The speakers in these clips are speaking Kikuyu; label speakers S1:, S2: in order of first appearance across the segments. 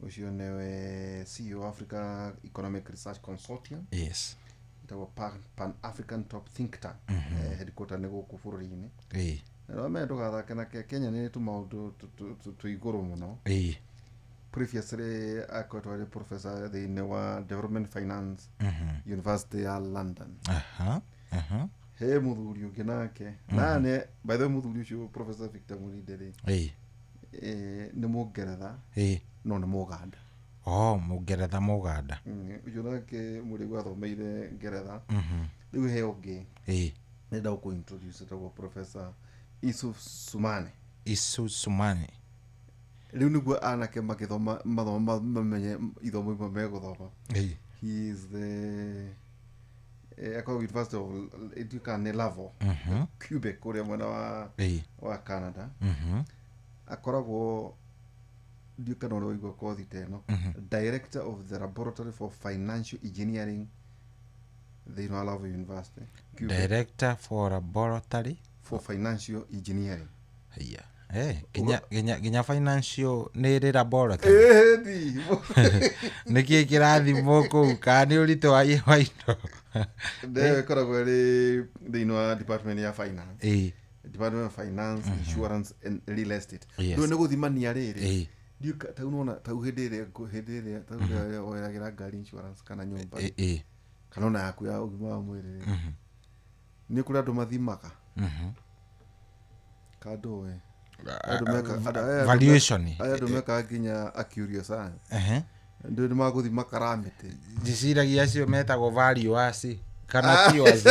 S1: Ũcio nĩwe CEO Africa Economic Research Consortium.
S2: Yes.
S1: Ĩtagwo Pan African Top Think Tank. Headquarter nĩ gũkũ bũrũri-inĩ. Na wamenya ndũgathake nake, Kenya nĩ tũmaũndũ twĩ igũrũ mũno. Previously akoretwo arĩ professor thĩinĩ wa Development Finance, University ya London.
S2: Aha aha.
S1: He mũthuri ũngĩ nake nane, by the way, mũthuri ũcio Professor Victor Mulinde rĩ, nĩ mũngeretha, no nĩ mũganda.
S2: Oh, mũngeretha mũganda.
S1: Ũcio nake mũrĩgu athomeire ngeretha. Rĩu he ũngĩ nenda gũkũ introduce, etagwo Professor Isuf Sumane.
S2: Isu Sumani.
S1: Rĩu nĩguo anake magĩthoma mathomo mamenye ithomo imwe megũthoma. He is the akoragwo University of ĩtuĩkaga nĩ Laval, Quebec, kũrĩa mwena wa wa Canada. Akoragwo, ndiũ kana ũrĩa waigua kothi ta ĩno, director of the Laboratory for Financial Engineering thĩinĩ wa Laval University, Quebec.
S2: Director for laboratory
S1: for Financial Engineering.
S2: Haya, nginya financial nĩ ĩrĩ laboratory?
S1: Ĩni.
S2: Nĩkĩ kĩrathimwo kũu, kana nĩ ũritũ wa indo?
S1: Ndeyo ĩkoragwo ĩrĩ thĩinĩ wa department ya finance, Department of Finance, Insurance and Real Estate. Rĩu nĩ gũthimania rĩrĩ, ndiũ tau nona tau hĩndĩ ĩrĩa hĩndĩ ĩrĩa tau rĩrĩa woyagĩra ngari insurance kana nyũmba, kana ona yaku ya ũgima wa mwĩrĩ rĩ, nĩ kũrĩ andũ mathimaga kandũ we andũ
S2: Valuation.
S1: Aya andũ mekaga nginya actuarial science. Ndũ nĩ magũthima karamĩtĩ.
S2: Ndĩciragia acio metagwo valuers kana tiwas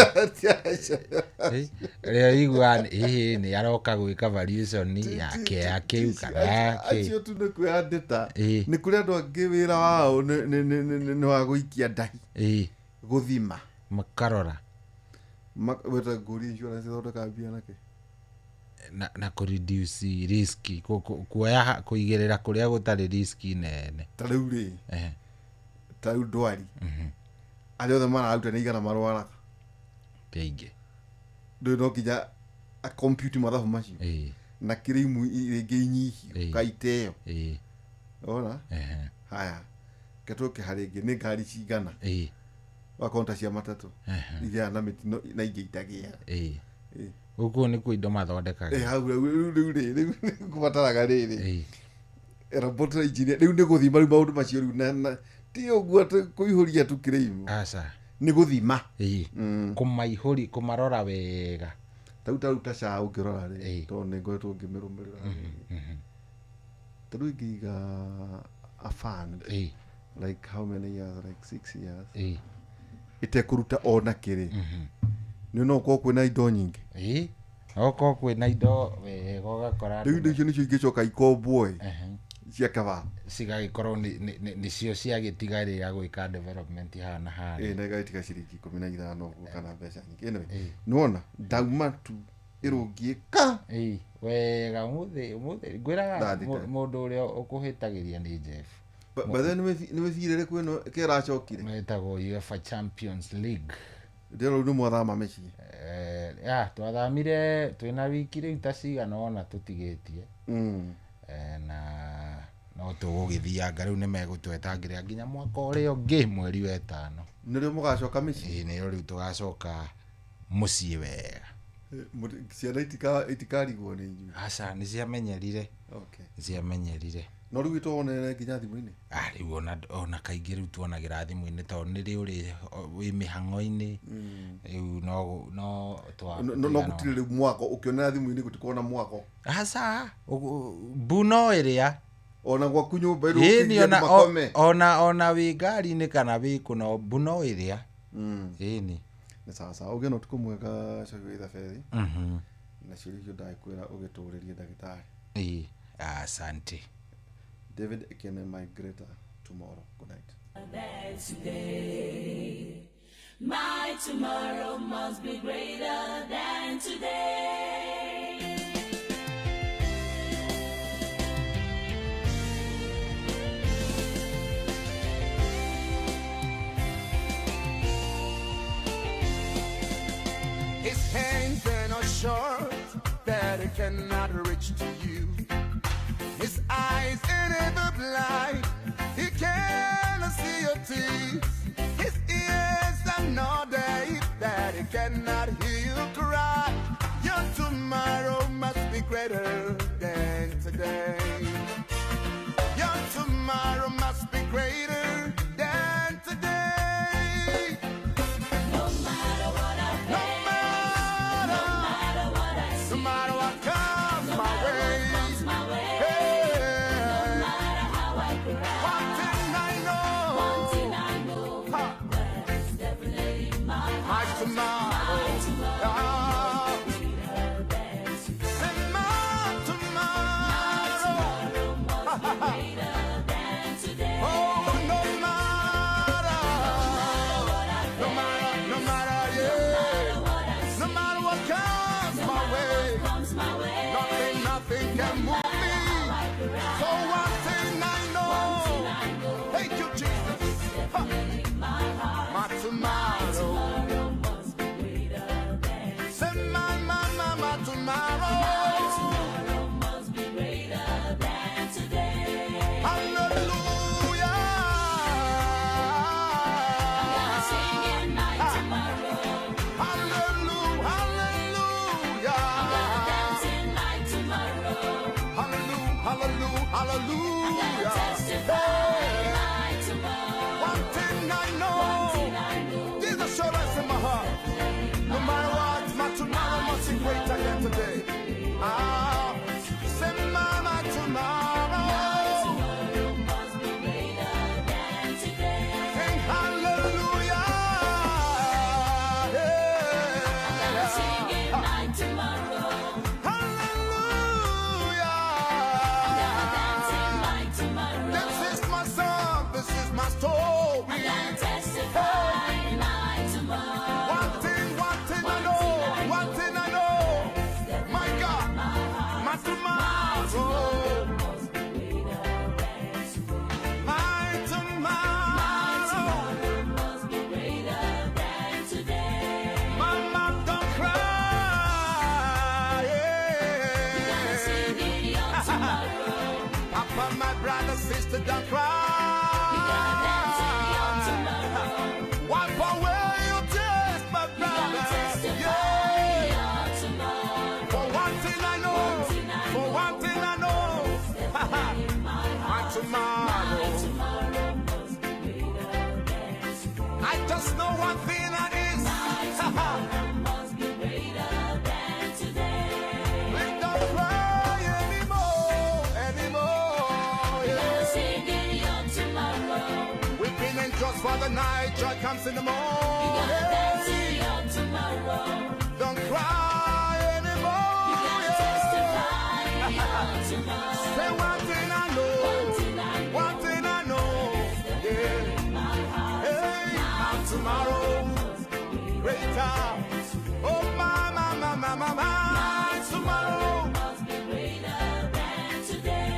S2: rĩo iguaga ĩhĩ nĩ aroka gwĩka valuation yake ya kĩu kana ya kĩ.
S1: Acio tu nĩ kuoya ndĩta. Nĩ kũrĩ andũ angĩ wĩra wao nĩ wa gũikia ndahi, gũthima.
S2: Makarora.
S1: Weta ngũri insurance ĩthondekaga mbia nakĩ?
S2: Na kũ reduce risk, kuoya kũigĩrĩra kũrĩa gũtarĩ risk nene.
S1: Ta rĩu rĩ, ta rĩu ndwari, arĩa othe mararuta nĩ igana marwaraga?
S2: Ti aingĩ.
S1: Ndũĩ no nginya acompute mathabu macio na kĩrĩimu rĩngĩ inyihio kaiteo. Ona haya ketũke harĩ ĩngĩ, nĩ ngari cigana wakorwo ta cia matatũ igĩaga na mĩtino na ingĩ itagĩaga.
S2: Gũkũ nĩkuo indo mathondekaga.
S1: Hau rĩu rĩ, rĩu kũbataraga rĩrĩ laboratory engineer, rĩu nĩ gũthima rĩu maũndũ macio rĩu na ti ũguo atĩ kũihũria tu kĩrĩimu,
S2: Aca.
S1: nĩ gũthima.
S2: Kũmaihũri, kũmarora wega.
S1: Tarĩu ta SHA ũngĩrora rĩ, tondũ nĩ ngoretwo ngĩmĩrũmĩrĩra rĩ, ta rĩu ingĩiga a fund like how many years, like 6 years, ĩtekũruta ona kĩrĩ, nĩ no ũkorwo kwĩna indo nyingĩ.
S2: Okorwo kwĩna indo wega ũgakora
S1: Rĩu indo icio nĩcio ingĩcoka ikombwo ĩ cia kaba.
S2: Cigagĩkorwo nĩcio ciagĩtigarĩra gwĩka development haha na harĩa.
S1: Na igagĩtiga ciringi 15 ũguo kana mbeca nyingĩ. Anyway, nĩwona ndauma tu ĩrũngiĩ ka.
S2: Wega, ũmũthĩ ũmũthĩ ngwĩraga.
S1: Ndathika.
S2: Mũndũ ũrĩa ũkũhĩtagĩria nĩ Jeff.
S1: By the way, nĩ mĩbira ĩrĩkũ ĩno kĩracokire?
S2: Metagwo UEFA Champions League.
S1: Ndĩrona rĩu nĩ mwathama mĩciĩ.
S2: Ya twathamire twĩna wiki rĩu ta cigana ona tũtigĩtie. Na no tũgũgĩthianga rĩu, nĩ megũtwetangĩrĩra nginya mwaka ũrĩa ũngĩ mweri wa ĩtano.
S1: Nĩrĩo mũgacoka mĩciĩ?
S2: Ĩĩ, nĩrĩo rĩu tũgacoka mũciĩ wega.
S1: Ciana itikarigwo nĩ inyuĩ?
S2: Aca, nĩ ciamenyerire. Nĩ ciamenyerire.
S1: No rĩu ĩtwonere nginya thimũ-inĩ?
S2: Ah, rĩu ona kaingĩ rĩu tuonagĩra thimũ-inĩ tondũ nĩ rĩ ũrĩ wĩ mĩhang'o-inĩ rĩu no
S1: No gũtirĩ rĩu mwako ũkĩonera thimũ-inĩ, gũtikorwo na mwako?
S2: Aca, mbu no ĩrĩa.
S1: Ona gwaku nyũmba
S2: Ĩni.
S1: ĩrũkĩrie andũ
S2: Ona
S1: makome.
S2: ona wĩ ngari-inĩ kana wĩ kũ, no mbu no ĩrĩa. Ĩni.
S1: Nĩ sawa sawa, ũgĩe na ũtukũ mwega, coki wa ithabethi, na ciũria icio ndagĩkwĩra ũgĩtũrĩrie ndagĩtarĩ.
S2: Ĩĩ, asante.
S1: David Ekene, my greater tomorrow. Good night.
S3: Than today. My tomorrow must be greater than today.
S4: His hands are not short that he cannot reach to you. His eyes are never blind. cannot hear you cry. Your tomorrow must be greater than today. Your tomorrow must be greater than today.
S3: No matter what I
S4: No
S3: face,
S4: matter,
S3: no matter what I see,
S4: no matter what comes
S3: no
S4: my
S3: matter what
S4: way.
S3: comes my way,
S4: Hey,
S3: no matter how I cry,
S4: one thing I know,
S3: one thing I know,
S4: ha,
S3: that's definitely my
S4: my
S3: heart.
S4: tomorrow.
S3: My tomorrow
S4: Ah,
S3: greater than today.
S4: say my tomorrow.
S3: Tomorrow must be greater than today.
S4: Oh, no matter,
S3: What I
S4: no matter, no matter, yeah.
S3: matter what I see,
S4: No matter what comes
S3: no
S4: my
S3: matter
S4: way,
S3: what comes my way,
S4: nothing, nothing can move me.
S3: I cry.
S4: So one thing I know,
S3: I know
S4: thank you, Jesus. Ha,
S3: definitely my heart.
S4: my tomorrow,
S3: Tomorrow must be greater than
S4: say my, my, my, my tomorrow.
S3: tomorrow must be greater than today.
S4: Hallelujah.
S3: I'm gonna sing in my tomorrow.
S4: Hallelujah, hallelujah.
S3: I'm gonna dance in my tomorrow.
S4: Hallelujah, hallelujah,
S3: I'm gonna
S4: hallelujah.
S3: testify
S4: Hey,
S3: in my tomorrow.
S4: one thing I know,
S3: One thing I know,
S4: there's assurance in my heart. No matter what, my tomorrow must be greater than today. Ah, say my, my tomorrow.
S3: tomorrow must be greater than today.
S4: Sing hallelujah.
S3: I'm gonna
S4: Yeah.
S3: sing in my tomorrow.
S4: Hallelujah.
S3: I'm gonna dance in my tomorrow.
S4: This is my song, this is my story.
S3: I'm gonna testify in my tomorrow.
S4: One thing I know, one thing I know. My God, my tomorrow,
S3: Must be greater than today.
S4: my tomorrow.
S3: Tomorrow must be greater than today.
S4: Mama, don't cry.
S3: Gonna
S4: Yeah.
S3: sing in your tomorrow.
S4: Papa, my brother, sister, don't
S3: Gonna dance in your
S4: cry.
S3: tomorrow.
S4: Wipe away your tears, my
S3: Gonna
S4: brother.
S3: testify
S4: Yeah.
S3: in your tomorrow.
S4: For one thing I know, for one thing I know, my tomorrow.
S3: Tomorrow must be greater than today.
S4: I just know one thing that is.
S3: Tomorrow must be greater than today.
S4: Please don't cry anymore, anymore.
S3: Gonna
S4: Yeah.
S3: sing in your tomorrow.
S4: Weeping and just for the night, joy comes in the
S3: Gonna dance in
S4: morning.
S3: your tomorrow.
S4: Don't cry anymore.
S3: Gonna
S4: Yeah.
S3: testify in your tomorrow.
S4: Say one thing I know, one thing I know. Yeah. Hey, my tomorrow greater. Oh my, my, my, my, my, my tomorrow.
S3: Must be greater than today.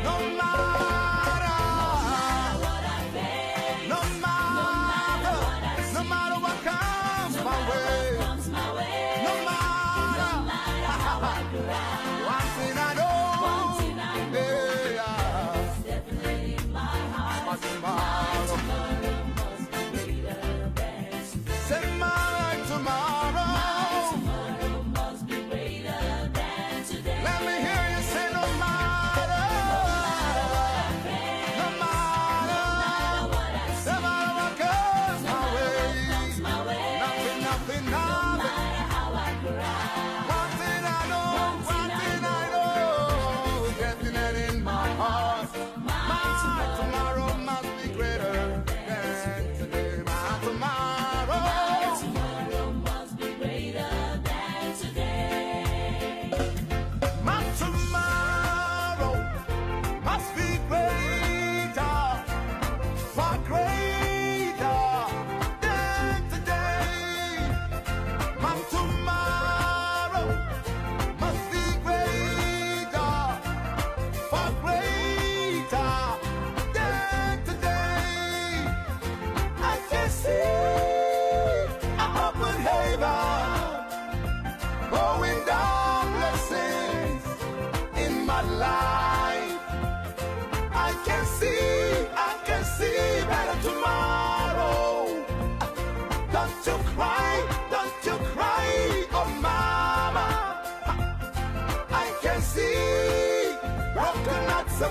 S4: No matter,
S3: What I face
S4: no matter, no matter what comes my way,
S3: comes my way.
S4: no matter. One thing I know,
S3: One thing I know,
S4: yeah,
S3: definitely my heart.
S4: my tomorrow.
S3: Tomorrow must be greater than today.
S4: Say my tomorrow.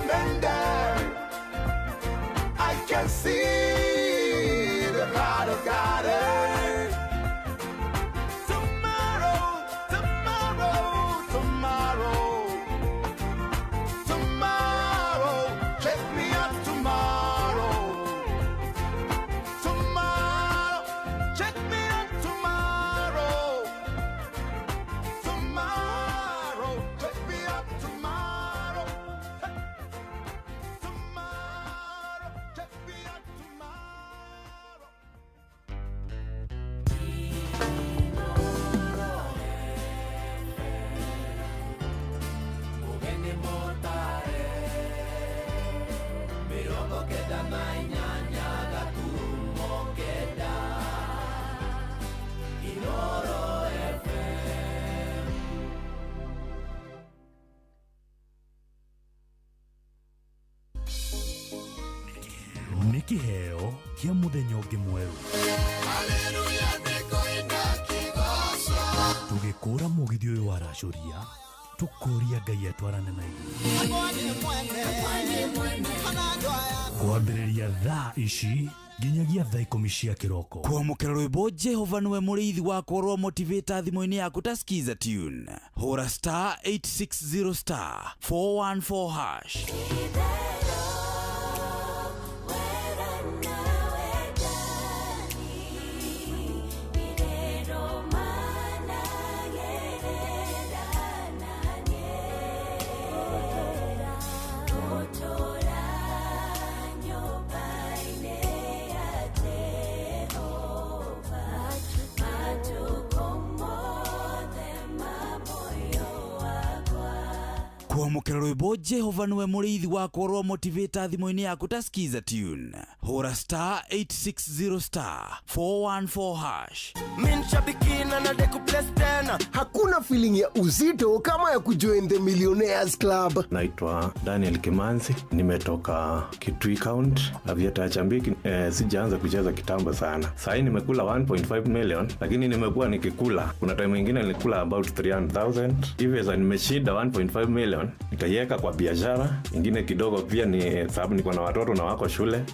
S4: mended. I can see the heart of God. Tomorrow, tomorrow, tomorrow, tomorrow, check me out tomorrow. Tomorrow, check me out tomorrow. Tomorrow, check me out tomorrow. Tomorrow, check me out tomorrow.
S5: Nĩ kĩheo kĩa mũthenya ũngĩ mwerũ. Tũgĩkũra mũgithi ũyũ waracũria, tũkũria Ngai atwarane na ithuĩ. Kwambĩrĩria thaa ici nginyagia thaa 10 cia kĩroko.
S6: Kwamũkĩra rwĩmbo Jehova nĩwe mũrĩithi wakwa rwa motivator thimũ-inĩ yaku ta skiza tune. Hũra star 860 star 414 hash. Kwamũkĩra rwĩmbo Jehova nĩwe mũrĩithi wakwa rwa motivator thimũ-inĩ yaku ta skiza tune. Hũra star 860 star 414 hash.
S7: Hakuna feeling ya uzito kama ya kujoin the Millionaires Club.
S8: Naitwa Daniel Kimanzi, nimetoka Kitui County, Aviator Chambiki. Sijaanza kucheza kitambo sana. Sasa nimekula 1.5 million, lakini nimekuwa nikikula. Kuna time nyingine nilikula about 300,000. Hivi sasa nimeshinda 1.5 million, nitaiweka kwa biashara. Ingine kidogo pia ni sababu niko na watoto na wako shule,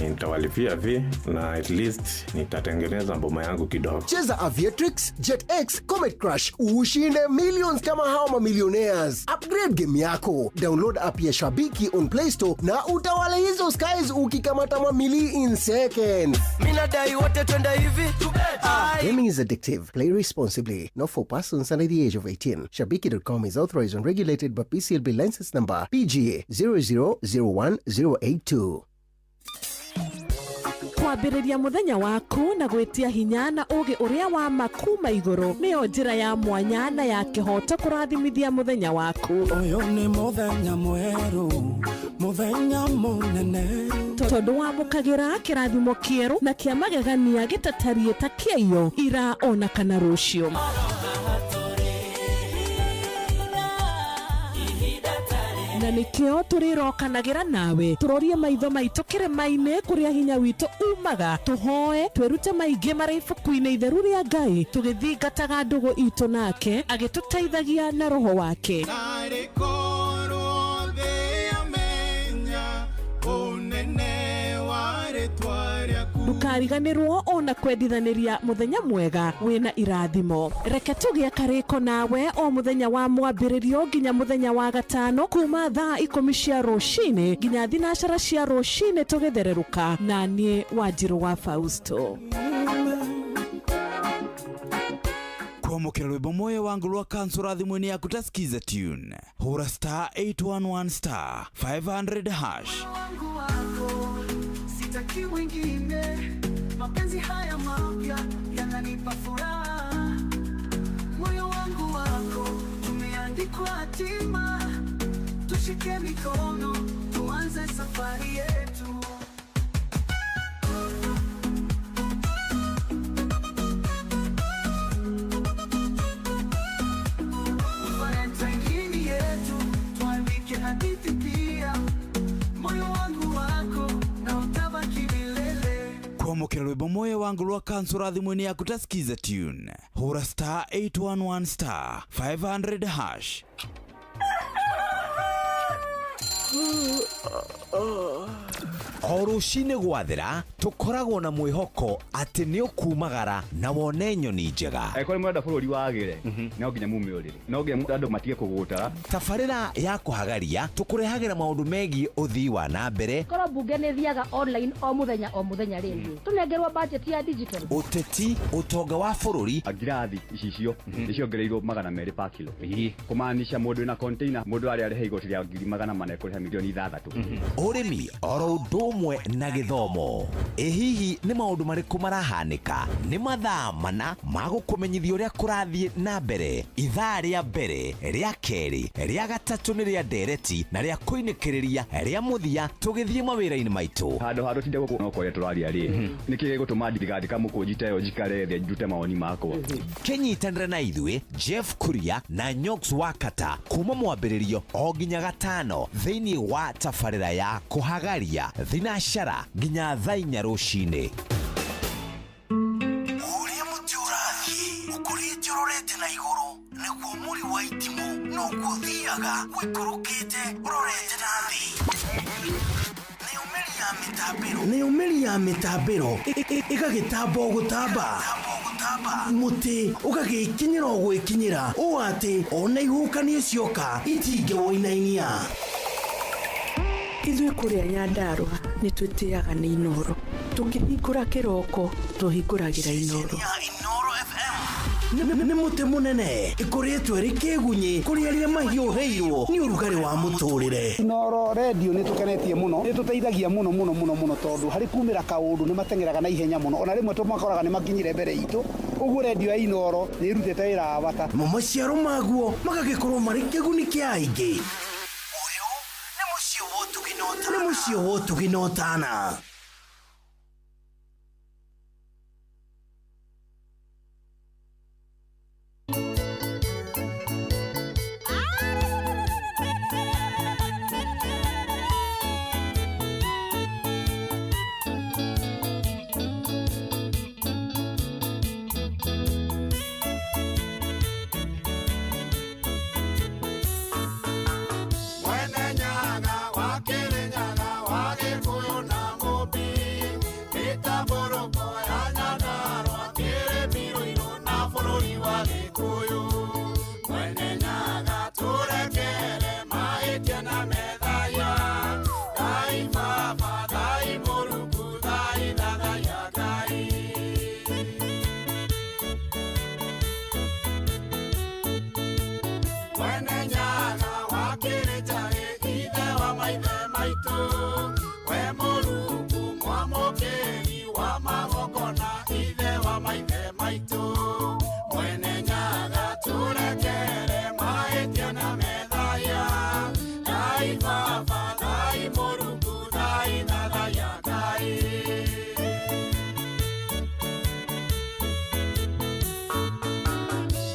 S8: nitawalipia fee na at least nitatengeneza mboma yangu kidogo.
S7: Cheza Aviatrix, JetX, Comet Crush, ushinde millions kama hao mamillionaires. Upgrade game yako. Download app ya Shabiki on Play Store na utawale hizo skies ukikamata mamili in seconds.
S9: Minadai wote twende hivi.
S7: Gaming is addictive. Play responsibly. Not for persons under the age of 18. Shabiki.com is authorized and regulated by PCLB license number PGA 0001082.
S10: Kwambĩrĩria mũthenya waku na gwĩtia hinya na ũũgĩ ũrĩa wa ma kuma igũrũ nĩyo njĩra ya mwanya na ya kĩhooto kũrathimithia mũthenya waku.
S11: Ũyũ nĩ mũthenya mwerũ, mũthenya mũnene.
S10: Tondũ wamũkagĩra kĩrathimo kĩerũ na kĩa magegania gĩtatariĩ ta kĩaiyo ira ona kana rũciũ. Na nĩkĩo tũrĩrokanagĩra nawe tũrorie maitho maitũ kĩrĩma-inĩ kũrĩa hinya witũ umaga, tũhoe twĩrute maingĩ marĩ ibuku-inĩ itheru rĩa Ngai tũgĩthingataga ndũgũ itũ nake agĩtũteithagia na roho wake. Ndũkariganĩrwo ona kwendithanĩria mũthenya mwega wĩna irathimo. Reke tũgĩe karĩko nawe o mũthenya wa mwambĩrĩrio nginya mũthenya wa gatano kuma thaa 10 cia rũcinĩ nginya 12 cia rũcinĩ tũgĩthererũka na niĩ Wanjirũ wa Fausto.
S6: Kwamũkĩra rwĩmbo moyo wangu rwa kansura thimũ-inĩ yaku ta skiza tune. Hũra star 811 star 500 hash.
S12: Wangu wako sitaki wengine, mapenzi haya mapya yananipa furaha. Moyo wangu wako tumeandikwa hatima, tushike mikono tuanze safari yetu. Valentine yetu tuandike hadithi pia, moyo wangu wako na utabaki milele.
S6: Kwamũkĩra rwĩmbo moyo wangu rwa kansura thimũ-inĩ yaku ta skiza tune. Hũra star 811 star 500 hash. O rũcinĩ gwathera tũkoragwo na mwĩhoko atĩ nĩ ũkumagara na wone nyoni njega.
S13: Angĩkorwo nĩ mũrenda bũrũri wagĩre, no nginya mume ũrĩrĩ, no nginya andũ matige kũgũtara.
S6: Tabarĩra ya kũhagaria tũkũrehagĩra maũndũ megiĩ ũthii wa na mbere,
S14: Korwo mbunge nĩ thiaga online o mũthenya o mũthenya rĩ, tũnengerwo budget ya digital.
S6: Ũteti, ũtonga wa bũrũri.
S13: Ngirathi icicio nĩ ciongereirwo 200 pa kilo, kũmaanisha mũndũ wĩna container, mũndũ arĩa arĩha igoti rĩa 400,000 ekũrĩha 6 million.
S6: Ũrĩmi oro ũndũ ũmwe na gĩthomo. Ĩ hihi nĩ maũndũ marĩkũ marahanĩka? Nĩ mathaa mana ma gũkũmenyithia ũrĩa kũrathiĩ na mbere. Ithaa rĩa mbere, rĩa kerĩ, rĩa gatatũ nĩ rĩa ndereti na rĩa kũinĩkĩrĩria rĩa mũthia tũgĩthiĩ mawĩra-inĩ maitũ.
S13: Handũ ha tũtinde gũkũ no kwaria tũraria rĩ, nĩkĩ gĩgũtũma ndigandĩka mũkũnji ta ĩyo njikare thĩ ndute mawoni makwa?
S6: Kĩnyitanĩre na ithuĩ Jeff Kuria na Nyox Wakata kuma mwambĩrĩrio o nginya gatano thĩinĩ wa tabarĩra ya kũhagaria thinacara nginya thaa 4 rũcinĩ.
S15: Ũrĩa mũtĩ ũrathiĩ ũkũrĩte ũrorete na igũrũ, nĩguo mũri wa itimũ noguo ũthiaga ũikũrũkĩte ũrorete na thĩ. Nayo mĩri ya mĩtambĩro ĩgagĩtamba o gũtamba, mũtĩ ũgagĩkinyĩra o gwĩkinyĩra, ũũ atĩ ona ihuhũkanio cioka itingĩwũinainia.
S10: Ithuĩ kũrĩa Nyandarũa nĩ twĩtĩaga nĩ Inoro. Tũkĩhingũra kĩroko tũhingũragĩra Inoro.
S15: Nĩ mũtĩ mũnene ĩkũrĩtwo ĩrĩ kĩgunyĩ kũrĩ arĩa mahiũhĩirwo nĩ ũrugarĩ wa mũtũrĩre.
S16: Inoro redio nĩ tũkenetie mũno, nĩ tũteithagia mũno mũno mũno mũno, tondũ harĩ kumĩra kaũndũ nĩ mateng'eraga na ihenya mũno, ona rĩmwe tũmakoraga nĩ makinyire mbere itũ. Ũguo redio ya Inoro nĩ ĩrutĩte wĩra wa bata.
S15: Mo maciaro maguo magagĩkorwo marĩ kĩguni kĩa aingĩ. Nĩ mũciĩ wa ũtugi na ũtana.
S4: Mwene Nyaga wa Kĩrĩnyaga wa Gĩkũyũ na Mũmbi, mĩtambũrũko ya Nyandarũa, kĩrĩmĩrũirũ na bũrũri wa Gĩkũyũ. Mwene Nyaga tũrekere mahĩtia na methaya, Ngai Baba, Ngai Mũrungu, Ngai Thathaya Ngai. Mwene Nyaga wa Kĩrĩnjaĩ, ithe wa maithe maitũ, we Mũrungu mwamũkĩri wa magongona, ithe wa maithe maitũ. Mwene Nyaga tũrekere mahĩtia na methaya, Ngai Baba, Ngai Mũrungu, Ngai Thathaya Ngai.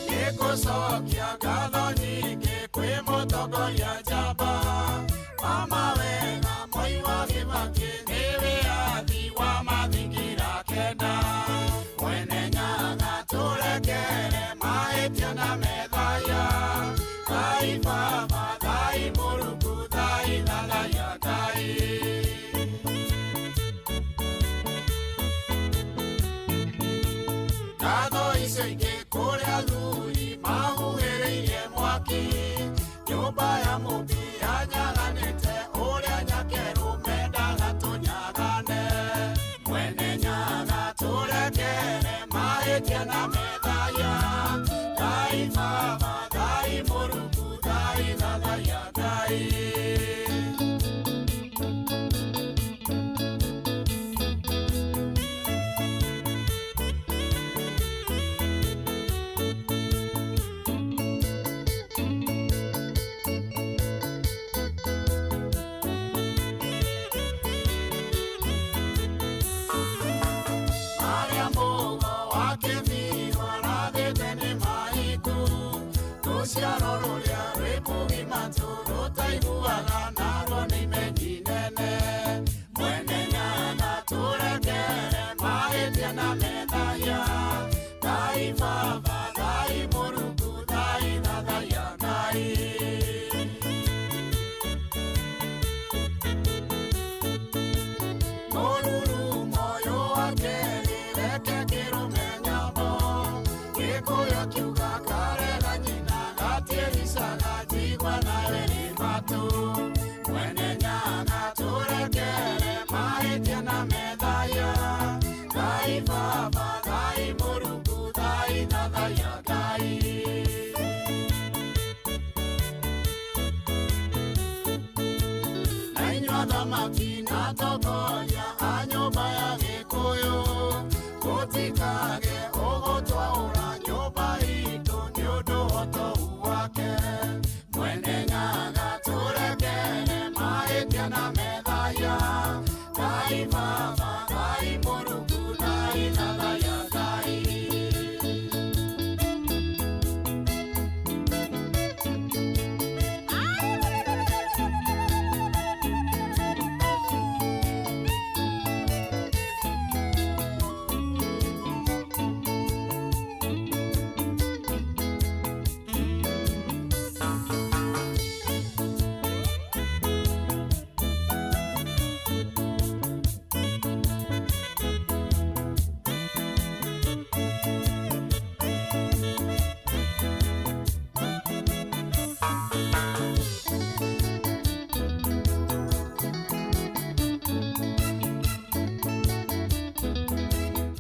S4: Nĩngũcokia ngatho nyingĩ kwĩ mũtongoria njamba, mama wega Moi wa Kĩbakĩ, nĩ wĩyathi wa mathingira kenda. Mwene Nyaga tũrekere mahĩtia na methaya, Ngai Baba, Ngai Mũrungu, Ngai Thathaya Ngai. Ngatho icio ingĩ kũrĩ athuri mahuhĩrĩirie mwaki, nyũmba ya Mũmbi yanyaganĩte ũrĩa nyakerũ mendaga tũnyagane. Mwene Nyaga tũrekere mahĩtia na methaya, Ngai Baba, Ngai Mũrungu, Ngai Thathaya Ngai. Arĩa mũgo wa kĩbirũ arathĩte nĩ mahiku, rũciaro rũrĩa rwĩ mũgima rũtaiguaga narwo nĩ imenyi nene. Mwene Nyaga tũrekere mahĩtia na methaya, Ngai Baba, Ngai Mũrungu, Ngai Thathaya Ngai.
S3: Ngai Baba, Ngai Mũrungu, Ngai Thathaya Ngai.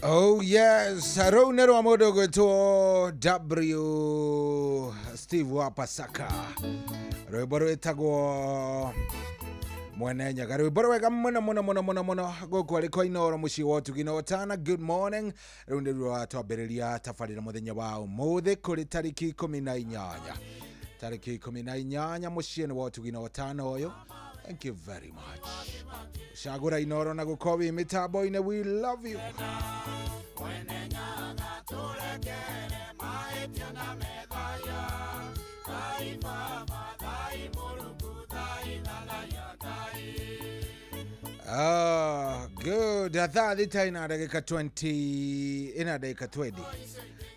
S2: Oh yes, rũu nĩ rwa mũndũ ũgwĩtwo W Steve wa Pasaka, rwĩmbo rwĩtagwo Mwene Nyaga, rwĩmbo rwega mũno mũno mũno mũno mũno gũkũ arĩ kwa Inooro mũciĩ wa ũtugi na ũtana. Good morning. Rĩu nĩ rwa twambĩrĩria tabarĩra mũthenya wa ũmũthĩ kũrĩ tarĩki 18, tarĩki 18 mũciĩ-inĩ wa ũtugi na ũtana ũyũ. Thank you very much. Cagũra Inooro na gũkorwo wĩ mĩtambo-inĩ. We love you.
S3: Mwene Nyaga tũrekere mahĩtia na methaya. Ngai Baba, Ngai Mũrungu, Ngai Thathaya Ngai.
S2: Ah, good. Thaa thita ina ndagĩka 20, ina ndagĩka 20.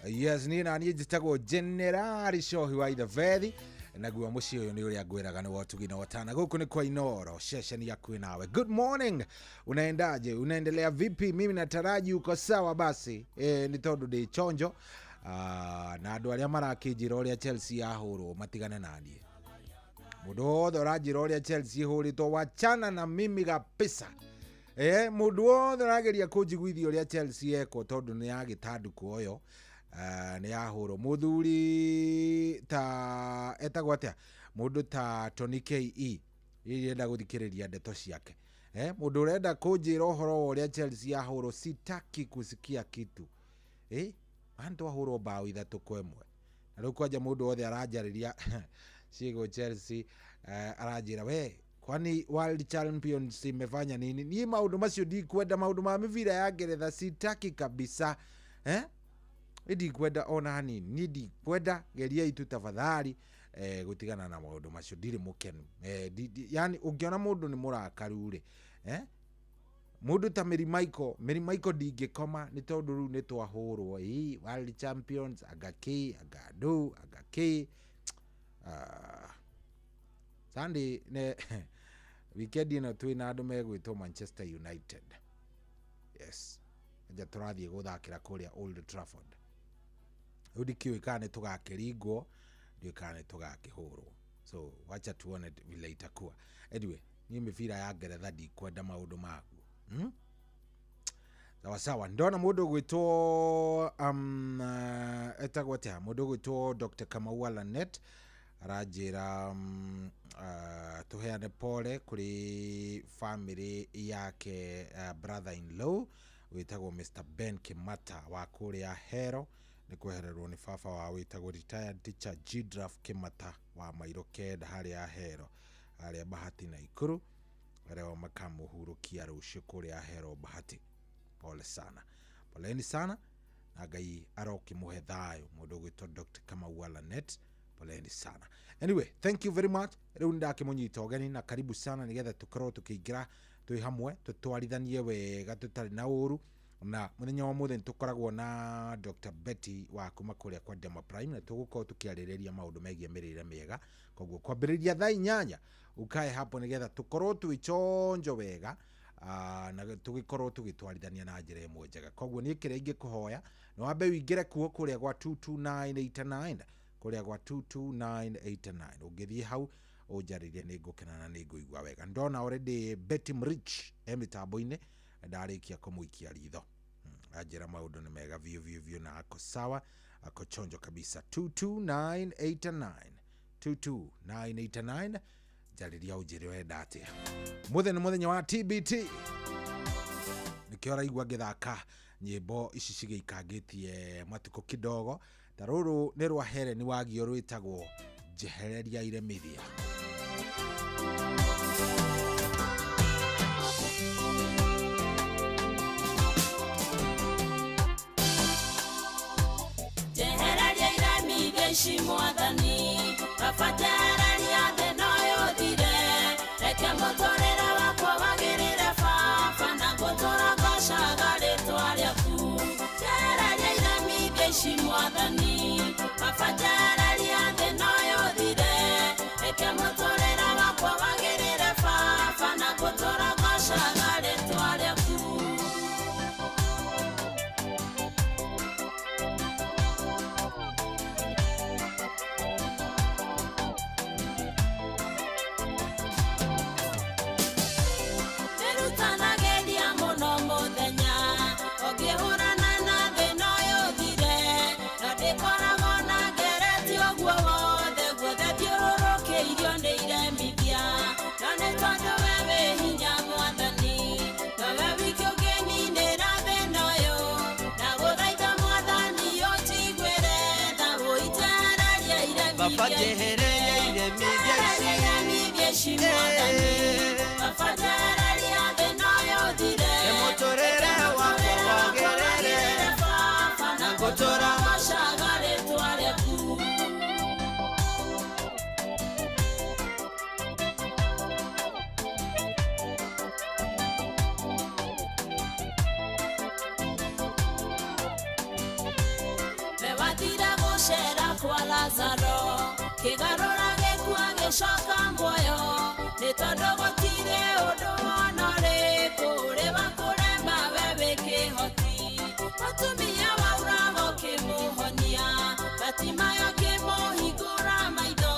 S2: Yes, niĩ na niĩ njĩtagwo Generali Cohi wa Ithabethi, naguo mũciĩ ũyũ nĩ ũrĩa ngwĩraga nĩ wotugi na watana. Gũkũ nĩ kwa Inooro, ceceni yaku nawe. Good morning. Unaendaje? Unaendelea vipi? Mimi nataraji uko sawa basi. Nĩ tondũ ndĩ chonjo. Na andũ arĩa marakĩnjĩra ũrĩa Chelsea yahũrwo matigane na niĩ. Mũndũ wothe ũranjĩra ũrĩa Chelsea ĩhũrĩtwo, wachana na mimi kabisa. Mũndũ wothe ũrageria kũnjiguithia ũrĩa Chelsea ekwo tondũ nĩ yagĩtandũkwo ũyũ, nĩ yahũrwo. Mũthuri ta etagwo atĩa, mũndũ ta Tony KE irenda gũthikĩrĩria ndeto ciake. Mũndũ ũrenda kũnjĩra ũhoro wa ũrĩa Chelsea yahũrwo, sitaki kusikia kitu. Andu ahũrwo bao 3-1 na rĩu kwanja mũndũ wothe aranjarĩria ciĩgwo Chelsea, aranjĩra we kwani World Champions imefanya nini? Niĩ maũndũ macio ndikwenda, maũndũ ma mĩbira ya Ngeretha sitaki kabisa. Ndikwenda ona hanini, niĩ ndikwenda. Geriai tu tafadhali gũtigana na maũndũ macio, ndirĩ mũkenu. Yani ũngĩona mũndũ nĩ mũrakaru rĩ, mũndũ ta Mary Michael, Mary Michael ndingĩkoma nĩ tondũ rĩu nĩ twahũrwo. World Champions anga kĩ anga ndũ anga kĩ. Sunday ne weekend ĩno twĩna andũ megwĩtwo Manchester United. Yes, nja tũrathiĩ gũthakĩra kũrĩa Old Trafford. Rĩu ndikĩũĩ kana nĩ tũgakĩringwo, ndiũĩ kana nĩ tũgakĩhũrwo, so wacha tuone vile itakuwa. Anyway, niĩ mĩbira ya Ngeretha ndikwenda maũndũ maguo. Sawa sawa. Ndona mũndũ ũgwĩtwo etagwo atĩa, mũndũ ũgwĩtwo Dr. Kamau Lanet aranjĩra tũheane pole kũrĩ family yake, brother in law wĩtagwo Mr. Ben Kimata wa kũrĩa Hero nĩ kwehererwo nĩ baba wa wĩtagwo retired teacher Gidraf Kimata wa mairo 9 harĩa Hero harĩa Bahati na Ikuru, arĩa makamũhurũkia rũciũ kũrĩa Hero Bahati. Pole sana, poleni sana, na Ngai arokĩmũhe thayũ mũndũ ũgwĩtwo Dr. Kamau Lanet. Poleni sana. Anyway, thank you very much. Rĩu nĩndakĩmũnyita ũgeni na karibu sana nĩgetha tũkorwo tũkĩingĩra twĩ hamwe tũtwarithanie wega tũtarĩ na ũru. Na mũthenya wa ũmũthĩ nĩtũkoragwo na Dr. Betty wa kuma kũrĩa kwa Dema Prime, na tũgũkorwo tũkĩarĩrĩria maũndũ megiĩ mĩrĩre mĩega. Koguo kwambĩrĩria thaa 8 ukae hapo nĩgetha tũkorwo twĩ chonjo wega, na tũgĩkorwo tũgĩtwarithania na njĩra ĩmwe njega. Koguo niĩ kĩrĩa ingĩkũhoya nĩ wambe ũingĩre kuo kũrĩa gwa 22989, kũrĩa gwa 22989. Ũngĩthiĩ hau ũnjarĩrie nĩ ngũkena na nĩ ngũigua wega. Ndona already Betty Mrich e mĩtambo-inĩ, ndarĩkia kũmũikia ritho, anjĩra maũndũ nĩ mega biũ biũ biũ na ako sawa, ako chonjo kabisa. 22989, 22989, njarĩria ũnjĩre ũrenda atĩa. Mũthenya nĩ mũthenya wa TBT, nĩkĩo ũraigua ngĩthaka nyĩmbo ici cigĩikangĩtie matukũ kidogo. Ta rũrũ nĩ rwa Helen Wagio rwĩtagwo Njehereria Iremithia.
S3: iremithia ici mwathani baba njehereria thĩna ũyũ ũthire reke mũtũrĩre wakwa wagĩrĩre baba na ngũtũra ngocaga rĩtwa rĩaku njehereria iremithia ici mwathani baba njehereria thĩna ũyũ ũthire reke mũtũrĩre wakwa wagĩrĩre baba na ngũtũra ngocaga rĩtwa rĩaku. Nĩrutanagĩria mũno mũthenya ũngĩhũrana na thĩna ũyũ ũthire no ndĩkoragwo na ngeretie ũguo wothe guothe thiũrũrũkĩirio nĩ iremithia no nĩ tondũ we wĩ hinya mwathani nowe wiki ũngĩninĩra thĩna ũyũ na gũthaitha mwathani ũnjiguĩre tha ũitererie
S9: Baba
S3: iremithia
S9: njehereria iremithia ici.
S3: iremithia ici mwathani baba njehereria thĩna ũyũ ũthire
S9: Mũtũrĩre wakwa wagĩrĩre
S3: baba na
S9: ngũtũra
S3: ngocaga rĩtwa rĩaku. Mewathire gũcera kwa Lazaro kĩgarũra gĩkua gĩcoka muoyo nĩ tondũ gũtirĩ ũndũ ona ũrĩkũ ũrĩ wa kũrema we wĩ kĩhoti mũtumia wauraga ũkĩmũhonia Batimayo ũkĩmũhingũra maitho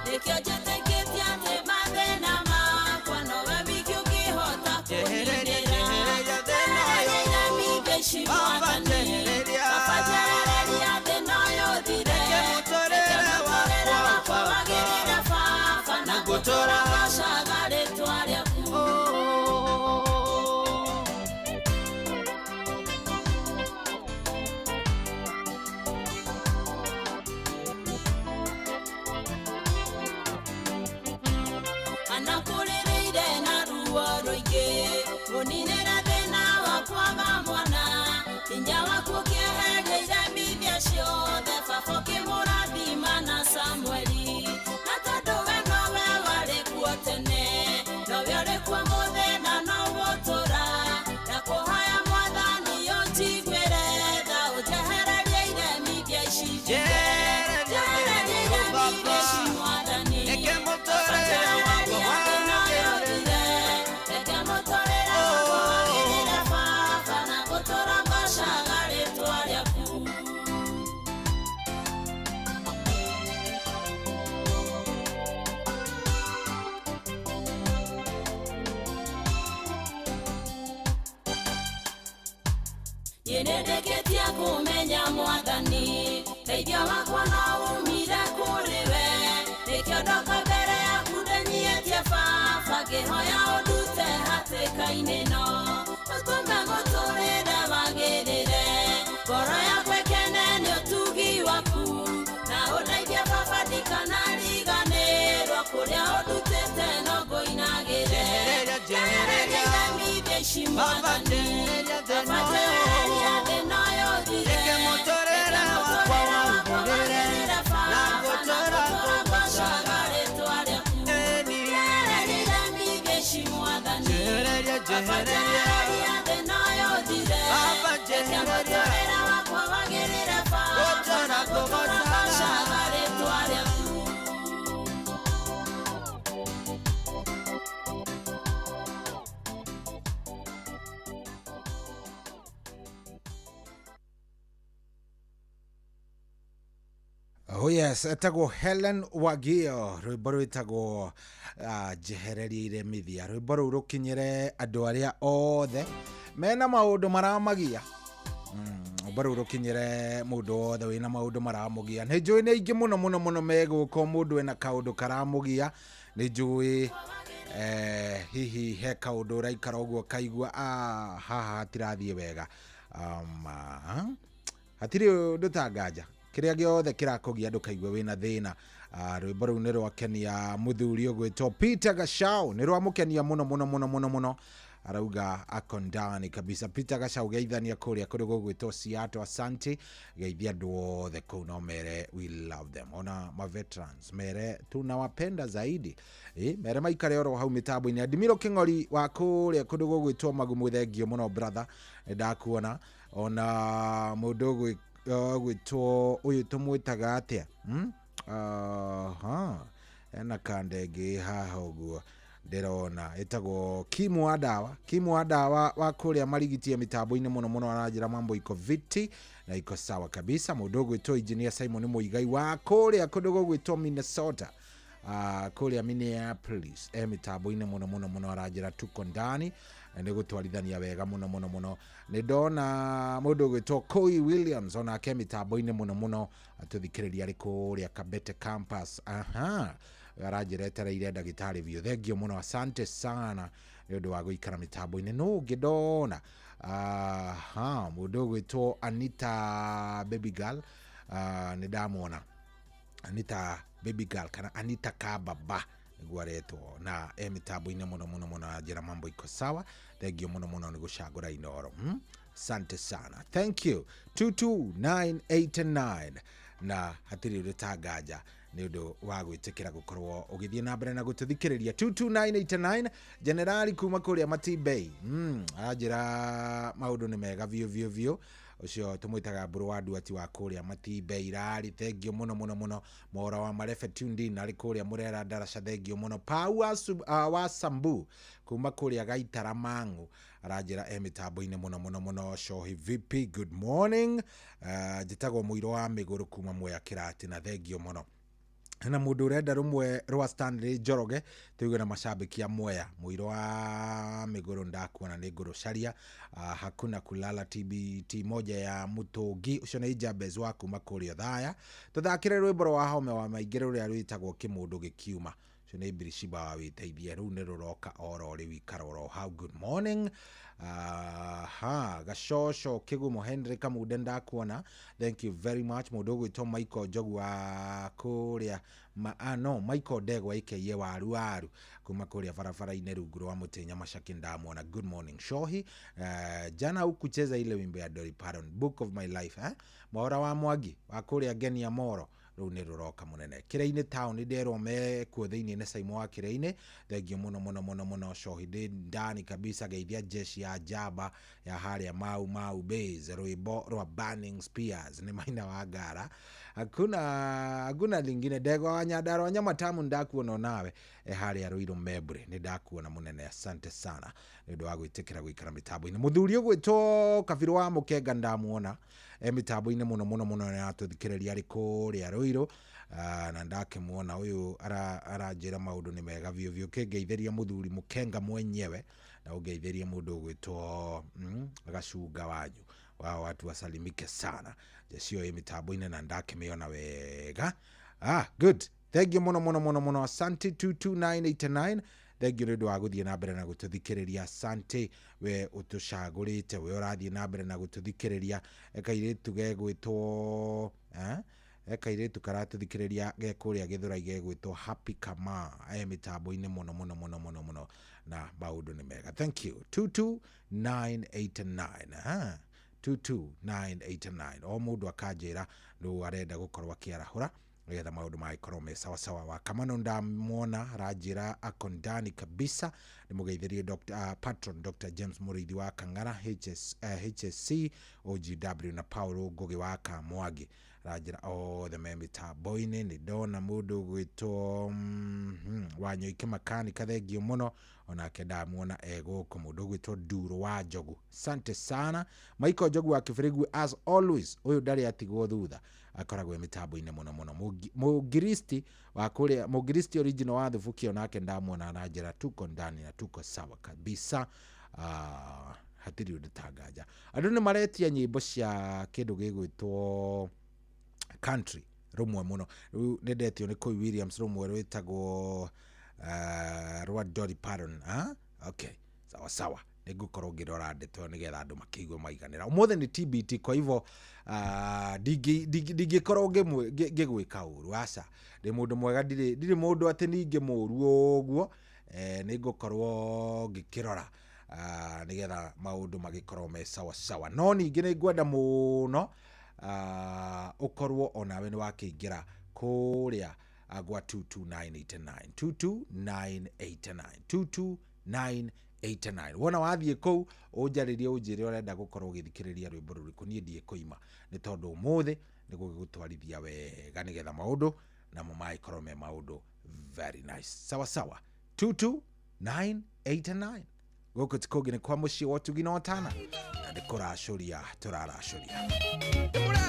S3: nĩkĩo njĩtĩkĩtie atĩ mathĩna makwa nowe wiki ũngĩhota
S9: Njehereria,
S3: kũninĩra
S9: njehereria thĩna ũyũ.
S3: iremithia ici
S9: Baba
S3: mwathani
S9: njehereria.
S3: baba njehereria thĩna ũyũ ũthire
S9: Reke mũtũrĩre
S3: mũtũrĩre wakwa
S9: wakwa
S3: wagĩrĩre baba na
S9: na ngũtũra
S3: ngocaga rĩtwa rĩaku. Anakũrĩrĩire na ruo rũingĩ mũninĩra thĩna wa kwaga mwana hinya waku ũkĩeheria iremithia ciothe baba ũkĩmũrathima na Samueli na tondũ we nowe warĩ kuo tene nowe ũrĩ kuo mũthĩ na nowe ũtũra na kũhoya mwathani ũnjiguĩre tha ũnjehererie iremithia ici
S9: Njehereria
S3: njehereria iremithia ici mwathani
S9: Reke mũtũrĩre wakwa wagĩrĩre.
S3: Reke mũtũrĩre wakwa wagĩrĩre baba na ngũtũra ngocaga rĩtwa rĩaku. Niĩ nĩndĩkĩtie kũmenya mwathani teithio wakwa no umire kũrĩ we nĩkĩo ndoka mbere yaku ndĩnyihĩtie baba ngĩhoya ũndute hatĩka-inĩ ĩno ũtũme mũtũrĩre wagĩrĩre ngoro yakwa ĩkene nĩ ũtugi waku na ũndeithie baba ndikanariganĩrwo kũrĩa ũndutĩte no ngũinagĩre
S9: Njehereria, njehereria.
S3: iremithia ici
S9: Baba
S3: mwathani
S9: njehereria thĩna
S3: baba
S9: ũyũ.
S3: njehereria thĩna ũyũ ũthire
S9: Reke mũtũrĩre wakwa wagĩrĩre na ngũtũra
S3: ngocaga rĩtwa rĩaku
S9: Ĩni.
S3: njehereria iremithia ici mwathani
S9: Njehereria,
S3: baba
S9: njehereria.
S3: njehereria thĩna ũyũ ũthire
S9: Baba
S3: reke
S9: njehereria.
S3: mũtũrĩre wakwa wagĩrĩre baba
S9: Ngũtũra
S3: na ngũtũra
S9: ngũgocaga.
S3: ngocaga rĩtwa rĩaku.
S2: Oh yes, etagwo Helen Wagio rwimbo rwitagwo njehereria iremithia rwimbo rũu rũkinyĩre andũ arĩa othe mena maũndũ maramagia rwimbo rũu rũkinyĩre mũndũ wothe wĩna maũndũ maramũgia nĩ njũĩ nĩ aingĩ mũno mũno mũno megũka mũndũ ena kaũndũ karamũgia nĩ njũĩ hihi he kaũndũ ũraikara ũguo kaigua ah, haha hatirathiĩ wega hatirĩ ũndũ ta nganja kĩrĩa gĩothe kĩrakũgia ndũkaigue wĩna thĩna. Rwĩmbo rũu nĩ rwakenia mũthuri ũgwĩtwo Peter Gachau nĩ rwamũkenia mũno mũno mũno mũno mũno. Arauga ako ndani kabisa. Peter Gacau geithania kũrĩa kũrĩ gũgwĩtwo Seattle, asante. Geithia andũ othe kũu no mere we love them, ona ma veterans mere tunawapenda zaidi. Mere maikare oro hau mĩtambo-inĩ. Adimiro Kĩng'ori wa kũrĩa kũndũ gũgwĩtwo Magumu, thengio mũno brother, nĩndakuona. Ona mũndũ ũgwĩtwo ũyũ tũmwĩtaga atĩa? Aha, ena kandenge haha ũguo ndĩrona ĩtagwo Kimu wa Dawa. Kimu wa Dawa wa kũrĩa marigitie mĩtambo-inĩ mũno mũno, aranjĩra mambo iko viti na iko sawa kabisa. Mũndũ ũgwĩtwo Engineer Simon Muigai wa kũrĩa kũndũ gũgwĩtwo Minnesota, kũrĩa Minneapolis, mĩtambo-inĩ mũno mũno mũno, aranjĩra tuko ndani nĩ gũtwarithania wega mũno mũno mũno. Nĩ ndona mũndũ ũgwĩtwo Koi Williams onake mĩtambo-inĩ mũno mũno, atũthikĩrĩria arĩ kũrĩa Kabete campus. Aha, aranjĩra etereire ndagĩtarĩ biũ, thengio mũno, asante sana nĩ ũndũ wa gũikara mĩtambo-inĩ. Nũ ũngĩ ndona? Aha, mũndũ ũgwĩtwo Anita Baby Girl, nĩ ndamwona Anita Baby Girl kana Anita Kababa nĩguo aretwo, na e mĩtambo-inĩ mũno mũno mũno, anjĩra mambo iko sawa, thengio mũno mũno nĩ gũcagũra Inooro. Asante sana, thank you. 22989 na hatirĩ ũndũ tanganja nĩ ũndũ wa gwĩtĩkĩra gũkorwo ũgĩthiĩ na mbere na gũtũthikĩrĩria. 22989 Generali kuma kũrĩa Matibei, aranjĩra maũndũ nĩ mega biũ biũ biũ. Ũcio tũmwĩtaga Mbũrũ wa Nduati wa kũrĩa Matibei rari, thengio mũno mũno mũno. Mora wa Marefe tuned in arĩ kũrĩa Mũrera Ndaraca, thengio mũno. Pau wa Sambu kuma kũrĩa Gaitara Mang'u aranjĩra e mĩtambo-inĩ mũno mũno mũno. Shohi VP, good morning. Njĩtagwo Mũirũ wa Mĩgũrũ kuma Mwea Kĩratina, thengio mũno. Na mũndũ ũrenda rũmwe rwa Stanley Njoroge tuigue na macambĩki a Mwea. Mũirũ wa Mĩgũrũ ndakuona nĩ ngũrũcaria. Hakuna kulala TBT moja ya Mũtũngi, ũcio nĩ Jabez wa kuma kũrĩa Othaya. Tũthakĩre rwĩmbo rwa Home wa Maingĩ rũrĩa rwĩtagwo Kĩmũndũ Gĩkiuma, ũcio nĩ Birishiba wa wĩteithie, rĩu nĩ rũroka oro rĩu, ikara oro hau. Good morning. Aha, Gacoco Kĩgumo Henry Kamunde ndakuona, thank you very much. Mũndũ ũgwĩtwo Michael Njogu wa kũrĩa no Michael Ndegwa aka Waru Waru kuma kũrĩa barabara-inĩ rungu rwa mũtĩ Nyamacaki ndamuona, good morning Shohi. Jana hukucheza ile wimbo ya Dolly Parton, Book of My Life, eh? Mwaura wa Mwangi wa kũrĩa Ngenia Moro, rĩu nĩ rũroka mũnene. Kĩrĩa-inĩ town nderwo mekuo thĩinĩ nĩ Saimo wa Kĩrĩa-inĩ, thengio mũno mũno mũno mũno. Shohi ndĩ ndani kabisa, geithia jeshi ya njamba ya harĩa Mau Mau Base, rwĩmbo rwa Burning Spears nĩ Maina wa Ngara, hakuna lingine. Ndegwa wa Nyandarua Nyamatamu ndakuona onawe harĩa Ruiru Membre, nĩ ndakuona mũnene, asante sana nĩ ũndũ wa gwĩtĩkĩra gũikara mĩtambo-inĩ. Mũthuri ũgwĩtwo Kabirũ wa Mũkenga ndamuona mĩtambo-inĩ mũno mũno mũno, nĩ aratũthikĩrĩria arĩ kũrĩa Ruiru, na ndakĩmuona ũyũ aranjĩra maũndũ nĩ mega biũ biũ. Kĩngeithĩria mũthuri Mũkenga mwenyewe na ũngeithĩrie mũndũ ũgwĩtwo Gacunga wanyu wao, watu wasalimike sana. Jecio ĩ mĩtambo-inĩ na ndakĩmĩona wega. Good, thank you mũno mũno mũno mũno, asante. 22989 thengio nĩ ũndũ wa gũthiĩ na mbere na gũtũthikĩrĩria, asante we ũtũcagũrĩte, we ũrathiĩ na mbere na gũtũthikĩrĩria. Kairĩtu gegwĩtwo kairĩtu karatũthikĩrĩria ge kũrĩa Gĩthũrai gegwĩtwo Happy Kama, mĩtambo-inĩ mũno mũno mũno mũno mũno, na maũndũ nĩ mega, thank you. 22989 22989 o mũndũ akanjĩra nũ arenda gũkorwo akĩarahũra nĩgetha maũndũ magĩkorwo me sawa sawa. Wa Kamano ndamwona aranjĩra ako ndani kabisa, nĩ mũgeithĩrie patron Dr. James Mũrĩithi wa Kang'ara HSC OGW na Paul Ngũgĩ wa Kamwangi, aranjĩra othe me mĩtambo-inĩ. Nĩ ndona mũndũ ũgwĩtwo Wanyoike Makanika, thengio mũno, onake ndamuona e gũkũ. Mũndũ ũgwĩtwo Nduro wa Njogu, asante sana. Michael Njogu wa Kĩbĩrĩgu as always, ũyũ ndarĩ atigwo thutha, akoragwo e mĩtambo-inĩ mũno mũno. Mũngiristi wa kũrĩa Mũngiristi original wa Thubuki onake ndamuona aranjĩra tuko ndani na tuko sawa kabisa. Hatirĩ ũndũ tanganja. Andũ nĩ maretia nyĩmbo cia kĩndũ gĩgwĩtwo country rũmwe mũno. Rĩu nĩ ndetio nĩ Koi Williams rũmwe rwĩtagwo rwa Dolly Parton. Okay, sawa sawa, nĩngũkorwo ngĩrora ndeto nĩgetha andũ makĩigue maiganĩra. Ũmũthĩ nĩ TBT, kwa hivyo ndingĩkorwo ngĩgwĩka ũru, aca, ndĩ mũndũ mwega, ndirĩ mũndũ atĩ ningĩ mũru ũguo. Nĩngũkorwo ngĩkĩrora Nĩgetha maũndũ magĩkorwo me sawa sawa. No ningĩ nĩ ngwenda mũno ũkorwo onawe nĩ wakĩingĩra kũrĩa gwa 22989 22989 22989. Wona wathiĩ kũu ũnjarĩrie ũnjĩre ũrenda gũkorwo ũgĩthikĩrĩria rwĩmbo rũrĩkũ, niĩ ndiĩkũima nĩ tondũ ũmũthĩ nĩ gũgĩgũtwarithia wega nĩgetha maũndũ namo magĩkorwo me maũndũ very nice. Sawa sawa, 22989. Gũkũ ti kũngĩ nĩ kwa mũciĩ wa ũtugi na ũtana, na nĩ kũracũria tũraracũria.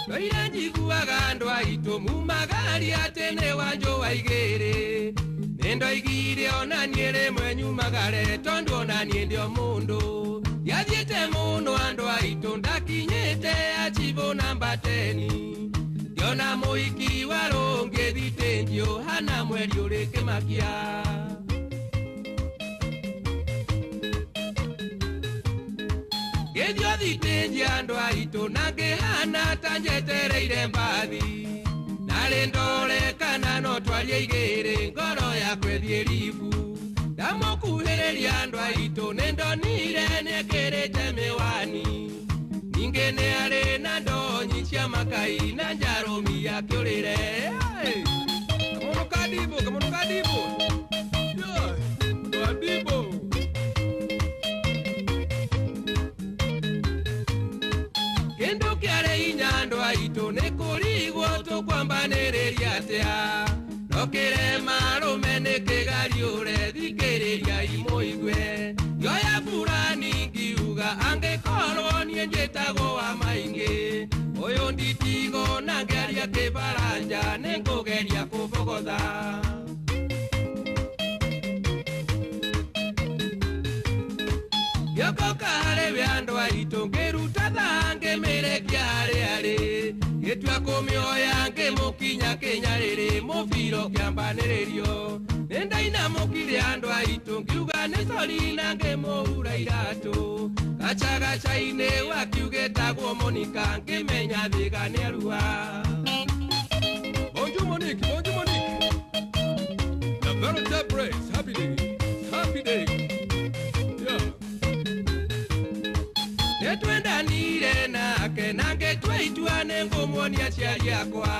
S17: Ndoire njiguaga andũ aitũ mumagaria atĩ nĩ wanjũ wa igĩrĩ. Nĩ ndoigire ona niĩ rĩmwe nyumagare tondũ ona niĩ ndĩ o mũndũ. Ndiathiĩte mũno andũ aitũ ndakinyĩte achibũ namba teni. Ndiona mũhiki wa rũngĩ thitĩnji ũhana mweri ũrĩ kĩmakia. Ngĩthiĩ thitĩnji andũ aitũ na ngĩhana ta njetereire mbathi. Narĩ ndore kana no twarie igĩrĩ ngoro yakwa ĩthiĩ ribu. Ndamũkuhĩrĩria andũ aitũ nĩ ndonire nĩekĩrĩte mĩwani. Ningĩ nĩ arĩ na ndonyi cia makai na njarũmi akĩũrĩre.
S4: Kamono kadibo, kamono kadibo. Yeah, kadibo.
S17: Kĩndũ kĩarĩ hinya andũ aitũ nĩ kũrigwo tũkwambanĩrĩria atĩa. No kĩrema arũme nĩ kĩgariũre thikĩrĩria imũigue. Ngĩoya burani ngiuga angĩkorwo niĩ njĩtagwo wa maingĩ. Ũyũ nditigo na ngĩaria kĩbaranja nĩngũgeria kũbogotha. Ngĩokoka harĩ we andũ aitũ ngĩruta thaa ngĩmĩrekia harĩ arĩ. Ngĩtua kũmĩoya ngĩmũkinya kĩnyarĩrĩ mũbira ũkĩambanĩrĩrio. Nĩ ndainamũkire andũ aitũ ngiuga nĩ sori na ngĩmũhura iratũ. Gacagaca-inĩ wakiugĩtagwo Monica ngĩmenya thĩga nĩarua.
S4: Bonjour Monique, bonjour Monique. The Verite Praise, happy day, happy day. Yeah.
S17: Nĩtwendanire nake na ngĩtua itua nĩngũmuonia aciari akwa.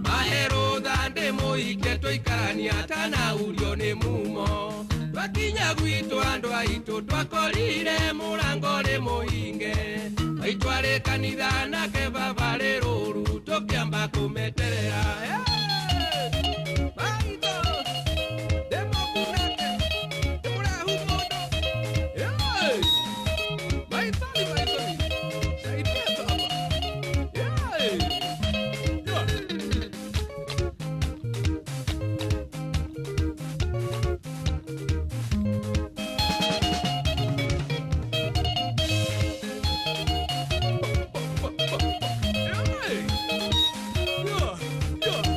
S17: Mahe rũtha ndĩmũhikie tũikarania tanaurio nĩ mumo. Twakinya gwitũ andũ aitũ twakorire mũrango rĩ mũhinge. Maitũ arĩ kanitha nake baba rĩ rũru tũkĩamba kũmeterera.
S4: Maitũ, ndĩmũkunake, ndĩmũrahu mũndũ. Yeah. Maitũ, maitũ, saidia tu hapa. Yeah. Yeah. Yeah. Yeah. Yeah.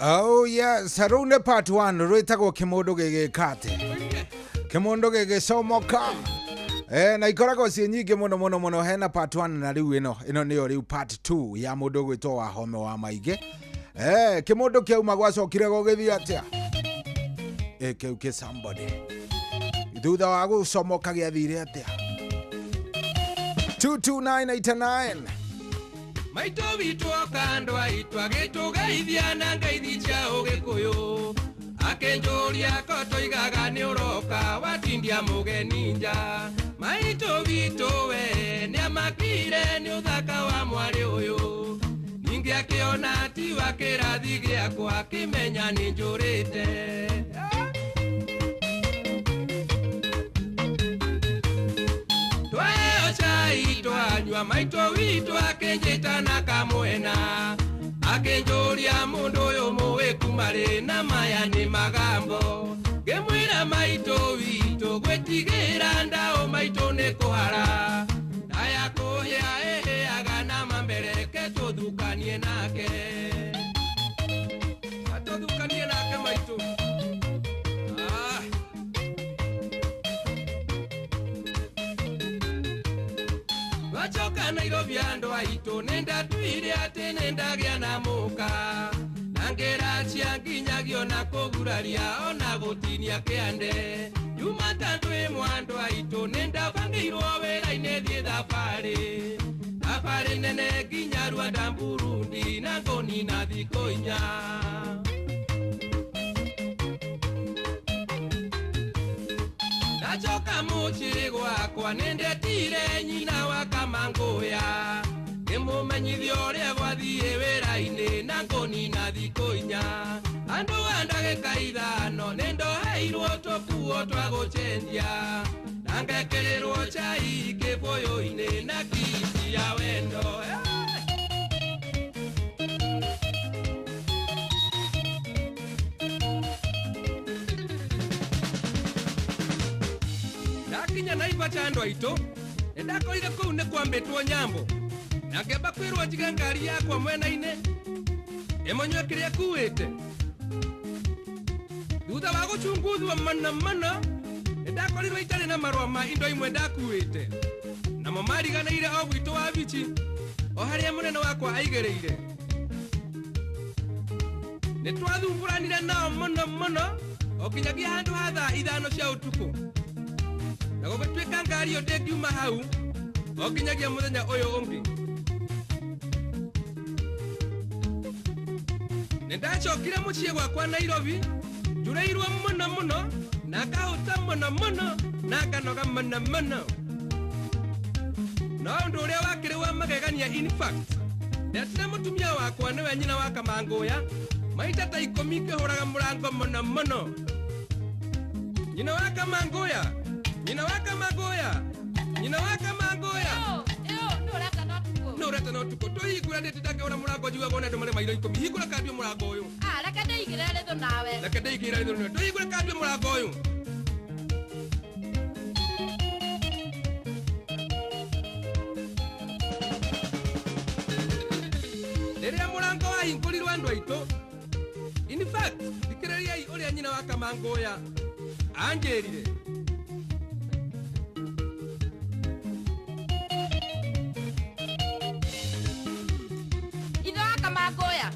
S2: Oh yes, rĩu nĩ part 1 rwĩtagwo kĩmũndũ gĩgĩka atĩ kĩmũndũ gĩgĩcomoka. Na ikoragwo ciĩ nyingĩ mũno mũno mũno. Hena part 1 na rĩu ĩno nĩyo rĩu part 2 ya mũndũ ũgwĩtwo Wahome wa Maingĩ. Kĩmũndũ kĩauma gwacokire gũgĩthiĩ atĩa? Kĩu kĩ somebody thutha wa gũcomoka gĩathire atĩa? 22989.
S17: Maitũ witũ oka andũ aitũ agĩtũgeithia na ngeithi cia ũgĩkũyũ, akĩnjũria ko tũigaga nĩ ũroka watindia mũgeni nja. Maitũ witũ we nĩamakire nĩ ũthaka wa mwarĩ ũyũ, ningĩ akĩona ti wa kĩrathi gĩakwa akĩmenya nĩ njũrĩte. Twaheo cai twanyua maitũ witũ akĩnjĩta na kamwena, akĩnjũria mũndũ ũyũ mũĩ kuma rĩ na maya nĩ magambo. Ngĩmwĩra maitũ witũ gwĩtigĩra ndaũ maitũ nĩ kũhara, ndaya kũhĩa ĩhĩaga na mambereke tũthukanie nake, atũthukanie nake maitũ. Twacoka Nairobi andũ aitũ nĩndatuire atĩ nĩndagĩa na mũka, na ngĩracia nginyagio na kũguraria ona gũtinia kĩande. Jumatatũ ĩmwe andũ aitũ nĩndabangĩirwo wĩra-inĩ thiĩ thabarĩ, thabarĩ nene nginya Rwanda, Burundi na ngũnina thikũ 4. Ndacoka mũciĩ gwakwa nĩndetire nyina wa Kamangũya, ngĩmũmenyithia ũrĩa gwathiĩ wĩra-inĩ na ngũnina thikũ 4. Andũ a ndagĩka 5 nĩndoheirwo tũkuo twa gũcenjia, na ngekĩrĩrwo cai kĩbũyũ-inĩ na kisi ya wendo. Ndakinya Naivasha andũ aitũ nĩndakorire kũu nĩ kwambĩtwo nyambo, na ngĩamba kwĩrwo njige ngari yakwa mwena-inĩ ĩmonywe kĩrĩa ĩkuĩte. Thutha wa gũchunguthwo mũno mũno nĩndakorirwo itarĩ na marũa ma indo imwe ndakuĩte, namo mariganĩire o gwitũ wa bici o harĩa mũnene wakwa aigĩrĩire. Nĩtwathumbũranire nao mũno mũno o kinyagia handũ ha thaa 5 cia ũtukũ, na gũgĩtuĩka ngari ĩyo ndĩngiuma hau o kinyagia mũthenya ũyũ ũngĩ. Nĩndacokire mũciĩ gwakwa Nairobi njũrĩirwo mũno mũno na ngahũta mũno mũno na nganoga mũno mũno. No ũndũ ũrĩa wakĩrĩ wa magegania, in fact, ndetire mũtumia wakwa nĩwe nyina wa Kamangũya maita ta 10 ngĩhũraga mũrango mũno mũno. Nyina wa Kamangũya, nyina wa Kamangũya, nyina wa Kamangũya. Nĩ ũreta na ũtukũ tũhingũra ndĩtinda ngĩhũra mũrango njiguaga ona andũ marĩ mairo 10. Hingũra kandue mũrango ũyũ.
S14: Reke ndĩigĩrĩre rĩthũ nawe.
S17: Reke ndĩigĩrĩre rĩthũ nawe. Tũhingũre kandue mũrango ũyũ. Rĩrĩa mũrango wahingũrirwo andũ aitũ, in fact, thikĩrĩriai ũrĩa nyina wa Kamangũya anjĩrire.
S14: Ithe wa Kamangũya,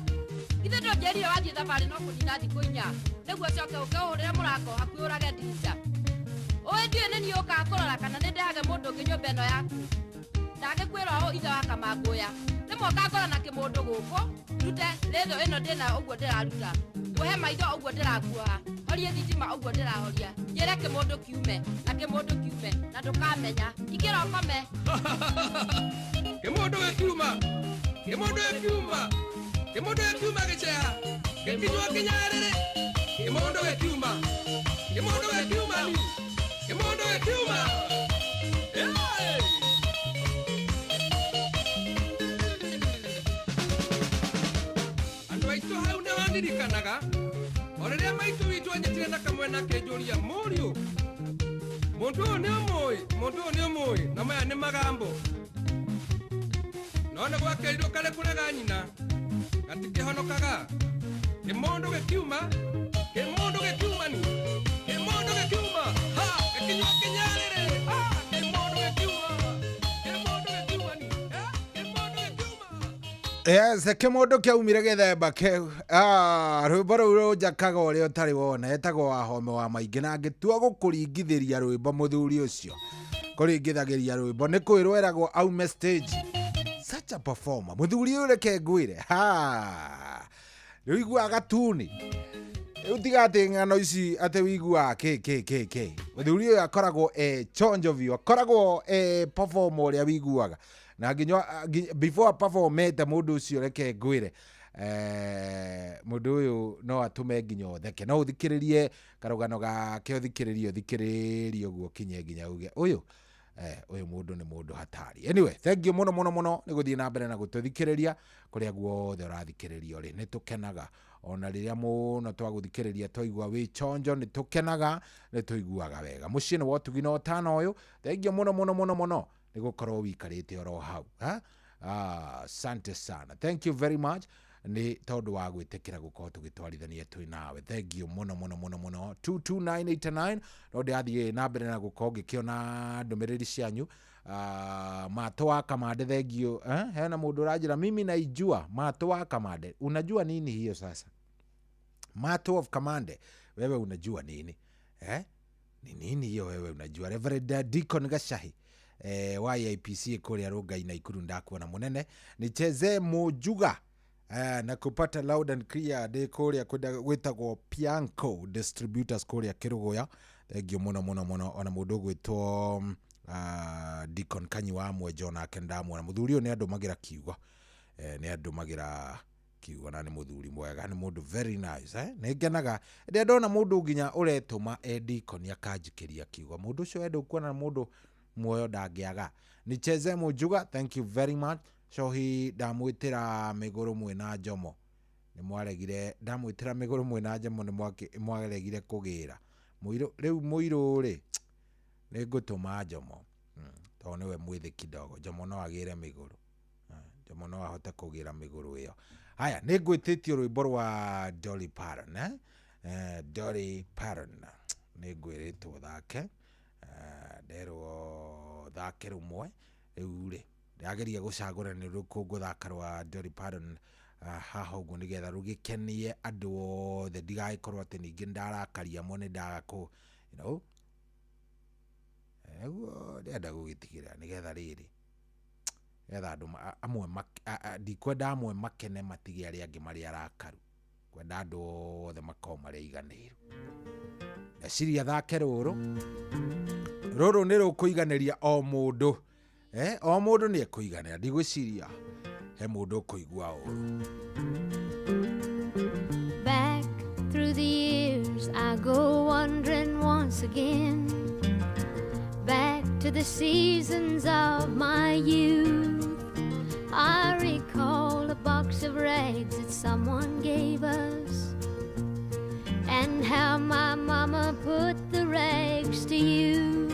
S14: ithe ndũnjĩrire wathiĩ thabarĩ no kũnina thikũ 4 nĩguo ũcoke ũke ũhũrĩre mũrango hakuhĩ ũrage ndirica. Ũĩ ndiũĩ nĩ niĩ ũkaga kũrora kana nĩ ndehage mũndũ ũngĩ nyũmba ĩno yaku. Ndangĩkwĩra ũũ ithe wa Kamangũya, rĩmwe ũkangora na kĩmũndũ gũkũ ndute rĩthũ ĩno ndĩna ũguo ndĩraruta, nguohe maitho ũguo ndĩrakuoha, horie thitima ũguo ndĩrahoria, njĩre kĩmũndũ kiume na kĩmũndũ kiume na ndũkamenya. Ingĩra ũkome.
S17: Kĩmũndũ gĩkiuma, kĩmũndũ gĩkiuma, kĩmũndũ gĩkiuma gĩceha gĩkinyua kĩnyarĩrĩ. Kĩmũndũ gĩkiuma, kĩmũndũ gĩkiuma ni, kĩmũndũ gĩkiuma. Andũ aitũ hau nĩho ndirikanaga o rĩrĩa maitũ witũ anyitire na kamwena akĩnjũria, mũriũ mũndũ ũyũ nĩ ũmũĩ, mũndũ ũyũ nĩ ũmũĩ, na maya nĩ magambo. No nĩ gwakĩrirwo karĩ kũrega nyina gatikĩhonokaga. Kĩmũndũ gĩkiuma, kĩmũndũ gĩkiuma ni, kĩmũndũ gĩkiuma, ha, gĩkinyua kĩnyarĩrĩ, ha, kĩmũndũ gĩkiuma, kĩmũndũ gĩkiuma ni, kĩmũndũ gĩkiuma.
S2: Yes, kĩmũndũ kĩaumire gĩthemba kĩu. Ah, rwĩmbo rũu rũnjakaga ũrĩa ũtarĩ wona, etagwo Wahome wa Maingĩ, na ngĩtua gũkũringithĩria rwĩmbo mũthuri ũcio. Kũringithagĩria rwĩmbo nĩ kwĩrwo eragwo aume stage. Such a performer. Mũthuri ũyũ reke ngwĩre. Ha. Rĩu iguaga gatuni. Rĩu tiga atĩ ng'ano ici atĩ wiguaga kĩ kĩ kĩ kĩ. Mũthuri ũyũ akoragwo e chonjo biũ, akoragwo e performer ũrĩa wiguaga. Na nginya before performete mũndũ ũcio reke ngwĩre. Mũndũ ũyũ no atũme nginya ũtheke. No ũthikĩrĩrie karũgano gake, ũthikĩrĩrie, ũthikĩrĩrie ũguo ũkinye nginya uge ũyũ. Ũyũ mũndũ nĩ mũndũ hatari. Anyway, thank you mũno mũno mũno nĩ gũthiĩ na mbere na gũtũthikĩrĩria kũrĩa guothe ũrathikĩrĩria ũrĩ. Nĩ tũkenaga ona rĩrĩa mũno twagũthikĩrĩria twaigua wĩ chonjo, nĩ tũkenaga, nĩ tũiguaga wega. Mũciĩ nĩ wa ũtugi na ũtana ũyũ. Thank you mũno mũno mũno mũno nĩ gũkorwo wĩikarĩte oro hau. Ha? Asante sana. Thank you very much nĩ tondũ wa gwĩtĩkĩra gũkorwo tũgĩtwarithania twĩ nawe. Thank you mũno mũno mũno mũno. 22989 no ndĩrathiĩ na mbere na gũkorwo ngĩkĩona ndũmĩrĩri cianyu. Mato wa Kamande, thank you. Hena mũndũ ũranjĩra mimi naijua Mato wa Kamande. Unajua nini hiyo sasa? Mato of Kamande, wewe unajua nini? Ni nini hiyo wewe unajua? Reverend Deacon Gacahi wa IPC kũrĩa Rongai na Ikuru ndakuona mũnene. Nicheze Mujuga na kupata loud and clear ndĩ kũrĩa gwĩtagwo Pianco Distributors kũrĩa Kĩrũgũya. Thank you mũno mũno mũno. Ona mũndũ ũgwĩtwo Deacon Kanyi wa Mwenjo nake ndamuona. Mũthuri ũyũ nĩ andũmagĩra kiugo. Nĩ andũmagĩra kiugo na nĩ mũthuri mwega, nĩ mũndũ very nice. Nĩ ngenaga rĩrĩa ndona mũndũ nginya ũretũma e Deacon akanjikĩria kiugo. Mũndũ ũcio wenda kuona mũndũ muoyo ndangĩaga. Nicheze Mujuga, thank you very much. Cohi ndamwĩtĩra mĩgũrũ mwĩna njomo. Nĩ mwaregire, ndamwĩtĩra mĩgũrũ mwĩna njomo nĩ mwaregire kũgĩra. Mũirũ, rĩu mũirũ rĩ, nĩ ngũtũma njomo. Tondũ nĩwe mwĩthĩ kidogo. Njomo no agĩre mĩgũrũ. Njomo no ahote kũgĩra mĩgũrũ ĩyo. Haya, nĩ ngwĩtĩtio rwĩmbo rwa Dolly Parton, eh? Dolly Parton. Nĩ ngwĩrĩtwo thake. Nderwo thake rũmwe. Rĩu rĩ, ndĩrageria gũcagũra nĩ rũrĩkũ ngũthaka rwa Dolly Parton haha ũguo nĩgetha rũgĩkenie andũ othe, ndigagĩkorwo atĩ ningĩ ndarakaria amwe nĩ ndaga kũ, you know, nĩguo ndĩrenda gũgĩtigĩrĩra nĩgetha rĩrĩ, nĩgetha andũ amwe ndikwenda amwe makene matige arĩa angĩ marĩ arakaru, kwenda andũ othe makorwo marĩ aiganĩru. Ndeciria thake rũrũ, rũrũ nĩ rũkũiganĩria o mũndũ. O mũndũ nĩ ekũiganĩra, ndigwĩciria he mũndũ ũkũigua ũru.
S18: Back through the years I go wandering once again, back to the seasons of my youth. I recall a box of rags that someone gave us, and how my mama put the rags to use.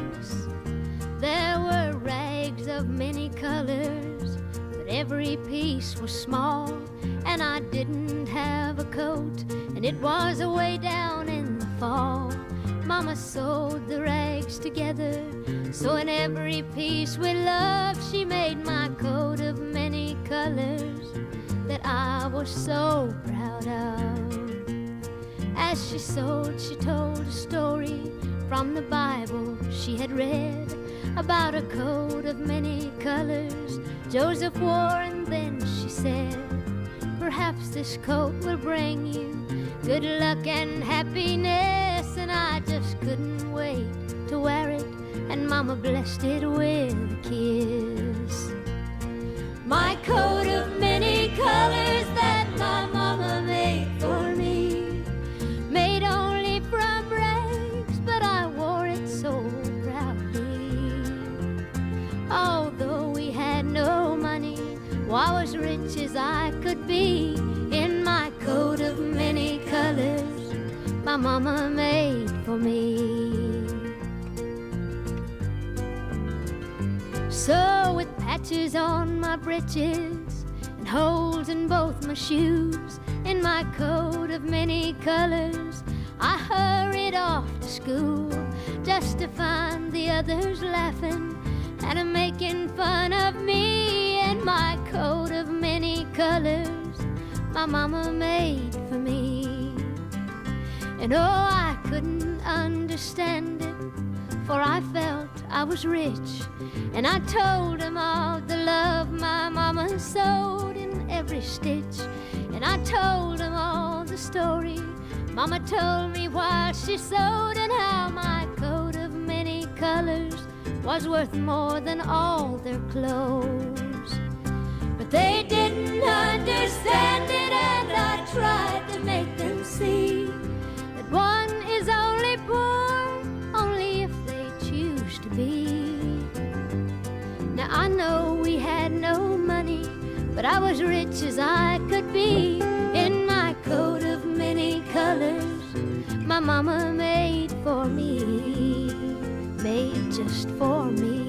S18: There were rags of many colors, but every piece was small, and I didn't have a coat, and it was away down in the fall. Mama sewed the rags together, so in every piece with love she made my coat of many colors that I was so proud of. As she sewed, she told a story from the Bible she had read about a coat of many colors Joseph wore, and then she said, perhaps this coat will bring you good luck and happiness. And I just couldn't wait to wear it, and Mama blessed it with a kiss. My coat of many colors that my mama made for me, made only from rags, but I wore it so proudly. Although we had no money, well, I was rich as I could be in my coat of many colors my mama made for me. So with patches on my breeches and and holes in both my shoes, in my coat of many colors. I hurried off to school just to find the others laughing and a making fun of me and my coat of many colors my mama made for me. And oh, I couldn't understand it, for I felt I was rich. And I told 'em all the love my mama sewed in every stitch. And I told 'em all the story mama told me while she sewed, and how my coat of many colors was worth more than all their clothes. But they didn't understand it, and I tried to make them see that one is only poor only if they choose to be. Now I know we had no money, but I was rich as I could be in my coat of many colors my mama made for me, made just for me.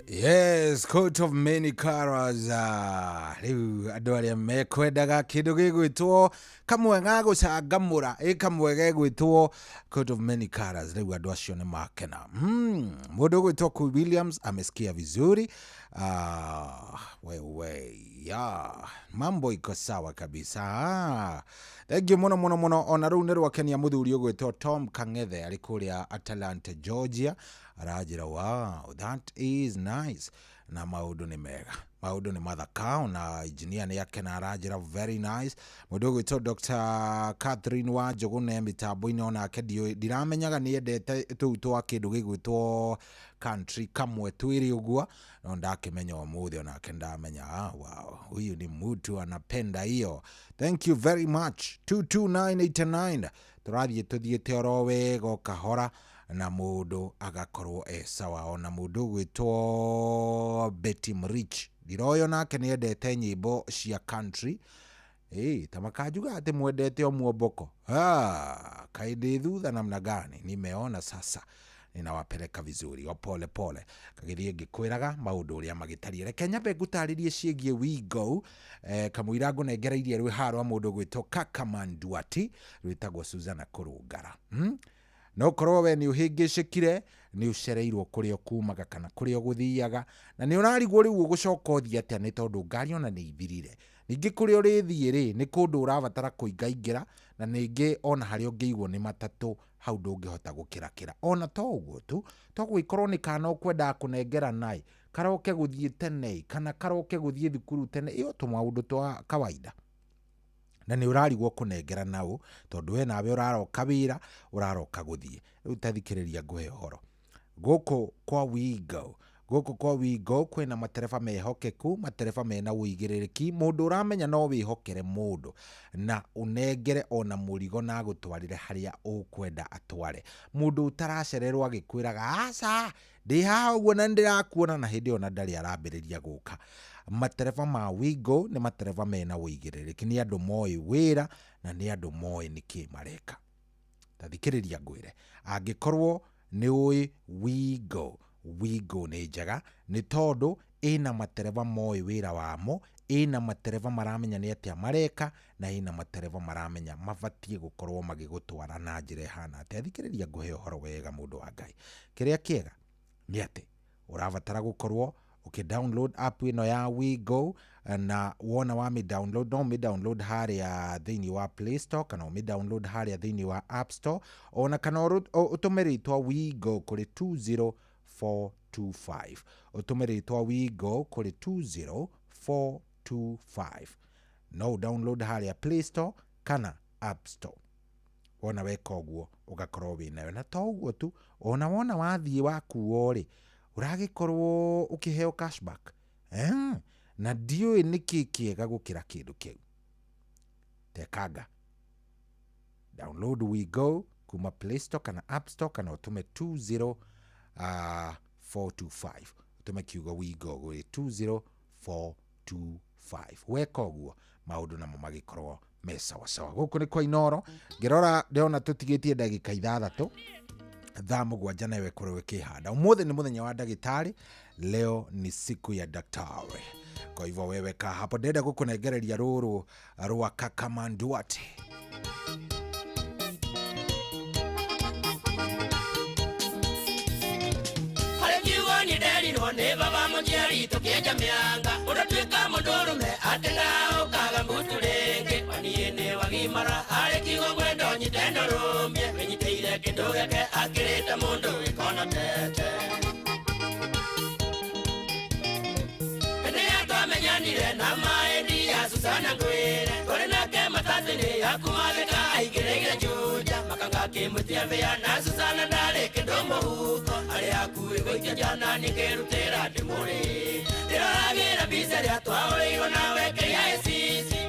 S2: Yes, coat of many colors. Rĩu andũ arĩa mekwendaga kĩndũ gĩgwĩtwo kamwe ga gũcangamũra ĩ kamwe gegwĩtwo coat of many colors, rĩu andũ acio nĩ makena. Mũndũ ũgwĩtwo Kuu Williams amesikia vizuri. Wewe ya mambo iko sawa kabisa. Thank you muno muno muno. Ona rĩu nĩ rwakenia mũthuri ũgwĩtwo Tom Kang'ethe arĩ kũrĩa Atlanta, Georgia, aranjĩra wow, that is nice, na maũndũ nĩ mega, maũndũ nĩ mathaka. Ona engineer nĩ akena, aranjĩra very nice. Mũndũ ũgwĩtwo Dr. Catherine wa Njũgũna mĩtambo-inĩ, onake ndiramenyaga nĩ endete tũu twa kĩndũ gĩgwĩtwo country kamwe twĩrĩ ũguo, no ndakĩmenya ũmũthĩ onake ndamenya, wow, huyu ni mtu anapenda hiyo. Thank you very much. 22989 tũrathiĩ tũthiĩte oro wega o kahora na mũndũ agakorwo e sawa. Ona mũndũ ũgwĩtwo Betty Mrich ndiroyo nake nĩ endete nyĩmbo cia country. Ta makanjuga atĩ mwendete o muomboko. Kaĩ ndĩ thutha namna gani? Nimeona sasa ninawapeleka vizuri o pole pole, kagĩthiĩ ngĩkwĩraga maũndũ ũrĩa magĩtariĩ. Reke nyambe ngũtarĩrie ciĩgiĩ Wigo. Kamũira ngũnengereirie rwĩ haha rwa mũndũ ũgwĩtwo Kakamanduati rwĩtagwo Suzana Kũrũngara. No korwo we nĩ ũhĩngĩcĩkire, nĩ ũcereirwo kũrĩa ũkumaga kana kũrĩa ũgũthiaga, na nĩ ũrarigwo rĩu ũgũcoka ũthiĩ atĩa nĩ tondũ ngari ona nĩ ithirire. Ningĩ kũrĩa ũrĩthiĩ rĩ, nĩ kũndũ ũrabatara kũingaingĩra, na ningĩ ona harĩa ũngĩigwo nĩ matatũ hau ndũngĩhota gũkĩrakĩra. Ona to ũguo tu, to gũgĩkorwo nĩ kana ũkwendaga kũnengera naĩ, karoke gũthiĩ tene kana karoke gũthiĩ thukuru tene, ĩyo tũmaũndũ twa kawaida. Na nĩ ũrarigwo kũnengera nao tondũ we nawe ũraroka wĩra, ũraroka gũthiĩ. Rĩu ta thikĩrĩria ngũhe ũhoro. Gũkũ kwa Wigo, gũkũ kwa Wigo kwĩna matereba mehokeku, matereba mena ũigĩrĩrĩki, mũndũ ũramenya no wĩhokere mũndũ na ũnengere ona mũrigo na agũtwarĩre harĩa ũkwenda atware. Mũndũ ũtaracererwo agĩkwĩraga aca ndĩ haha ũguo na nĩndĩrakuona, na hĩndĩ ĩyo na ndarĩ arambĩrĩria gũka. Matereba ma Wigo nĩ matereba mena ũigĩrĩrĩki, nĩ andũ moĩ wĩra na nĩ andũ moĩ nĩkĩ mareka. Ta thikĩrĩria ngwĩre, angĩkorwo nĩ ũĩ Wigo, Wigo nĩ njega nĩ tondũ ĩna matereba moĩ wĩra wamo, ĩna matereba maramenya nĩ atĩa mareka, na ĩna matereba maramenya mabatiĩ gũkorwo magĩgũtwara na njĩra ĩhana atĩa. Thikĩrĩria ngũhe ũhoro wega mũndũ wa Ngai. Kĩrĩa kĩega nĩ atĩ ũrabatara gũkorwo ũkĩ download app ĩno ya Wigo, na wona wa mi download, no mi download harĩa thĩinĩ wa Play Store kana ũmĩ download harĩa thĩinĩ wa App Store, ona kana ũtũme rĩtwa Wigo kũrĩ 20425, ũtũme rĩtwa Wigo kũrĩ 20425. No download harĩa Play Store kana App Store. Wona weka ũguo ũgakorwo wĩnayo. Na to ũguo tu, ona wona wathiĩ wakuo rĩ, ũragĩkorwo ũkĩheo cashback. Na ndiũĩ nĩkĩ kĩega gũkĩra kĩndũ kĩu. Tekanga, download Wigo kuma Play Store kana App Store, kana ũtũme 20425, ũtũme kiugo Wigo gwĩ 20425. Weka ũguo maũndũ namo magĩkorwo me sawasawa. Gũkũ nĩ kwa Inoro, ngĩrora ndĩrona tũtigĩtie ndagĩka 6. Thaa 7 nawe ĩkorwo ĩkĩhanda. Ũmũthĩ nĩ mũthenya wa ndagĩtarĩ, leo ni siku ya daktari. Kwa hivyo wewe kaa hapo, ndĩrenda gũkũnengereria rũrũ rwa Kakamanduate.
S9: Nderirwo nĩ baba mũnjiari tũkĩenja mĩanga ũndatuĩka mũndũrũme atĩ na ũkaga mutu rĩngĩ waniĩ nĩ wagimara arĩ kiugo ngwenda ũnyite ndũrũmie wĩnyitĩire kĩndũ gĩake akĩrĩte mũndũ gĩkonotete. Hĩndĩ ĩrĩa twamenyanire na maĩndi ya Susana ngwĩre twarĩ nake matatũ-inĩ ya kumathĩka aingĩrĩire Juja makanga akĩmwĩtia mbĩa na Susana ndarĩ kĩndũ mũhuko arĩ hakuhĩ gũikia njana nĩngĩrutĩra ndĩmũrĩ. Ndĩroragĩra mbica ĩrĩa twahũrĩirwo nawe KICC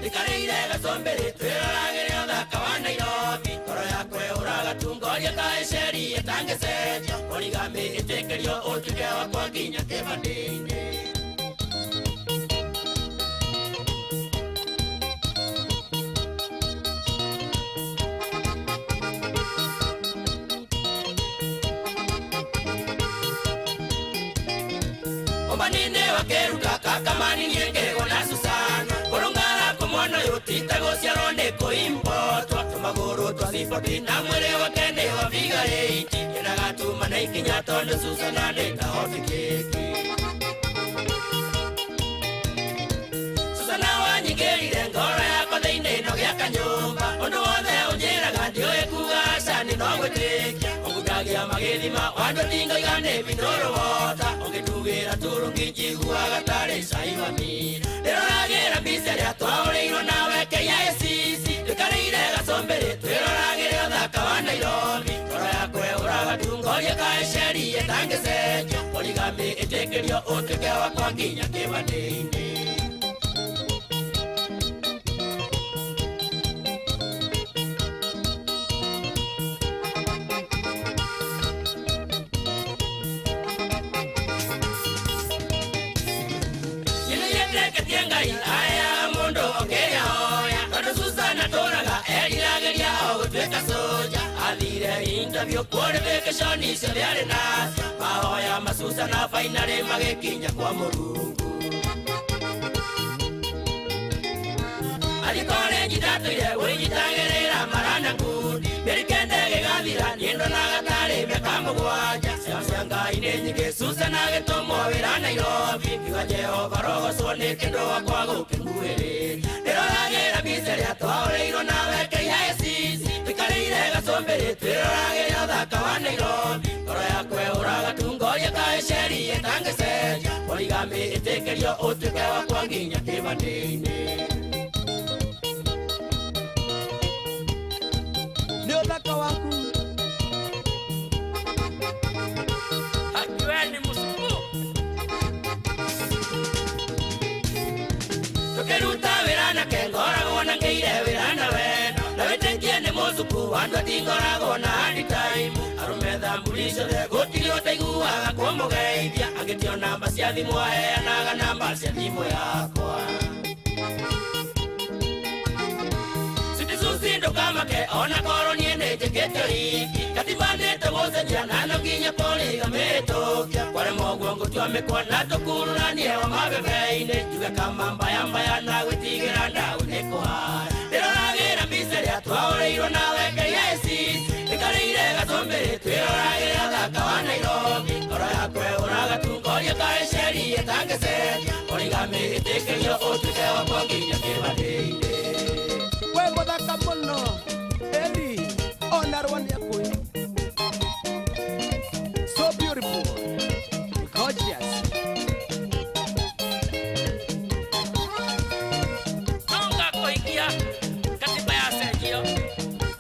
S9: ndikarĩire gacumbĩrĩ twĩroragĩre ũthaka wa Nairobi ngoro yakwa ĩhũraga tu ngoria kaĩ ceri ĩtangĩcenjio origami ĩtĩkĩrio ũtuĩke wakwa nginya kĩbandĩ-inĩ. Omanine wakeruka kakamani niengegwo na Susana kũrũngara kũmwana ũyũ ti ta gũciarwo nĩ kũimbotwo tũmagũrũ twa ciboti na mwĩrĩ wake nĩ wa biga ĩiti nyendaga tuma na ikinya tondũ Susana nĩ ta hobi keki. Susana wanyingĩrire ngoro yakwa thĩinĩ no gĩaka nyũmba ũndũ wothe ũnjĩraga ndiũĩ kuga aca nĩ no gwĩtĩkia ũngundagia magĩthima wandũ tingoiga nĩ binũrũ wota ũngĩtugĩra turungi njiguaga tarĩ cai wa mira. Ndĩroragĩra mbica ĩrĩa twahũrĩirwo nawe KICC ndĩkarĩire gacumbĩrĩ twĩroragĩre ũthaka wa Nairobi ngoro yakwa ĩhũraga tu ngoria kaĩ ceri ĩtangĩcenjio origami ĩtĩkĩrio ũtuĩke wakwa nginya kĩbandĩ-inĩ. Ngai aya mundu okeya hoya tondu Susana tũraga eriragĩria o gũtuĩka soja athire interview qualification ciothe arĩ nacio mahoya ma Susana finally magĩkinya kwa Mũrungu. Athiĩ college ndatũire wĩnyitagĩrĩra marana ngundi mĩeri kenda ĩgĩgathira niĩ ndonaga tarĩ mĩaka 7 ciao cia Ngai nĩ nyingĩ Susana agĩtũmwo wĩra Nairobi ngiuga Jehova rogocwo nĩ kĩndũ wakwa gũkĩnguhĩrĩria. Ndĩroragĩra mbica ĩrĩa twahũrĩirwo nawe KICC tũikarĩire gacumbĩrĩ twĩroragĩre ũthaka wa Nairobi ngoro yakwa ĩhũraga tu ngoria kaĩ ceri ĩtangĩcenjia origami ĩtĩkĩrio ũtuĩke wakwa nginya kĩbandĩ-inĩ.
S12: Nĩ ũthaka waku
S9: akiweni mũcuku tũkĩruta wĩra nake ngoragwo na ngĩire wĩra na wendo na wĩtĩkie nĩ mũcuku andũ atingoragwo na hard time arũme thamburi ciothe gũtirĩ ũtaiguaga kũmũgeithia angĩtio namba cia thimũ aheanaga namba cia thimũ yakwa. Susi ndũkamake ona korwo niĩ nĩ njĩkĩte ũhiki katiba nĩtũgũcenjia na no nginya polygamy ĩtũkia kwarema ũguo ngũtua mĩkwa na tũkururanie wa mabebe-inĩ njuge kama mbaya mbaya na gwĩtigĩra ndaũ nĩ kũhaya. Ndĩroragĩra mbica ĩrĩa twahũrĩirwo nawe KICC ndĩkarĩire gacumbĩrĩ twĩroragĩre ũthaka wa Nairobi ngoro yakwa ĩhũraga tu ngoria kaĩ ceri ĩtangĩcenjia origami ĩtĩkĩrio ũtuĩke wakwa nginya kĩbandĩ-inĩ.
S12: We mũthaka mũno eni ona rwa nĩakũĩ so beautiful gorgeous.
S9: No ngakũhikia katiba yacenjio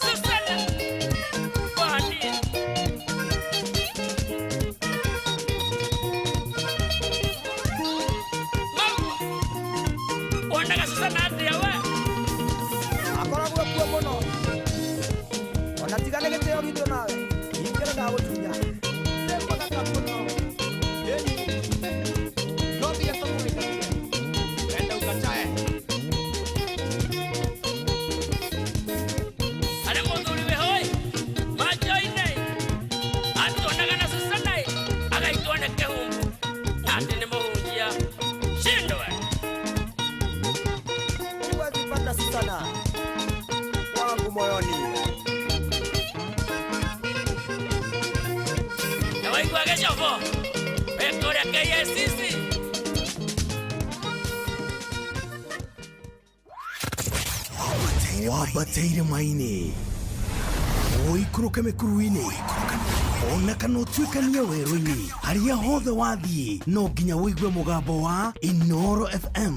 S9: Susana kwani mama wonaga Susana atĩa we?
S12: Akoragwo kuo mũno ona tiga nĩ gĩtĩo gitũ nawe ingĩra ndagũtunya nĩ mũthaka mũno eni no mbia tũmũrĩkagia enda ũkatae
S9: arĩ mũthuri wĩ hoi manjo-inĩ Wĩ kũrĩa KICC.
S15: Wambate irĩma-inĩ, ũikũrũke mĩkuru-inĩ, ona kana ũtuĩkanie werũ-inĩ, harĩa hothe wathiĩ no nginya ũigue mũgambo wa Inoro FM.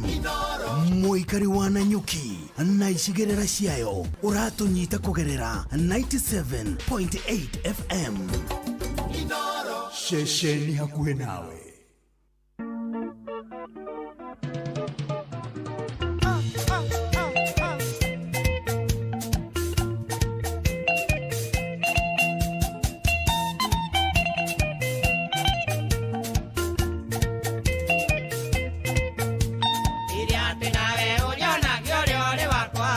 S15: Mũikari wa Nanyuki na icigĩrĩra ciayo ũratũnyita kũgerera 97.8 FM. Ceceni hakuhĩ nawe.
S9: Iria atĩ nawe ũrĩonagia ũrĩa ũrĩ wakwa,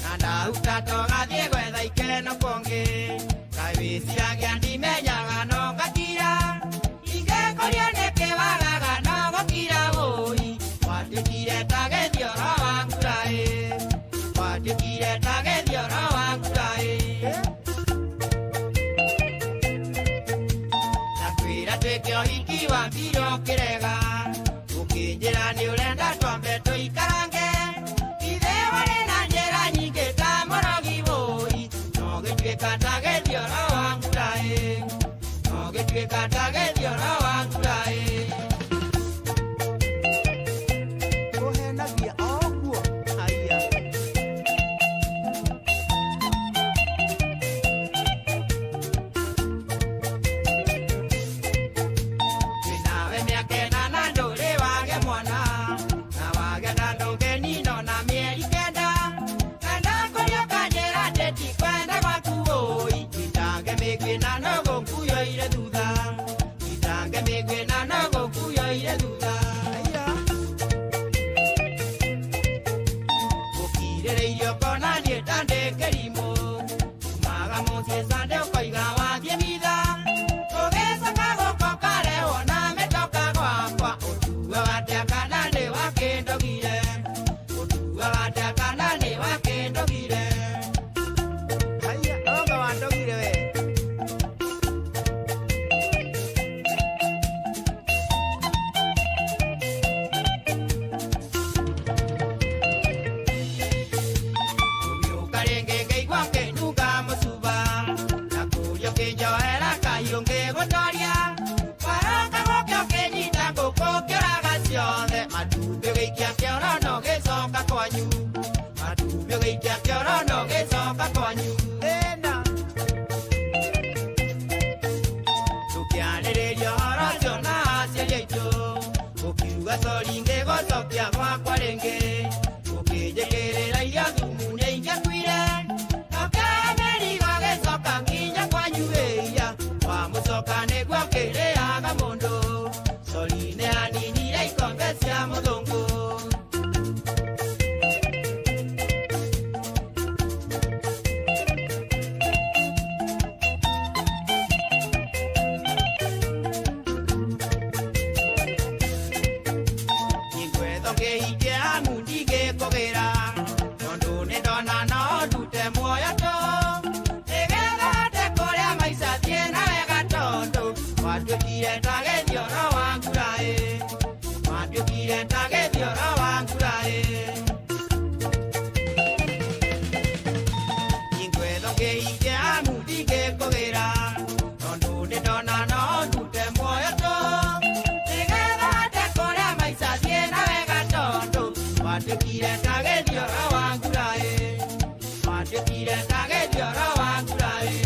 S9: na ndahuta tũgathiĩ gwetha ikeno kũngĩ. Kaĩ wĩciragia ndimenyaga no ngakira, ingĩkũria nĩkĩ wagaga no gũkira wũi. Watuĩkire ta gĩthioro wa ngura ĩ, watuĩkire ta gĩthioro wa ngura ĩ. Ndakwĩra twĩke ũhiki wambire ũkĩrega, ũkĩnjĩra nĩ ũrenda twambe tũikarange. Ithe warĩ na njĩra nyingĩ ta mũrogi wũi, no gĩtuĩka ta gĩthioro wa ngura ĩ, no gĩtuĩka ta gĩthioro wa ngura ĩ.
S4: Ũhenagia oguo haiya.
S9: Nawe mĩaka ĩnana ndũrĩ wage mwana, na wage na ndũngĩnino na mĩeri 9. Na ndakũria ũkanjĩra atĩ ndikwenda gwaku wũi, itange mĩguĩ na no gũkuoire thutha, itange mĩguĩ na no gũkuoire thutha. Ũkirĩrĩirie ũkona niĩ ta ndĩ kĩrimũ, umaga mũciĩ Sunday ũkoiga wathiĩ mitha. Ũgĩcoka gũka ũkarehwo na mĩtoka gwakwa, ũtuaga atĩa kana nĩ wakĩndogire, ũtuaga atĩa kana nĩ wakĩndogire.
S4: Haiya, onga wandogire we.
S9: Ũgĩũka rĩngĩ ngĩigua ngĩnunga mũcuba, na kũria ũkĩnjoera kahiũ ngĩgũtoria. Waroka gũkĩ ũkĩnyita ngũkũ ũkĩũraga ciothe, matumbĩ ũgĩikia kĩoro na ũgĩcoka kwanyu, matumbĩ ũgĩikia kĩoro na ũgĩcoka kwanyu.
S4: Ĩna.
S9: Tũkĩarĩrĩria ũhoro ũcio na aciari aitũ, ũkiuga sori ngĩgũcokia gwakwa rĩngĩ. Ũkĩnjĩkĩrĩra irio thumu nĩ ingĩakuire, ũkĩoya mĩrigo gĩcoka nginya kwanyu ĩia. Wamũcoka nĩguo ũkĩrĩaga mũndũ, sori nĩ aninire ikombe cia mũthũngũ. Ingwetho ngĩhikie amu ndingĩkũgĩra, tondũ nĩ ndona no ndute muoyo tũ. Nĩgetha hote kũrĩa maica thiĩ na wega, tondũ watuĩkire ta gĩthioro wa ngura ĩ, watuĩkire ta gĩthioro wa ngura ĩ. Ingwetho ngĩhikie amu ndingĩkũgĩra, tondũ nĩ ndona no ndute muoyo tũ. Nĩgetha hote kũrĩa maica thiĩ na wega, tondũ watuĩkire ta gĩthioro wa ngura ĩ, watuĩkire ta gĩthioro wa ngura ĩ.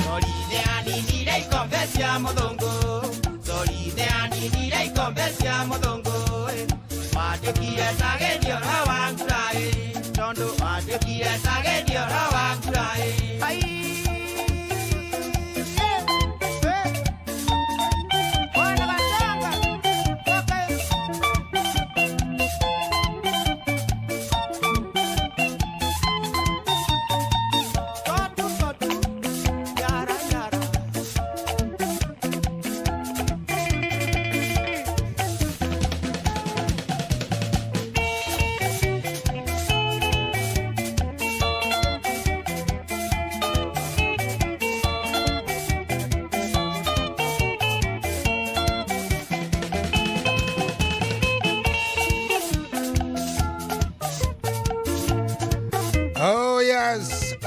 S9: Sori nĩ aninire ikombe cia mũthũngũ, sori nĩ aninire ikombe cia mũthũngũ ĩ. Watuĩkire ta gĩthioro wa ngura ĩ, tondũ watuĩkire ta gĩthioro wa ngura ĩ.
S4: Ai. Bwana Gatanga. Okay. Kotu kotu. Yara yara.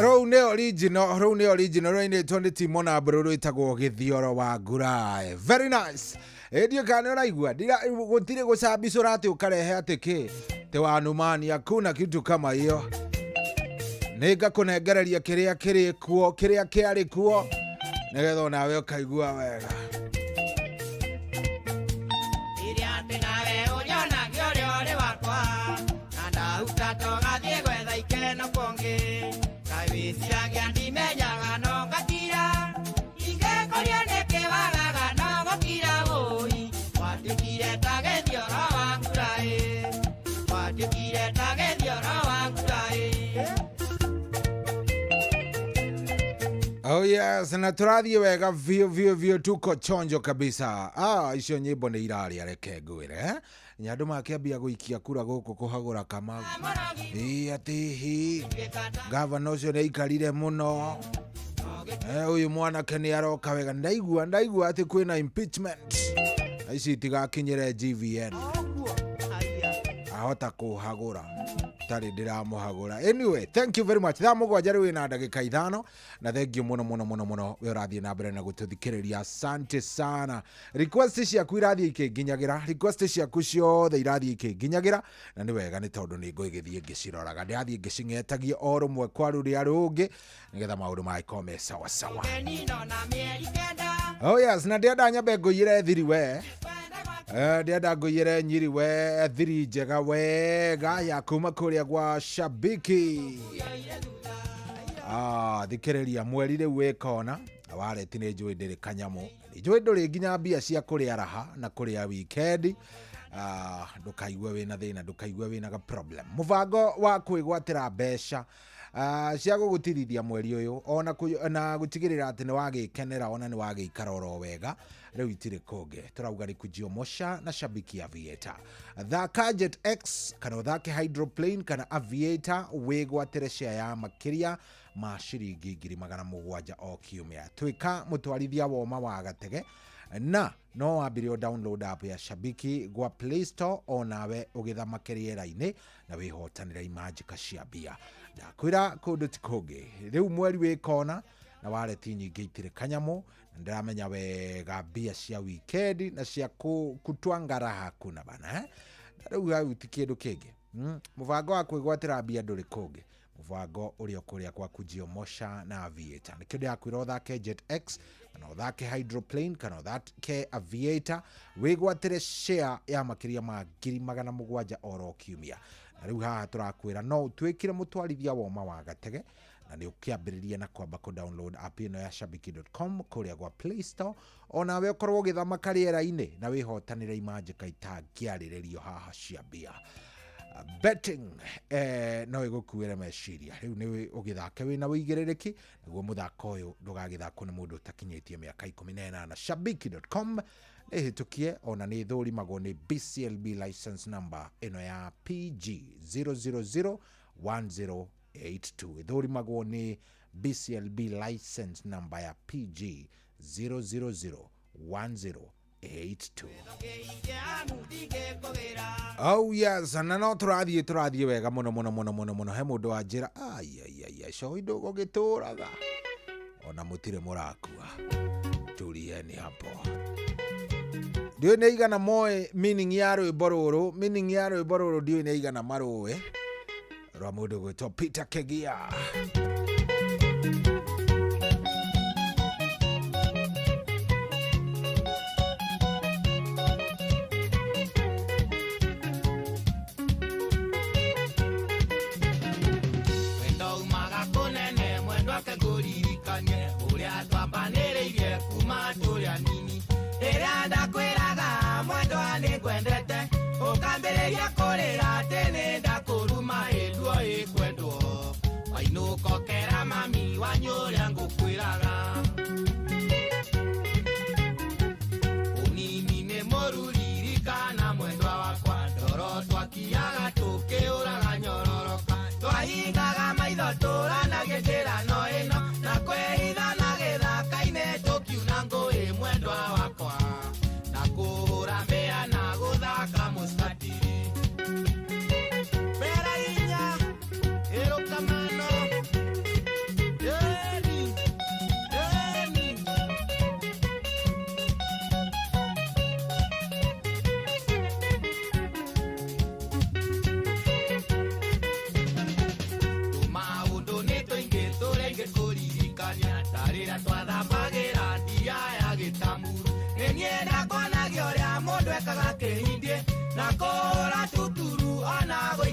S2: Rũu nĩ original, rũu nĩ original rũinĩtwo nĩ Timo na Mbũrũ rwĩtagwo Gĩthioro wa Nguraĩ. Very nice. Ĩndiũ kana nĩ ũraigua gũtirĩ gũcambicũra atĩ ũkarehe atĩ kĩ te wanumani hakuna kitu kama hiyo. Nĩngakũnengereria kĩrĩa kĩrĩ kuo, kĩrĩa kĩarĩ kuo nĩgetha onawe ũkaigua wega. Oh yes, na tũrathiĩ wega vio vio vio, tuko chonjo kabisa. Icio nyĩmbo nĩ iraria, reke ngwĩre. Nya andũ makĩambia gũikia kura gũkũ kũhagũra Kamau. Ĩ atĩ hi gavana ũcio nĩ aikarire mũno. Ũyũ mwanake nĩ aroka wega. Ndaigua atĩ kwĩna impeachment. Ici itigakinyĩre GVN. Ahota kũhagũra. Tarĩ ndĩramũhagũra. Anyway, thank you very much. Thaa 7 rĩu ĩna ndagĩka 5 na thank you mũno mũno mũno mũno we ũrathiĩ na mbere na gũtũthikĩrĩria. Asante sana. Request ciaku irathiĩ ikĩnginyagĩra, request ciaku ciothe irathiĩ ikĩnginyagĩra na nĩ wega nĩ tondũ nĩ ngũgĩthiĩ ngĩciroraga, ndĩrathiĩ ngĩcing'etagia o rũmwe kwa rũrĩa rũngĩ nĩgetha maũndũ magĩkorwo me sawa sawa. Oh yes, na ndĩrenda nyambe ngũiyĩre thiri we. Ndĩrenda ngũiyĩre nyiri we thiri njega wega ya kuma kũrĩa gwa Shabiki. Thikĩrĩria mweri rĩu wĩ kona wareti nĩ njũĩ ndĩrĩ kanyamũ, nĩ njũĩ ndũrĩ nginya mbia cia kũrĩa raha na kũrĩa weekend. Ndũkaigue wĩna thĩna, ndũkaigue wĩna ga problem. Mũbango wa kwĩgwatĩra mbeca cia gũgũtirithia mweri ũyũ ona na gũtigĩrĩra atĩ nĩ wagĩkenera ona nĩ wagĩikara oro wega rĩu itirĩ kũngĩ, tũrauga nĩ Kujiomosha na Shabiki Aviator. Thaka Jet X kana ũthake Hydroplane kana Aviator wĩgwatĩre share ya makĩria ma ciringi 700,000 o kiumia. Tuĩka mũtwarithia woma wa gatege na no wambire download app ya Shabiki gwa Play Store onawe ũgĩthamake rĩera-inĩ na wĩhotanĩre imanjĩka cia mbia. Ndakwĩra kũndũ ti kũngĩ, rĩu mweri wĩ kona na wareti nyingĩ itirĩ kanyamũ, na ndĩramenya wega mbia cia weekend na cia kutwanga raha kuna bana Na rĩu hau ti kĩndũ kĩngĩ. Mũbango wa kwĩgwatĩra mbia ndũrĩ kũngĩ, mũbango ũrĩa ũkũrĩa kwa Kujiomosha na Aviator. Nĩkĩo ndĩrakwĩra ũthake Jet X kana ũthake Hydroplane kana ũthake Aviator wĩgwatĩre share ya makĩria ma 700,000 oro kiumia. Na rĩu haha tũrakwĩra no ũtuĩkire mũtwarithia woma wa gatege na nĩ ũkĩambĩrĩria na kwamba kũ download app ĩno ya shabiki.com kũrĩa gwa Play Store onawe ũkorwo ũgĩthamaka rĩera-inĩ na wĩhotanĩre imanjĩka itangĩarĩrĩrio haha cia mbia. Betting no ĩgũkuĩre meciria rĩu nĩ ũgĩthake wĩna wĩigĩrĩrĩki naguo mũthako ũyũ ndũgagĩthakwo nĩ mũndũ ũtakinyĩtie mĩaka 18. Shabiki.com nĩ ĩhĩtũkie ona nĩ ĩthũrimagwo nĩ BCLB license number ĩno ya PG 0001082, ĩthũrimagwo nĩ BCLB license number ya PG 0001082. Oh yes, na no tũrathiĩ wega mũno mũno mũno mũno mũno. He mũndũ wa njĩra ai ai ai coi ndũgũgĩtũraga ona mũtirĩ mũrakua, turieni hapo. Ndiũĩ nĩ igana moĩ meaning ya rwĩmbo rũrũ, meaning ya rwĩmbo rũrũ ndiũĩ nĩ igana marũĩ rwa mũndũ gwĩtwo Peter Kegia.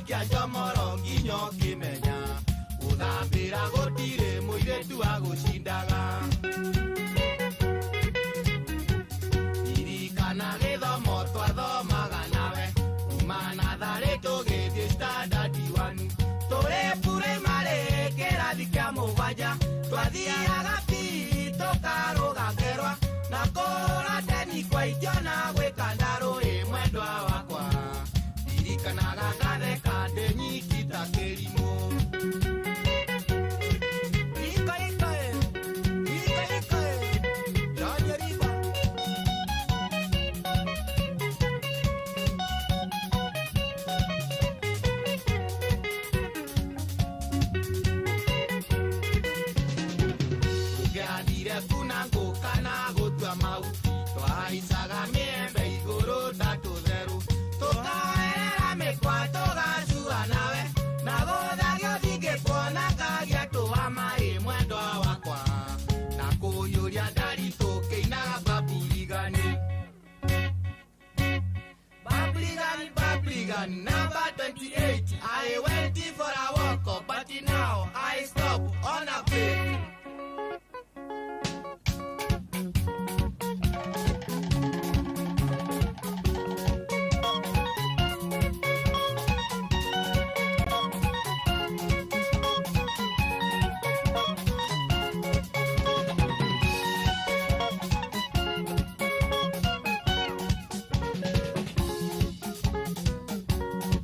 S17: Ũgĩikia njomoro nginya ũkĩmenya gũthambĩra gũtirĩ mũirĩtu agũcindaga. Ririkana gĩthomo twathomaga nawe kuma natharĩ tũgĩthiĩ standard 1 tũrĩ primary kĩrathi kĩa mũgwanja twathiaga PE tũkarũga ngerwa na kũhũra teni kwa itio na gwĩka ndarũ ĩ mwendwa wakwa. Ndirikanaga ngatheka ndĩ nyiki ta kĩrimũ. Ika ika e, ika ika e, Janyeriba. Ũngĩathire kuna ngũ kana gũtua mahuti twahaicaga mĩembe igũrũ ta tũtherũ tũkaoerera mĩkwa tũgacua nawe na gũthagio ndingĩkuona kagia tũwa maĩ mwendwa wakwa na kũiyũria ndari tũkĩinaga baburigani. Baburigani, baburigani, number 28. I went for a walk, but now I stop on a break.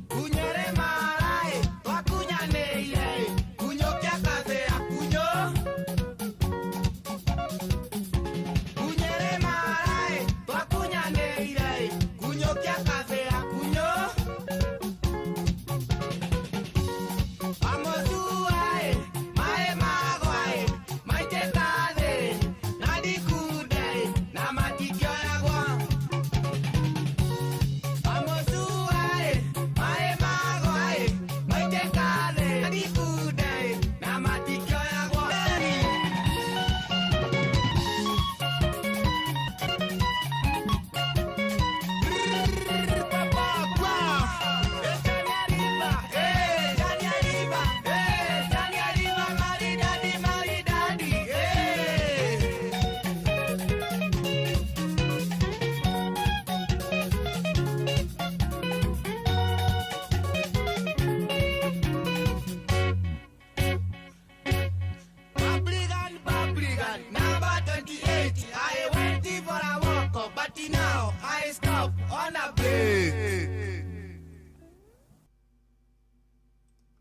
S17: Kunyere marae, twakunyanĩire, kunyũkia kathĩa kunyo. Kunyere marae, twakunyanĩire, kunyũkia kathĩa kunyo. Amocuae, maĩ magwae, maitĩka thĩ, na ndikunde, na matikĩoyagwo. Amocuae, maĩ magwae, maitĩka thĩ, na ndikunde, na matikĩoyagwo. Babligan, number 28. I went for a walk, but now I stop on a break.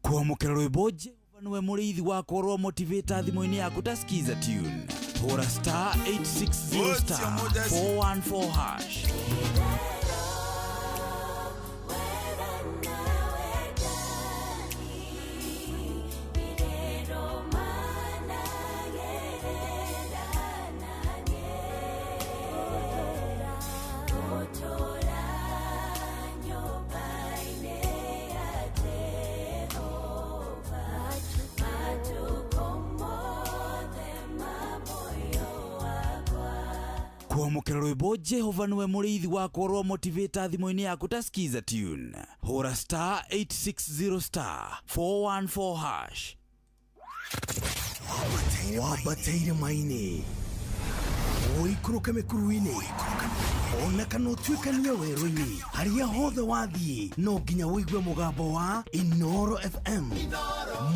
S6: Kwamũkĩra rwĩmbo Jehova nĩwe mũrĩithi wakwa rwa motivator thimũ-inĩ yaku ta skiza tune hũra star 860 star 414 hash. Kwamũkĩra rwĩmbo Jehova nĩwe mũrĩithi wakwa rwa motivator thimũ-inĩ yaku ta skiza tune hũra star 860 star 414 hash. Wambateire maini ũikũrũke mĩkuru-inĩ ona kana ũtuĩkanie werũ-inĩ harĩa hothe wathiĩ no nginya ũigue mũgambo wa Inoro FM.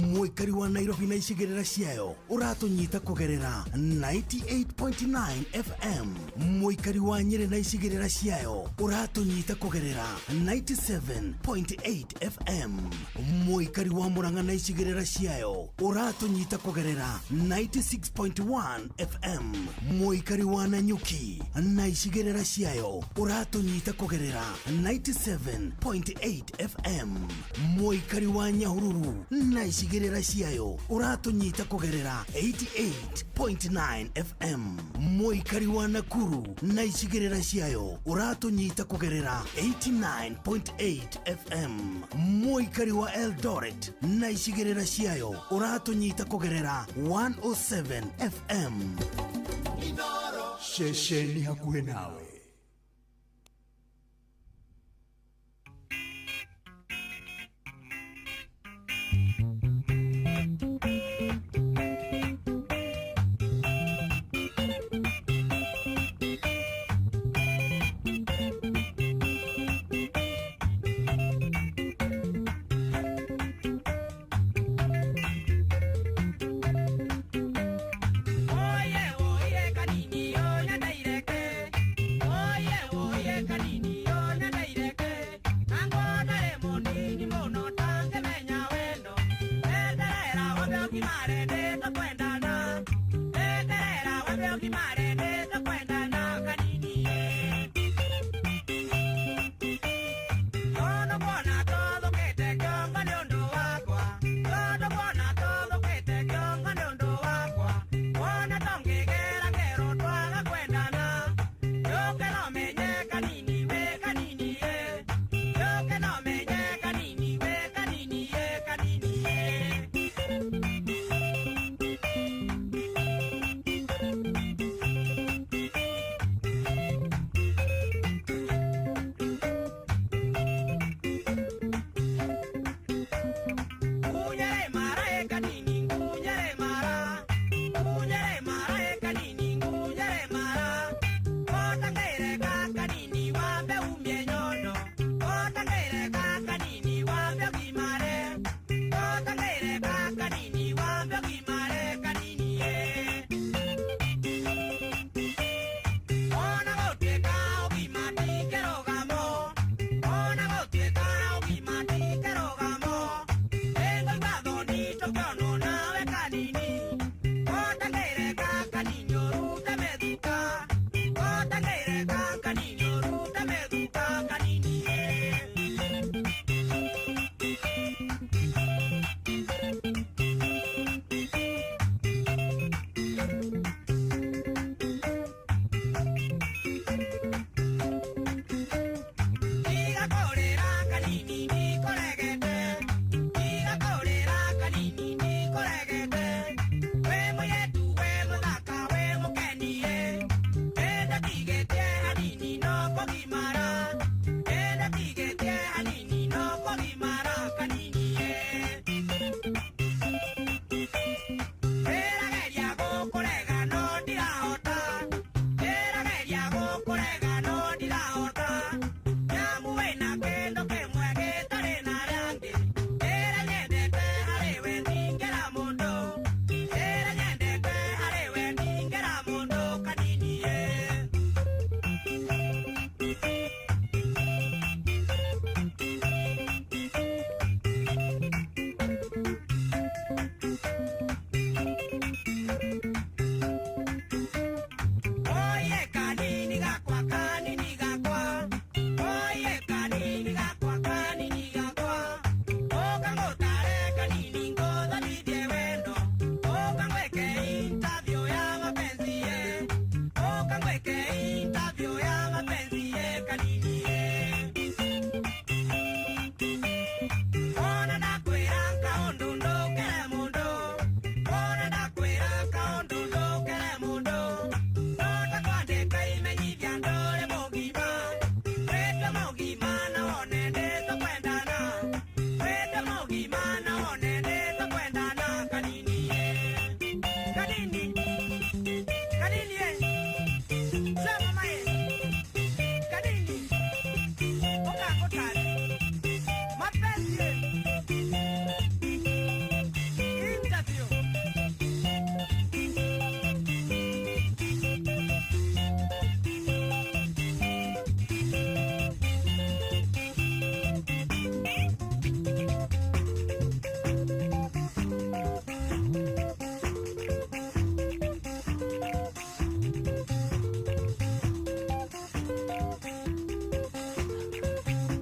S6: Mũikari wa Nairobi na icigĩrĩra ciayo ũratũnyita kũgerera 98.9 FM. Mũikari wa Nyĩrĩ na icigĩrĩra ciayo ũratũnyita kũgerera 97.8 FM. Mũikari wa Murang'a na icigĩrĩra ciayo ũratũnyita kũgerera 96.1 FM. Mũikari wa Nanyuki na icigĩrĩra ciayo ũratũnyita kũgerera 97.8 FM. Mũikari wa Nyahururu na icigĩrĩra ciayo ũratũnyita kũgerera 88.9 FM. Mũikari wa Nakuru na icigĩrĩra ciayo ũratũnyita kũgerera 89.8 FM. Mũikari wa Eldoret na icigĩrĩra ciayo ũratũnyita kũgerera 107 FM. Ceceni hakuhĩ nawe.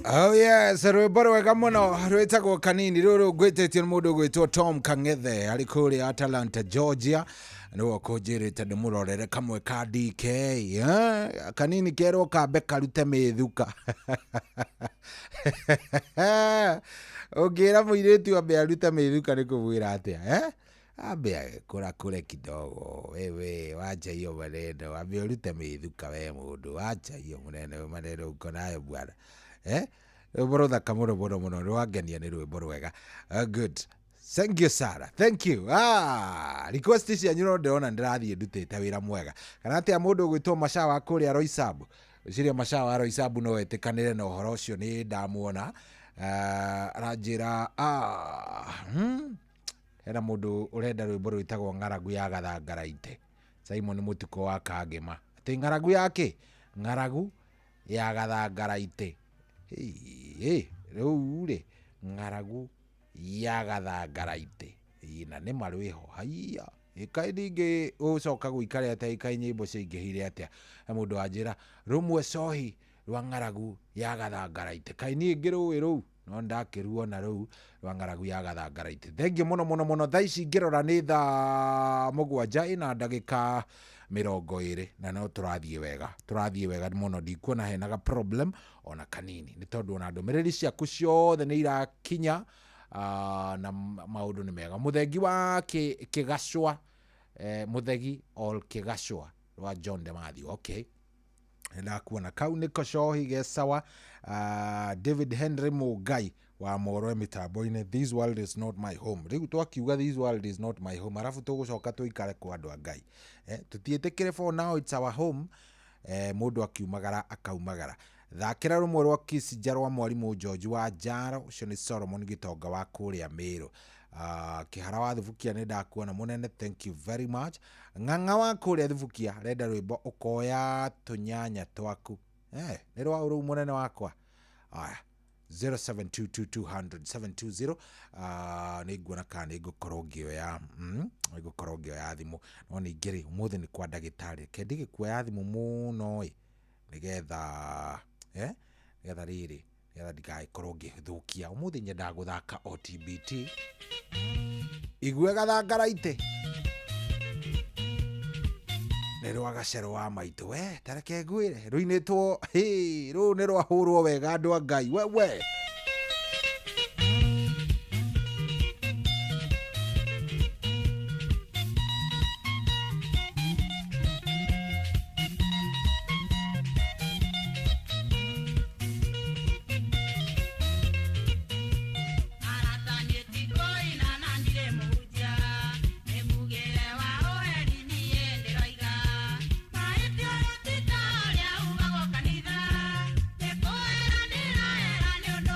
S2: Oh yes, rwĩmbo rwega mũno rwĩtagwo Kanini rũrũ ngwĩtĩtio nĩ mũndũ ũgwĩtwo Tom Kang'ethe arĩ kũrĩa Atlanta Georgia nĩwe ũkũnjĩrĩte ndĩmũrorere kamwe ka DK Kanini kerwo kambe karute mĩthuka ũngĩra mũirĩtu ambe arute mĩthuka nĩ kũmwĩra atĩa ambe agĩkũrakũre kidogo wewe wacha hiyo maneno ambe ũrute mĩthuka we mũndũ wacha hiyo maneno maneno uko nayo bwana rwĩmbo rũthaka mũno mũno mũno rwangenia nĩ rwĩmbo rwega. Good, thank you Sarah, thank you. Request cianyu no ndĩrona ndĩrathiĩ ndutĩte wĩra mwega kana atĩa mũndũ ũgwĩtwo Macawa wa kũrĩa Roysambu ũciria Macawa wa Roysambu no etĩkanĩre na ũhoro ũcio nĩ ndamuona aranjĩra hena mũndũ ũrenda rwĩmbo rwĩtagwo Ng'aragu ya Gathangaraite Simon Mũtukũ wa Kangema atĩ ng'aragu yake ng'aragu ya Gathangaraite rĩu rĩ ng'aragu ya Gathangaraite Ĩĩ na nĩ ma rwĩho haiya ĩkaĩ ningĩ ũcoka gũikare atĩa ĩkaĩ nyĩmbo ciaingĩhire atĩa. He mũndũ wanjĩra rũmwe cohi rwa ng'aragu ya gathangaraitĩ, kaĩ niĩ ngĩrũĩ rũu no ndakĩruona rũu rwa ng'aragu ya gathangaraitĩ. Thengiũ mũno mũno mũno. Thaa ici ngĩrora nĩ thaa 7 ĩna ndagĩka 20 na no tũrathiĩ wega, tũrathiĩ wega mũno, ndikuona henaga problem ona kanini, nĩ tondũ ona ndũmĩrĩri ciaku ciothe nĩ irakinya na maũndũ nĩ mega. Mũthengi wa Kĩgacwa, mũthegi all Kĩgacwa rwa John de Mathew, okay, ndakuona kau nĩko cohi gesawa. David Henry Mũngai wa Moro mĩtambo-inĩ, this world is not my home. Rĩu twakiuga this world is not my home, arabu tũgũcoka tũikare kwa andũ a Ngai, tũtiĩtĩkĩre for now it's our home. Mũndũ akiumagara akaumagara. Thakĩra rũmwe rwa Kisinja rwa mwarimũ George wa Njaro, ũcio nĩ Solomon Gĩtonga wa kũrĩa Mĩrũ. Kĩhara wa Thubukia nĩ ndakuona mũnene, thank you very much. Ng'ang'a wa kũrĩa Thubukia renda rwĩmbo ũkoya tũnyanya twaku, nĩ rwa ũrũu mũnene wakwa. Aya 0722200720 nĩ nguona kana nĩ ngũkorwo ngĩoya nĩ ngũkorwo ngĩoya thimũ, no ningĩ rĩ ũmũthĩ nĩ kwa ndagĩtarĩ, reke ndigĩkuoya thimũ mũno ĩ nĩgetha nĩgetha rĩrĩ nĩgetha ndigagĩkorwo ngĩthũkia. Ũmũthĩ nyendaga gũthaka o TBT igue gathangaraitĩ nĩ rwa gacero wa maitũ, we tareke ngwĩre rũinĩtwo rũu nĩ rwahũrwo wega andũ a Ngai wewe.
S3: No.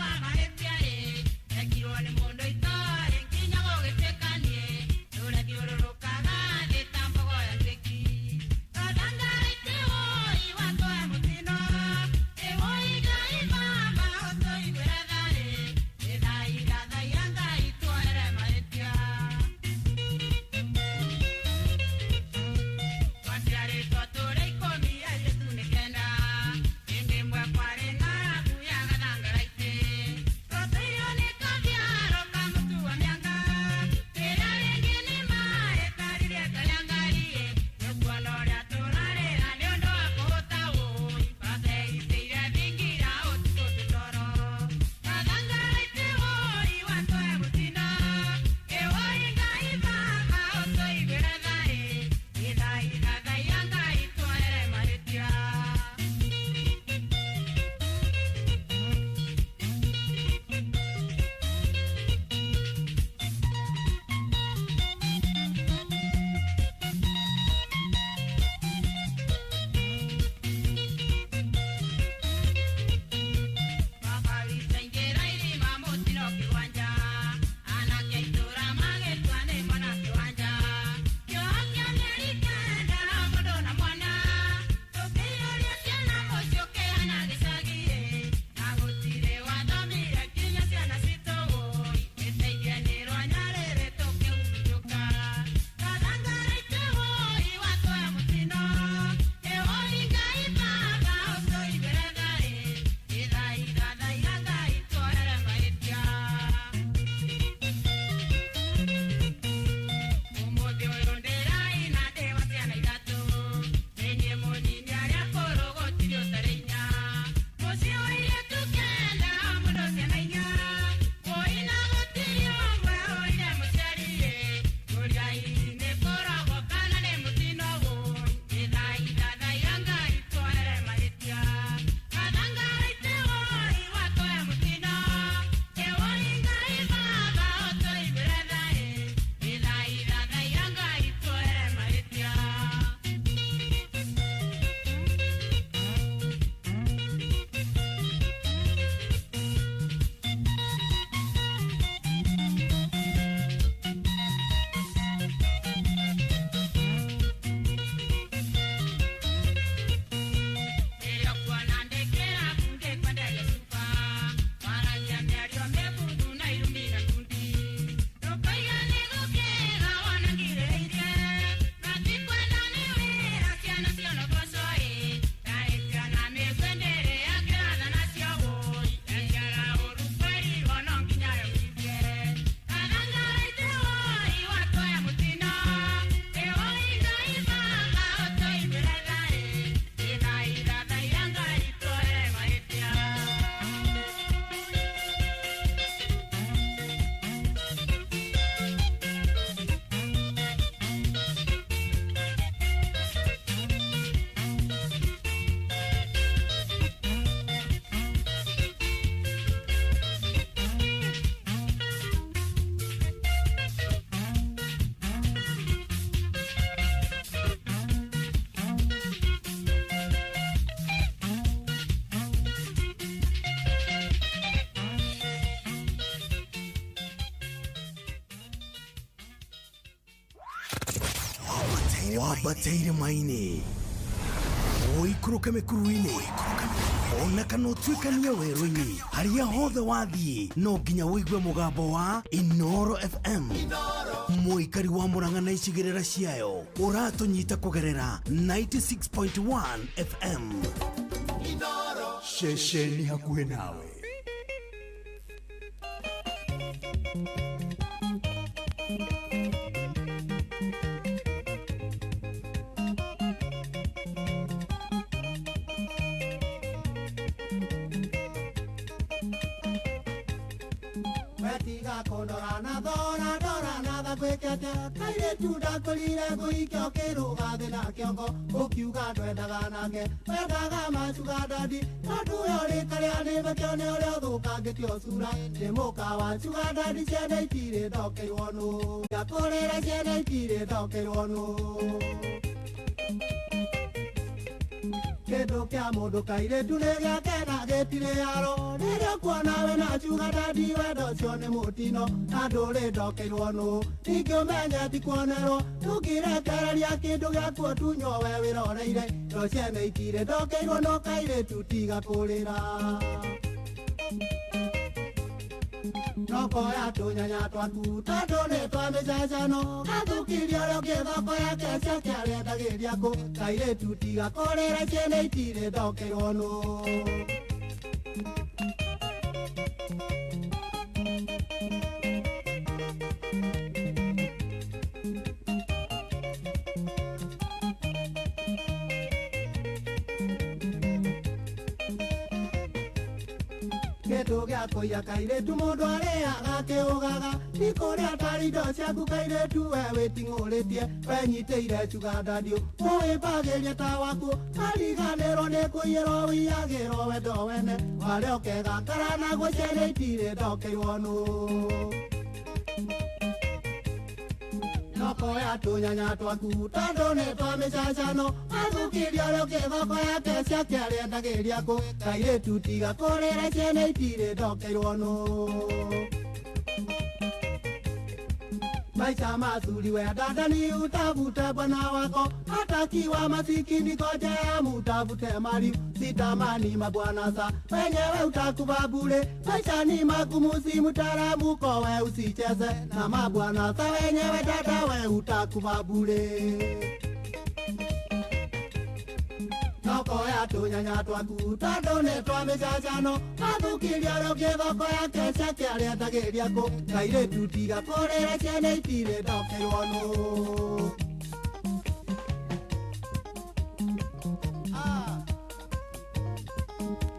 S15: Wambate irĩma-inĩ, ũikũrũke mĩkuru-inĩ, ona kana ũtuĩkanie werũ-inĩ, harĩa hothe wathiĩ no nginya ũigue mũgambo wa Inoro FM. Mũikari wa Murang'a na icigĩrĩra ciayo ũratũnyita kũgerera 96.1 FM. Ceceni hakuhĩ nawe.
S11: Wetiga kũndora na thora ndora na tha gwĩke atĩa kairĩtu ndakũrire ngũike ũkĩrũga thĩ na kĩongo ũkiuga ndwendaga nake wendaga macuga ndandi tondũ we ũrĩ karĩa nĩmekĩone ũrĩa ũthũkangĩtio cura nĩ mũka wa cuga ndandi ciana itirĩ ndokeirwo nũ ngakũrĩra ciana itirĩ ndokeirwo nũ kĩndũ kĩa mũndũ kairĩtu nĩ gĩake na gĩtirĩ yaro rĩrĩa ũkuona we na cuga ndandi wendo ũcio nĩ mũtino na ndũrĩ ndokeirwo nũ ningĩ ũmenye ti kuonerwo ndũngĩrekereria kĩndũ gĩaku ũtunywo we wĩroreire ndo ciene itirĩ ndokeirwo no kairĩtu tiga kũrĩra nokoya tũnyanya twaku tondũ nĩ twa mĩcacano gathũkirie ũrĩa ũngĩ thoko yake ciake arendagĩria kũ kairĩtu tiga kũrĩra ciene itirĩ ndokeirwo nũ. Kĩndũ gĩa kũiya kairĩtu mũndũ arĩaga akĩũgaga ti kũrĩa tarĩ indo ciaku kairĩtu we wĩting'ũrĩtie wenyitĩire cuga ndandiũ ũwĩmbagĩrie ta waku ariganĩrwo nĩ kũiyĩrwo wĩiyagĩrwo wendo wene warĩa ũkegakara naguo ciana itirĩ ndokeirwo nũ nokoya tũnyanya twaku tondũ nĩ twa mĩcacano athũkirie ũrĩa ũngĩ thoko yake ciake arendagĩria kũ kairĩtu tiga kũrĩra ciana itirĩ ndokeirwo nũ. Maisha mazuri we dada ni utafute bwana wako atakiwa masikini koja mutafute mali sitamani mabwana sa wenyewe utakufa bure maisha ni magumu si mtaalamu we usicheze na mabwana sa wenyewe dada we utakufa bure. Nokoya tũnyanya twaku tondũ nĩ twa mĩcacano athũkirie ũrĩa ũngĩ thoko yake ciake arendagĩria kũ kairĩtu tiga kũrĩra ciana itirĩ ndokeirwo nũ.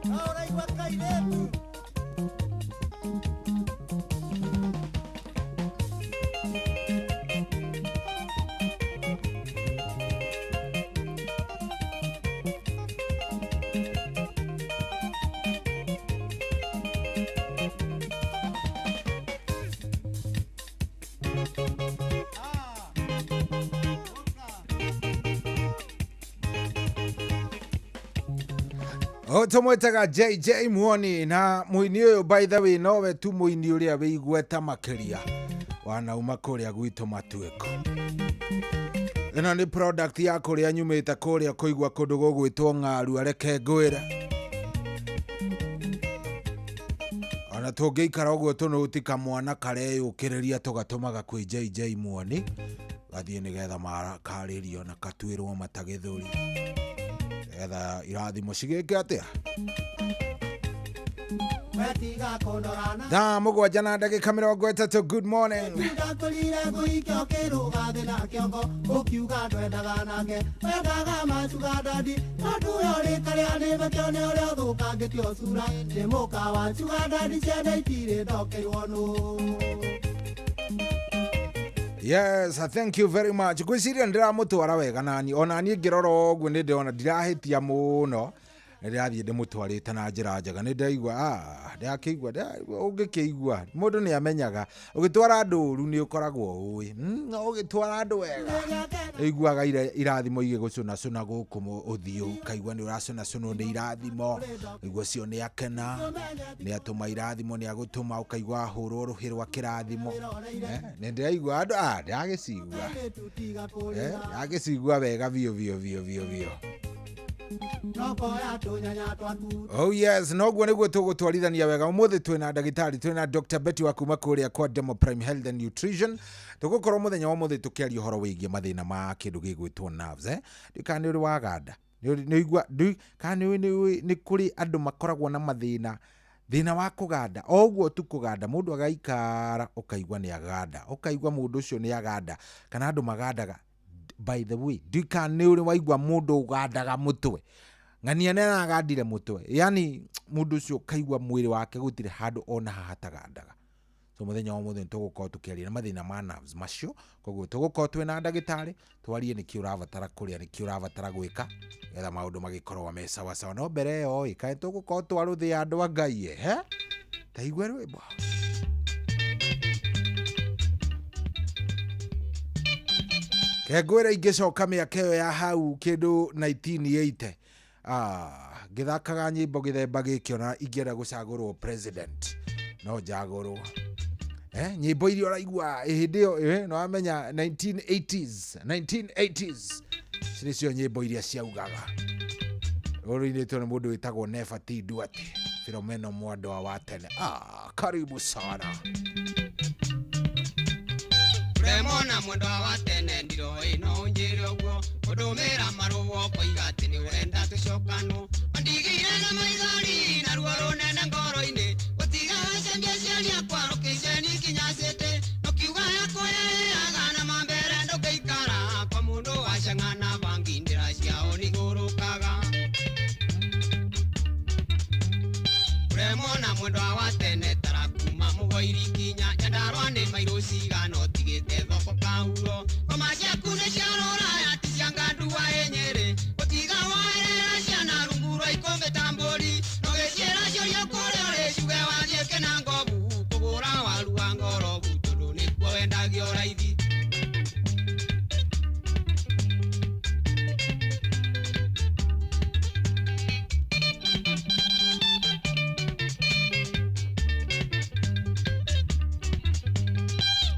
S11: Ũraigua kairĩtu.
S2: Tũmwĩtaga JJ Muoni na mũini ũyũ by the way nowe tu mũini ũrĩa wĩ igweta makĩria wanauma kũrĩa gwitũ Matuĩko. Ĩno nĩ product ya kũrĩa nyumĩte kũrĩa kũigua kũndũ gũgwĩtwo Ng'arua, reke ngwĩre ona tũngĩikara ũguo tũnũti kamwana kareyũkĩrĩria tũgatũmaga kwĩ JJ Muoni gathiĩ nĩgetha makarĩrio na katuĩrwo mata gĩthũri nĩgetha irathimo cigĩke atĩa. Thaa mũgwanja na ndagĩka 30. Good morning.
S11: Ndakũrire ngũike ũkĩrũga thĩ na kĩongo ũkiuga ndwendaga nake wendaga macuga ndandi tondũ we ũrĩ karĩa nĩmekĩone ũrĩa ũthũkangĩtio cura nĩ mũka wa cuga ndandi ciana itirĩ ndokeirwo nũ.
S2: Yes, thank you very much. Ngwĩciria ndĩramũtwara wega nani ona niĩ ngĩrora ũguo nĩ ndĩrona ndirahĩtia mũno. Nĩ ndĩrathiĩ ndĩmũtwarĩte na njĩra njega. Nĩ ndĩraigua ndĩrakĩigua ũngĩkĩigua mũndũ nĩ amenyaga ũgĩtwara andũ ũru nĩ ũkoragwo ũĩ, no ũgĩtwara andũ wega iguaga irathimo igĩgũcũnacũna gũkũ ũthiũ, ũkaigua nĩ ũracũnacũnwo nĩ irathimo, ũkaigua ũcio nĩ akena, nĩ atũma irathimo, nĩ agũtũma, ũkaigua ahũrwo rũhĩ rwa kĩrathimo. Nĩ ndĩraigua andũ ndĩragĩcigua, ndĩragĩcigua wega biũ biũ biũ biũ biũ. Oh yes, noguo nĩguo tũgũtwarithania wega. Ũmũthĩ twĩna ndagĩtarĩ, twĩna Dr. Betty wa kuma kũrĩa kwa Demo Prime Health and Nutrition. Tũgũkorwo mũthenya wa ũmũthĩ tũkĩaria ũhoro wĩgiĩ mathĩna ma kĩndũ gĩgwĩtwo nerves. Ndiũĩ kana nĩ ũrĩ waganda, nĩ kana nĩ kũrĩ andũ makoragwo na mathĩna, thĩna wa kũganda. O ũguo tu kũganda, mũndũ agaikara ũkaigua nĩ aganda, ũkaigua mũndũ ũcio nĩ aganda, kana andũ magandaga. By the way, ndiũĩ kana nĩ ũrĩ waigua mũndũ ũgandaga mũtwe, ng'ania nĩ aragandire mũtwe, yani mũndũ ũcio ũkaigua mwĩrĩ wake gũtirĩ handũ ona haha hatagandaga. So mũthenya wa ũmũthĩ nĩtũgũkorwo tũkĩaria na mathĩna ma nerves macio, koguo tũgũkorwo twĩna ndagĩtarĩ twarie nĩkĩ ũrabatara kũrĩa, nĩkĩ ũrabatara gwĩka getha maũndũ magĩkorwo me sawa sawa. No mbere ĩyo ĩ, kaĩ tũgũkorwo twarũthĩa andũ a Ngai ĩ, ta igue rwĩmbo. Kengwĩra ingĩcoka mĩaka ĩyo ya hau kĩndũ 1980, ngĩthakaga nyĩmbo gĩthemba gĩkĩ ona ingĩenda gũcagũrwo president no njagũrwo. Nyĩmbo iria ũraigua hĩndĩ ĩyo, no wamenya 1980s ici nĩcio nyĩmbo iria ciaugaga. Rũrũ-inĩ nĩ mũndũ wĩtagwo Nefa T Duarte, Philomeno Mwandwa wa tene. Karibu sana.
S17: Remona mwendwa wa tene ndiroi no unjire uguo undumira maruo koiga ati ni urenda tucokano ndigire na maithori na ruo runene ngoro-ini gutiga wacambia ciania kwa rukiceni kinya city no kiuga yakwa yaga na mambere ndũngĩikara kwa mundu wacang'ana bangi ndĩra ciao nĩigũrũkaga. Remona mwendwa wa tene tarakuma mũgoiri kinya Nyandarua nĩ mairũ cigana ũtigĩte thoko kahuro ngoma ciaku nĩ cia rũraya ti cia ngandua ĩ Nyĩrĩ gũtiga woerera ciana rungu rwa ikũmbĩ ta mbũri no gĩciĩra ciũria kũrĩa ũrĩ ciuge wathiĩ Kĩnangobu kũgũra waru wa ngorobu tondũ nĩkuo wendagio raithi.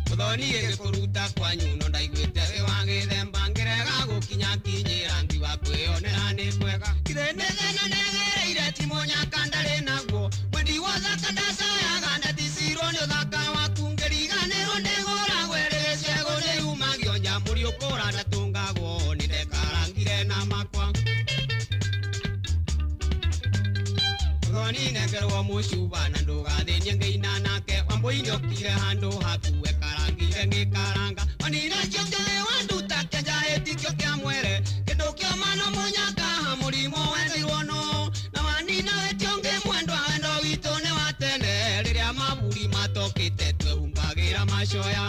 S17: Muthoni gĩkũruta kwanyu no ndaiguĩte wĩ wa gĩthemba ngĩrega gũkinya kinyĩra ngiuga kwĩyonera nĩ kwega githĩ nĩ thĩna nĩgereire ti mũnyaka ndarĩ naguo mwendi wa thaka ndacoyaga ndaticirwo nĩ ũthaka waku ngĩriganĩrwo nĩgũragwo ĩrĩ gĩcegũ nĩyumagio njamũri ũkũra ndatũngagwo nĩndekarangire na makwa. Muthoni nengerwo mũcuba na ndũgathĩnie ngĩina nake Wambũi nĩokire handũ haku ekarangire ngĩkaranga onire kĩo kĩthĩ wanduta kĩanja ĩtikĩo kĩa mwere kĩndũ kĩoma no mũnyaka mũrimũ wendirwo no na wanina wetio ngĩ mwendwa wendo witũ nĩ wa tene rĩrĩa maburi matokĩte twehumbagĩra macoya.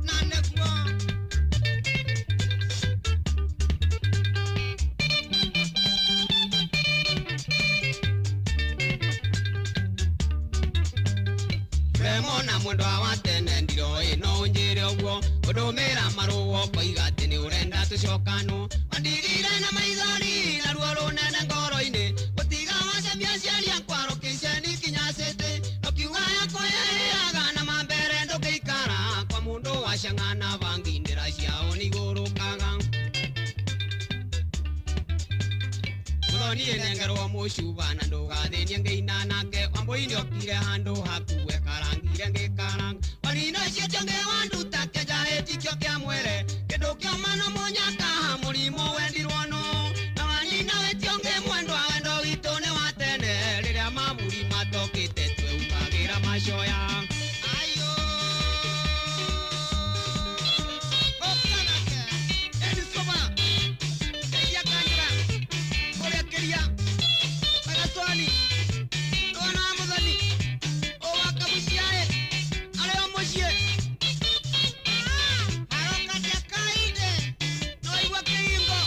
S17: Na nĩguo Remona mwendwa wa tene ndiroi no unjire uguo undumira maruo koiga ati ni urenda tucokano wandigire na maithori na ruo runene ngoro-ini gutiga wacambia ciaria kwa rukiceni kinya city no kiuga yakwa yaheaga na mambere ndũngĩikara kwa mundu wacang'ana bangi ndĩra ciao nĩigũrũkaga. Muthoni nengerwo mũcuba na ndũgathĩnie ngĩina nake Wambũi nĩokire handũ haku ekarangire ngĩkaranga wanina ũcio tionge wanduta kĩanja ĩtikĩo kĩa mwere kĩndũ kĩoma no mũnyaka mũrimũ wendirwo no na wanina wĩtionge mwendwa wendo witũ nĩ wa tene rĩrĩa maburi matokĩte twehumbagĩra macoya. Ayo Okanake Edisoba Eia Kanjura Kũrĩa Kĩria Magatwani Ndwana wa Mũthoni Ũwa Kabuciaĩ arĩ o mũciĩ aroka ndakainde no aigua kĩhingo.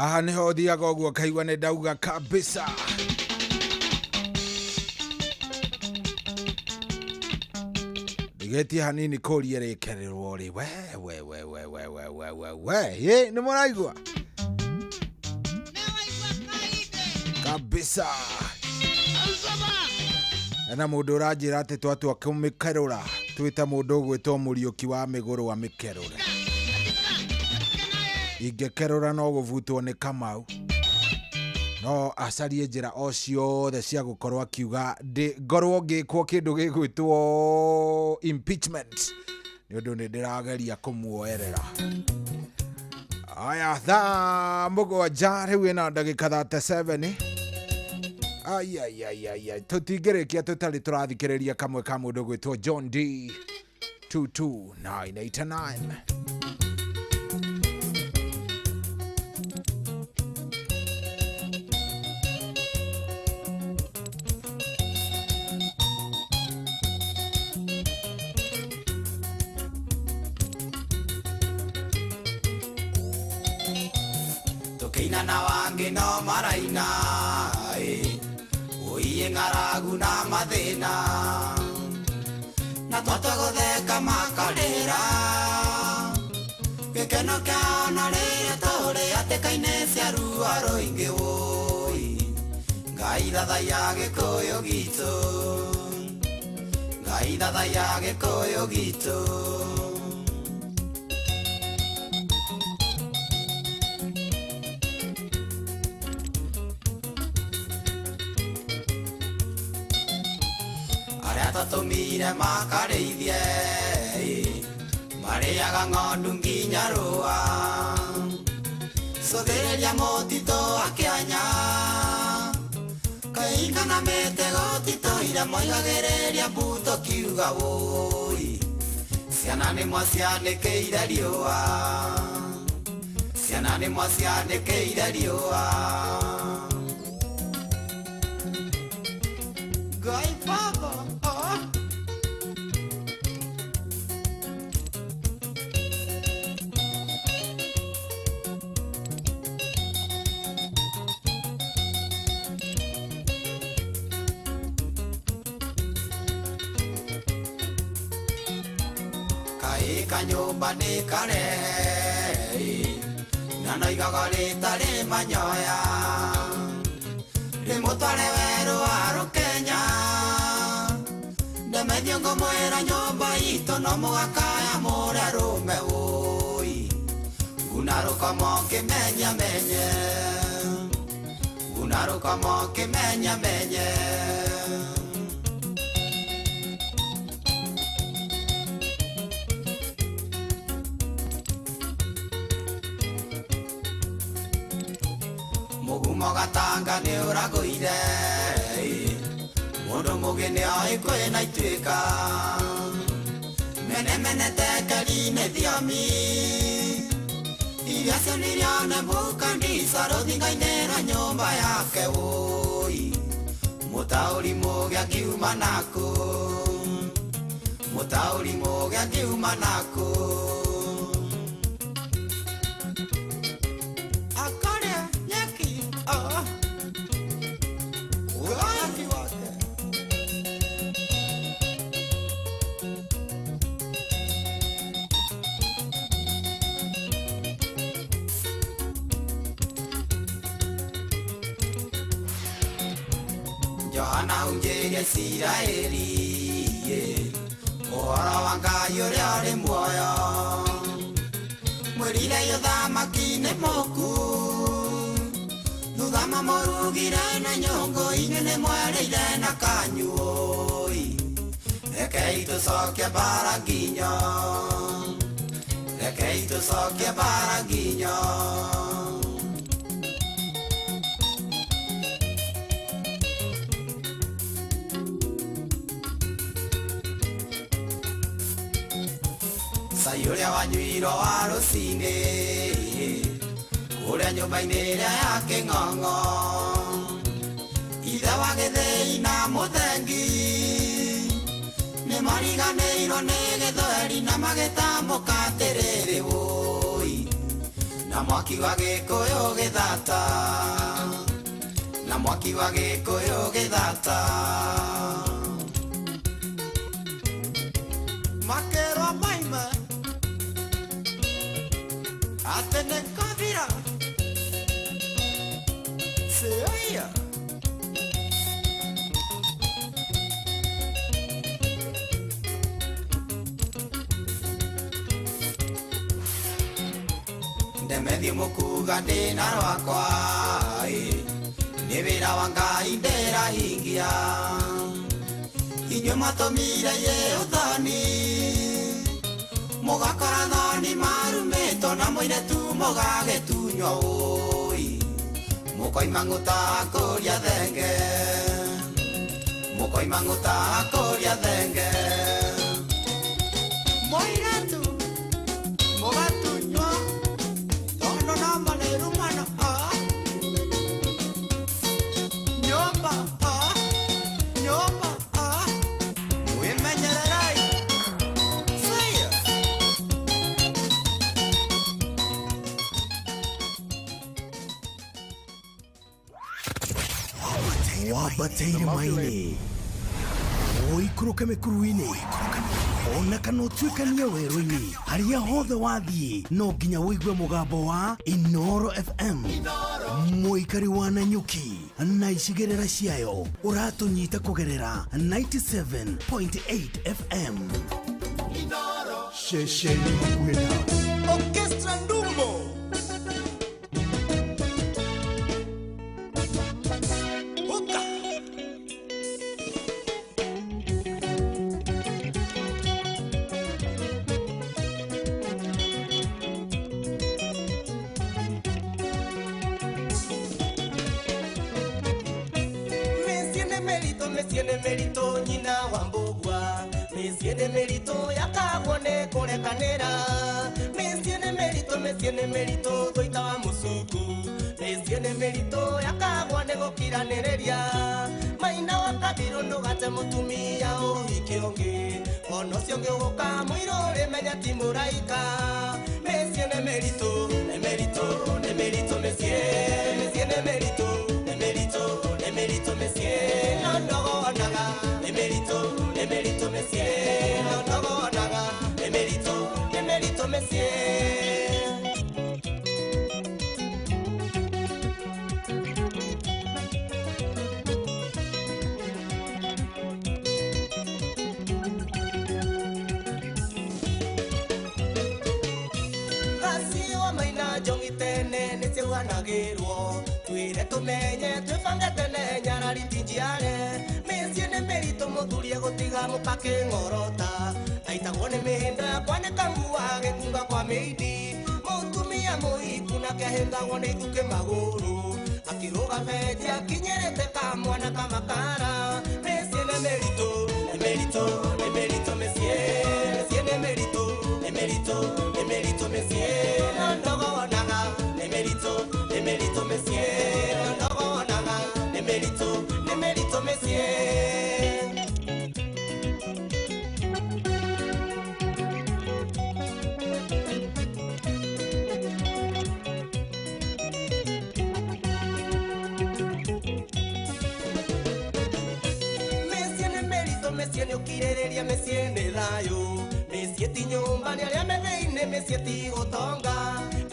S2: Haha nĩho thiaga ũguo kaigua nĩ ndauga kabisa. Ndigetie hanini kũria rĩkererwo rĩ we we we we we we we we we ĩ nĩ mũraigua kabisa. Ena mũndũ ũranjĩra atĩ twatua kũmĩkerũra twĩte mũndũ ũgwĩtwo Mũriũki wa mĩgũrũ amĩkerũre. Ingĩkerũra no gũbutwo nĩ Kamau, no acarie njĩra o ciothe cia gũkorwo akiuga ndĩ ngorwo ngĩkwo kĩndũ gĩgwĩtwo impeachment nĩ ũndũ nĩ ndĩrageria kũmuoerera. Aya, thaa 7 rĩu ĩna ndagĩka 37. Ai ai ai ai ai, tũtingĩrĩkia tũtarĩ tũrathikĩrĩria kamwe ka mũndũ gwĩtwo John D 22989.
S19: Tukĩina na wangĩ no maraina ũiye ng'aragu na mathĩna na twatua gũtheka makarĩra gĩkeno kĩao na rĩrĩa tũrĩ hatĩka-inĩ cia ruo rũingĩ wũi Ngai thathaiya gĩkũyũ gitũ, Ngai thathaiya gĩkũyũ gitũ. Tũmire makarĩithie marĩaga ng'ondu nginya rũa cũthĩrĩria mũtitũ akĩanya kainga na mĩtego titũire moigagĩrĩria mbuto kiuga wũi ciana nĩ mwacianĩkĩire riũa, ciana nĩ mwacianĩkĩire riũa. Ngai Baba. Kanyũmba nĩ karehe na noigaga rĩtarĩ manyoya rĩmũtware werũ wa rũkenya ndemethio ngũmwĩra nyũmba itũ no mũgakaya mũrĩa rũme wũi nguna rũkomo kĩmenyamenye, nguna rũkomo kĩmenyamenye. Mũgumo gatanga nĩ ũragũire mũndũ mũgĩ nĩ oĩ kwĩna ituĩka menemene tekeri-inĩ thiomi iria cionirio Nebukadneza rũthingo-inĩ rwa nyũmba yake wũi mũtaũri mũgĩ akiuma nakũ, mũtaũri mũgĩ akiuma nakũ. Johana hunjĩrie Isiraeli ũhoro wa Ngai ũrĩa ũrĩ muoyo mwĩrire ũthamaki nĩ mũku thutha mamũrugire na nyũngũ inyuĩ nĩ mwerĩire na kanyuoi rekei tũcokie mbara nginyo, rekei tũcokie mbara nginyo. Cai ũrĩa wanyuirwo wa rũcinĩ kũrĩa nyũmba-inĩ ĩrĩa ya kĩng'ong'o ithe wa gĩthĩi na mũthengi nĩ mariganĩirwo nĩ gĩthweri na magĩtamũka atĩrĩrĩ wũi Na mwaki wa Gĩkũyũ gĩthata, na mwaki wa Gĩkũyũ gĩthata. Makerwo maima atĩ nĩ ngathira. Seoia. Ndemethi mũkuga ndĩna rwakwa, nĩ wĩra wa Ngai ndĩrahingia. Inyuĩ matũmire ye ũthoni, mũgakora thoni marumĩtwo na mũirĩtu mũgagĩtunywo ũi. Mũkoima ng'ũta kũria thenge, mũkoima ng'ũta kũria thenge. Mũirĩtu mũgatunywo tondũ no manĩrumano nyũmba nyũmba mwĩmenyererei. Say
S15: Wambateire maĩ-inĩ, ũikũrũke mĩkuru-inĩ, ona kana ũtuĩkanie werũ-inĩ, harĩa hothe wathiĩ no nginya ũigue mũgambo wa Inooro FM. Mũikari wa Nanyuki na icigĩrĩra ciayo ũratũnyita kũgerera 97.8 FM.
S4: Ceceni hakuhĩ nawe.
S19: Orchestra Ndumbo. Huka. Mĩciĩ nĩ mĩritũ nyina wa Mbũgua, mĩciĩ nĩ mĩritũ yakagwo nĩ kũrekanĩra. Mĩciĩ nĩ mĩritũ, mĩciĩ nĩ mĩritũ thũita wa mũcuku, mĩciĩ nĩ mĩritũ yakagwo nĩ gũkiranĩrĩria. Maina wa kabirũ ndũgate mũtumia ũhiki ũngĩ, ona ũcio ũngĩ ũgũka mũirũ ũrĩmenya ti mũraika. Mĩciĩ nĩ mĩritũ, nĩ mĩritũ, nĩ mĩritũ mĩciĩ, mĩciĩ nĩ mĩritũ, nĩ mĩritũ, nĩ mĩritũ mĩciĩ. No ndogonaga nĩ mĩritũ, nĩ mĩritũ mĩciĩ, no ndogonaga nĩ mĩritũ, nĩ mĩritũ mĩciĩ. Gaciwa maina njongi tene nĩ ciauhanagĩrwo, twĩre tũmenye twĩbange tene nyarari ti njiare. Mĩciĩ nĩ mĩritũ mũthuri egũtiga mũka kĩng'orota, aitagwo nĩ mĩhĩndo ya kwanĩka nguo agĩkunga kwa mĩindi. Mũtumia mũhiku nake ahĩngagwo nĩ ithukĩ magũrũ, akĩrũga benji akinyĩrĩte kamwana kamakara. Mĩciĩ nĩ mĩritũ, nĩ mĩritũ, nĩ mĩritũ mĩciĩ, mĩciĩ nĩ mĩritũ, nĩ mĩritũ, nĩ mĩritũ mĩciĩ. No ndogonaga nĩ mĩritũ, nĩ mĩritũ mĩciĩ, no ndogonaga nĩ mĩritũ, nĩ mĩritũ mĩciĩ. Mĩciĩ nĩ mĩritũ, mĩciĩ nĩ ũkirĩrĩria, mĩciĩ nĩ thayũ, mĩciĩ ti nyũmba nĩ arĩa me thĩinĩ, mĩciĩ ti gũtonga.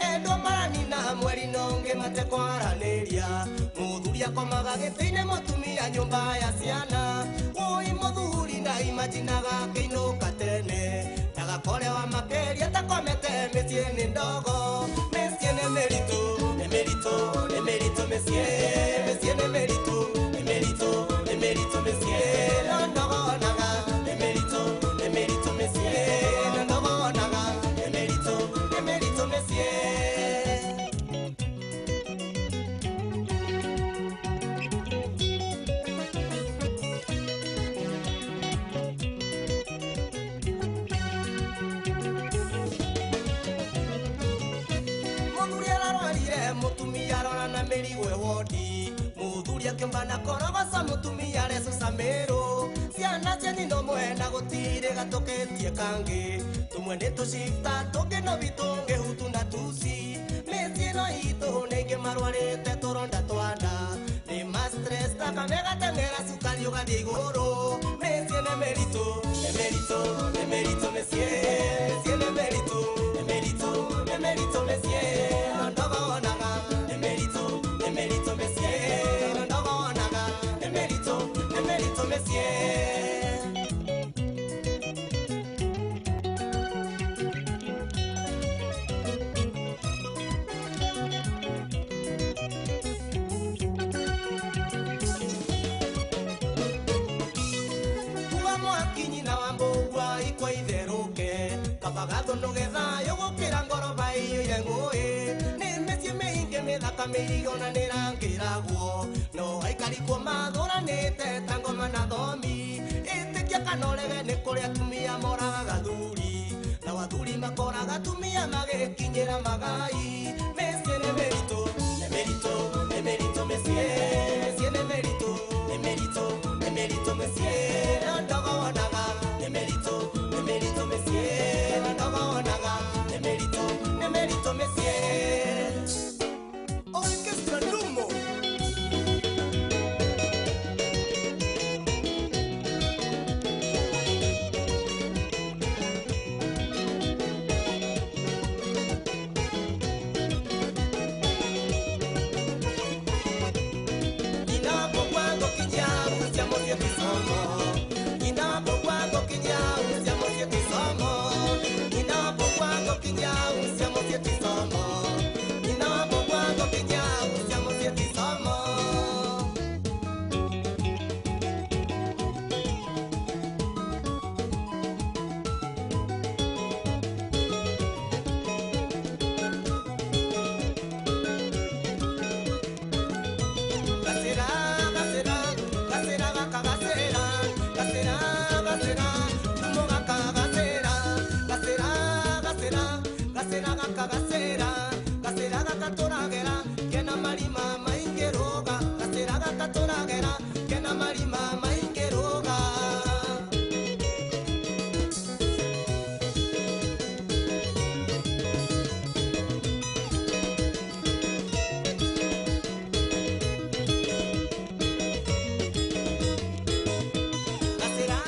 S19: Endwa maranina mweri na ũngĩ matekwaranĩria, mũthuri akomaga gĩtĩ-inĩ mũtumia nyũmba ya ciana. Wũi mũthuri ndaimajinaga akĩinũka tene, ndagakorewa makĩria takomete mĩciĩ nĩ ndogo. Mĩciĩ nĩ mĩritũ, nĩ mĩritũ, nĩ mĩritũ mĩciĩ, mĩciĩ nĩ mĩritũ, nĩ mĩritũ, nĩ mĩritũ mĩciĩ. No ndogonaga nĩ mĩritũ, nĩ mĩritũ mĩciĩ, no ndogonaga nĩ mĩritũ, nĩ mĩritũ mĩciĩ. Mũthuri ararwarire mũtumia arora na mĩrigo ĩwondi, mũthuri akĩũmbana korogoca mũtumia arecuca mĩrũ. Ciana cia nyina ũmwe na gũtirĩ gatũkĩtie kangĩ, tũmwe nĩ tũcita tũngĩ no bitũngĩ hutu na tuci. Mĩciĩ Arwarĩte tũronda twa nda nĩ ma stress thakame gateng'era cukari ũgathiĩ igũrũ mĩciĩ nĩ mĩritũ nĩ mĩritũ nĩ mĩritũ mĩciĩ mĩciĩ nĩ mĩritũ nĩ mĩritũ nĩ mĩritũ mĩciĩ na ndogonaga nĩ mĩritũ nĩ mĩritũ mĩciĩ na ndogonaga nĩ mĩritũ nĩ mĩritũ mĩciĩ. Gatho gũkĩra ngoroba iyũire ngũĩ nĩ mĩciĩ mĩingĩ mĩthaka mĩirigo na nĩrangĩragwo no aikari kuo mathũranĩte ta ngoma na thomi ĩtĩkia kana ũrege nĩ kũrĩ atumia moragaga athuri nao athuri makoraga atumia magĩkinyĩra magai mĩciĩ nĩ mĩritũ nĩ mĩritũ nĩ mĩritũ mĩciĩ mĩciĩ nĩ mĩritũ nĩ mĩritũ nĩ mĩritũ mĩciĩ na ndogonaga nĩ mĩritũ nĩ mĩritũ mĩciĩ ndogonaga nĩ mĩritũ nĩ mĩritũ mĩciĩ. Orchestra Ndumo.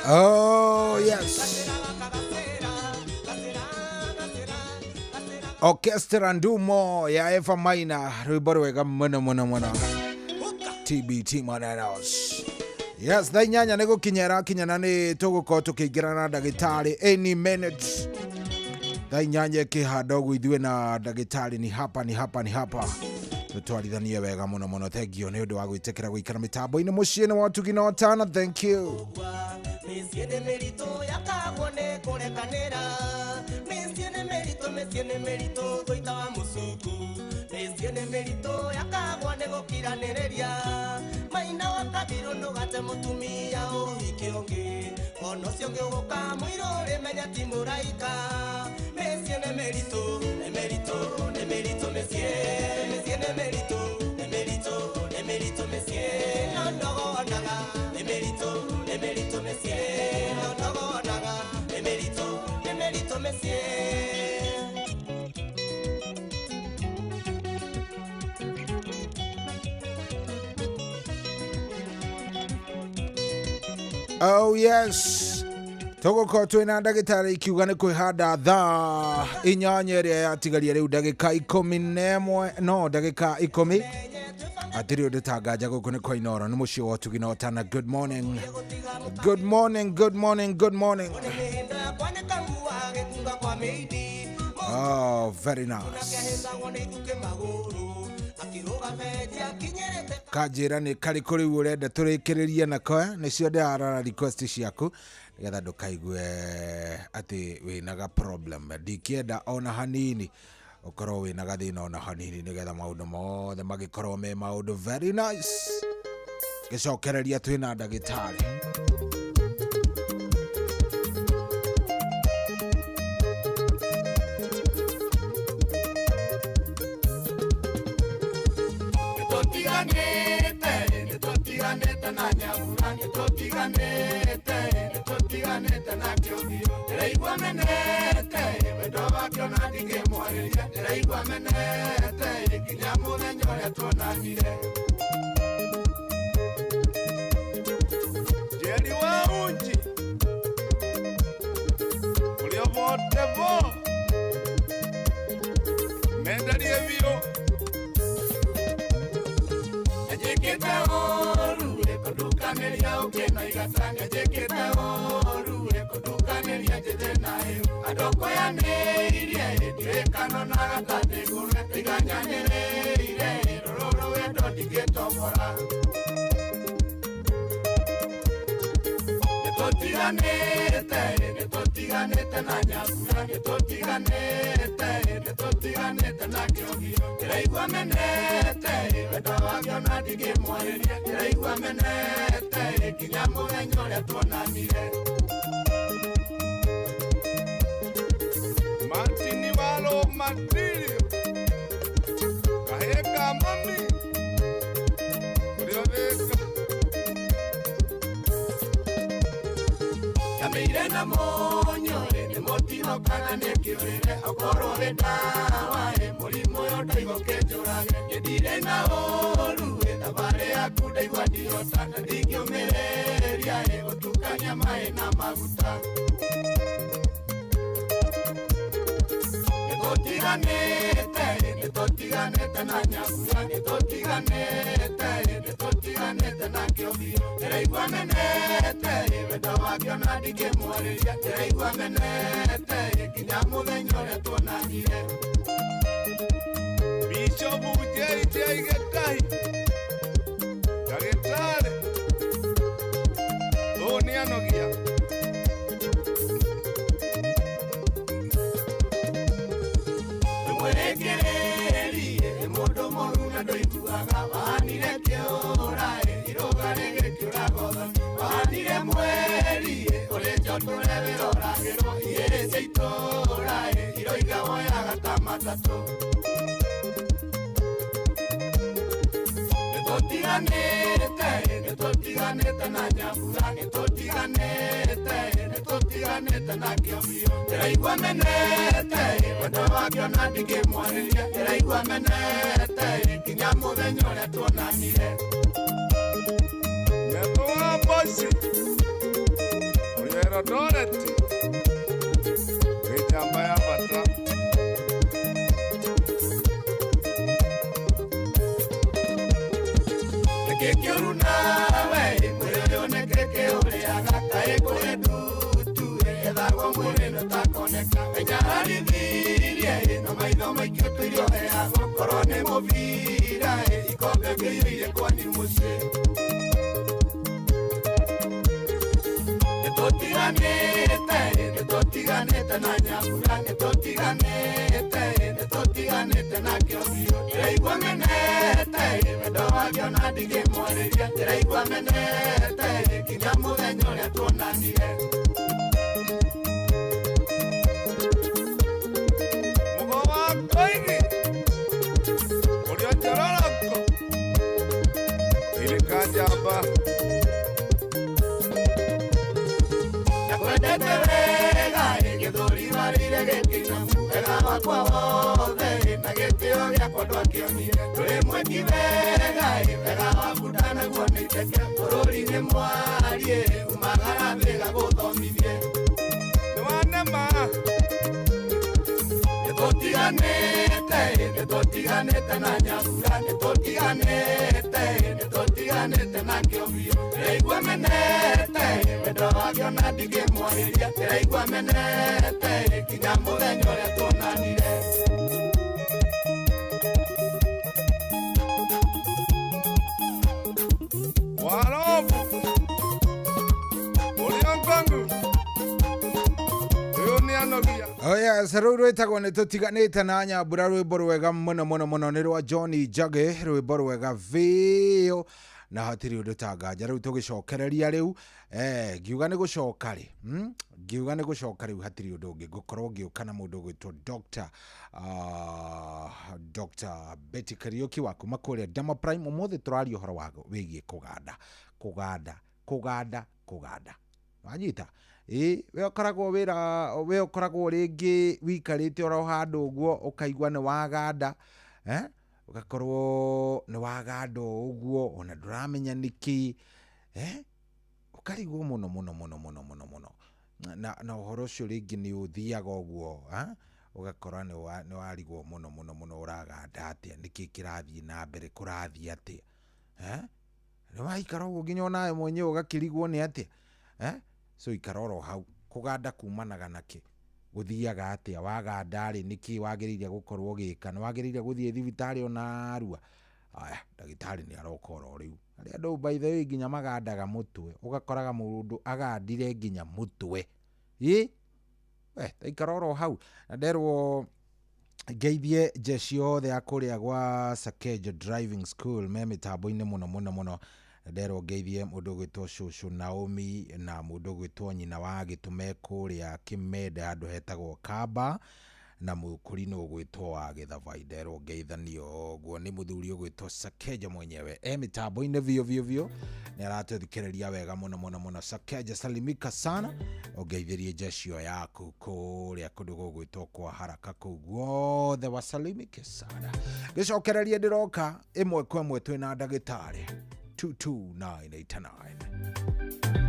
S2: Oh, yes. Orchestra Ndumo ya Eva Maina, rwimbo rwega muno muno muno. TBT Manenos. Yes, thaa inyanya nĩ gũkinya ĩrakinya na nĩ tũgũkorwo tũkĩingĩra na ndagĩtarĩ any minute. Thaa inyanya ĩkĩhanda ũguo ithuĩ na ndagĩtarĩ ni hapa ni hapa ni hapa. Tũtwarithanie wega muno muno. Thank you nĩ ũndũ wa gwĩtĩkĩra gũikara mĩtambo-inĩ mũciĩ-inĩ wa ũtugi na ũtana. Thank you.
S19: Mĩciĩ nĩ mĩritũ yakagwo nĩ kũrekanĩra mĩciĩ nĩ mĩritũ mĩciĩ nĩ mĩritũ thũita wa mũcuku mĩciĩ nĩ mĩritũ yakagwo nĩ gũkiranĩrĩria maina wa kabirũ ndũgate mũtumia ũhiki ũngĩ ona ũcio ũngĩ ũgũka mũirũ ũrĩmenya ti mũraika mĩciĩ nĩ mĩritũ nĩ mĩritũ nĩ mĩritũ mĩciĩ mĩciĩ nĩ mĩritũ nĩ mĩritũ nĩ mĩritũ mĩciĩ no ndogonaga nĩ mĩritũ nĩ mĩritũ mĩciĩ no ndogonaga nĩ mĩritũ nĩ mĩritũ mĩciĩ.
S2: Oh yes. Tũgũkorwo twĩna ndagĩtarĩ ikiuga nĩ kwĩhanda thaa inyanya ĩrĩa yatigaria rĩu ndagĩka 11 no ndagĩka 10 atirĩ ũndũ tanganja gũkũ nĩ kwa Inooro nĩ mũciĩ wa ũtugi na ũtana. Good morning. Good morning, good morning, good morning. Oh, very nice. Kanjĩra nĩ karĩkũ rĩu ũrenda tũrĩkĩrĩrie nako nĩcio ndĩrarora request ciaku nĩgetha ndũkaigue atĩ wĩna ga problem. Ndikĩenda ona hanini ũkorwo wĩna gathĩna ona hanini nĩgetha maũndũ mothe magĩkorwo me maũndũ very nice. Gĩcokereria twĩna ndagĩtarĩ.
S4: Ndĩraigua menete wendo wake ona ndingĩmwarĩria ndĩraigua menete nginya mũthenya ũrĩa ũrĩa tuonanire.
S1: Jerry wa uji ũrĩa vote vo mendarie biũ.
S4: Njĩkĩte ũru ĩkũndukanĩria ũkĩna igata, njĩkĩte ũru ĩkũndukanĩria njĩthĩ nayo andũ koyanĩirie ndiũĩkano na gatandĩgũre iganyanĩrĩire rũrũ wendo ndingĩtombora. Nĩtũtiganĩte, nĩtũtiganĩte na Nyambura, nĩtũtiganĩte, nĩtũtiganĩte na Kĩogio. Ndĩraigua menete wendo wake ona ndingĩmwarĩria, ndĩraigua menete nginya mũthenya ũrĩa tuonanire.
S1: Martini walo matirio kaheka mami ũrĩa thĩka
S4: Kamĩire na mũnyũ nĩ mũtino kana nĩ kĩũrĩre, okorwo wĩ ndawa mũrimũ ũyũ ndaigua ũkĩnjũrage. Nĩ na ũru thabarĩ yaku ndaigua ndihota, na ndingĩũmĩrĩria gũtukania maĩ na maguta. Nĩtũtiganĩte, nĩtũtiganĩte na Nyambura, nĩtũtiganĩte, nĩtũtiganĩte na Kĩogio. Ndĩraigua menete wendo wake ona ndingĩmwarĩria, ndĩraigua menete nginya mũthenya ũrĩa tuonanire.
S1: Bishopu JJ Gĩtahi ndagĩtarĩ ũũ nĩ anogia.
S4: Mwĩrĩkĩrĩrie mũndũ mũru na ndũiguaga, wahanire kĩũra irũga rĩgĩkĩũra gothoni, wahanire mweri ũrĩ njotũre wĩroragĩrwo, igĩrĩ cia itũũra iroiga woyaga ta matatũ. Nĩtũtiganĩte, nĩtũtiganĩte na Nyambura, nĩtũtiganĩte, nĩtũtiganĩte na Kĩogio. Ndĩraigua menete wendo wake ona ndingĩmwarĩria, ndĩraigua menete nginya mũthenya ũrĩa tuonanire.
S1: Metho wa Bosi ũrĩa Eldoret wĩ njamba ya bata.
S4: Nĩkĩ kĩũru nawe mwĩrĩ ũyũ nĩkĩ kĩũrĩaga, kaĩ kũrĩ ndutu ethagwo mwĩrĩ nĩũtakoneka. Enyaharithirie no maitho maikio tũirio heagwo, korwo nĩ mũbira ikombe kĩiyũire kwanyu mũciĩ. Nĩtũtiganĩte, nĩtũtiganĩte na Nyambura, nĩtũtiganĩte, nĩtũtiganĩte na Kĩogio. Ndĩraigua menete wendo wake ona ndingĩmwarĩria, ndĩraigua menete nginya mũthenya ũrĩa tuonanire.
S1: Mũgo wa Koigi ũrĩa Njororoko irĩka njamba.
S4: Ndakwendete wega gĩthũri warĩire gĩkĩinamu, wega wakwa wothe na gĩtĩo gĩakwa ndwakĩonire. Ndũrĩ mweki wega wega waku ndanaguo nĩ iteke, bũrũri-inĩ mwarie umagara thĩga gũthomithie.
S1: Nĩ wanema.
S4: Nĩtũtiganĩte, nĩtũtiganĩte na Nyambura, nĩtũtiganĩte, nĩtũtiganĩte na Kĩogio. Ndĩraigua menete wendo wake ona ndingĩmwarĩria, ndĩraigua menete nginya mũthenya ũrĩa tuonanire.
S1: Warobu ũrĩa Ngongu ũyũ nĩ anogia.
S2: Oh yes, rũu rwĩtagwo nĩtũtiganĩte na Nyambura, rwĩmbo rwega mũno mũno mũno nĩ rwa John Njagi, rwĩmbo rwega biũ na hatirĩ ũndũ ta nganja. Rĩu tũgĩcokereria rĩu ngiuga nĩ gũcoka rĩ, ngiuga nĩ gũcoka rĩu hatirĩ ũndũ ũngĩ ngũkorwo ngĩũka na mũndũ ũgwĩtwo Dr. Betty Kariuki wa kuma kũrĩa Demo Prime. Ũmũthĩ tũraria ũhoro wa wĩgiĩ kũganda kũganda kũganda kũganda, wanyita ĩ we ũkoragwo wĩra we ũkoragwo rĩngĩ wikarĩte oro handũ ũguo ũkaigua nĩ waganda. Ũgakorwo nĩ waganda o ũguo ona ndũramenya nĩkĩ, ũkarigwo mũno mũno mũno mũno mũno mũno. Na ũhoro ũcio rĩngĩ nĩ ũthiaga ũguo, ũgakora nĩ warigwo mũno mũno mũno, ũraganda atĩa, nĩkĩ kĩrathiĩ na mbere, kũrathiĩ atĩa, nĩ waikara ũguo nginya onawe mwenyewe ũgakĩrigwo nĩ atĩa, So ikara oro hau. Kũganda kumanaga nakĩ? Gũthiaga atĩa? Waganda rĩ, nĩkĩ wagĩrĩire gũkorwo ũgĩka? Nĩ wagĩrĩire gũthiĩ thibitarĩ ona arua? Aya, ndagĩtarĩ nĩ aroka oro rĩu. Harĩ andũ by the way nginya magandaga mũtwe, ũgakoraga mũndũ agandire nginya mũtwe. Ĩ? We, ta ikara oro hau. Na nderwo ngeithie jeshi yothe ya kũrĩa gwa Sakeja Driving School me mĩtambo-inĩ mũno mũno mũno. Nderwo ngeithie mũndũ ũgwĩtwo Cũcũ Naomi na mũndũ ũgwĩtwo nyina wa Gĩtũme kũrĩa Kĩmende handũ hetagwo Kamba, na mũkũrinũ ũgwĩtwo wa Gĩthavai. Nderwo ngeithanio ũguo nĩ mũthuri ũgwĩtwo Sakeja mwenyewe e mĩtambo-inĩ biũ biũ biũ, nĩ aratũthikĩrĩria wega mũno mũno mũno. Sakeja, salimika sana, ũngeithĩrie jeshi ĩyo yaku kũrĩa kũndũ gũgwĩtwo kwa Haraka kũu guothe, wasalimike sana. Gĩcokererie ndĩroka ĩmwe kwa ĩmwe twĩna ndagĩtarĩ 22989.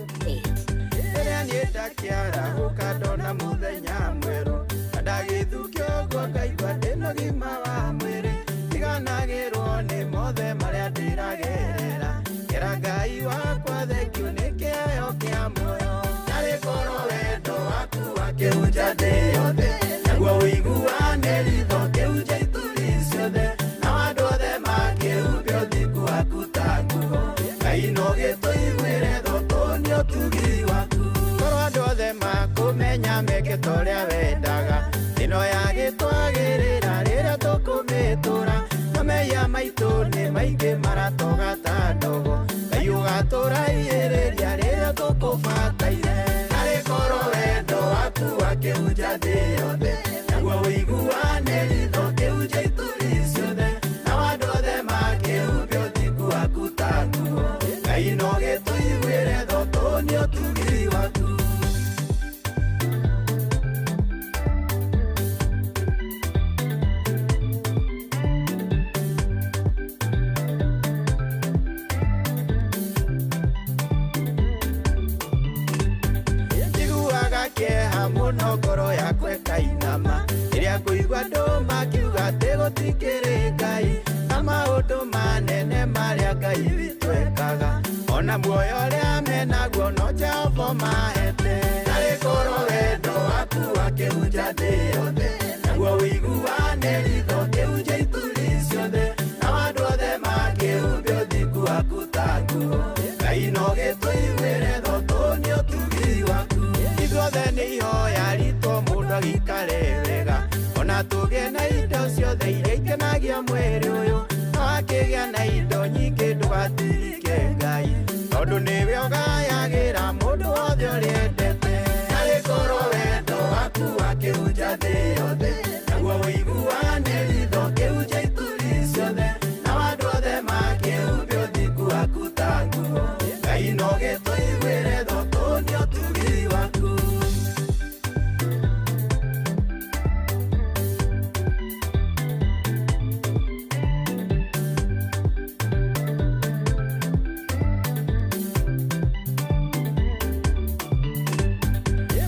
S20: Rĩrĩa niĩ ndakĩarahũka ndona mũthenya mwerũ, na ndagĩthukio ũguo ngaigua ndĩna ũgima wa mwĩrĩ, ndiganagĩrwo nĩ mothe marĩa ndĩragerera, ngera Ngai wakwa thengiũ nĩ kĩheo kĩa muoyo. Narĩ korwo wendo waku wakĩhunja thĩ yothe, naguo ũiguane ritho kĩhunja ituri ciothe, na andũ othe makĩhumbe ũthingu waku ta nguo. Ngai no gĩtũiguĩre tondũ nĩ ũtugi waku. Korwo andũ othe makũmenya meke ta ũrĩa wendaga, ĩno yagĩtwagĩrĩra rĩrĩa tũkũmĩtũra, no mehia maitũ nĩ maingĩ maratoga ta ndogo. Ngai ũgatũraihĩrĩria rĩrĩa tũkũbataire. Narĩ korwo wendo waku wakĩhunja thĩ yothe, naguo ũiguane ritho kĩhunja ituri ciothe, na andũ othe makĩhumbe ũthingu waku ta nguo. Ngai no gĩtũiguĩre tondũ nĩ ũtugi waku. Njiguaga kĩeha mũno ngoro yakwa ĩkainama, rĩrĩa ngũigua andũ makiuga atĩ gũtikĩrĩ Ngai, na maũndũ manene marĩa Ngai witũ ekaga, ona muoyo ũrĩa menaguo no Jehova mahete. Narĩ korwo wendo waku wakĩhunja thĩ yothe, naguo ũiguane ritho kĩhunja ituri ciothe, na andũ othe makĩhumbe ũthingu waku ta nguo. Ngai no gĩtũiguĩre tondũ nĩ ũtugi waku. Ithuothe nĩ ihoya ritũ mũndũ agĩikare wega, ona tũgĩe na indo ciothe iria ikenagia mwĩrĩ ũyũ, no akĩgĩa na indo nyingĩ ndũgatirike Ngai, tondũ nĩwe ũgayagĩra mũndũ wothe ũrĩa endete. Narĩ korwo wendo waku wakĩhunja thĩ yothe, naguo ũiguane ritho kĩhunja ituri ciothe, na andũ othe makĩhumbe ũthingu waku ta nguo. Ngai no gĩtũiguĩre tondũ nĩ ũtugi waku.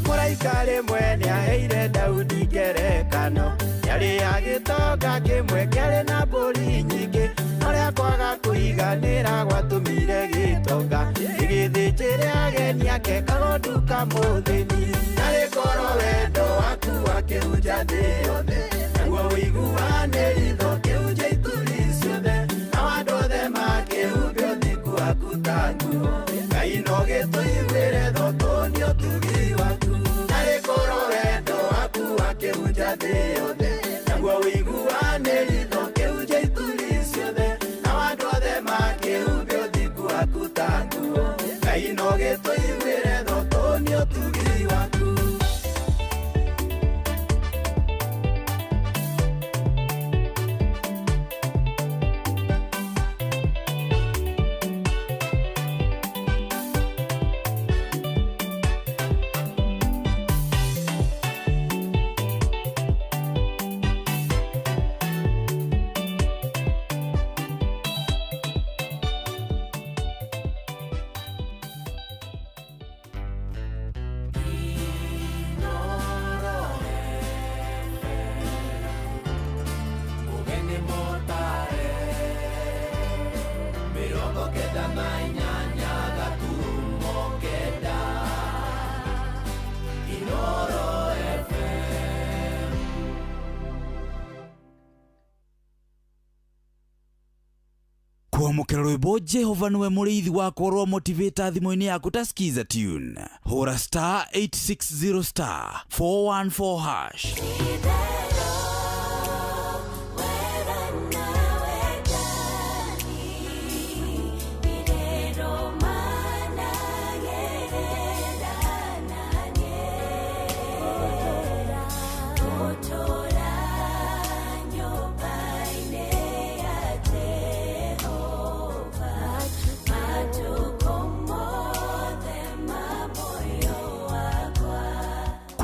S20: Mũraika rĩmwe nĩaheire Daudi ngerekano, yarĩ ya gĩtonga kĩmwe kĩarĩ na mbũri nyingĩ, no rĩa kwaga kũiganĩra gwatũmire gĩtonga gĩgĩthĩnjĩre ageni ake kagondu kamũthĩni. Narĩ korwo wendo waku wakĩhunja thĩ yothe, naguo ũiguane ritho kĩhunja ituri ciothe, na andũ othe makĩhumbe ũthingu waku ta nguo. Ngai no gĩtũiguĩre tondũ nĩ ũtugi waku. Narĩ korwo wendo waku wakĩhunja thĩ yothe, naguo ũiguane ritho kĩhunja ituri ciothe, na andũ othe makĩhumbe ũthingu waku ta nguo. Ngai no gĩtũiguĩre tondũ nĩ ũtugi waku.
S15: Kwamũkĩra rwĩmbo Jehova nĩwe mũrĩithi wakwa rwa motivator thimũ-inĩ yaku ta skiza tune, hũra star 860 star 414 hash.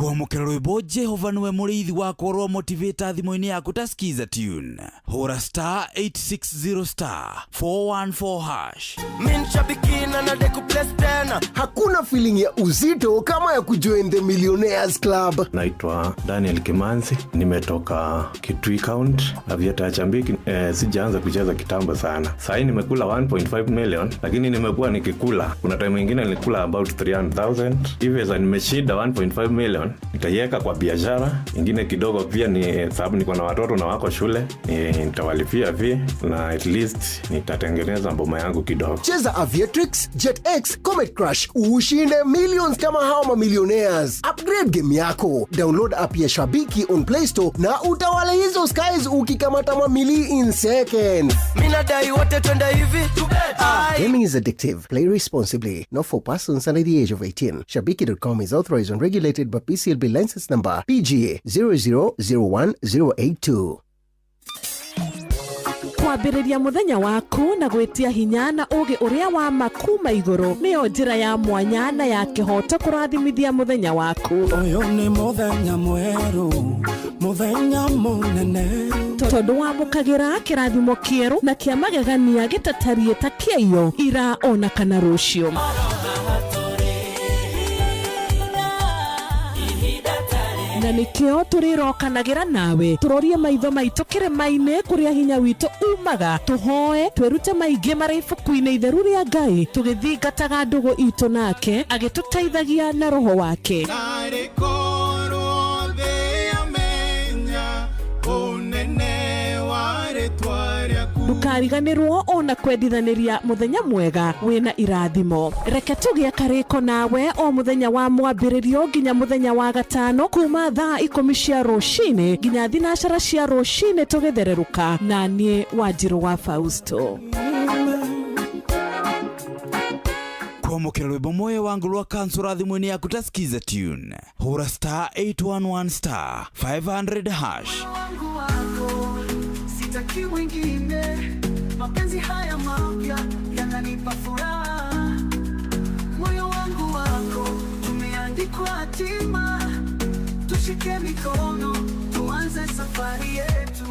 S15: Kwamũkĩra rwĩmbo Jehova nĩwe mũrĩithi wakwa rwa motivator thimũ-inĩ yaku ta skiza tune, hũra star 860 star 414 hash.
S7: Hakuna feeling ya uzito kama ya kujoin the Millionaires Club.
S8: Naitwa Daniel Kimanzi, nimetoka Kitui County, Aviator ya Chambiki. Sijaanza kucheza kitambo sana. Sahii nimekula 1.5 million, lakini nimekuwa nikikula. Kuna time ingine nilikula about 300,000. Hivi sasa nimeshinda 1.5 million, nikaiweka kwa biashara. Ingine kidogo pia ni sababu niko na watoto na wako shule, nitawalipia fee na at least nitatengeneza mboma yangu kidogo.
S7: Cheza Aviatrix, Jet X, Comet Crush, ushinde millions kama hao mamillionaires. Upgrade game yako. Download app ya Shabiki on Play Store na utawale hizo skies ukikamata mamili in seconds.
S19: Mina dai wote twende hivi.
S7: Gaming is addictive. Play responsibly. Not for persons under the age of 18. Shabiki.com is authorized and regulated by PCLB license number PGA 0001082.
S10: Kwambĩrĩria mũthenya waku na gwĩtia hinya na ũgĩ ũrĩa wa makuma igũrũ nĩyo njĩra ya mwanya na ya kĩhoto kũrathimithia mũthenya waku.
S12: Ũyũ nĩ mũthenya mwerũ, mũthenya mũnene,
S10: tondũ wamũkagĩra kĩrathimo kĩerũ na kĩa magegania gĩtatariĩ ta kĩaiyo ira ona kana rũciũ. Na nikio tũrĩrokanagĩra nawe tũrorie maitho maitũ kĩrĩma-inĩ kũrĩa hinya witũ umaga, tũhoe twĩrute maingĩ marĩ ibuku-inĩ itheru rĩa Ngai tũgĩthingataga ndũgũ itũ nake agĩtũteithagia na roho wake. Ndũkariganĩrwo ona kwendithanĩria mũthenya mwega wĩna irathimo. Reke tũgĩe karĩko nawe o mũthenya wa mwambĩrĩrio nginya mũthenya wa gatano kuma thaa 10 cia rũcinĩ nginya 12 cia rũcinĩ tũgĩthererũka na niĩ Wanjirũ wa Fausto.
S15: Kwamũkĩra rwĩmbo moyo wangu rwa kansura thimũ-inĩ yaku ta skiza tune, hũra star 811 star 500 hash.
S12: Wangu wako sitaki wengine, mapenzi haya mapya yananipa furaha. Moyo wangu wako tumeandikwa hatima, tushike mikono tuanze safari yetu.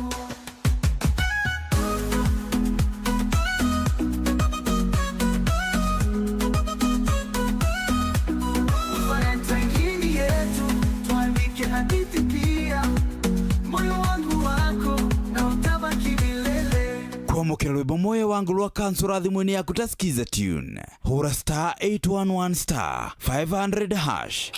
S12: Valentine yetu tuandike hadithi pia, moyo wangu wako na utabaki milele.
S15: Kwamũkĩra rwĩmbo moyo wangu rwa kansura thimũ-inĩ yaku ta skiza tune, hũra star 811 star 500 hash.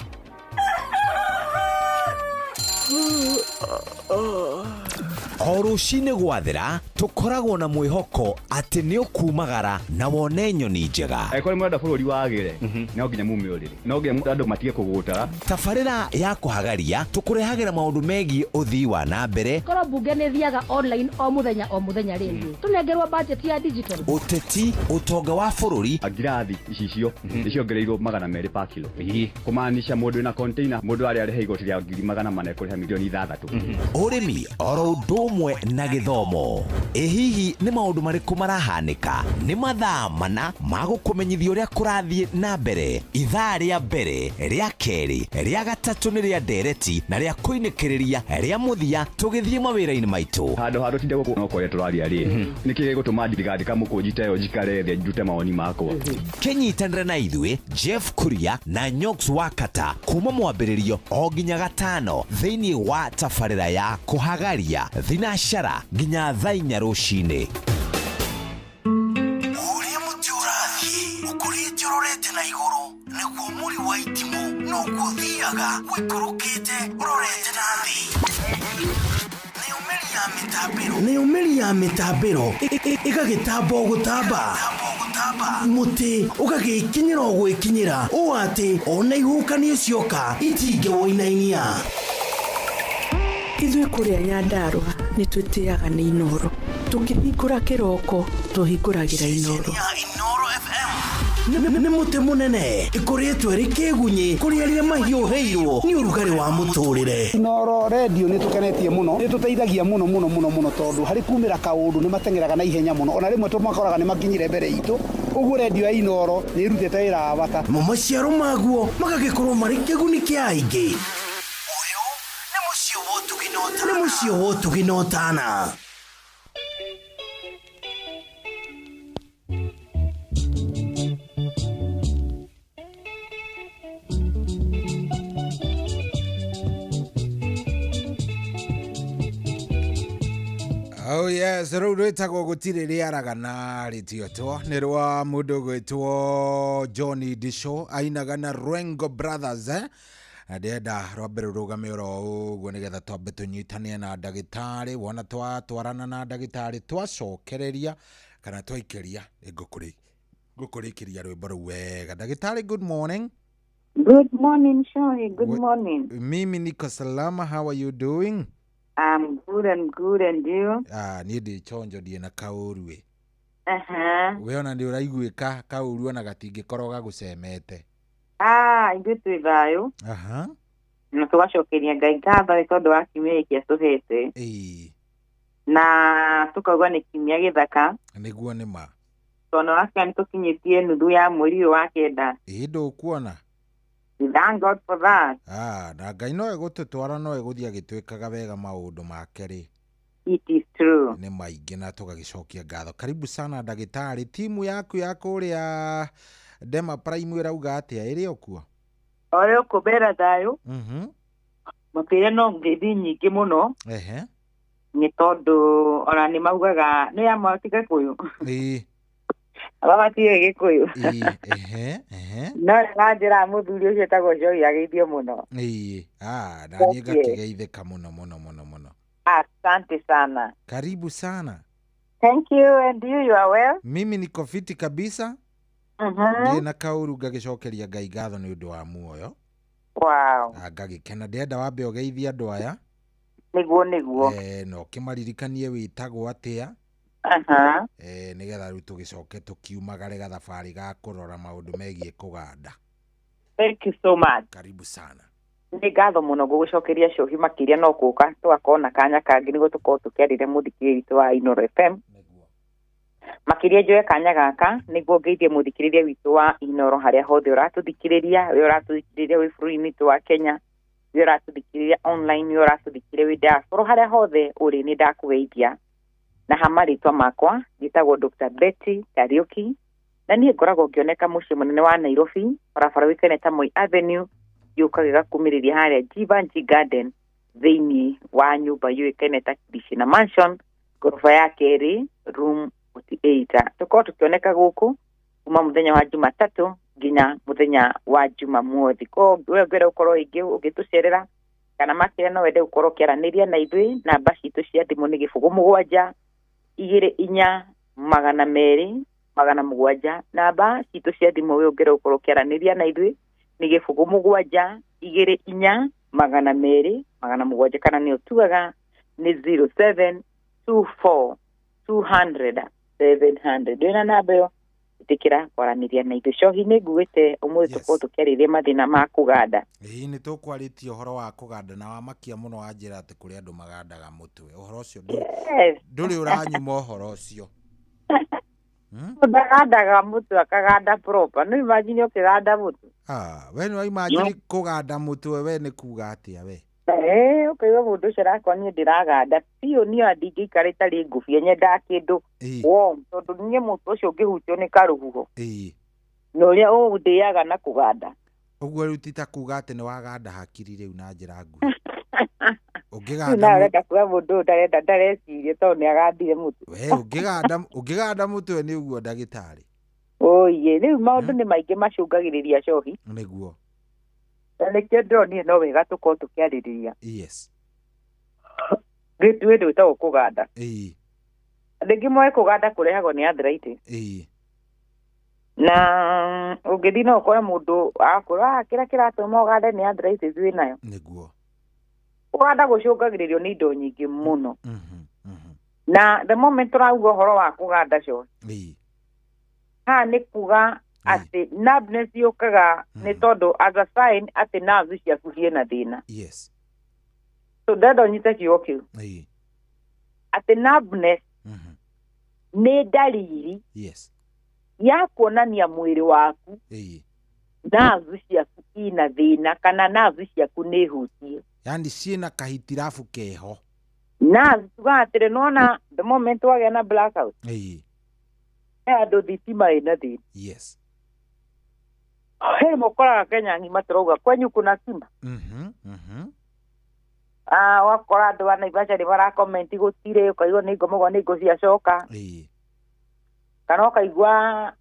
S6: O rũcinĩ gwathera tũkoragwo na mwĩhoko atĩ nĩ ũkumagara na wone nyoni njega.
S13: Angĩkorwo nĩ mũrenda bũrũri wagĩre, no nginya mume ũrĩrĩ, no nginya andũ matige kũgũtara.
S6: Tabarĩra ya kũhagaria tũkũrehagĩra maũndũ megiĩ ũthii wa na mbere.
S14: Korwo mbunge nĩ thiaga online o mũthenya o mũthenya rĩngĩ tũnengerwo budget ya digital.
S6: Ũteti, ũtonga wa bũrũri.
S13: Ngirathi icicio nĩciongereirwo 200 per kilo, kũmaanisha mũndũ wĩna container mũndũ arĩa arĩhe igoti rĩa 400,000 kũrĩha milioni 6.
S6: Ũrĩmi oro ũndũ ũmwe na gĩthomo. Ĩ hihi nĩ maũndũ marĩkũ marahanĩka? Nĩ mathaa mana ma gũkũmenyithia ũrĩa kũrathiĩ na mbere. Ithaa rĩa mbere, rĩa kerĩ, rĩa gatatũ nĩ rĩa ndereti na rĩa kũinĩkĩrĩria rĩa mũthia tũgĩthiĩ mawĩra-inĩ maitũ.
S13: Handũ ha tũtinde gũkũ no kũrĩa tũraria rĩ, nĩkĩ gĩgũtũma ndigandĩka mũkũnji ta ĩyo njikare thĩ ndute mawoni makwa.
S6: Kĩnyitanĩre na ithuĩ Jeff Kuria na Nyox Wakata kuma mwambĩrĩrio o nginya gatano thĩinĩ wa tabarĩra ya kũhagaria thinacara nginya thaa 4 rũcinĩ.
S15: Ũrĩa mũtĩ ũrathiĩ ũkũrĩte ũrorete na igũrũ nĩguo mũri wa itimũ noguo ũthiaga ũikũrũkĩte ũrorete na thĩ. Nĩ Nayo mĩri ya mĩtambĩro ĩgagĩtamba o gũtamba, mũtĩ ũgagĩkinyĩra o gwĩkinyĩra, ũũ atĩ ona ihuhũkanio cioka itingĩwũinainia.
S10: Ithuĩ kũrĩa Nyandarũa nĩ twĩtĩaga nĩ Inoro. Tũkĩhingũra kĩroko tũhingũragĩra Inoro.
S15: Nĩ mũtĩ mũnene ĩkoretwo ĩrĩ kĩgunyĩ kũrĩ arĩa mahiũhĩirwo nĩ ũrugarĩ wa mũtũrĩre.
S16: Inoro redio nĩ tũkenetie mũno, nĩ tũteithagia mũno mũno mũno mũno, tondũ harĩ kumĩra kaũndũ nĩ mateng'eraga na ihenya mũno, ona rĩmwe tũmakoraga nĩ makinyire mbere itũ. Ũguo redio ya Inoro nĩ ĩrutĩte wĩra wa bata.
S15: Mo maciaro maguo magagĩkorwo marĩ kĩguni kĩa aingĩ. Ũyũ nĩ mũciĩ wa ũtugi na ũtana.
S2: Oh yes, rũu rwĩtagwo gũtirĩ rĩaragana rĩtiotwo nĩ rwa mũndũ ũgwĩtwo Johnny Disho, ainaga na Rengo Brothers, eh? Na ndĩrenda rwambe rũrũgame oro ũguo nĩgetha twambe tũnyitane na ndagĩtarĩ. Wona twatwarana na ndagĩtarĩ, twacokereria kana twaikĩria, ngũkũrĩkĩria rwĩmbo rũu wega. Ndagĩtarĩ, good morning.
S21: Good morning, Shohi. Good morning.
S2: Mimi niko salama, how are you doing?
S21: I'm good and good, and you?
S2: Ah, niĩ ndĩ chonjo, ndiĩ na kaũru ĩ. We ona nĩ ũraiguĩka kaũru ona gatingĩkorwo gagũcemete.
S21: Ah, ithuĩ twĩ thayũ. Na tũgacokeria Ngai ngatho nĩ tondũ wa kiumia gĩkĩ atũhete. Na tũkauga nĩ kiumia gĩthaka.
S2: Nĩguo nĩ ma.
S21: Tondũ wakĩa nĩ tũkinyĩtie nuthu ya mweri ũyũ wa 9.
S2: Ĩ, ndũkuona.
S21: We thank God for that.
S2: Ah, na Ngai no egũtũtwara, no egũthiĩ agĩtwĩkaga wega maũndũ make rĩ.
S21: It is true.
S2: Nĩ maingĩ na tũgagĩcokia ngatho. Karibu sana ndagĩtarĩ. Timu yaku ya kũrĩa Dema Prime ĩrauga atĩa, ĩrĩ o kuo?
S21: Ũrĩ ũkũmbera thayũ. Makĩria no ngeithi nyingĩ mũno. Nĩ tondũ ona nĩ maugaga nĩ ya mwati Gĩkũyũ. Baba tiwe Gĩkũyũ.
S2: Ehe ehe
S21: No na njĩra mũthuri ũcio etagwo Joy ageithio mũno.
S2: Ĩĩ, ah, na niĩ ngakĩgeithĩka mũno mũno mũno mũno.
S21: Asante sana.
S2: Karibu sana.
S21: Thank you, and you are well?
S2: Mimi niko fiti kabisa. Ndiĩ na kaũru, ngagĩcokeria Ngai ngatho nĩ ũndũ wa muoyo.
S21: Wow.
S2: Na ngagĩkena. Ndĩrenda wambe ũgeithie andũ aya.
S21: Nĩguo nĩguo.
S2: Na ũkĩmaririkanie wĩtagwo atĩa. Nĩgetha rĩu tũgĩcoke tũkiumagare gathabarĩ ga kũrora maũndũ megiĩ kũganda.
S21: Thank you so much.
S2: Karibu sana.
S21: Nĩ ngatho mũno ngũgũcokeria Cohi, makĩria no gũka tũgakorwo na kanya kangĩ nĩguo tũkorwo tũkĩarĩria mũthikĩrĩria witũ wa Inoro FM. Makĩria njoe kanya gaka nĩguo ngeithie mũthikĩrĩria witũ wa Inoro harĩa hothe ũratũthikĩrĩria, we ũratũthikĩrĩria wĩ bũrũri-inĩ witũ wa Kenya, we ũratũthikĩrĩria online, we ũratũthikĩrĩria wĩ diaspora, harĩa hothe ũrĩ nĩ ndakũgeithia. Na ha marĩtwa makwa njĩtagwo Dr. Betty Kariuki, na niĩ ngoragwo ngĩoneka mũciĩ mũnene wa Nairobi, barabara ũĩkaine ta Moi Avenue, yũkaga ĩgakumĩrĩria harĩa Jivanjee Garden thĩinĩ wa nyũmba yũĩkaine ta Krishna Mansion, ngoroba ya kerĩ, room 48. Tũkorwo tũkĩoneka gũkũ kuma mũthenya wa Jumatatũ nginya mũthenya wa Jumamothi. Koguo we ũngĩenda gũkorwo rĩngĩ ũgĩtũcerera kana makĩria no wende gũkorwo ũkĩaranĩria na ithuĩ, namba citũ cia thimũ nĩ 07 24 200 700. Namba citũ cia thimũ we ũngĩenda gũkorwo ũkĩaranĩria na ithuĩ nĩ 07 24 200 700, kana nĩyo tugaga nĩ 0724 200 700. Ndwĩna namba ĩyo, ĩtĩkĩra kwaranĩria na ithuĩ. Cohi, nĩ nguĩte ũmũthĩ tũkorwo tũkĩarĩria mathĩna ma kũganda.
S2: Ĩĩ, nĩ tũkwarĩtie ũhoro wa kũganda na wamakia mũno wanjĩra atĩ kũrĩ andũ magandaga mũtwe. Ũhoro ũcio ndũrĩ ũranyuma ũhoro ũcio.
S21: Ndagandaga mũtwe akaganda proper. No imagine ũkĩganda mũtwe.
S2: Ah, we nĩ waimagine kũganda mũtwe, we nĩ kuga atĩa we?
S21: Ũkaigua mũndũ ũcio arakora niĩ ndĩraganda biũ, niĩ ndingĩikara ĩtarĩ ngũbia, nyendaga kĩndũ warm, tondũ niĩ mũtwe ũcio ũngĩhutio nĩ karũhuho. Na ũrĩa ũndĩaga na kũganda.
S2: Ũguo rĩu ti ta kuga atĩ nĩ waganda hakiri rĩu na njĩra nguhĩ.
S21: Ũngĩganda na ũrenda kuga mũndũ ũyũ ndarenda ndareciria tondũ nĩ agandire mũtwe.
S2: We ũngĩganda mũtwe nĩ ũguo ndagĩtarĩ.
S21: Oye, rĩu maũndũ nĩ maingĩ macũngagĩrĩria Cohi.
S2: Nĩguo.
S21: Na nĩkĩo ndĩronire no wega tũkorwo tũkĩarĩrĩria.
S2: Yes.
S21: Gwĩ gwĩtagwo kũganda.
S2: Ĩĩ.
S21: Andũ aingĩ moĩ kũganda kũrehagwo nĩ arthritis.
S2: Ĩĩ.
S21: Na ũngĩthiĩ no ũkore mũndũ akũra kĩrĩa kĩratũma ũgande nĩ arthritis wĩnayo.
S2: Nĩguo.
S21: Kũganda gũcũngagĩrĩrio nĩ indo nyingĩ mũno. Na the moment tũrauga ũhoro wa kũganda coe,
S2: Ĩĩ.
S21: haha nĩ kuga atĩ numbness yũkaga nĩ tondũ as a sign atĩ nerves ciaku ciĩna thĩna.
S2: Yes.
S21: So ndenda ũnyite kiugo kĩu
S2: Ĩĩ.
S21: atĩ numbness nĩ ndariri
S2: Yes.
S21: ya kuonania mwĩrĩ waku
S2: Ĩĩ.
S21: nerves ciaku ina thĩna kana nerves ciaku nĩ hutie.
S2: Yani ciĩna kahitirabu keho.
S21: Nerves tugaga atĩrĩ nĩwona the moment wagĩa na blackout,
S2: Ĩĩ.
S21: he handũ thitima ĩna thĩna.
S2: Yes.
S21: He mũkoraga Kenya ng'ima tũrauga kwenyu kuna stima. Ah, wakora andũ a Naivasha nĩ marakomenti gũtirĩ, ũkaigua nĩ ngomagwo nĩ ngũ ciacoka.
S2: Ĩĩ.
S21: Kana ũkaigua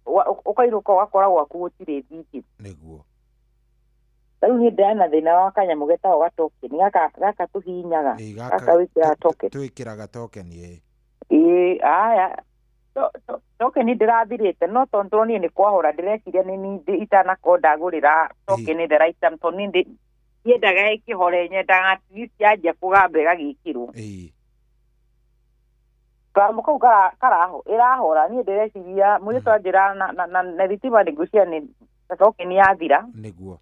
S21: ũkainũka ũgakora gwaku gũtirĩ thitima.
S2: Nĩguo.
S21: Rĩu niĩ ndĩrana thĩna wa kanyamũ getagwo gatokeni gaka gaka tũhihinyaga
S2: Ĩĩ,
S21: gaka wĩkĩraga token.
S2: Twĩkĩraga token ĩĩ.
S21: Ĩĩ, aya tokeni ndĩrathirĩte no tondũ ndĩronire nĩ kwahora ndĩreciria nĩ niĩ itanakorwo ndagũrĩra token the right time tondũ niĩ ndiendaga ĩkĩhore, nyendaga at least yanjia kũgamba ĩgagĩkĩrwo.
S2: Ĩĩ.
S21: Kanyamũ kau karaho ĩrahora niĩ ndĩreciria mũirĩtu anjĩra na thitima nĩ ngwĩciria nĩ tokeni yathira.
S2: Nĩguo.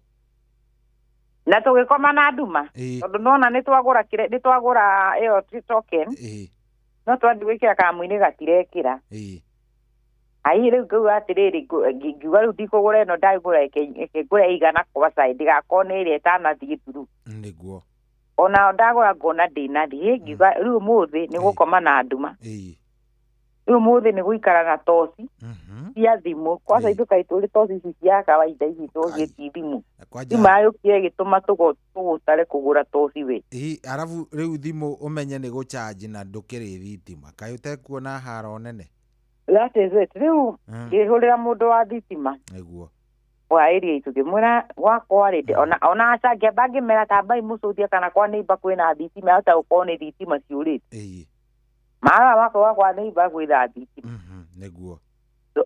S21: Na tũgĩkoma na nduma
S2: Ĩĩ.
S21: tondũ nona nĩ twagũra kĩrĩa nĩ twagũra ĩyo token
S2: Ĩĩ.
S21: no twathiĩ gwĩkĩra kamũinĩ gatirekĩra.
S2: Ĩĩ.
S21: Ai rĩu ngauga atĩrĩrĩ ngiuga rĩu ndikũgũra ĩno ndagũra ĩke ngũre igana kwa side ndigakorwo nĩ ĩrĩa ĩtanathiĩ through.
S2: Nĩguo.
S21: Ona ndagũra ngona ndĩnathiĩ ngiuga rĩu ũmũthĩ nĩ gũkoma na nduma.
S2: Ĩĩ.
S21: Rĩu ũmũthĩ nĩ gũikara na toci cia thimũ kwanza ithuĩ kaĩ tũrĩ toci ici cia kawaida ici tũgĩti thimũ.
S2: Kwanja
S21: Thimũ yũkire ĩgĩtũma tũgũtare kũgũra toci we.
S2: Ĩĩ, arabu rĩu thimũ ũmenye nĩ gũchanji na ndũkĩrĩ thitima kaĩ ũtekuona haro nene.
S21: That is it. Rĩu ngĩhũrĩra mũndũ wa thitima
S2: Nĩguo.
S21: wa area itũ ngĩmwĩra gwakwa rĩ ona aca ngĩamba ngĩmera tambai mũcũthie kana kwa neighbor kwĩna thitima yahota gũkorwo nĩ thitima ciũrĩte.
S2: Ĩĩ.
S21: Mara wakwa kwa neighbor kwĩna thitima.
S2: Nĩguo.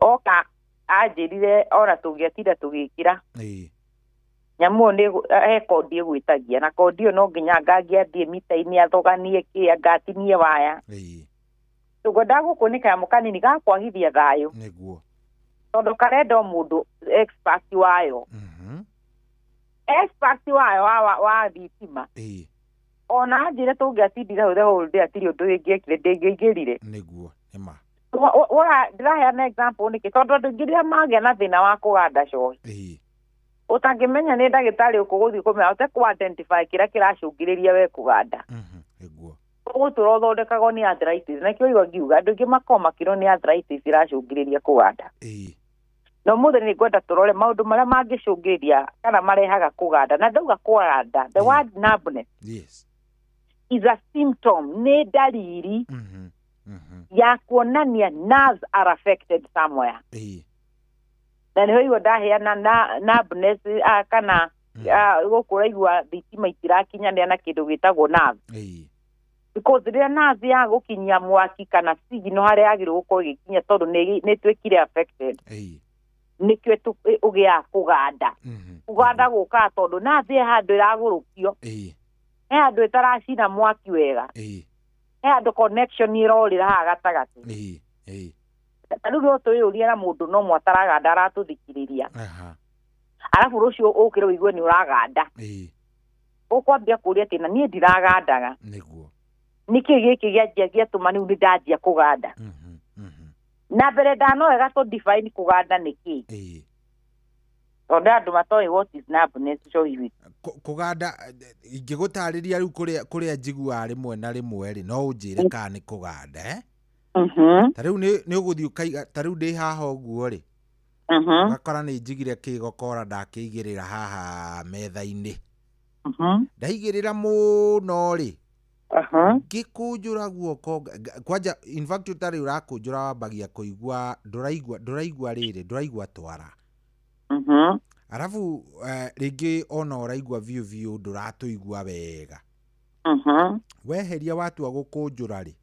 S21: Oka anjĩrire ona tũngĩatinda tũgĩkĩra
S2: Ĩĩ.
S21: nyamũ ĩyo nĩ he kondi ĩgwĩtagia na kondi ĩyo no nginya ngangĩathiĩ mita-inĩ athoganie kĩ angatinie waya.
S2: Ĩĩ.
S21: Tũngwendaga gũkũ nĩ kanyamũ kanini ga kwagithia thayũ.
S2: Nĩguo.
S21: Tondũ karenda o mũndũ expert wayo. Expert wayo wa thitima.
S2: Ĩĩ.
S21: Ona anjĩre tũngĩatindire hau the whole day hatirĩ ũndũ ĩngĩekire ndĩngĩaingĩrire.
S2: Nĩguo. Nĩma.
S21: Ndĩraheana example nĩkĩ tondũ andũ aingĩ rĩrĩa magĩa na thĩna wa kũganda cohi.
S2: Ĩĩ.
S21: Ũtangĩmenya nĩ ndagĩtarĩ ũkũgũthiĩ kũmenya ũte identify kĩrĩa kĩracũngĩrĩria we kũganda.
S2: Nĩguo.
S21: Ũgũtũra ũthondekagwo nĩ arthritis na kĩo igua ngiuga andũ aingĩ makoragwo makĩrwo nĩ arthritis iracũngĩrĩria kũganda.
S2: Ĩĩ.
S21: Na ũmũthĩ nĩ ngwenda tũrore maũndũ marĩa mangĩcũngĩrĩria kana marehaga kũganda na ndauga kũganda the word numbness
S2: Yes.
S21: is a symptom nĩ ndariri ya kuonania nerves are affected somewhere.
S2: Ĩĩ.
S21: Na nĩho igua ndaheana numbness kana gũkũ ũraigua thitima itirakinyanĩra na kĩndũ gĩtagwo nerve.
S2: Ĩĩ.
S21: Because rĩrĩa nerve ya gũkinyia mwaki kana signal harĩa yagĩrĩirwo gũkorwo ĩgĩkinya tondũ nĩ ĩtuĩkire affected.
S2: Ĩĩ.
S21: Nĩkĩo ũgĩaga kũganda. Kũganda gũkaga tondũ nerve he handũ ĩragũrũkio.
S2: Ĩĩ.
S21: He handũ ĩtaracina mwaki wega.
S2: Ĩĩ.
S21: He handũ connection ĩrorĩra haha gatagatĩ.
S2: Ĩĩ. Ĩĩ.
S21: Ta rĩu no twĩyũrie na mũndũ no mwataraganda aratũthikĩrĩria.
S2: Aha.
S21: Arabu rũciũ ũkĩre ũigue nĩ ũraganda.
S2: Ĩĩ.
S21: Ũkwambia kũũria atĩ na niĩ ndiragandaga.
S2: Nĩguo.
S21: Nĩkĩ gĩkĩ gĩanjia gĩatũma rĩu nĩ ndanjia kũganda. Na mbere ndanoega tũ define kũganda nĩ kĩĩ.
S2: Ĩĩ.
S21: Tondũ andũ matoĩ what is numbness cohi.
S2: Kũganda ingĩgũtarĩria rĩu kũrĩa njiguaga rĩmwe na rĩmwe rĩ no ũnjĩre kana nĩ kũganda eh? Ta rĩu nĩ ũgũthiĩ ũkaiga ta rĩu ndĩ haha ũguo rĩ ũgakora nĩ njigire kĩgokora ndakĩigĩrĩra haha metha-inĩ. Ndaigĩrĩra mũno rĩ ngĩkũnjũra guoko kwanja in fact ũtarĩ ũrakũnjũra wambagia kũigua ndũraigua rĩrĩ ndũraigua twara. Arabu rĩngĩ ona ũraigua biũ biũ ndũratũigua wega. Weheria watua gũkũnjũra rĩ,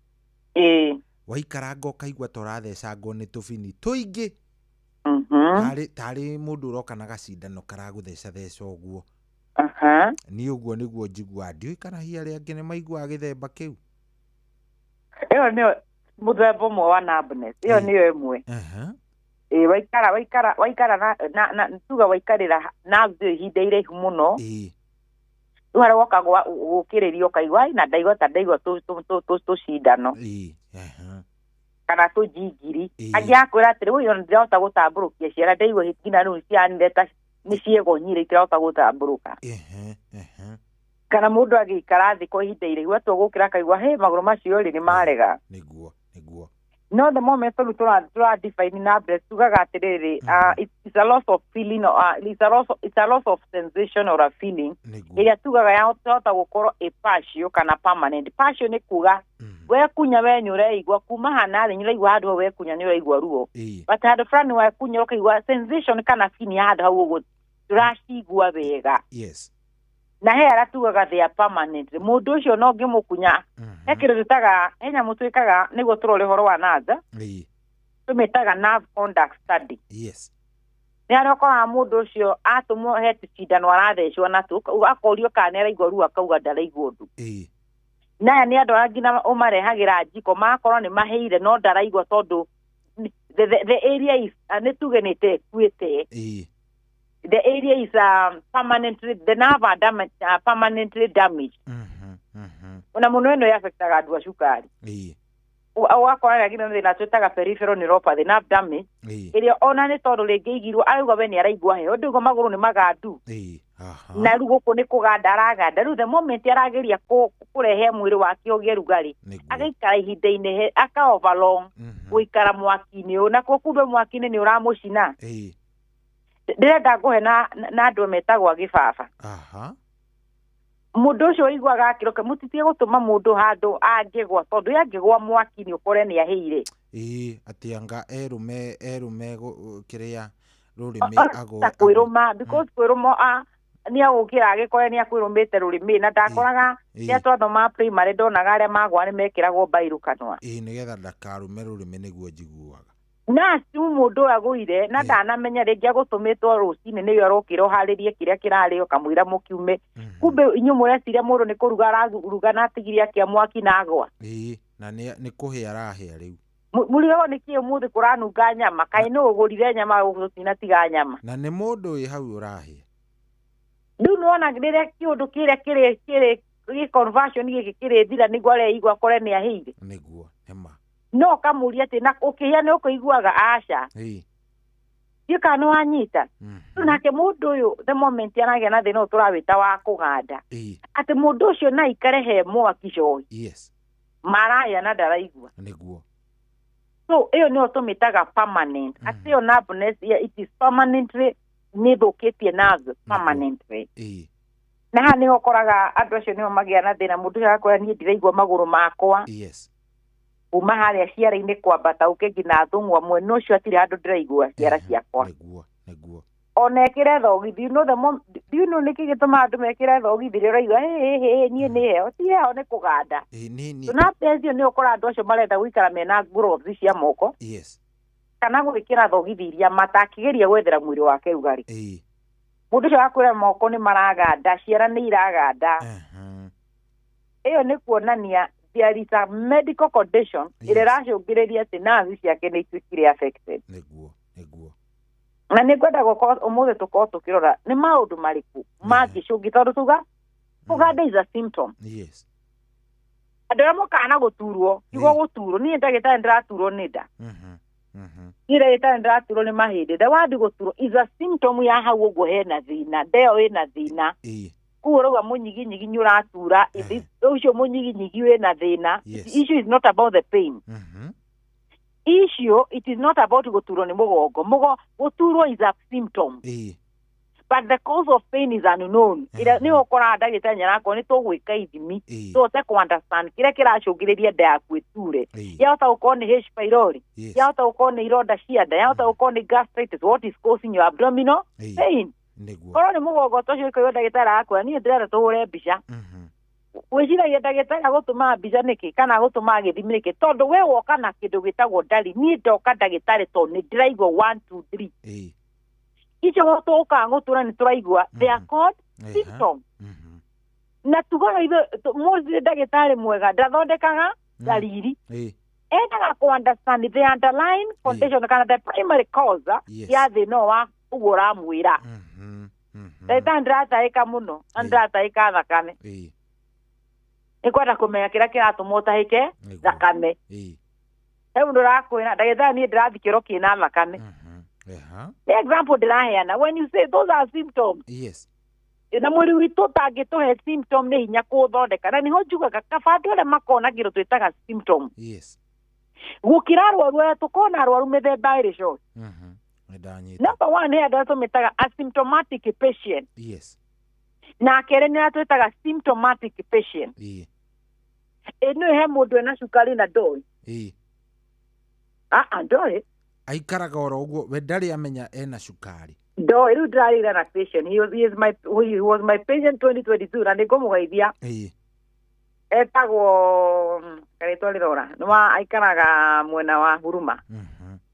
S2: waikaranga ũkaigua ta ũrathecangwo nĩ tũbini tũingĩ, tarĩ mũndũ ũroka na gacindano karagũthecatheca ũguo. Niĩ ũguo nĩguo njiguaga, ndiũĩ kana hihi arĩa angĩ nĩ maiguaga gĩthemba kĩu.
S21: Ĩyo nĩyo mũthemba ũmwe wa numbness, ĩyo nĩyo ĩmwe. Ĩ waikara waikara waikara na tuga waikarĩra nerves ĩyo ihinda iraihu mũno, rĩu harĩa woka gũkĩrĩria ũkaigua ai na ndaigua ta ndaigua tũcindano kana tũnjingiri. Angĩ akwĩra atĩrĩ, ũyũ ona ndirahota gũtambũrũkia ciara, ndaigua nginya rĩu cianire ta nĩ ciegonyire itirahota gũtambũrũka. Kana mũndũ agĩikara thĩ kwa ihinda iraihu atua gũkĩra akaigua he magũrũ macio rĩ nĩ marega.
S2: Nĩguo nĩguo.
S21: No the moment tondũ tũra define numbness, tugaga atĩrĩrĩ, it's a loss of feeling, it's a loss of sensation or a feeling ĩrĩa tugaga yahota gũkorwo ĩ partial kana permanent. Partial nĩ kuga wekunya we nĩ ũreigua kuma hana thĩ, nĩ ũraigua handũ hau wekunya nĩ ũraigua ruo, but handũ fulani wekunya ũkaigua sensation kana feeling ya handũ hau ũguo ndũracigua wega. Na he arĩa tugaga they are permanent, mũndũ ũcio no ngĩmũkunya he kĩndũ twĩtaga, he nyamũ twĩkaga nĩguo tũrore ũhoro wa nerves, tũmĩtaga nerve conduct study. Nĩ harĩa ũkoraga mũndũ ũcio atũmwo he tũcindano arathecwo natuo, akorio kana nĩ araigua ruo, akauga ndaraigua ũndũ. Naya nĩ andũ arĩa nginya ũmarehagĩra njiko magakorwo nĩ mahĩire no ndaraigua tondũ the area is, nĩ tuge nĩ ta ĩkuĩte. The area is permanently, the nerve are damaged, permanently damaged. Ona mũno ĩno yaffectaga andũ a cukari. Ũgakora nginya nĩ thĩna twĩtaga peripheral neuropathy, nerve damage, ĩrĩa ona nĩ tondũ rĩngĩ igirwo arauga we nĩ araigua heho, ndũigua magũrũ nĩ magandu, na rĩu gũkũ nĩ kũganda araganda. Rĩu the moment arageria kũrehe mwĩrĩ wake ũgĩe rugarĩ, agaikara ihinda inene aka overlong gũikara mwaki-inĩ ũyũ, nakuo kumbe mwaki-inĩ nĩ ũramũcina. Ndĩrenda ngũhe na andũ metagwo a gĩbaba. Mũndũ ũcio ũiguaga akĩroka, mũtitige gũtũma mũndũ handũ angĩgwa, tondũ ye angĩgwa mwaki-inĩ ũkore nĩ ahĩire.
S2: Ĩĩ, atĩ anga erũme erũme kĩrĩa rũrĩmĩ agwe.
S21: Ta kwĩrũma, because kwĩrũma nĩ agũkĩra agĩkore nĩ akwĩrũmĩte rũrĩmĩ, na ndakoraga rĩrĩa twathoma primary ndonaga arĩa magwa nĩ mekĩragwo mbairũ kanua.
S2: Ĩĩ, nĩgetha ndakarũme rũrĩmĩ nĩguo njiguaga.
S21: Na tu mũndũ ũyũ agũire na ndanamenya rĩngĩ agũtũmĩtwo rũcinĩ nĩyo arokĩra ũharĩrie kĩrĩa kĩrarĩo kamũira mũkiume, kumbe inyuĩ mũreciria mũndũ nĩ kũruga araruga na atigire akia mwaki na agwa.
S2: Ĩĩ, na nĩ kũhĩa arahĩa rĩu.
S21: Mũrigagwo nĩkĩ ũmũthĩ kũranunga nyama, kaĩ nũ ũgũrire nyama gũtinatiga nyama.
S2: Na nĩ mũndũ wĩ hau ũrahĩa.
S21: Rĩu nĩwona rĩrĩa kĩũndũ kĩrĩa kĩrĩ gĩ conversion gĩkĩ kĩrĩthira nĩguo areigua akore nĩ ahĩire.
S2: Nĩguo, nĩma.
S21: No ũkamũria atĩ na ũkĩhĩa nĩ ũkũiguaga aca. Ndiũĩ kana nĩ wanyita. Rĩu nake mũndũ ũyũ the moment aragĩa na thĩna ũyũ tũrawĩta wa kũganda, atĩ mũndũ ũcio no aikare he mwaki coĩ. Marahĩa na ndaraigua.
S2: Nĩguo.
S21: So ĩyo nĩyo tũmĩtaga permanent. Atĩ ĩyo numbness, it is permanently nĩ ĩthũkĩtie nerves permanently. Na haha nĩho ũkoraga andũ acio nĩo magĩa na thĩna, mũndũ ũcio agakwĩra niĩ ndiraigua magũrũ makwa. Kuma harĩa ciara-inĩ kwambata ũke nginya thũng'wa mwena ũcio hatirĩ handũ ndĩraigua ciara ciakwa.
S2: Nĩguo, nĩguo.
S21: Ona ĩkĩre thogithi, you know the mom, do you know nĩkĩ gĩtũmaga andũ mekĩre thogithi rĩrĩa ũraigua hĩ hĩ hĩ niĩ nĩ heho, ti heho nĩ kũganda. Na mbeca nĩ ũkora andũ acio marenda gũikara mena gloves cia moko. Kana gwĩkĩra thogithi iria matakĩgeria gwethera mwĩrĩ wake rugarĩ. Mũndũ ũcio agakwĩra moko nĩ maraganda, ciara nĩ iraganda. Ĩyo nĩ kuonania there is a medical condition ĩrĩa ĩracũngĩrĩria atĩ nerves ciake nĩ ituĩkire affected.
S2: Nĩguo, nĩguo.
S21: Na nĩ ngwenda gũkorwo ũmũthĩ tũkorwo tũkĩrora nĩ maũndũ marĩkũ mangĩcũngĩ, tondũ tuga kũganda is a symptom. Andũ arĩa mokaga na gũturwo, kiugo gũturwo, niĩ ndagĩtarĩ ndĩraturwo nĩ nda. Niĩ ndagĩtarĩ ndĩraturwo nĩ mahĩndĩ. The word gũturwo is a symptom ya hau ũguo hena thĩna, nda ĩyo ĩna thĩna. Koguo ũrauga mũnyiginyigi nĩ ũratura, ũcio mũnyiginyigi wĩna thĩna. Issue is not about the pain. Issue, it is not about gũturwo nĩ mũgongo. Gũturwo is a symptom. But the cause of pain is unknown. Ĩrĩa nĩ ũkoraga ndagĩtarĩ nĩ arakorwo nĩ tũgwĩka ithimi tũhote kũ understand kĩrĩa kĩracũngĩrĩria nda yaku ĩture. Yahota gũkorwo nĩ H pylori, yahota gũkorwo nĩ ironda cia nda, yahota gũkorwo nĩ gastritis, what is causing your abdominal pain.
S2: Nĩguo.
S21: Korwo nĩ mũgongo ta ũcio ũkaigua ndagĩtarĩ arakwĩra niĩ ndĩrenda tũhũre mbica. Wĩciragia ndagĩtarĩ agũtũmaga mbica nĩkĩ kana agũtũmaga gĩthimi nĩkĩ? Tondũ we woka na kĩndũ gĩtagwo ndari, niĩ ndoka ndagĩtarĩ tondũ nĩ ndĩraigua 1 2 3. Icio tũkaga gũtũra nĩ tũraigua, they are called symptom. Na tugaga ithuĩ mostly ndagĩtarĩ mwega ndathondekaga ndariri, endaga kũ understand the underlying condition kana the primary cause ya thĩna ũyũ wa ũguo ũramwĩra. Ndagĩtarĩ, ndĩratahĩka mũno na ndĩratahĩka thakame, nĩ kwenda kũmenya kĩrĩa kĩratũma ũtahĩke thakame. He mũndũ ũrakwĩra, "Ndagĩtarĩ, niĩ ndĩrathiĩ kĩoro kĩna thakame." Nĩ example ndĩraheana. When you say those are symptoms, na mwĩrĩ witũ ũtangĩtũhe symptom nĩ hinya kũũthondeka, na nĩho njugaga kaba andũ arĩa makona kĩndũ twĩtaga symptom gũkĩra arwaru arĩa tũkona arwaru mĩthemba ĩrĩ short.
S2: Nĩndanyita.
S21: Number one nĩ andũ arĩa tũmĩtaga asymptomatic patient, na kerĩ nĩ arĩa twĩtaga symptomatic patient. Ĩ nĩ he mũndũ ena cukari na ndoĩ? Aa, ndoĩ.
S2: Aikaraga oro ũguo, we ndarĩ amenya ena cukari.
S21: Ndoĩ. Rĩu ndĩrarĩra na patient, he was my patient 2022, na nĩngũmũgeithia. Etagwo karĩtwa rĩrora nĩ wa aikaraga mwena wa Huruma.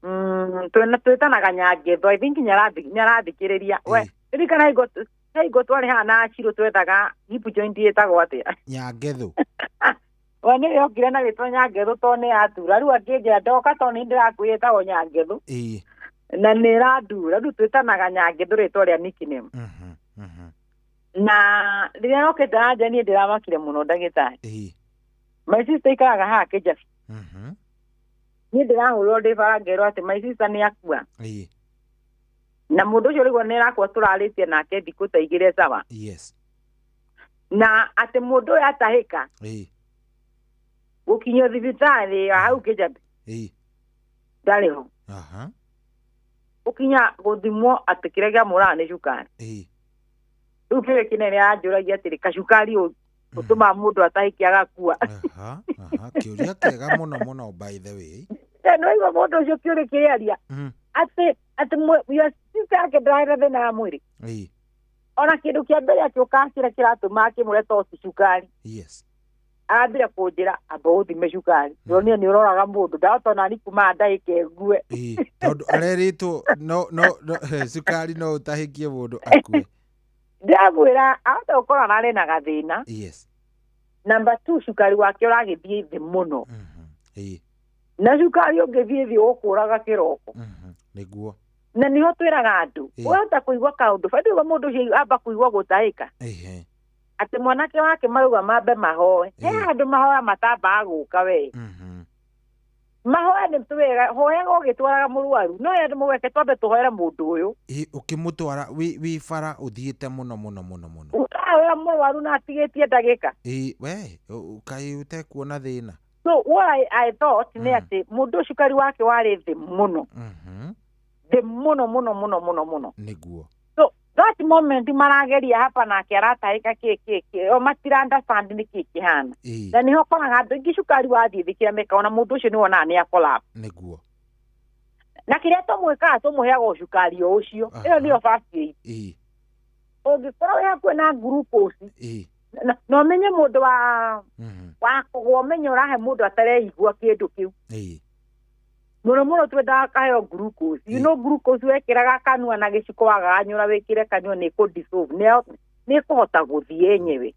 S21: Twĩtanaga Nyangetho. I think nĩarathikĩrĩria we. Ririkana hingo twarĩ haha na Achirũ twethaga hip joint ĩtagwo atĩa?
S2: Nyangetho.
S21: We nĩwe yokire na rĩtwa Nyangetho tondũ nĩ yatura. Rĩu akĩnjĩra ndoka tondũ nĩ ndĩrakwĩra ĩtagwo Nyangetho na nĩ ĩrandura. Rĩu twĩtanaga Nyangetho, rĩtwa rĩa nickname. Na rĩrĩa yokĩte anja, niĩ ndĩramakire mũno, ndagĩtarĩ. My sister ikaraga haha Kĩjabi. Niĩ ndĩrahũrwo ndĩ bara ngerwo atĩ my sister nĩ akua, na mũndũ ũcio rĩguo nĩ arakua tũrarĩtie nake thikũ ta 2 sawa, na atĩ mũndũ ũyũ atahĩka gũkinyio thibitarĩ ya hau Kĩjabi ndarĩ ho. Gũkinya gũthimwo atĩ kĩrĩa kĩamũraga nĩ cukari. Rĩu kĩrĩa kĩnene anjũragia atĩrĩ, kacukari ũtũmaga mũndũ atahĩke agakua?
S2: Aha, aha. Kĩũria kĩega mũno mũno, by the way.
S21: Nĩwaigua mũndũ ũcio kĩũria kĩaria atĩ your sister yake ndarĩ na thĩna wa mwĩrĩ, ona kĩndũ kĩa mbere akĩũka kĩrĩa kĩratũma akĩmũre to ti cukari. Arambire kũnjĩra amba ũthime cukari, ndĩronire nĩ ũroraga mũndũ ndahota onani kuma ndagĩka ĩngue.
S2: Tondũ arerĩtwo no cukari no ũtahĩkie mũndũ akue.
S21: Ndĩramwĩra ahota gũkorwo ararĩ na gathĩna. Number two, cukari wake ũragĩthiĩ thĩ mũno, na cukari ũngĩthiĩ thĩ ũkũraga kĩroko. Na nĩho twĩraga andũ, wahota kũigua kaũndũ bado mũndũ ũcio amba kũigua gũtahĩka, atĩ mwanake wake marauga mambe mahoe. He handũ mahoya matambaga gũka we. Mahoya nĩ twega, hoyaga ũgĩtwaraga mũrwaru, no andũ mũgeke twambe tũhoere mũndũ ũyũ.
S2: Ũkĩmũtwara wĩ bara ũthiĩte mũno mũno mũno mũno.
S21: Ũrahoera mũrwaru na atigĩtie ndagĩka.
S2: We kaĩ ũtekuona thĩna?
S21: So what I thought nĩ atĩ mũndũ ũcio cukari wake warĩ thĩ mũno, thĩ mũno mũno mũno mũno mũno. So that moment marageria hapa nake aratahĩka kĩ kĩ kĩ, o matira understand nĩ kĩ kĩhana. Na nĩho koraga andũ aingĩ cukari wathiĩ thĩ kĩrĩa mekaga, ona mũndũ ũcio nĩ wonaga nĩ akolapse. Na kĩrĩa tũmwĩkaga, tũmũheaga o cukari o ũcio. Ĩyo nĩyo first aid. Ũngĩkorwo wĩ hakuhĩ na glucose na ũmenye mũndũ wa kũgwa, ũmenye ũrahe mũndũ atareigua kĩndũ kĩu mũno mũno, twendaga kaheo glucose. You know glucose wekĩraga kanua na gĩciko, wagaganyũra wĩkĩre kanua, nĩ kũ dissolve, nĩ ĩkũhota gũthiĩ yenyewe.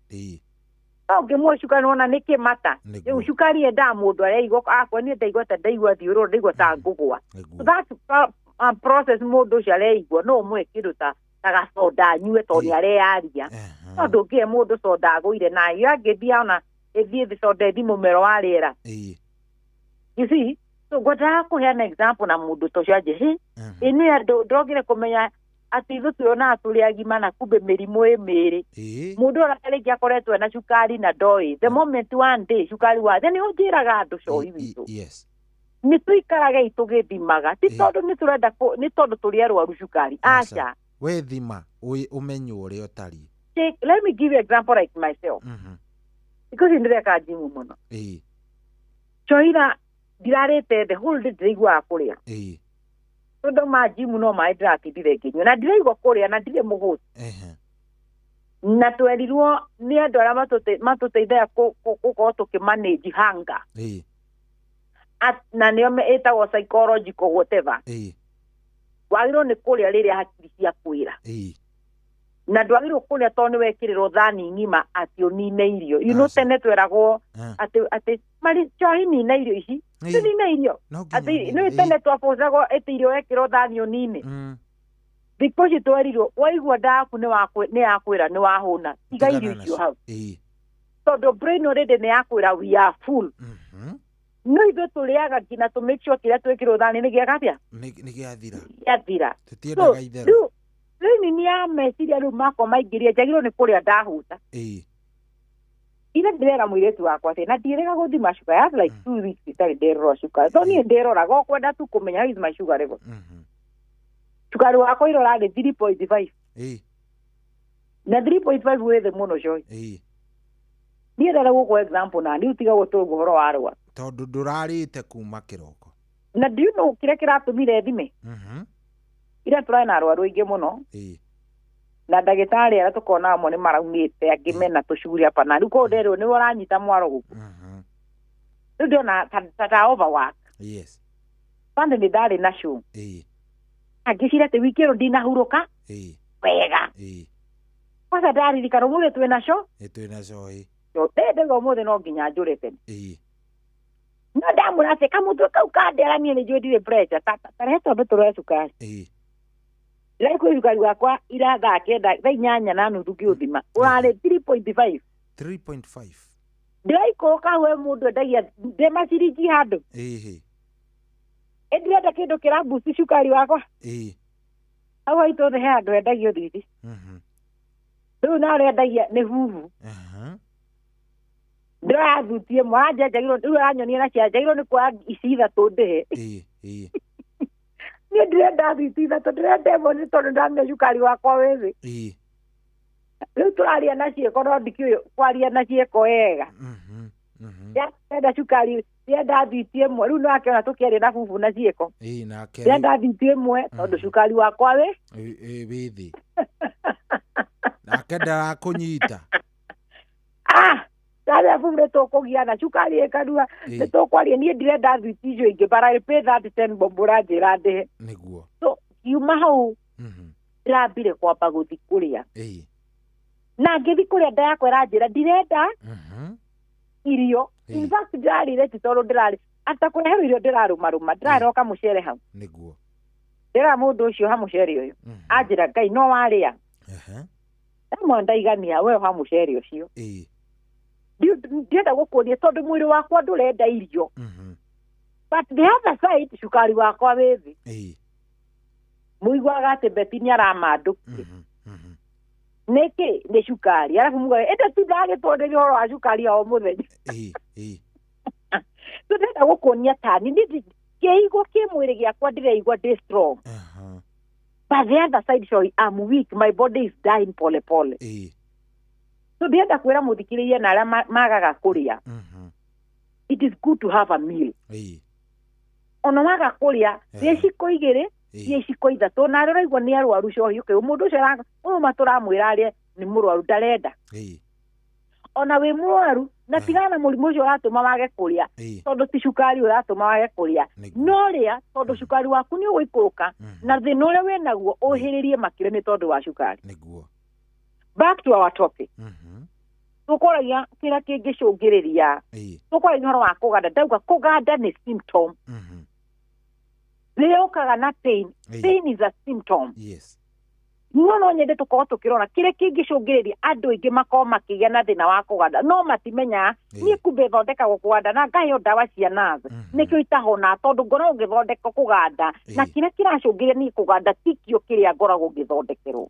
S21: No ũngĩmũhe cukari wona nĩ kĩmata. Rĩu cukari yendaga mũndũ areigua akwa, niĩ ndaigua ta ndaigua thiũrũra, ndaigua ta ngũgwa. So that process mũndũ ũcio areigua, no ũmũhe kĩndũ ta gacoda anyue tondũ nĩ areyaria. No ndũngĩhe mũndũ soda agũire nayo angĩthiĩ ona ĩthiĩ thĩ, soda ĩthi mũmero wa rĩera. You see, so ngwendaga kũheana example na mũndũ ta ũcio anje hĩ ĩ nĩ andũ ndogire kũmenya atĩ ithuĩ tuonaga tũrĩ agima na kumbe mĩrimũ ĩ mĩĩrĩ. Mũndũ ũrĩa rĩngĩ akoretwo ena cukari na ndoĩ, the moment one day cukari wa thĩ, nĩho njĩraga andũ cohi witũ nĩ tũikarage tũgĩthimaga, ti tondũ nĩ tũrenda nĩ tondũ tũrĩ arwaru cukari, aca.
S2: We thima ũmenye ũrĩa ũtariĩ.
S21: Let me give you example like myself, because ndĩreka njimu mũno. Coira ndirarĩte the whole day, ndĩraiguaga kũrĩa tondũ ma njimu no maĩ ndĩratindire ngĩnyua na ndiraigua kũrĩa na ndirĩ mũhũtu. Na twerirwo nĩ andũ arĩa matũteithagia gũkorwo tũkĩmanage hunger. Na nĩo ĩtagwo psychological whatever. Wagĩrĩirwo nĩ kũrĩa rĩrĩa hakiri ciakwĩra. Na ndwagĩrĩirwo kũrĩa tondũ nĩ wekĩrĩrwo thani ng'ima atĩ ũnine irio. You know tene tweragwo atĩ mari njohi nina irio ici. Nina irio. Atĩ nĩ tene twabũcagwo atĩ irio wekĩrwo thani ũnine. Thikũ ici twerirwo waigua nda yaku nĩ yakwĩra nĩ wahũna tiga irio icio hau. Tondũ brain already nĩ yakwĩra we are full. No ithuĩ tũrĩaga nginya tũ make sure kĩrĩa twĩkĩrwo thani nĩ gĩagathia?
S2: Nĩ gĩathira.
S21: Gĩathira.
S2: Tũtiendaga itherũ.
S21: Rĩu nĩ ya meciria rĩu makwa maingĩria njagĩrĩirwo nĩ kũrĩa ndahũta. Ira ndĩrera mũirĩtu wakwa atĩ na ndiĩrĩga gũthima sugar. I have like 2 weeks itarĩ ndĩrora cukari. So niĩ ndĩroraga o kwenda tu kũmenya how is my sugar level. Cukari wakwa ira ũrarĩ 3.5. Na 3.5 wĩ thĩ mũno Joy. Niĩ ndĩrenda gũkũhe example na niĩ tiga gũtũrwo ũhoro wa rũa.
S2: Tondũ ndũrarĩte kuma kĩroko.
S21: Na do you know kĩrĩa kĩratũmire thime? Ira tũrarĩ na arwaru aingĩ mũno. Na ndagĩtarĩ arĩa tũkona amwe nĩ maraumĩte angĩ mena tũcuri hapa na rĩu koguo nderwo nĩwe ũranyita mwaro gũkũ. Rĩu ndĩrona ta overwork.
S2: Yes.
S21: Sunday nĩ ndarĩ na show. Angĩcira atĩ wiki ĩno ndinahurũka wega. Kwanza ndaririkana ũmũthĩ twĩna show.
S2: Twĩna show.
S21: Ndĩndĩga ũmũthĩ no nginya njũre tene. No ndamwĩra atĩ kamũtwe kau kandera niĩ nĩ njũĩ ndirĩ pressure ta rehe twambe tũrore cukari. Ndĩraigua cukari wakwa ira thaa kenda thaa 8:30 ngĩũthima ũrarĩ 3.5.
S2: 3.5.
S21: Ndĩraikũrũka we mũndũ endagia ndĩ maciringi handũ. Ĩ ndĩrenda kĩndũ kĩrabusti cukari wakwa. Hau haitũ thĩ he handũ endagio thwiti. Rĩu na ũrĩa endagia nĩ huhu. Ndĩroya thuti ĩmwe aranjia rĩu aranyonia na cia njagĩrĩirwo nĩ kuoya ici ithatũ ndĩhe. Niĩ ndĩrenda thuti ithatũ ndĩrenda ĩmwe nĩ tondũ ndamenya cukari wakwa wĩ thĩ. Rĩu tũraria na ciĩko no ndikĩũĩ kwaria na ciĩko wega. Ndĩrenda cukari ndĩrenda thuti ĩmwe rĩu nĩwakĩona tũkĩaria na bubu na ciĩko. Ndĩrenda thuti ĩmwe tondũ cukari wakwa wĩ
S2: thĩ. Nake ndarakũnyita.
S21: Ndaria bubu nĩ tũkũgiana cukari ĩ kanua nĩ tũkwaria niĩ ndirenda thuti icio ingĩ but I pay that 10 bob ũranjĩra ndĩhe.
S2: Nĩguo.
S21: So ngiuma hau ndĩrambire kwamba gũthiĩ kũrĩa. Na ngĩthiĩ kũrĩa nda yakwa ĩranjĩra ndirenda irio. In fact ndĩrarĩire ti tondũ ndĩrarĩ ata kũreherwo irio ndĩrarũmarũma ndĩrarĩra kamũcere hau.
S2: Nĩguo.
S21: Ndĩra mũndũ ũcio ha mũcere ũyũ. Anjĩra Ngai no warĩa. Ndamwona ndaigania we ha mũcere ũcio. Ndĩrenda gũkũria tondũ mwĩrĩ wakwa ndũrenda irio. But the other side cukari wakwa wĩ thĩ. Mũiguaga atĩ Betty nĩ aramandũkire. Nĩkĩ nĩ cukari arabu mugaga ĩndĩ ti ndagĩtwonderia ũhoro wa cukari o mũthenya. So ndĩrenda gũkuonia tani ngĩigua kĩmwĩrĩ gĩakwa ndĩraigua ndĩ strong. But the other side sorry, I'm weak, my body is dying pole pole. So ndĩrenda kwĩra mũthikĩrĩria na arĩa magaga kũrĩa. It is good to have a meal. Ona waga kũrĩa rĩa iciko igĩrĩ rĩa iciko ithatũ na arĩa ũraigua nĩ arwaru cohi ũkĩ mũndũ ũcio ũyũ ma tũramwĩra arĩe nĩ mũrwaru ndarenda. Ona wĩ mũrwaru na tigana na mũrimũ ũcio ũratũma wage kũrĩa tondũ ti cukari ũratũma wage kũrĩa no rĩa tondũ cukari waku nĩ ũgũikũrũka na thĩna ũrĩa wĩnaguo ũhĩrĩrie makĩria nĩ tondũ wa cukari. Back to our topic. Tũkoragia kĩrĩa kĩngĩcũngĩrĩria tũkoragia ũhoro wa kũganda ndauga kũganda nĩ symptom. Rĩrĩa ũkaga na pain. Pain is a symptom.
S2: Yes.
S21: No nyende tũkorwo tũkĩrora kĩrĩa kĩngĩcũngĩrĩria andũ aingĩ makorwo makĩgĩa na thĩna wa kũganda no matimenyaga niĩ kumbe thondekagwo kũganda na ngaheo ndawa cia nerve nĩkĩo itahona tondũ ngoragwo ngĩthondeka kũganda na kĩrĩa kĩracũngĩrĩria niĩ kũganda tikĩo kĩrĩa ngoragwo ngĩthondekerwo.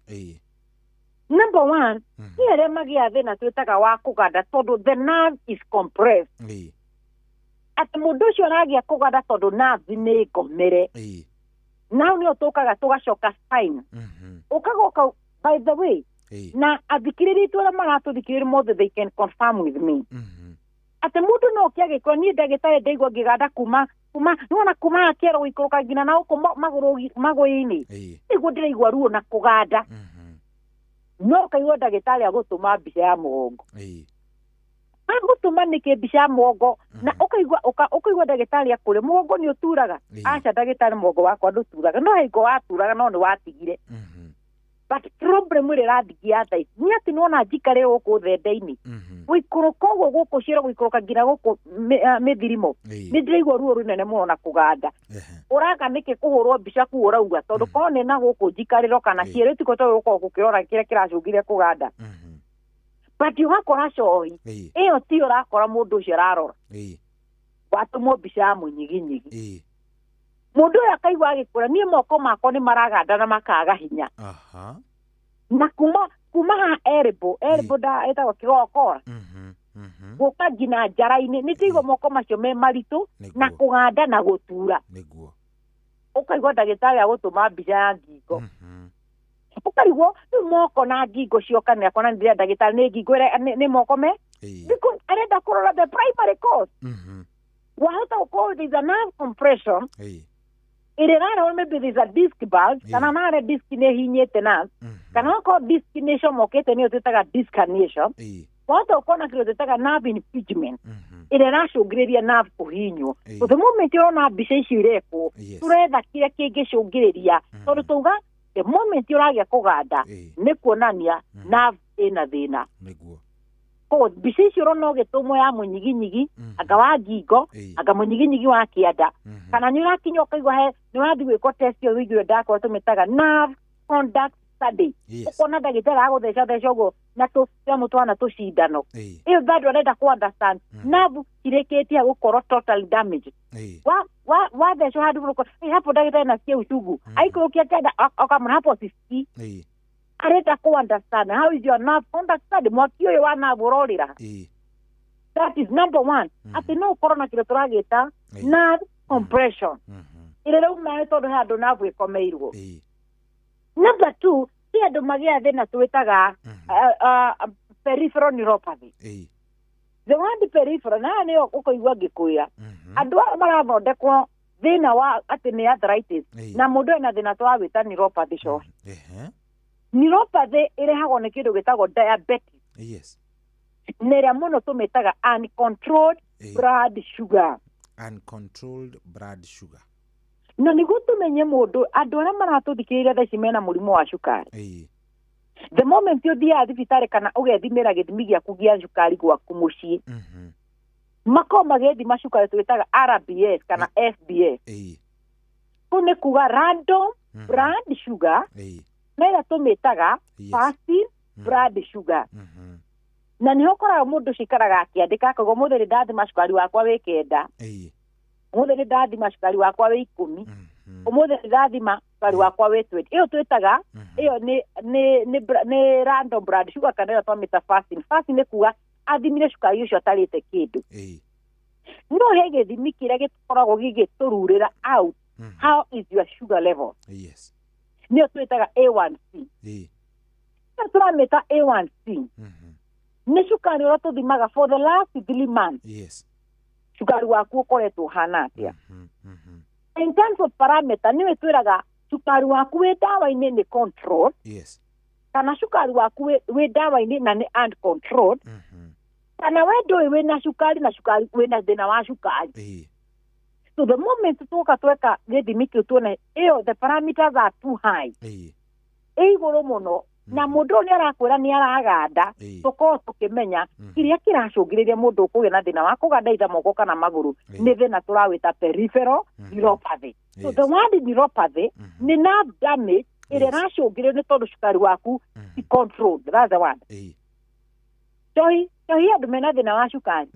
S21: Number one, nĩ arĩa magĩa thĩna twĩtaga wa kũganda tondũ the nerve is compressed. Atĩ mũndũ ũcio aragĩa kũganda tondũ nerve nĩ ngomere. Now nĩyo tũkaga tũgacoka spine. Ũkagoka by the way na athikĩrĩria itũ arĩa maratũthikĩrĩria mothe they can confirm with me. Atĩ mũndũ no oke agĩkorwo niĩ ndagĩtarĩ ndaigua ngĩganda kuma nĩwona kuma kĩero gũikũrũka nginya na gũkũ magũrũ-inĩ nĩguo ndĩraigua ruo na kũganda. No ũkaigua ndagĩtarĩ agũtũma mbica ya mũgongo. Agũtũma nĩkĩ mbica ya mũgongo? Na ũkaigua ũkaigua ndagĩtarĩ akũrĩ mũgongo nĩ ũturaga. Aca ndagĩtarĩ, mũgongo wakwa ndũturaga, no hingo waturaga no nĩ watigire. But problem ĩrĩa ĩrathigia thaa ici nĩ atĩ nĩwona njikare gũkũ thende-inĩ, gũikũrũka ũguo gũkũ ciĩro, gũikũrũka nginya gũkũ mĩthirimo, nĩ ndĩraigua ruo rũnene mũno na kũganda. Ũraka nĩkĩ kũhũrwo mbica kuu ũrauga? Tondũ korwo nĩ na gũkũ njikarĩro kana ciĩro itiko, tondũ gũkorwo gũkĩrora kĩrĩa kĩracũngire kũganda. But ũgakora cohi ĩyo tiyo ũrakora mũndũ ũcio ararora. Watũmwo mbica ya mũnyiginyigi, mũndũ ũyũ akaigua agĩkũra, niĩ moko makwa nĩ maraganda na makaga hinya. Na kuma haha elbow da ĩtagwo kĩgokora gũka nginya njara-inĩ, nĩ ndĩigua moko macio me maritũ na kũganda na gũtura. Ũkaigua ndagĩtarĩ agũtũma mbica ya ngingo, ũkarigwo rĩu moko na ngingo ciokanĩra kona nĩ ndagĩtarĩ nĩ ngingo ĩrĩa nĩ moko me, because arenda kũrora the primary cause. Wahota gũkorwo there is a nerve compression ĩrĩa ĩrarehwo, maybe there is a disc bulge, kana nare disc nĩ ĩhinyĩte nerve, kana okorwo disc nĩ ĩcomokete, nĩyo twĩtaga disc herniation. Wahota gũkorwo na kĩndũ twĩtaga nerve impingement ĩrĩa ĩracũngĩrĩria nerve kũhinywo. So the moment ũrona mbica icio irekwo, tũretha kĩrĩa kĩngĩcũngĩrĩria, tondũ tauga the moment ũragĩa kũganda nĩ kuonania nerve ĩna thĩna. Koguo mbica icio ũrona ũgĩtũmwo ya mũnyiginyigi, anga wa ngingo, anga mũnyiginyigi wa kĩanda, kana nĩ ũrakinya ũkaigua he nĩ ũrathiĩ gwĩkwo test ĩyo ũigue ndakwa tũmĩtaga nerve conduct study. Ũkona ndagĩtarĩ agũtheca theca ũguo na tũnyamũ twana tũcindano. Ĩyo bado arenda kũ understand nerve irĩkĩtie gũkorwo total damage. Wa wathecwo handũ ũkora, "Ĩ, hapo ndagĩtarĩ nasikia uchungu," aikũrũkia kĩanda akamwĩra, "Hapo sisikii." Arenda kũ understand how is your nerve conduct study, mwaki ũyũ wa nerve ũrorĩra. That is number one, atĩ no ũkorwo na kĩndũ tũragĩta nerve compression ĩrĩa rauma nĩ tondũ he handũ nerve ĩkomeirwo. Number two, ti andũ magĩa thĩna twĩtaga peripheral neuropathy. The word peripheral na nĩyo ũkũigua ngĩkwĩra andũ aya marathondekwo thĩna wa atĩ nĩ arthritis, na mũndũ ena thĩna tũrawĩta neuropathy cohi. Neuropathy ĩrehagwo nĩ kĩndũ gĩtagwo diabetes, na ĩrĩa mũno tũmĩtaga uncontrolled blood sugar.
S2: Uncontrolled blood sugar.
S21: Na nĩguo tũmenye mũndũ, andũ arĩa maratũthikĩrĩria thaa ici mena mũrimũ wa cukari, the moment ũthiaga thibitarĩ kana ũgethimĩra gĩthimi gĩaku gĩa cukari gwaku mũciĩ, makorwo magĩthima cukari twĩtaga RBS kana FBS. Kũu nĩ kuga random blood sugar, na ĩrĩa tũmĩtaga fasting blood sugar. Na nĩho ũkoraga mũndũ ũcio aikaraga akĩandĩka akauga, ũmũthĩ nĩ ndathima cukari wakwa wĩ 9, ũmũthĩ nĩ ndathima cukari wakwa wĩ 10, ũmũthĩ nĩ ndathima cukari wakwa wĩ 20. Ĩyo twĩtaga ĩyo nĩ random blood sugar kana ĩyo twamĩta fasting. Fasting nĩ kuga athimire cukari ũcio atarĩte kĩndũ. No he gĩthimi kĩrĩa gĩkoragwo gĩgĩtũrurĩra out how is your sugar level. Nĩyo twĩtaga A1C. Ĩyo tũramĩta A1C nĩ cukari ũrĩa tũthimaga for the last 3 months. Cukari waku ũkoretwo ũhana atĩa in terms of parameter? Nĩwe twĩraga cukari waku wĩ ndawa-inĩ nĩ control, kana cukari waku wĩ ndawa-inĩ na nĩ uncontrolled, kana we ndũĩ wĩna cukari na cukari wĩna thĩna wa cukari. So the moment tuoka tweka gĩthimi kĩu tuone ĩyo the parameters are too high, ĩ igũrũ mũno, na mũndũ ũyũ nĩ arakwĩra nĩ araganda, tũkorwo tũkĩmenya kĩrĩa kĩracũngĩrĩria mũndũ kũgĩa na thĩna wa kũganda either moko kana magũrũ nĩ thĩna tũrawĩta peripheral neuropathy. So the word neuropathy nĩ nerve damage ĩrĩa ĩracũngĩrĩrio nĩ tondũ cukari waku ti controlled. That's the word. Njohi njohi, andũ mena thĩna wa cukari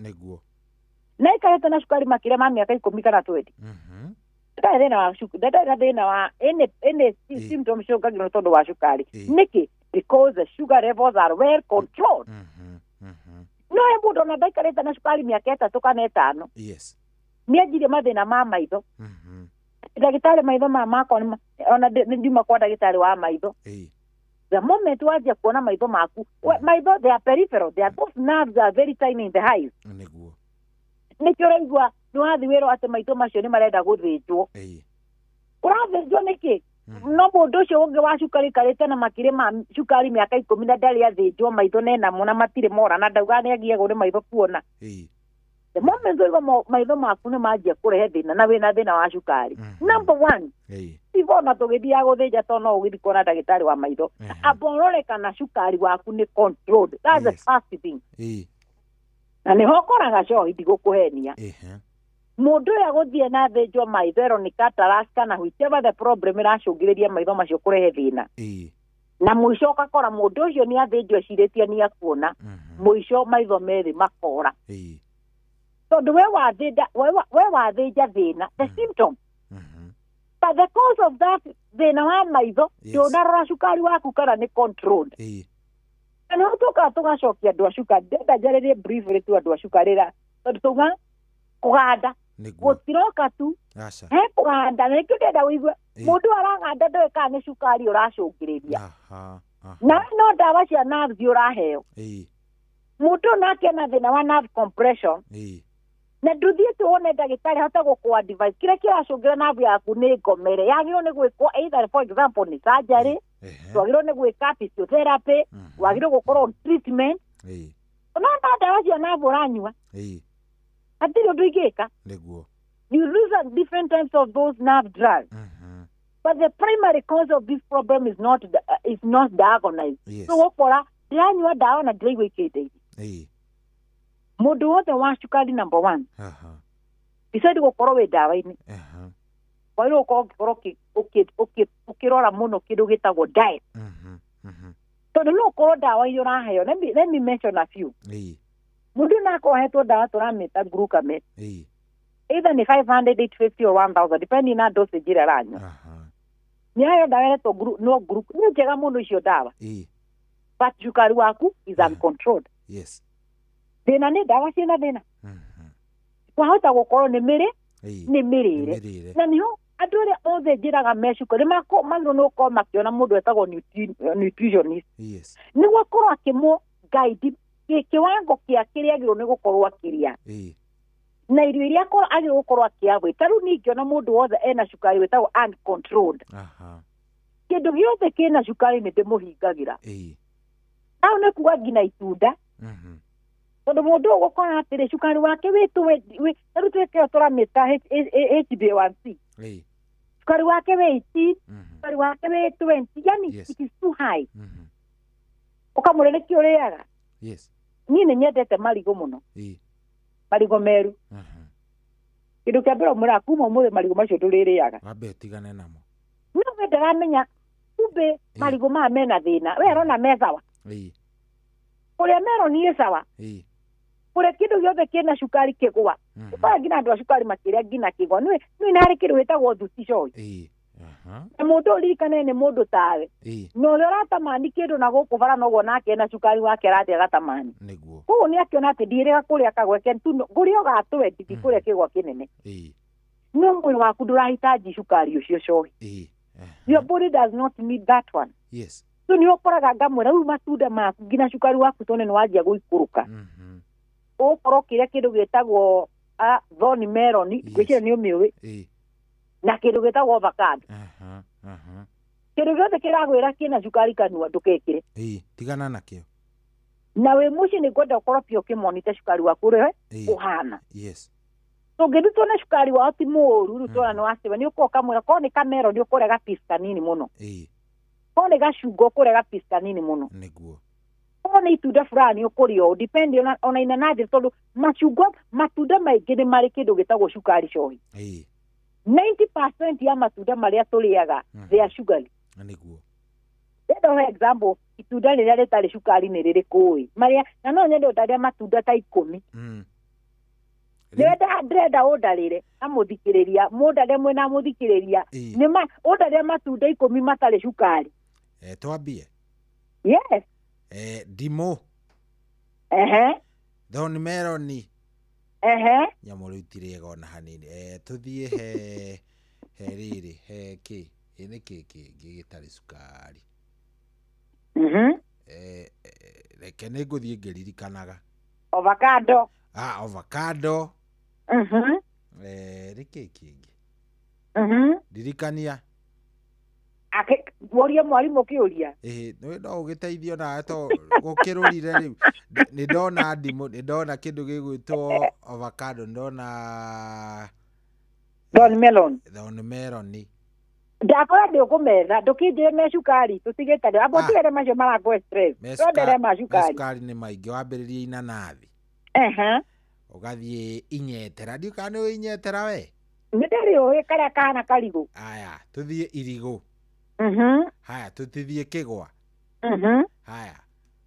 S21: na ikarĩte na cukari makĩria ma mĩaka 10 kana 20, ndarĩ thĩna wa cukari, ndarĩ na thĩna wa any symptom cũngagĩrwo nĩ tondũ wa cukari. Nĩkĩ? Because the sugar levels are well controlled. No he mũndũ ona ndaikarĩte na cukari mĩaka 3 kana 5, nĩanjirie mathĩna ma maitho. Ndagĩtarĩ, maitho maya makwa ona nĩ ndiuma kwa ndagĩtarĩ wa maitho. The moment wanjia kuona maitho maku, maitho, they are peripheral, they are those nerves are very tiny in the eyes. Nĩkĩo ũraigua nĩ wathiĩ wĩrwo atĩ maitho macio nĩ marenda gũthĩnjwo. Ũrathĩnjwo nĩkĩ? No mũndũ ũcio ũngĩ wa cukari karĩte na makĩria ma cukari mĩaka 10 na ndarĩ athĩnjwo maitho nena na matirĩ mora na ndauga nĩ agiagwo nĩ maitho kuona. The moment ũigua maitho maku nĩ manjia kũrehe thĩna na wĩna thĩna wa cukari, number 1, tigona tũgĩthiaga gũthĩnja tondũ no ũgĩthiĩ kuona ndagĩtarĩ wa maitho, amba ũrore kana cukari waku nĩ controlled. That's the first thing. Na nĩho ũkoraga cohi, ndigũkũhenia, mũndũ ũyũ agũthiĩ na thĩnjwo maitho ero nĩ cataract kana whichever the problem ĩracũngĩrĩria maitho macio kũrehe thĩna. Na mũico ũgakora mũndũ ũcio nĩ athĩnjwo ecirĩtie nĩ akuona, mũico maitho merĩ makora. Tondũ we wathĩnja thĩna, the symptom, but the cause of that thĩna wa maitho ndũnarora cukari waku kana nĩ controlled. Na nĩho tũkaga tũgacokia andũ a cukari. Ndenda njarĩrie briefly tu andũ a cukari ra tondũ tauga kũganda gũtiroka tu he kũganda, na nĩkĩo ndĩrenda ũigue mũndũ araganda ndoĩ kana nĩ cukari ũracũngĩrĩria, na no ndawa cia nerves ũraheo. Mũndũ nake ena thĩna wa nerve compression na ndũthiĩte wone ndagĩtarĩ ahote gũkũ advise kĩrĩa kĩracũngĩra nerve yaku nĩ ngomere, yagĩrĩirwo nĩ gwĩkwo either for example nĩ surgery, twagĩrĩirwo nĩ gwĩka physiotherapy, wagĩrĩirwo gũkorwo on treatment. No ndawa cia nerve ũranyua hatirĩ ũndũ ingĩka. You lose different types of those nerve drugs. But the primary cause of this problem is not diagnosed. So ũgũkora ndĩranyua ndawa na ndĩraigua ikĩndeithia. Mũndũ wothe wa cukari number 1, decide gũkorwo wĩ ndawa-inĩ, wagĩrĩirwo gũkorwo ũkĩrora mũno kĩndũ gĩtagwo diet. Tondũ no ũkorwo ndawa iria ũraheo, let me mention a few. Mũndũ no akorwo ahetwo ndawa tũramĩta glucamate, either nĩ 500, 850 or 1000 depending na dosage ĩrĩa aranyua. Nĩ aheo ndawa ĩretwo no nĩ njega mũno icio ndawa, but cukari waku is uncontrolled. Thĩna nĩ ndawa ciĩna thĩna. Kwahota gũkorwo nĩ mĩrĩ nĩ mĩrĩre. Na nĩho andũ arĩa othe njĩraga me cukari magĩrĩirwo nĩ gũkorwo makĩona mũndũ etagwo nutritionist, nĩguo akorwo akĩmũ guide kĩwango kĩa kĩrĩa agĩrĩirwo nĩ gũkorwo akĩrĩa na irio iria agĩrĩirwo gũkorwo akĩavoid. Ta rĩu niĩ ingĩona mũndũ wothe ena cukari wĩtagwo uncontrolled, kĩndũ gĩothe kĩna cukari nĩ ndĩmũhingagĩra. Hau nĩ kuga nginya itunda, tondũ mũndũ ũgũkora atĩrĩ cukari wake rĩu twĩkĩo tũramĩta HbA1c, cukari wake wĩ 18, cukari wake wĩ 20, yani it is too high. Ũkamũrĩa nĩkĩ ũrĩaga. Niĩ nĩ nyendete marigũ mũno, marigũ meru. Kĩndũ kĩa mbere ũmwĩraga kuma ũmũthĩ marigũ macio ndũrĩrĩaga,
S2: wambe ũtigane namo.
S21: No we ndaramenya kumbe marigũ maya mena thĩna, we arona me sawa, kũrĩa meroni ĩ sawa, kũrĩa kĩndũ gĩothe kĩna cukari kĩgwa. Ũkora nginya andũ a cukari makĩrĩa nginya kĩgwa. Nĩ na harĩ kĩndũ gĩtagwo thuti coĩ. Na mũndũ ũririkane nĩ mũndũ tawe, na ũrĩa ũratamani kĩndũ na gũkũ bara noguo nake ena cukari wake arathiĩ agatamani. Koguo nĩ akĩona atĩ ndiĩrĩga kũrĩa kagwe ngũrĩa o ga 20 ndikũrĩa kĩgwa kĩnene. No mwĩrĩ waku ndũrahitaji cukari ũcio cohi. Your body does not need that one. So nĩ ũkoraga ngamwĩra rĩu matunda maku nginya cukari waku tondũ nĩ wanjia gũikũrũka, ũgũkorwo ũkĩrĩa kĩndũ gĩtagwo thorn melon, ngwĩciria nĩ ũmĩũĩ, na kĩndũ gĩtagwo avocado. Kĩndũ gĩothe kĩragwĩra kĩna cukari kanua ndũgekĩre,
S2: tigana nakĩo.
S21: Na wĩ mũciĩ nĩ ngwenda ũkorwo pia ũkĩmonita cukari waku ũrĩa ũhana. Tũngĩthiĩ tuone cukari wao ti mũũru, rĩu tuona nĩ wacĩba, nĩ ũkorwo ũkamwĩra korwo nĩ kamero nĩ ũkũrĩa ga piece kanini mũno, korwo nĩ gacungwa ũkũrĩa ga piece kanini mũno, korwo nĩ itunda fulani ũkũrĩa ũũ, depend ona inanathi, tondũ macungwa matunda maingĩ nĩ marĩ kĩndũ gĩtagwo cukari cohi. 90% ya matunda marĩa tũrĩaga they are sugary. Ndenda ũhe example, itunda rĩrĩa rĩtarĩ cukari nĩ rĩrĩkũ ĩ? Marĩa na no nyende ũndarĩre matunda ta 10. Ndĩrenda ũndarĩre na mũthikĩrĩria, mũndarĩre mwĩna mũthikĩrĩria, nĩ ũndarĩre matunda 10 matarĩ cukari.
S2: Twambie.
S21: Yes.
S2: Ndimũ. Thorn melon. Nyamũ rĩu tirĩega ona hanini. Tũthiĩ he rĩrĩ he kĩ nĩ kĩ kĩngĩ gĩtarĩ cukari. Reke nĩ ngũthiĩ ngĩririkanaga.
S21: Avocado.
S2: Avocado. Nĩ kĩ kĩngĩ? Ndirikania.
S5: Ake worie mwarimũ kĩũria.
S2: Ĩhĩ, no ũgĩteithio nawe to gũkĩrũrire rĩu. Nĩ ndona ndimũ, nĩ ndona kĩndũ gĩgwĩtwo avocado, nĩ ndona
S5: Thorn melon.
S2: Thorn melon.
S5: Ndakora ndĩ ũkũmetha, ndũkĩnjĩre me cukari, tũtigĩte amba ũtigere macio marakũhe stress. Twendere ma
S2: Me
S5: cukari.
S2: cukari nĩ maingĩ, wambĩrĩrie inanathi.
S5: Ehe.
S2: Ũgathiĩ inyetera, ndiũĩ kana nĩ ũĩ inyetera we?
S5: Nĩ ndĩrĩũĩ karĩa kahana karigũ.
S2: Aya, tũthiĩ irigũ. Haya, tũtithiĩ kĩgwa. Haya,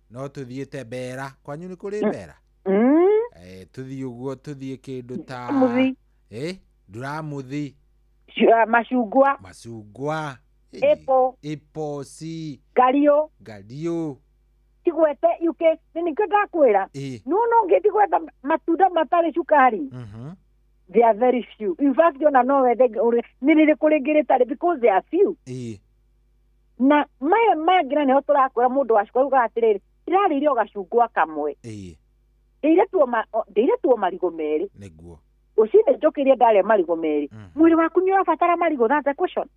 S2: no tũthiĩte mbera. Kwanyu nĩ kũrĩ mbera? Tũthiĩ ũguo, tũthiĩ kĩndũ ta
S5: Mũthi.
S2: Nduramuthi.
S5: Macungwa.
S2: Macungwa.
S5: Apple.
S2: Apple C.
S5: Ngariũ.
S2: Ngariũ.
S5: Tigwete UK, nĩ nĩkĩo ndakwĩra. No no ngĩtigweta matunda matarĩ cukari. They are very few. In fact, ona no wende nĩ rĩrĩkũ rĩngĩ rĩtarĩ because they are few. Na maya mangĩ na nĩho tũrakwĩra mũndũ wa cukari ugaga atĩrĩrĩ, ndĩrarĩire o gacungwa kamwe. Ndĩire tuo marigũ merĩ.
S2: Nĩguo.
S5: Rũcinĩ njũkĩrie ndarĩa marigũ merĩ. Mwĩrĩ waku nĩ ũrabatara marigũ, that's the question.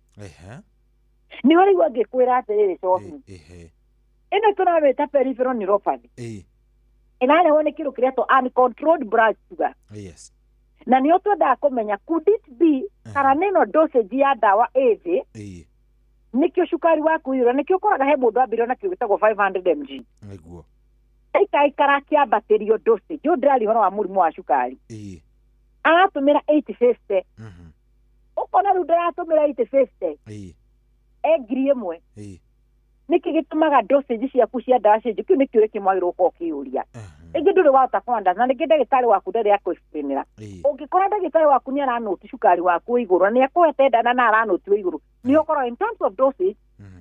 S5: Nĩ ũraigua ngĩkwĩra atĩrĩrĩ cohi. Ĩno tũramĩta peripheral neuropathy. Ĩrarehwo nĩ kĩndũ kĩretwo uncontrolled blood sugar.
S2: Yes.
S5: Na nĩo twendaga kũmenya could it be kana nĩ ĩno dosage ya ndawa ĩ thĩ nĩkĩo cukari waku ũiyũra, nĩkĩo ũkoraga he mũndũ ambĩrĩrio na kĩndũ gĩtagwo 500 mg.
S2: Nĩguo.
S5: Aikaikara akĩambatĩrio dosage, ũyũ ndĩraria ũhoro wa mũrimũ wa cukari. Aratũmĩra 850. Ũkona rĩu ndaratũmĩra 850. E 1000. Nĩkĩ gĩtũmaga dosage ciaku cia ndawa cenjio? Kĩu nĩ kĩũria kĩmwe wagĩrĩirwo gũkorwo ũkĩyũria. Rĩngĩ ndũrĩ wahota kũ-understand, na rĩngĩ ndagĩtarĩ waku ndarĩ akũ-explainĩra. Ũngĩkora ndagĩtarĩ waku nĩ aranũti cukari waku wĩ igũrũ, na nĩ akũhete ndawa na aranũti wĩ igũrũ, nĩ ũkorwo in terms of dosage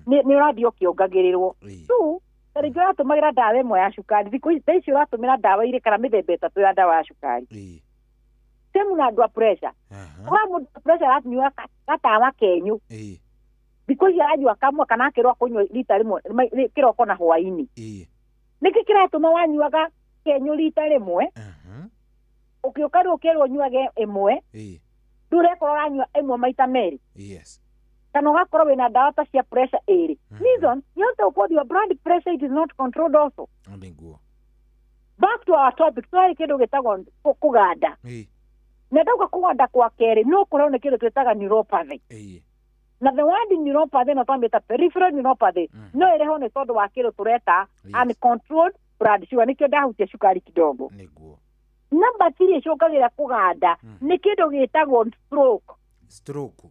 S5: nĩ ũrathiĩ ũkĩongagĩrĩrwo. Two, ta rĩngĩ ũratũmagĩra ndawa ĩmwe ya cukari, thikũ ici thaa ici ũratũmĩra ndawa igĩrĩ kana mĩthemba ĩtatũ ya ndawa ya cukari. Same na andũ a pressure. Ũkora mũndũ wa pressure aranyua gatawa kenyũ. Thikũ ici aranyua kamwe kana akerwo kũnyua rita rĩmwe kĩroko na hwaĩ-inĩ. Nĩkĩ kĩratũma wanyuaga kenyũ rita rĩmwe, ũgĩũka rĩu ũkerwo ũnyuage ĩmwe, rĩu ũrekora ũranyua ĩmwe maita merĩ.
S2: Yes.
S5: Kana ũgakorwo wĩna ndawa ta cia pressure ĩrĩ. Reason, you have to call your blood pressure, it is not controlled also.
S2: Nĩguo.
S5: Back to our topic, twarĩ kĩndũ gĩtagwo kũganda. Na ndauga kũganda kwa kerĩ no kũrehwo nĩ kĩndũ twĩtaga neuropathy. Na the word neuropathy no twamĩta peripheral neuropathy no ĩrehwo nĩ tondũ wa kĩndũ tũreta uncontrolled blood sugar, nĩkĩo ndahutia cukari kidogo.
S2: Nĩguo.
S5: Number 3 ĩcũngagĩra kũganda nĩ kĩndũ gĩtagwo stroke.
S2: Stroke.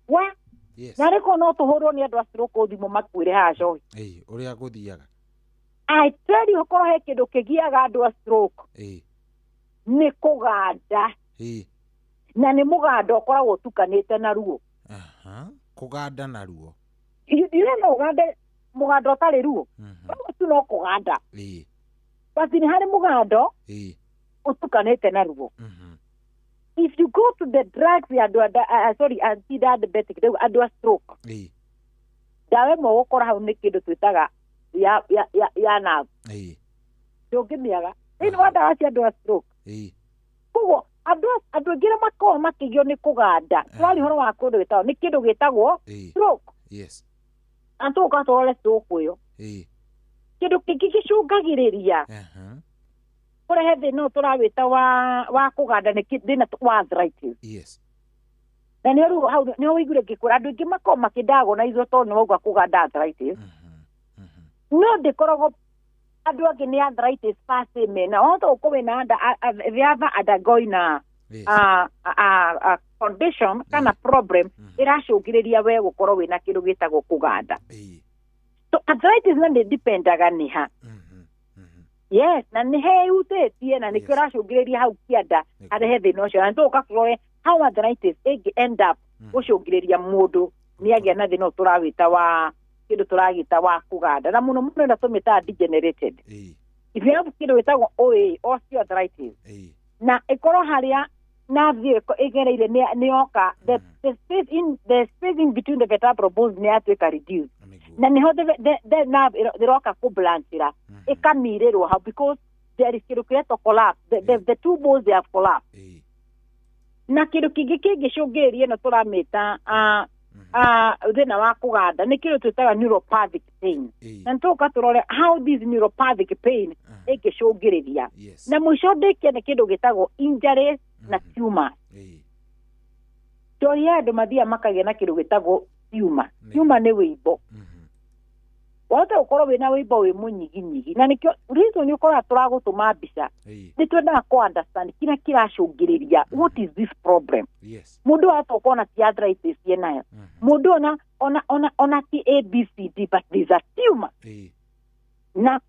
S5: Wa?
S2: Yes.
S5: Na rĩko no tũhũrwo nĩ andũ a stroke thimũ makwĩre haha cohi.
S2: Ũrĩa gũthiaga.
S5: I tell you korwo he kĩndũ kĩgiaga andũ a stroke. Nĩ kũganda. Na nĩ mũgando ũkoragwo ũtukanĩte na ruo.
S2: Kũganda na ruo.
S5: You know ũgande mũgando ũtarĩ ruo. Ũguo tu no kũganda. But nĩ harĩ mũgando ũtukanĩte na ruo. If you go to the drugs ya andũ a sorry, anti-diabetic, andũ a stroke. Ndawa ĩmwe ũgũkora hau nĩ kĩndũ twĩtaga ya nerve. Ndũngĩmĩaga. Thĩinĩ wa ndawa cia andũ a stroke. Koguo andũ aingĩ arĩa makoragwo makĩgio nĩ kũganda, tũraria ũhoro wa kũndũ gĩtagwo nĩ kĩndũ gĩtagwo stroke.
S2: Yes.
S5: Na tũgũka tũrore stroke ĩyo. Kĩndũ kĩngĩ gĩcũngagĩrĩria kũrehe thĩna ũyũ tũrawĩta wa kũganda nĩ thĩna wa arthritis.
S2: Yes.
S5: Na nĩho rĩu hau nĩho ũiguire ngĩkwĩra andũ aingĩ makoragwo makĩdiagnose tondũ nĩ wauga kũganda arthritis. No ndĩkoragwo andũ angĩ nĩ arthritis per se mena, wahota gũkorwo wĩna the other undergoing a condition kana problem ĩracũngĩrĩria we gũkorwo wĩna kĩndũ gĩtagwo kũganda. So arthritis na nĩ dipendaga nĩ ha. Yes, na nĩ hehutĩtie na nĩkĩo ĩracũngĩrĩria hau kĩanda arehe thĩna ũcio. Na nĩtũgũka tũrore how arthritis ĩngĩ end up gũcũngĩrĩria mũndũ nĩ agĩa na thĩna ũyũ tũrawĩta wa kĩndũ tũragĩta wa kũganda, na mũno mũno ĩno tũmĩtaga degenerated. If you have kĩndũ gĩtagwo OA, osteoarthritis, na ĩkorwo harĩa nerve ĩyo ĩgereire nĩ yoka, the space in between the vertebral bones nĩ yatuĩka reduced, na nĩho the nerve ĩroka kũblanchĩra ĩkamirĩrwo hau because there is kĩndũ kĩretwo collapse, the two bones they have collapsed. Na kĩndũ kĩngĩ kĩngĩcũngĩrĩria ĩno tũramĩta Thĩna wa kũganda nĩ kĩndũ twĩtaga neuropathic pain, na nĩtũgũka tũrore how this neuropathic pain ĩngĩcũngĩrĩria. Na mũico ndĩkie nĩ kĩndũ gĩtagwo injuries na tumor. Njohi, andũ mathiaga makagĩa na kĩndũ gĩtagwo tumor. Tumor nĩ wĩimbo. Wahota gũkorwo wĩna wĩimbo wĩ mũnyiginyigi, na nĩkĩo reason ũkoraga tũragũtũma mbica, nĩ twendaga kũ understand kĩrĩa kĩracũngĩrĩria, what is this problem. Mũndũ wahota gũkorwo na ti arthritis enayo, mũndũ ona ti ABCD, but there's a tumor. Na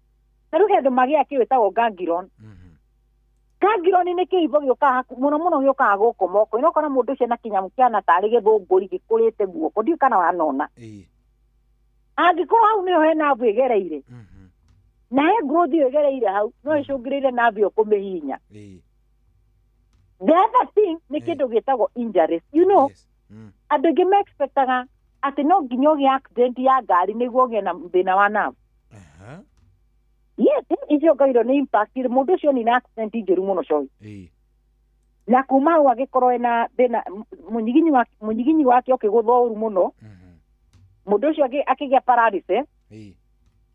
S5: rĩu he andũ magĩaga kĩndũ gĩtagwo ganglion. Ganglion nĩ kĩimbo gĩũkaga mũno mũno, gĩũkaga gũkũ moko-inĩ. Ũkona mũndũ ũcio na kĩnyamũ kĩhana tarĩ gĩthũngũri gĩkũrĩte guoko, ndiũĩ kana wanona. Angĩkorwo hau nĩho he nerve ĩgereire na he growth ĩyo ĩgereire hau, no ĩcũngĩrĩre nerve ĩyo kũmĩhihinya. The other thing nĩ kĩndũ gĩtagwo injuries. Andũ aingĩ me-expectaga atĩ no nginya ũgĩe accident ya ngari nĩguo ũgĩe na thĩna wa nerve. Yes, icio ngairwo nĩ impact. Mũndũ ũcio nĩ na accident njũru mũno cohi, na kuma hau agĩkorwo ena thĩna mũnyiginyi wake ũkĩgũthwo ũru mũno, mũndũ ũcio akĩgĩa paralysis,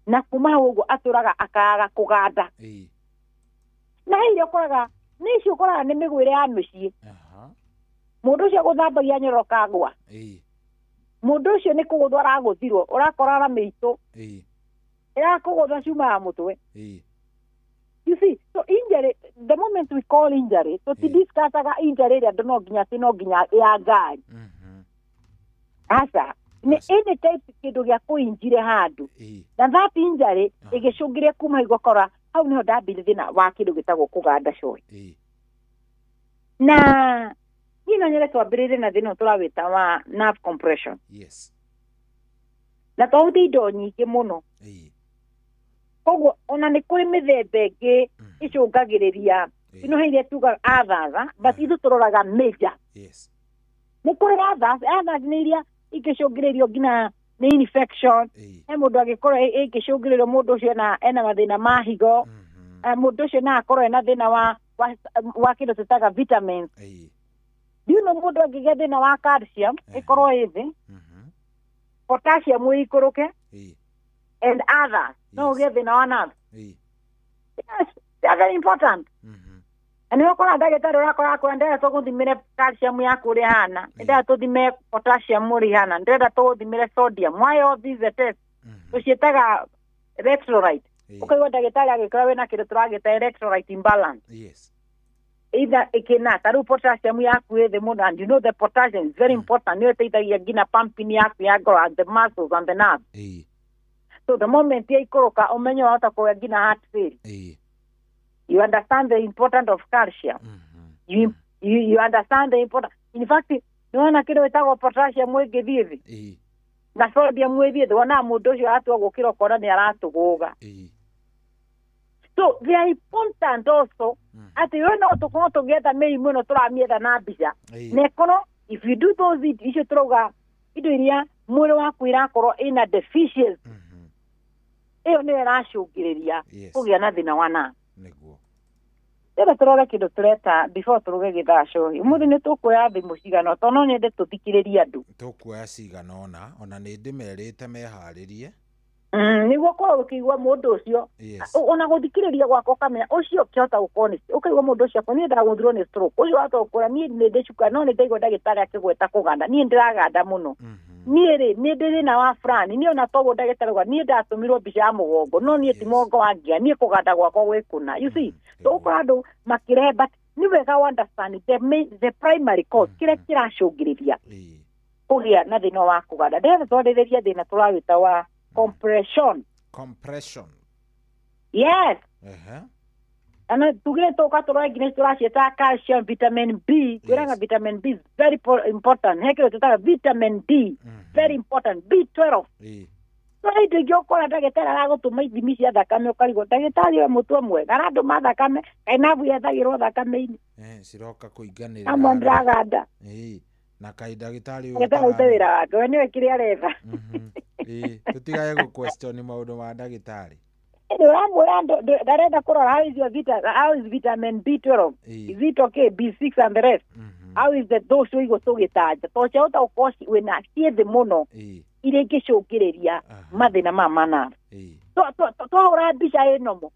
S5: na kuma hau ũguo atũraga akaga kũganda. Na he iria ũkoraga nĩ icio, ũkoraga nĩ mĩgwĩre ya mĩciĩ. Mũndũ ũcio gũthambagia nyororo kagwa, mũndũ ũcio nĩ kũgũthwo aragũthirwo, ũrakora na mĩitũ ĩrakũgũthwa cuma ya mũtwe. You see, so injury, the moment we call injury, tũtidiscussaga injury ĩrĩa andũ no nginya atĩ no nginya ya ngari. Aca, nĩ any type kĩndũ gĩa kũinjire handũ, na that injury ĩgĩcũngĩrĩria kuma hau, ũgakora hau nĩho ndambire thĩna wa kĩndũ gĩtagwo kũganda coĩ. Na niĩ no nyende twambĩrĩrie na thĩna ũyũ tũrawĩta wa nerve compression. Na twahutia indo nyingĩ mũno, koguo ona nĩ kũrĩ mĩthemba ĩngĩ ĩcũngagĩrĩria ino, he iria tugaga others, but ithuĩ tũroraga major. Nĩ kũrĩ others. Others nĩ iria ingĩcũngĩrĩrio nginya nĩ infection. He mũndũ angĩkorwo ĩngĩcũngĩrĩrio, mũndũ ũcio ena mathĩna ma higo, mũndũ ũcio no akorwo ena thĩna wa kĩndũ twĩtaga vitamins. Do you know mũndũ angĩgĩa thĩna wa calcium ĩkorwo ĩ thĩ, potassium ĩikũrũke and others, no ũgĩe thĩna wa nerve? Yes, they are very important. Na nĩ ũkora ndagĩtarĩ ũrakora akwĩra, "Ndĩrenda tũgũthimĩre calcium yaku ũrĩa ĩhana, ndĩrenda tũthime potassium ũrĩa ĩhana, ndĩrenda tũgũthimĩre sodium." Why all these tests? Tũciĩtaga electrolyte. Ũkaigua ndagĩtarĩ agĩkora wĩna kĩndũ tũragĩta electrolyte imbalance. Either ĩkĩna ta rĩu potassium yaku ĩ thĩ mũno, and you know the potassium is very important, nĩyo ĩteithagia nginya pumping yaku ya ngoro and the muscles and the nerves. So the moment yaikũrũka, ũmenye wahota kũgĩa nginya heart fail. You understand the importance of calcium. You understand the importance. In fact, nĩwona kĩndũ gĩtagwo potassium ĩngĩthiĩ thĩ na sodium ĩthiĩ thĩ, wonaga mũndũ ũcio atua gũkĩra, ũkona nĩ aratũgũga. So they are important also, atĩ we no tũkorwo tũgĩetha mĩrimũ ĩno, tũramĩetha na mbica, na ĩkorwo if you do those icio tũrauga, indo iria mwĩrĩ waku irakorwo ĩna deficiency, ĩyo nĩyo ĩracũngĩrĩria kũgĩa na thĩna wa nerve. Rĩrĩa tũrore kĩndũ tũreta before tũruge gĩthaa cohi, ũmũthĩ nĩ tũkuoya thimũ cigana, tondũ no nyende tũthikĩrĩrie andũ.
S2: Tũkuoya cigana ũna, ona nĩ ndĩmerĩte meharĩrie.
S5: Nĩguo korwo ũkĩigua mũndũ ũcio, ona gũthikĩrĩria gwakwa, ũkamenya ũcio kĩhota gũkorwo nĩ ũkaigua mũndũ ũcio akwa, "Niĩ ndagũthirwo nĩ stroke." Ũcio wahota gũkwĩra, "Niĩ nĩ ndĩ cukari, no nĩ ndaigua ndagĩtarĩ akĩgweta kũganda, niĩ ndĩraganda mũno, niĩ rĩ nĩ ndĩ thĩna wa fulani, niĩ ona toguo ndagĩtarĩ auga, niĩ ndatũmirwo mbica ya mũgongo, no niĩ ti mũgongo wangia, niĩ kũganda gwakwa gwĩ kũna." You see, tũgũkora andũ makĩrehe, but nĩ wega wa understand the primary cause, kĩrĩa kĩracũngĩrĩria kũgĩa na thĩna wa kũganda. Ndĩrenda twarĩrĩria thĩna tũrawĩta wa compression.
S2: Compression.
S5: Yes. Ana tugire tũka tũrore nginya tũraciĩta calcium, vitamin B. Kwĩraga vitamin B is very important. He kĩndũ twĩtaga vitamin D, very important, B12. No indo ingĩ ũkora ndagĩtarĩ aragũtũma ithimi cia thakame, ũkarigwo ndagĩtarĩ we mũtwe mwega arandũma thakame, kaĩ nabu yethagĩrwo thakame-inĩ?
S2: Ciroka kũinganĩrĩra
S5: Amwe
S2: harĩa.
S5: ndĩraganda.
S2: Na kaĩ ndagĩtarĩ ũyũ
S5: Ndagĩtarĩ arute wĩra wake, we nĩwe kĩrĩa aretha.
S2: Tũtigage gũ question maũndũ ma ndagĩtarĩ.
S5: Ĩndĩ ũramwĩra ndarenda kũrora how is your how is vitamin B12, is it okay, B6 and the rest. How is the those ũigũ tũgĩtanja to ciahota gũkorwo wĩna ciĩ thĩ mũno iria ingĩcũngĩrĩria mathĩna ma manabu. Twahũra mbica ĩnomo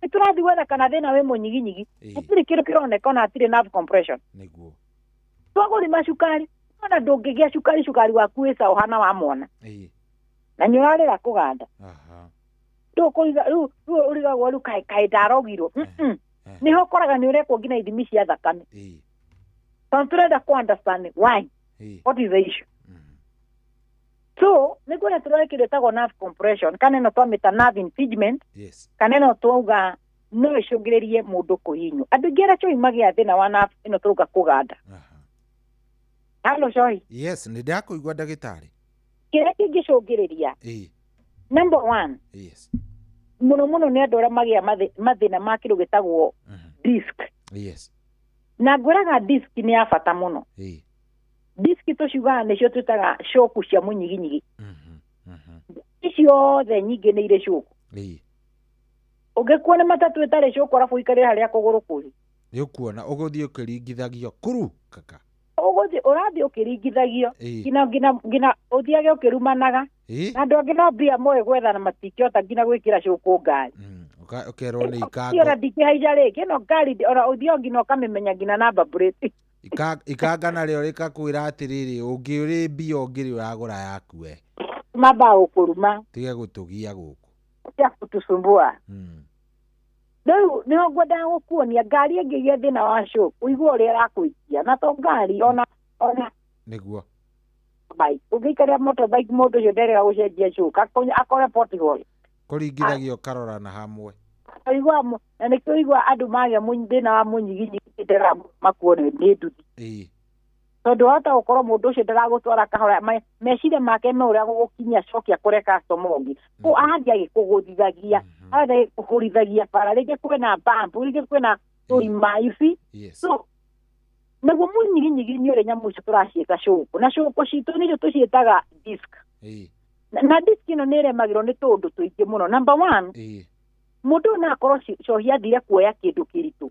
S5: nĩ tũrathiĩ gwetha kana thĩna wĩ mũnyiginyigi, hatirĩ kĩndũ kĩroneka ona hatirĩ nerve compression.
S2: Nĩguo.
S5: Twagũthima cukari, ona ndũngĩgĩa cukari, cukari waku wĩ sawa ũhana wa mwana na nĩ ũrarĩra kũganda. Rĩu ũrigagwo rĩu kaĩ ndarogirwo. Nĩho ũkoraga nĩ ũrekwo nginya ithimi cia thakame. Tondũ tũrenda kũ understand why, what is the issue. So nĩguo tũrore kĩndũ ĩtagwo nerve compression, kana ĩno twamĩta nerve impingement, kana ĩno twauga no ĩcũngĩrĩrie mũndũ kũhinywo. Andũ aingĩ arĩa cohi magĩa thĩna wa nerve ĩno tũrauga kũganda. Halo cohi.
S2: Yes, nĩ ndakũigua ndagĩtarĩ.
S5: Kĩrĩa kĩngĩcũngĩrĩria, number one, mũno mũno nĩ andũ arĩa magĩa mathĩna ma kĩndũ gĩtagwo disc. Na ngwĩraga disc nĩ ya bata mũno. Disc tũciugaga nĩcio twĩtaga coku cia mũnyiginyigi. Ciothe nyingĩ nĩ irĩ coku. Ũngĩkuona nĩ matatũ ĩtarĩ coku arabu ũikarĩre harĩa kũgũrũ kũrĩ,
S2: nĩ ũkuona ũgũthiĩ ũkĩringithagio kuru kaka.
S5: Ũgũthiĩ ũrathiĩ ũkĩringithagio nginya ũthiage ũkĩrumanaga. Na andũ angĩ no mbia moĩ gwetha na matingĩhota nginya gwĩkĩra cũkũ ngari.
S2: Ũkerwo nĩ ikango.
S5: Ona ndingĩhaica rĩngĩ ĩno ngari, ona ũthiĩ nginya ũkamĩmenya nginya number plate.
S2: Ikanga narĩo rĩkakwĩra atĩrĩrĩ, ũngĩ ũrĩ mbia ũngĩrĩ ũragũra yaku we.
S5: Mamba gũkũruma.
S2: Tige gũtũgia gũkũ.
S5: Tige gũtũcumbua. Rĩu nĩho ngwendaga gũkuonia ngari ĩngĩgĩa thĩna wa cũkũ, ũigue ũrĩa ĩrakũikia. Na to ngari ona
S2: nĩguo
S5: bike. Ũngĩikarĩra motorbike mũndũ ũcio nderĩga gũcenjia cũkũ, akore pothole.
S2: Kũringithagio ũkarora na hamwe.
S5: Ũigua na nĩkĩo ũigua andũ magĩa thĩna wa mũnyiginyigi ndera makuo nĩ nduthi. Tondũ wahota gũkorwo mũndũ ũcio ndaragũtwara kahora, meciria make me ũrĩa gũgũkinyia cokia kũrĩ customer ũngĩ. Kũ athiĩ agĩkũgũthithagia, athiĩ agĩkũhũrithagia bara, rĩngĩ kwĩna bump, rĩngĩ kwĩna tũrima, you see? So naguo mũnyiginyigi nĩ ũrĩa nyamũ icio tũraciĩta cũkũ, na cũkũ citũ nĩcio tũciĩtaga disc. Na disc ĩno nĩ ĩremagĩrwo nĩ tũũndũ tũingĩ mũno. Number one, mũndũ ũyũ no akorwo cohi athire kuoya kĩndũ kĩritũ.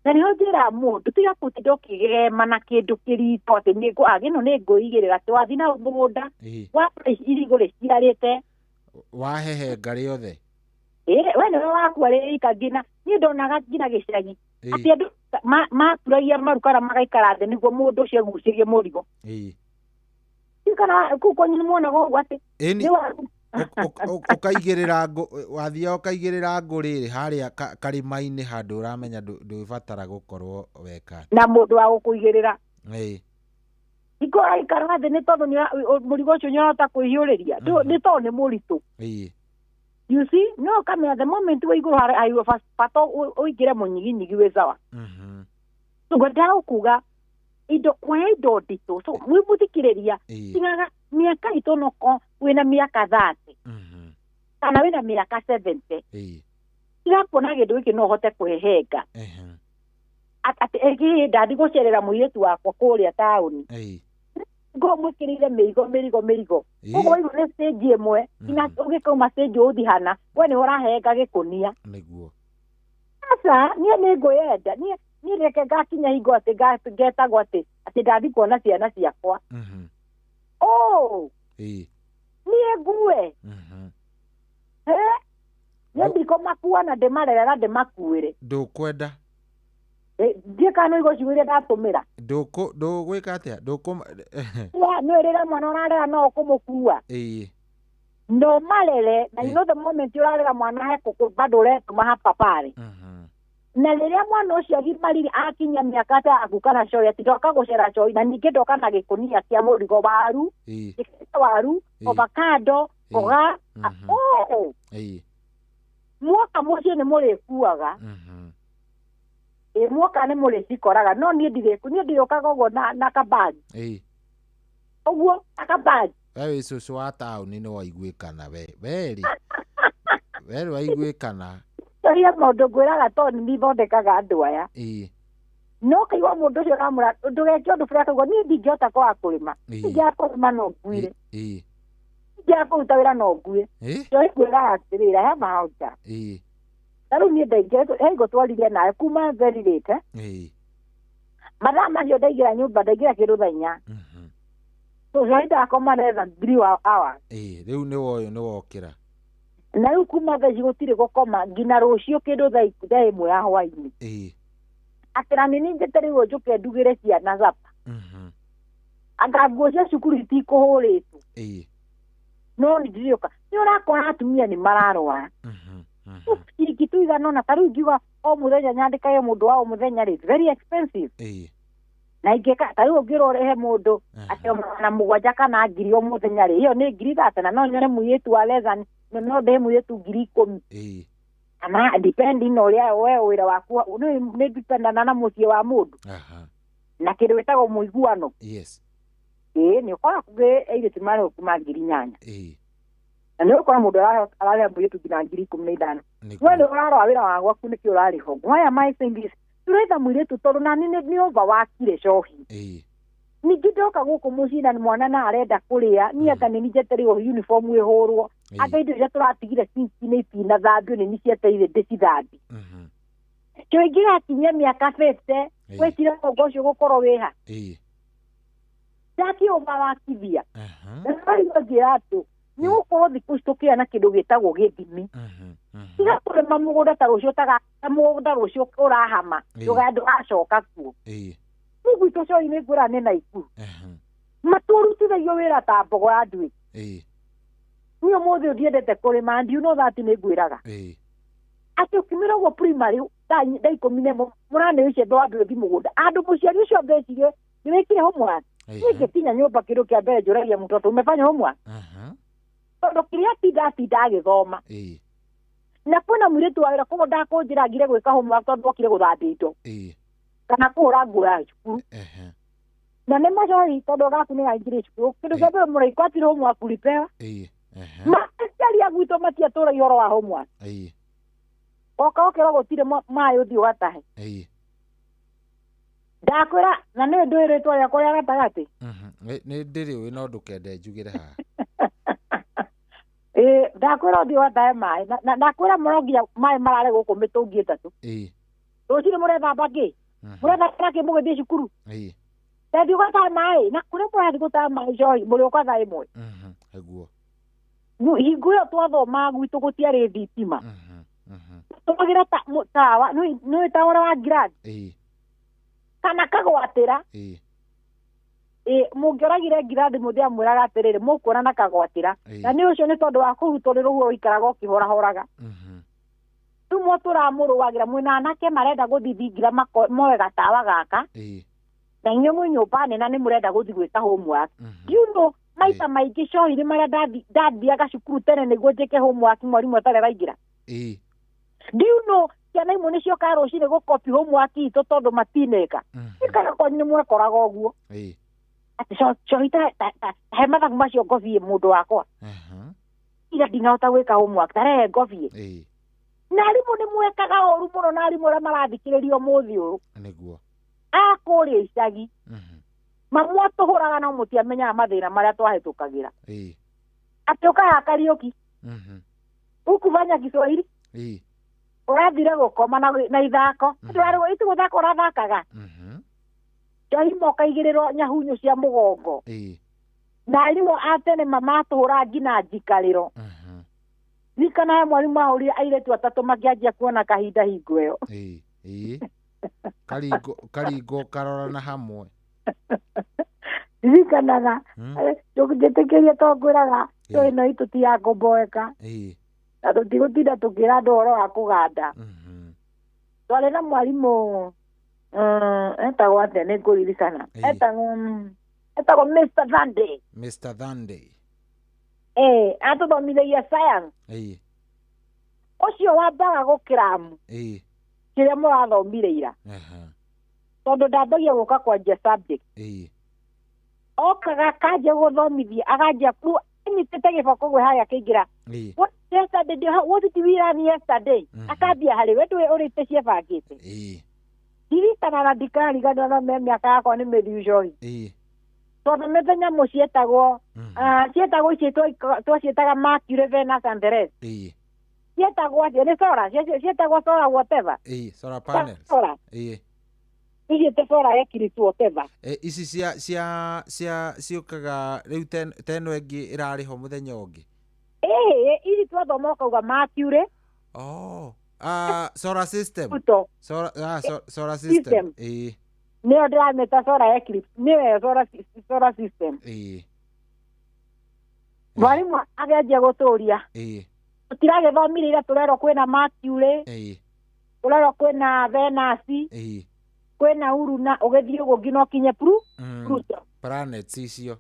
S5: Na nĩho njĩraga mũndũ tiga gũtinda ũkĩgema na kĩndũ kĩritũ atĩ ĩno nĩ ngũigĩrĩra, atĩ wathiĩ na mũgũnda wakora irigũ rĩciarĩte,
S2: wahehenga rĩothe.
S5: We nĩwe wakua rĩika nginya niĩ ndonaga nginya gĩcagi atĩ andũ maturagia maru kana magaikara thĩ nĩguo mũndũ ũcio agucĩrie mũrigo. Kana kũu kwanyu nĩmuonaga ũguo atĩ
S2: ũkaigĩrĩra ngũ, wathiaga ũkaigĩrĩra ngũ rĩrĩ harĩa karĩma-inĩ handũ ũramenya ndũgĩbatara gũkorwo weka
S5: na mũndũ wa gũkũigĩrĩra. Hingo ũraikara thĩ nĩ tondũ mũrigo ũcio nĩ ũrahota kwĩhiũrĩria, nĩ tondũ nĩ mũritũ. You see, no ũkamenya the moment wĩ igũrũ harĩa bata ũingĩre mũnyiginyigi wĩ sawa. So ngwendaga gũkuga indo kuoya indo nditũ, so mwĩ mũthikĩrĩria tigaga mĩaka itũ noko wĩna mĩaka 30 kana wĩna mĩaka 70, tiga kuona kĩndũ gĩkĩ no ũhote kũhehenga atĩ ĩĩ ndathi gũcerera mũirĩtu wakwa kũrĩa taũni, ngo mwĩkĩrĩire mĩrigo mĩrigo mĩrigo, ũguo waigua nĩ stage ĩmwe nginya ũgĩkauma stage ũgũthiĩ hana, we nĩwe ũrahenga gĩkũnia.
S2: Nĩguo.
S5: Aca niĩ nĩ ngwĩyenda, niĩ reke ngakinya hingo atĩ ngetagwo atĩ ndathi kuona ciana ciakwa. Oh, niĩ ngue. Niĩ ndikũmakua na ndĩmarere na ndĩmakuĩre.
S2: Ndũkwenda.
S5: Ndiĩ kana nĩ igũcigo iria ndatũmĩra.
S2: Ndũgwĩka atĩa?
S5: Nĩ rĩrĩa mwana ũrarera no ũkũmũkua. No marere, na you know the moment ũrarera mwana he bado ũretũma hapa pale. Na rĩrĩa mwana ũcio agimarire akinya mĩaka ta yaku kana coĩ atĩ ndoka gũcera coĩ, na ningĩ ndoka na gĩkũnia kĩa mũrigo waru, waru, avocado, mboga. Mwoka mũciĩ nĩ mũrĩkuaga. Mwoka nĩ mũrĩcikoraga, no niĩ ndirĩũkaga ũguo na kabagi. Ũguo na kabagi.
S2: We wĩ cũcũ wa taũni nĩ waiguĩkana we. We rĩ waiguĩkana.
S5: Toria maũndũ ngwĩraga tondũ nĩ thondekaga andũ aya. No kaigua mũndũ ũcio ũramwĩra ndũgeke ũndũ fulani, akaigua niĩ ndingĩhota kwaga kũrĩma. Ndingĩaga kũrĩma no nguire. Ndingĩaga kũruta wĩra no ngue. Njohi ngwĩraga atĩrĩrĩ, I have a house. Ta rĩu niĩ ndaingĩra, he ngũtwarire nawe kuma very late. Mathaa macio ndaingĩra nyũmba ndaingĩra kĩndũ thaa 4. So cohi ndakoma less than 3 hours.
S2: Rĩu nĩ woyũ nĩ wokĩra.
S5: Na rĩu kuma thaa ici gũtirĩ gũkoma nginya rũciũ kĩndũ thaa 1 ya hwaĩ-inĩ. Atĩ na nĩ njĩte rĩu njũke ndugĩre ciana capa. Anga nguo cia cukuru itikũhũrĩtwo. No nĩ ndĩrĩũka. Nĩ ũrakora atumia nĩ mararwara. Ciringi tuigana ũna ta rĩu ingiuga o mũthenya nyandĩkage mũndũ wa o mũthenya rĩ, very expensive. Na ingĩka ta rĩu ũngĩrwo ũrehe mũndũ atĩ 700 kana 1,000 o mũthenya rĩ, ĩyo nĩ 30,000 na no nyone mũirĩtu wa less than no ndehe mũirĩtu 10,000. Kana depending na ũrĩa we wĩra waku nĩ dependana na mũciĩ wa mũndũ. Na kĩndũ gĩtagwo mũiguano.
S2: Yes.
S5: Nĩ ũkora kũngĩ airĩtu marĩhwo kuma 8,000. Na nĩ ũkora mũndũ ararĩha mũirĩtu nginya 15,000. We nĩ ũrarora wĩra wa gwaku nĩkĩo ũrarĩhwo. Why am I saying this? Tũretha mũirĩtu tondũ nani nĩ overworkire cohi. Ningĩ ndoka gũkũ mũciĩ na mwana na arenda kũrĩa niĩ anga nĩ njetereirwo uniform ĩhũrwo anga indo iria tũratigire sinki-inĩ itinathambio nĩ niĩ cietereire ndĩcithambie. Kĩo ingĩgakinyia mĩaka 50 wĩciria mũgongo ũcio ũgũkorwo wĩha. Ndakĩ overworkithia. Na rĩu ngĩra atĩ nĩ gũkorwo thikũ ici tũkĩgĩa na kĩndũ gĩtagwo gĩthimi. Tiga kũrĩma mũgũnda ta rũciũ ta mũgũnda rũciũ ũrahama ndũgacoka kuo. Rĩu gwitũ cohi nĩ ngwĩra nĩ Naikuru. Matũrutithagio wĩra ta mbogo ya nduĩki. Niĩ ũmũthĩ ũyũ ndiendete kũrĩma and you know that nĩ ngwĩraga. Atĩ ũkimĩra ũguo primary thaa 11 mũranĩo icembe wambe ũthiĩ mũgũnda. Andũ mũciari ũcio ambecirie nĩ wĩkire homework. Niĩ ngĩkinya nyũmba kĩndũ kĩa mbere njũragia mũtoto umefanya homework. Tondũ kĩrĩa atinda agĩthoma. Na kwĩna mũirĩtu wa wĩra koguo ndakũnjĩra ngire gwĩka homework tondũ okire gũthambia indo. Kana kũhũra nguo ya cukuru. Na nĩ macohi tondũ gaku nĩ gaingĩrire cukuru. Kĩndũ kĩa mbere mũraikũ atirĩ homework ulipewa. Aciari a gwitũ matiatũragia ũhoro wa homework. Oka ũkerwo gũtirĩ maĩ ũthiĩ ũgatahe. Ndakwĩra na nĩwe ndũĩ rĩtwa rĩakwa rĩa gatagatĩ.
S2: Nĩ ndĩrĩũĩ no ndũkende njugĩre haha.
S5: Ndakwĩra ũthiĩ ũgatahe maĩ. Na ndakwĩra mũno nginya maĩ marare gũkũ mĩtũngi 3. Rũcinĩ mũrethamba kĩ? Mũrethamba kĩ mũgĩthiĩ cukuru? Ndathiĩ ũgatahe maĩ. Na kũrĩa mũrathiĩ gũtaha maĩ cohi mũrĩũka thaa 1.
S2: Nĩguo.
S5: Hingo ĩyo twathomaga gwitũ gũtiarĩ thitima. Tũmagĩra tawa, nĩũĩ tawa ũrĩa wa ngirathi? Kana kagwatĩra. Mũngĩoragire ngirathi mũthĩ amwĩraga atĩrĩrĩ mũkuona na kagwatĩra. Na nĩ ũcio nĩ tondũ wa kũrutwo nĩ rũhuho ũikaraga ũkĩhorahoraga. Rĩu mũtũramũrũagĩra mwĩna anake marenda gũthiĩ thingira moe gatawa gaka. Na inyuĩ mwĩ nyũmba nene na nĩ mũrenda gũthiĩ gwĩka homework. You know, maita maingĩ cohi nĩ marĩa ndathiaga cukuru tene nĩguo njĩke homework mwarimũ atarĩ araingĩra. Do you know ciana imwe nĩ ciokaga rũcinĩ gũkopi homework itũ tondũ matineka. Kana kwanyu nĩ mwekoraga ũguo. Atĩ cohi ta he mathabu macio ngobie mũndũ wakwa. Ira ndinahota gwĩka homework ta rehe ngobie. Na arimũ nĩ mwekaga ũru mũno na arimũ arĩa marathikĩrĩria ũmũthĩ ũyũ.
S2: Nĩguo.
S5: A kũrĩa icagi. Mamwatũhũraga no mũtiamenyaga mathĩna marĩa twahĩtũkagĩra. Atĩ ũkaha Kariũki. Ukufanya Kiswahili. Ũrathire gũkoma na ithako. Iti gũthaka ũrathakaga. Njohi mokaigĩrĩrwo nyahunyũ cia mũgongo. Na arimũ a tene mamatũhũraga nginya njikarĩro. Ririkana he mwarimũ ahũrire airĩtu 3 makĩanjia kuona kahinda hingo ĩyo.
S2: Karingo karorana hamwe.
S5: Ririkanaga njĩtĩkĩrie tondũ ngwĩraga tũĩ no itũ ti ya kũmboeka. Na tũtigũtinda tũkĩra andũ ũhoro wa kũganda. Twarĩ na mwarimũ etagwo atĩa nĩ ngũririkana. Etagwo Mr. Thande.
S2: Mr. Thande.
S5: Atũthomithagia science. Ũcio wambaga gũkĩramu. Kĩrĩa mũrathomire ira. Tondũ ndambagia gũka kwanjia subject. Okaga akanjia gũthomithia akanjia ku anyitĩte gĩboko gwĩ harĩa akĩingĩra. What yesterday what did we learn yesterday? Akambia harĩ we ndũĩ ũrĩte ciebangĩte. Ndirikanaga na ndikariganĩrwo na mĩaka yakwa nĩ mĩthiu cohi. Twathomete nyamũ cietagwo cietagwo ici twaciĩtaga Mercury, Venus and the rest. Cietagwo atĩa? Nĩ solar, cietagwo solar whatever.
S2: Solar panels.
S5: Solar. Tũthiĩte solar eclipse whatever.
S2: Ici cia cia cia ciũkaga rĩu teno ĩngĩ ĩrarĩ ho mũthenya ũngĩ.
S5: Ĩĩ, ici twathoma ũkauga Mercury.
S2: Oh. Solar system.
S5: Pluto.
S2: Solar, solar system.
S5: System.
S2: Ĩĩ.
S5: Nĩyo ndĩramĩta solar eclipse, nĩyo solar system.
S2: Ĩĩ.
S5: Mwarimũ akĩanjia gũtũria.
S2: Ĩĩ.
S5: Tũtiragĩthomire ira tũrerwo kwĩna Mercury.
S2: Ĩĩ.
S5: Tũrerwo kwĩna Venus.
S2: Ĩĩ.
S5: Kwĩna Uruna, ũgĩthiĩ ũguo nginya ũkinye Pluto.
S2: Planets icio.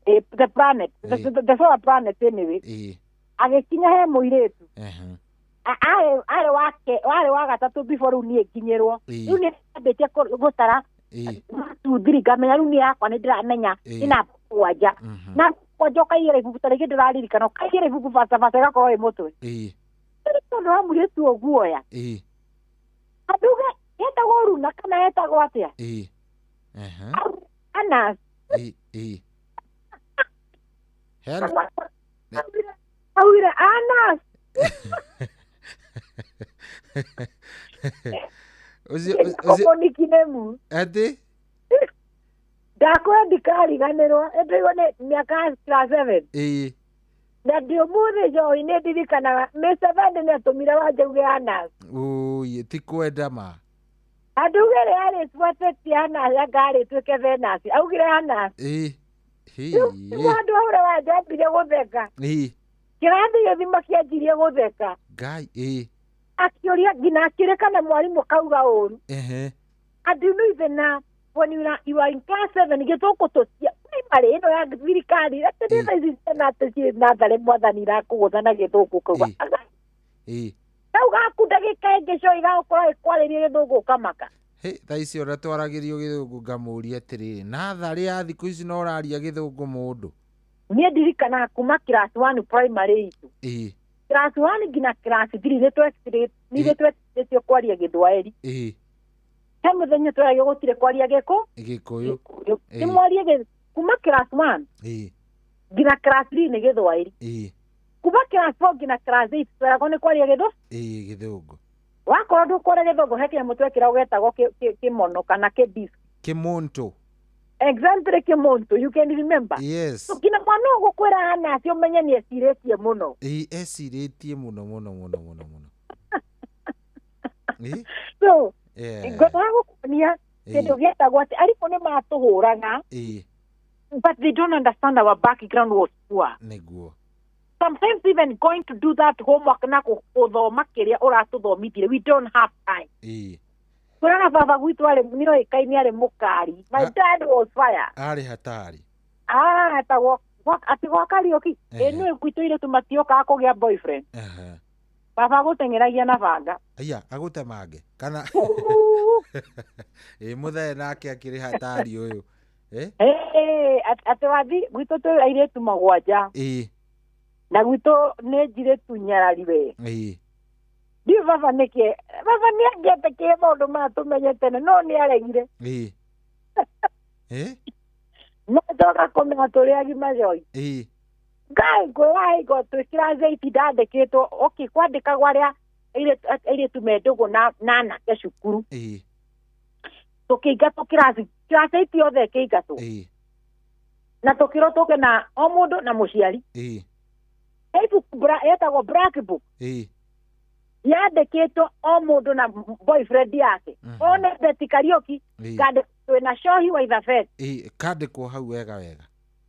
S5: The planet, the solar planet anyway.
S2: Ĩĩ.
S5: Agĩkinya he mũirĩtu.
S2: Ehe.
S5: Arĩ wake, warĩ wa gatatũ before rĩu niĩ nginyĩrwo.
S2: Ĩĩ.
S5: Rĩu nĩ ambĩtie gũtara
S2: Ĩĩ.
S5: 2 3 ngamenya rĩu niĩ yakwa nĩ ndĩramenya
S2: Ĩĩ.
S5: ĩna mũgwanja. Na mũgwanja ũkaigĩra ibuku ta rĩngĩ ndĩraririkana, ũkaigĩra ibuku bata bata ĩgakorwo ĩ mũtwe.
S2: Ĩĩ.
S5: Tondũ wa mũirĩtu ũguoya.
S2: Ĩĩ.
S5: Anduge etagwo Runa kana etagwo atĩa?
S2: Ĩĩ. Ehe.
S5: Anas.
S2: Ĩĩ. Ĩĩ. Hena.
S5: Augire Anas.
S2: Ũcio
S5: Ũcio
S2: Atĩ?
S5: Ndakwĩra ndikariganĩrwo, ĩndĩrwo nĩ mĩaka class 7.
S2: Ĩĩ.
S5: Na ndĩ ũmũthĩ njohi nĩ ndirikanaga Mr. Vande nĩ atũmire wanjauge Anas.
S2: Ũi, ti kwenda ma.
S5: Anduge rĩ arĩtwatĩtie Anas anga arĩtuĩke Venus. Augire Anas.
S2: Ĩĩ.
S5: Rĩu handũ hau wanjambirie gũtheka.
S2: Ĩĩ.
S5: Kĩrathi gĩthima kĩanjirie gũtheka.
S2: Ngai, ĩĩ.
S5: Akĩũria nginya akĩũria kana mwarimũ kauga ũru.
S2: Ehe.
S5: And you know even now when you are in class 7 gĩthũkũ tũcia primary ĩno ya thirikari atĩ nĩ thaa ici ciana atĩ ciĩ natharĩ mwathani irakũgũtha na gĩthũngũ kauga.
S2: Ĩĩ.
S5: Kau gaku ndagĩka ĩngĩ cio igagũkorwo ĩkwarĩria gĩthũngũ ũkamaka.
S2: Hĩ, thaa ici ona twaragĩrio gĩthũngũ ngamũria atĩrĩrĩ, natharĩ ya thikũ ici no ũraria gĩthũngũ mũndũ.
S5: Niĩ ndirikanaga kuma class 1 primary itũ.
S2: Ĩĩ.
S5: Class 1 nginya class 3 nĩ twetĩtio kwaria gĩthwaĩri.
S2: Ĩĩ.
S5: He mũthenya tweragio gũtirĩ kwaria gĩkũ?
S2: Gĩkũyũ.
S5: Nĩ mwarie kuma class 1.
S2: Ĩĩ.
S5: Nginya class 3 nĩ gĩthwaĩri.
S2: Ĩĩ.
S5: Kuma class 4 nginya class 8 tweragwo nĩ kwaria gĩthũ?
S2: Ĩĩ, gĩthũngũ.
S5: Wakorwo ndũkwaria gĩthũngũ he kĩnyamũ twekĩragwo getagwo kĩmono kana kĩdisc.
S2: Kĩmũntũ.
S5: Exactly, kĩmũntũ, you can remember.
S2: Yes.
S5: So nginya mwana ũyũ gũkwĩra Anas ũmenye nĩ ecirĩtie mũno.
S2: Ĩĩ, ecirĩtie mũno mũno mũno mũno mũno. Ĩĩ.
S5: So, ngwendaga gũkuonia kĩndũ gĩtagwo atĩ arimũ nĩ matũhũraga.
S2: Ĩĩ.
S5: But they don't understand our background was poor.
S2: Nĩguo.
S5: Sometimes even going to do that homework na gũthoma kĩrĩa ũratũthomithire, we don't have time.
S2: Ĩĩ.
S5: Kũrona baba gwitũ arĩ nĩoĩkaine arĩ mũkari. My dad was fire.
S2: Arĩ hatari.
S5: Etagwo atĩ gwa Kariũki. Ĩ nĩũĩ gwitũ airĩtu matiokaga kũgĩa boyfriend. Baba agũteng'eragia na banga.
S2: Aya, agũtemange kana ĩ mũthee nake akĩrĩ hatari ũyũ.
S5: Atĩ wathi gwitũ twĩ airĩtu mũgwanja.
S2: Ĩĩ.
S5: Na gwitũ nĩ njirĩtu nyarari we.
S2: Ĩĩ.
S5: Ndiũ baba nĩkĩ baba nĩ angĩetĩkire maũndũ maya tũmenye tene no nĩ aregire.
S2: Ĩĩ. Ĩĩ.
S5: No njoka kũmenya tũrĩ agima Joy.
S2: Ĩĩ.
S5: Ngai ngwĩra hingo twĩ class 8 ndandĩkĩtwo okay kwandĩkagwo arĩa airĩtu me ndũgũ na anake cukuru.
S2: Ĩĩ.
S5: Tũkĩingatwo class 8 yothe ĩkĩingatwo.
S2: Ĩĩ.
S5: Na tũkĩrwo tũke na o mũndũ na mũciari.
S2: Ĩĩ.
S5: Ibuku yetagwo black book.
S2: Ĩĩ.
S5: Yandĩkĩtwo o mũndũ na boyfriend yake. One Betty Kariũki kandĩkwo na Shohi wa Ithabeti.
S2: Ĩĩ, kandĩkwo hau wega wega.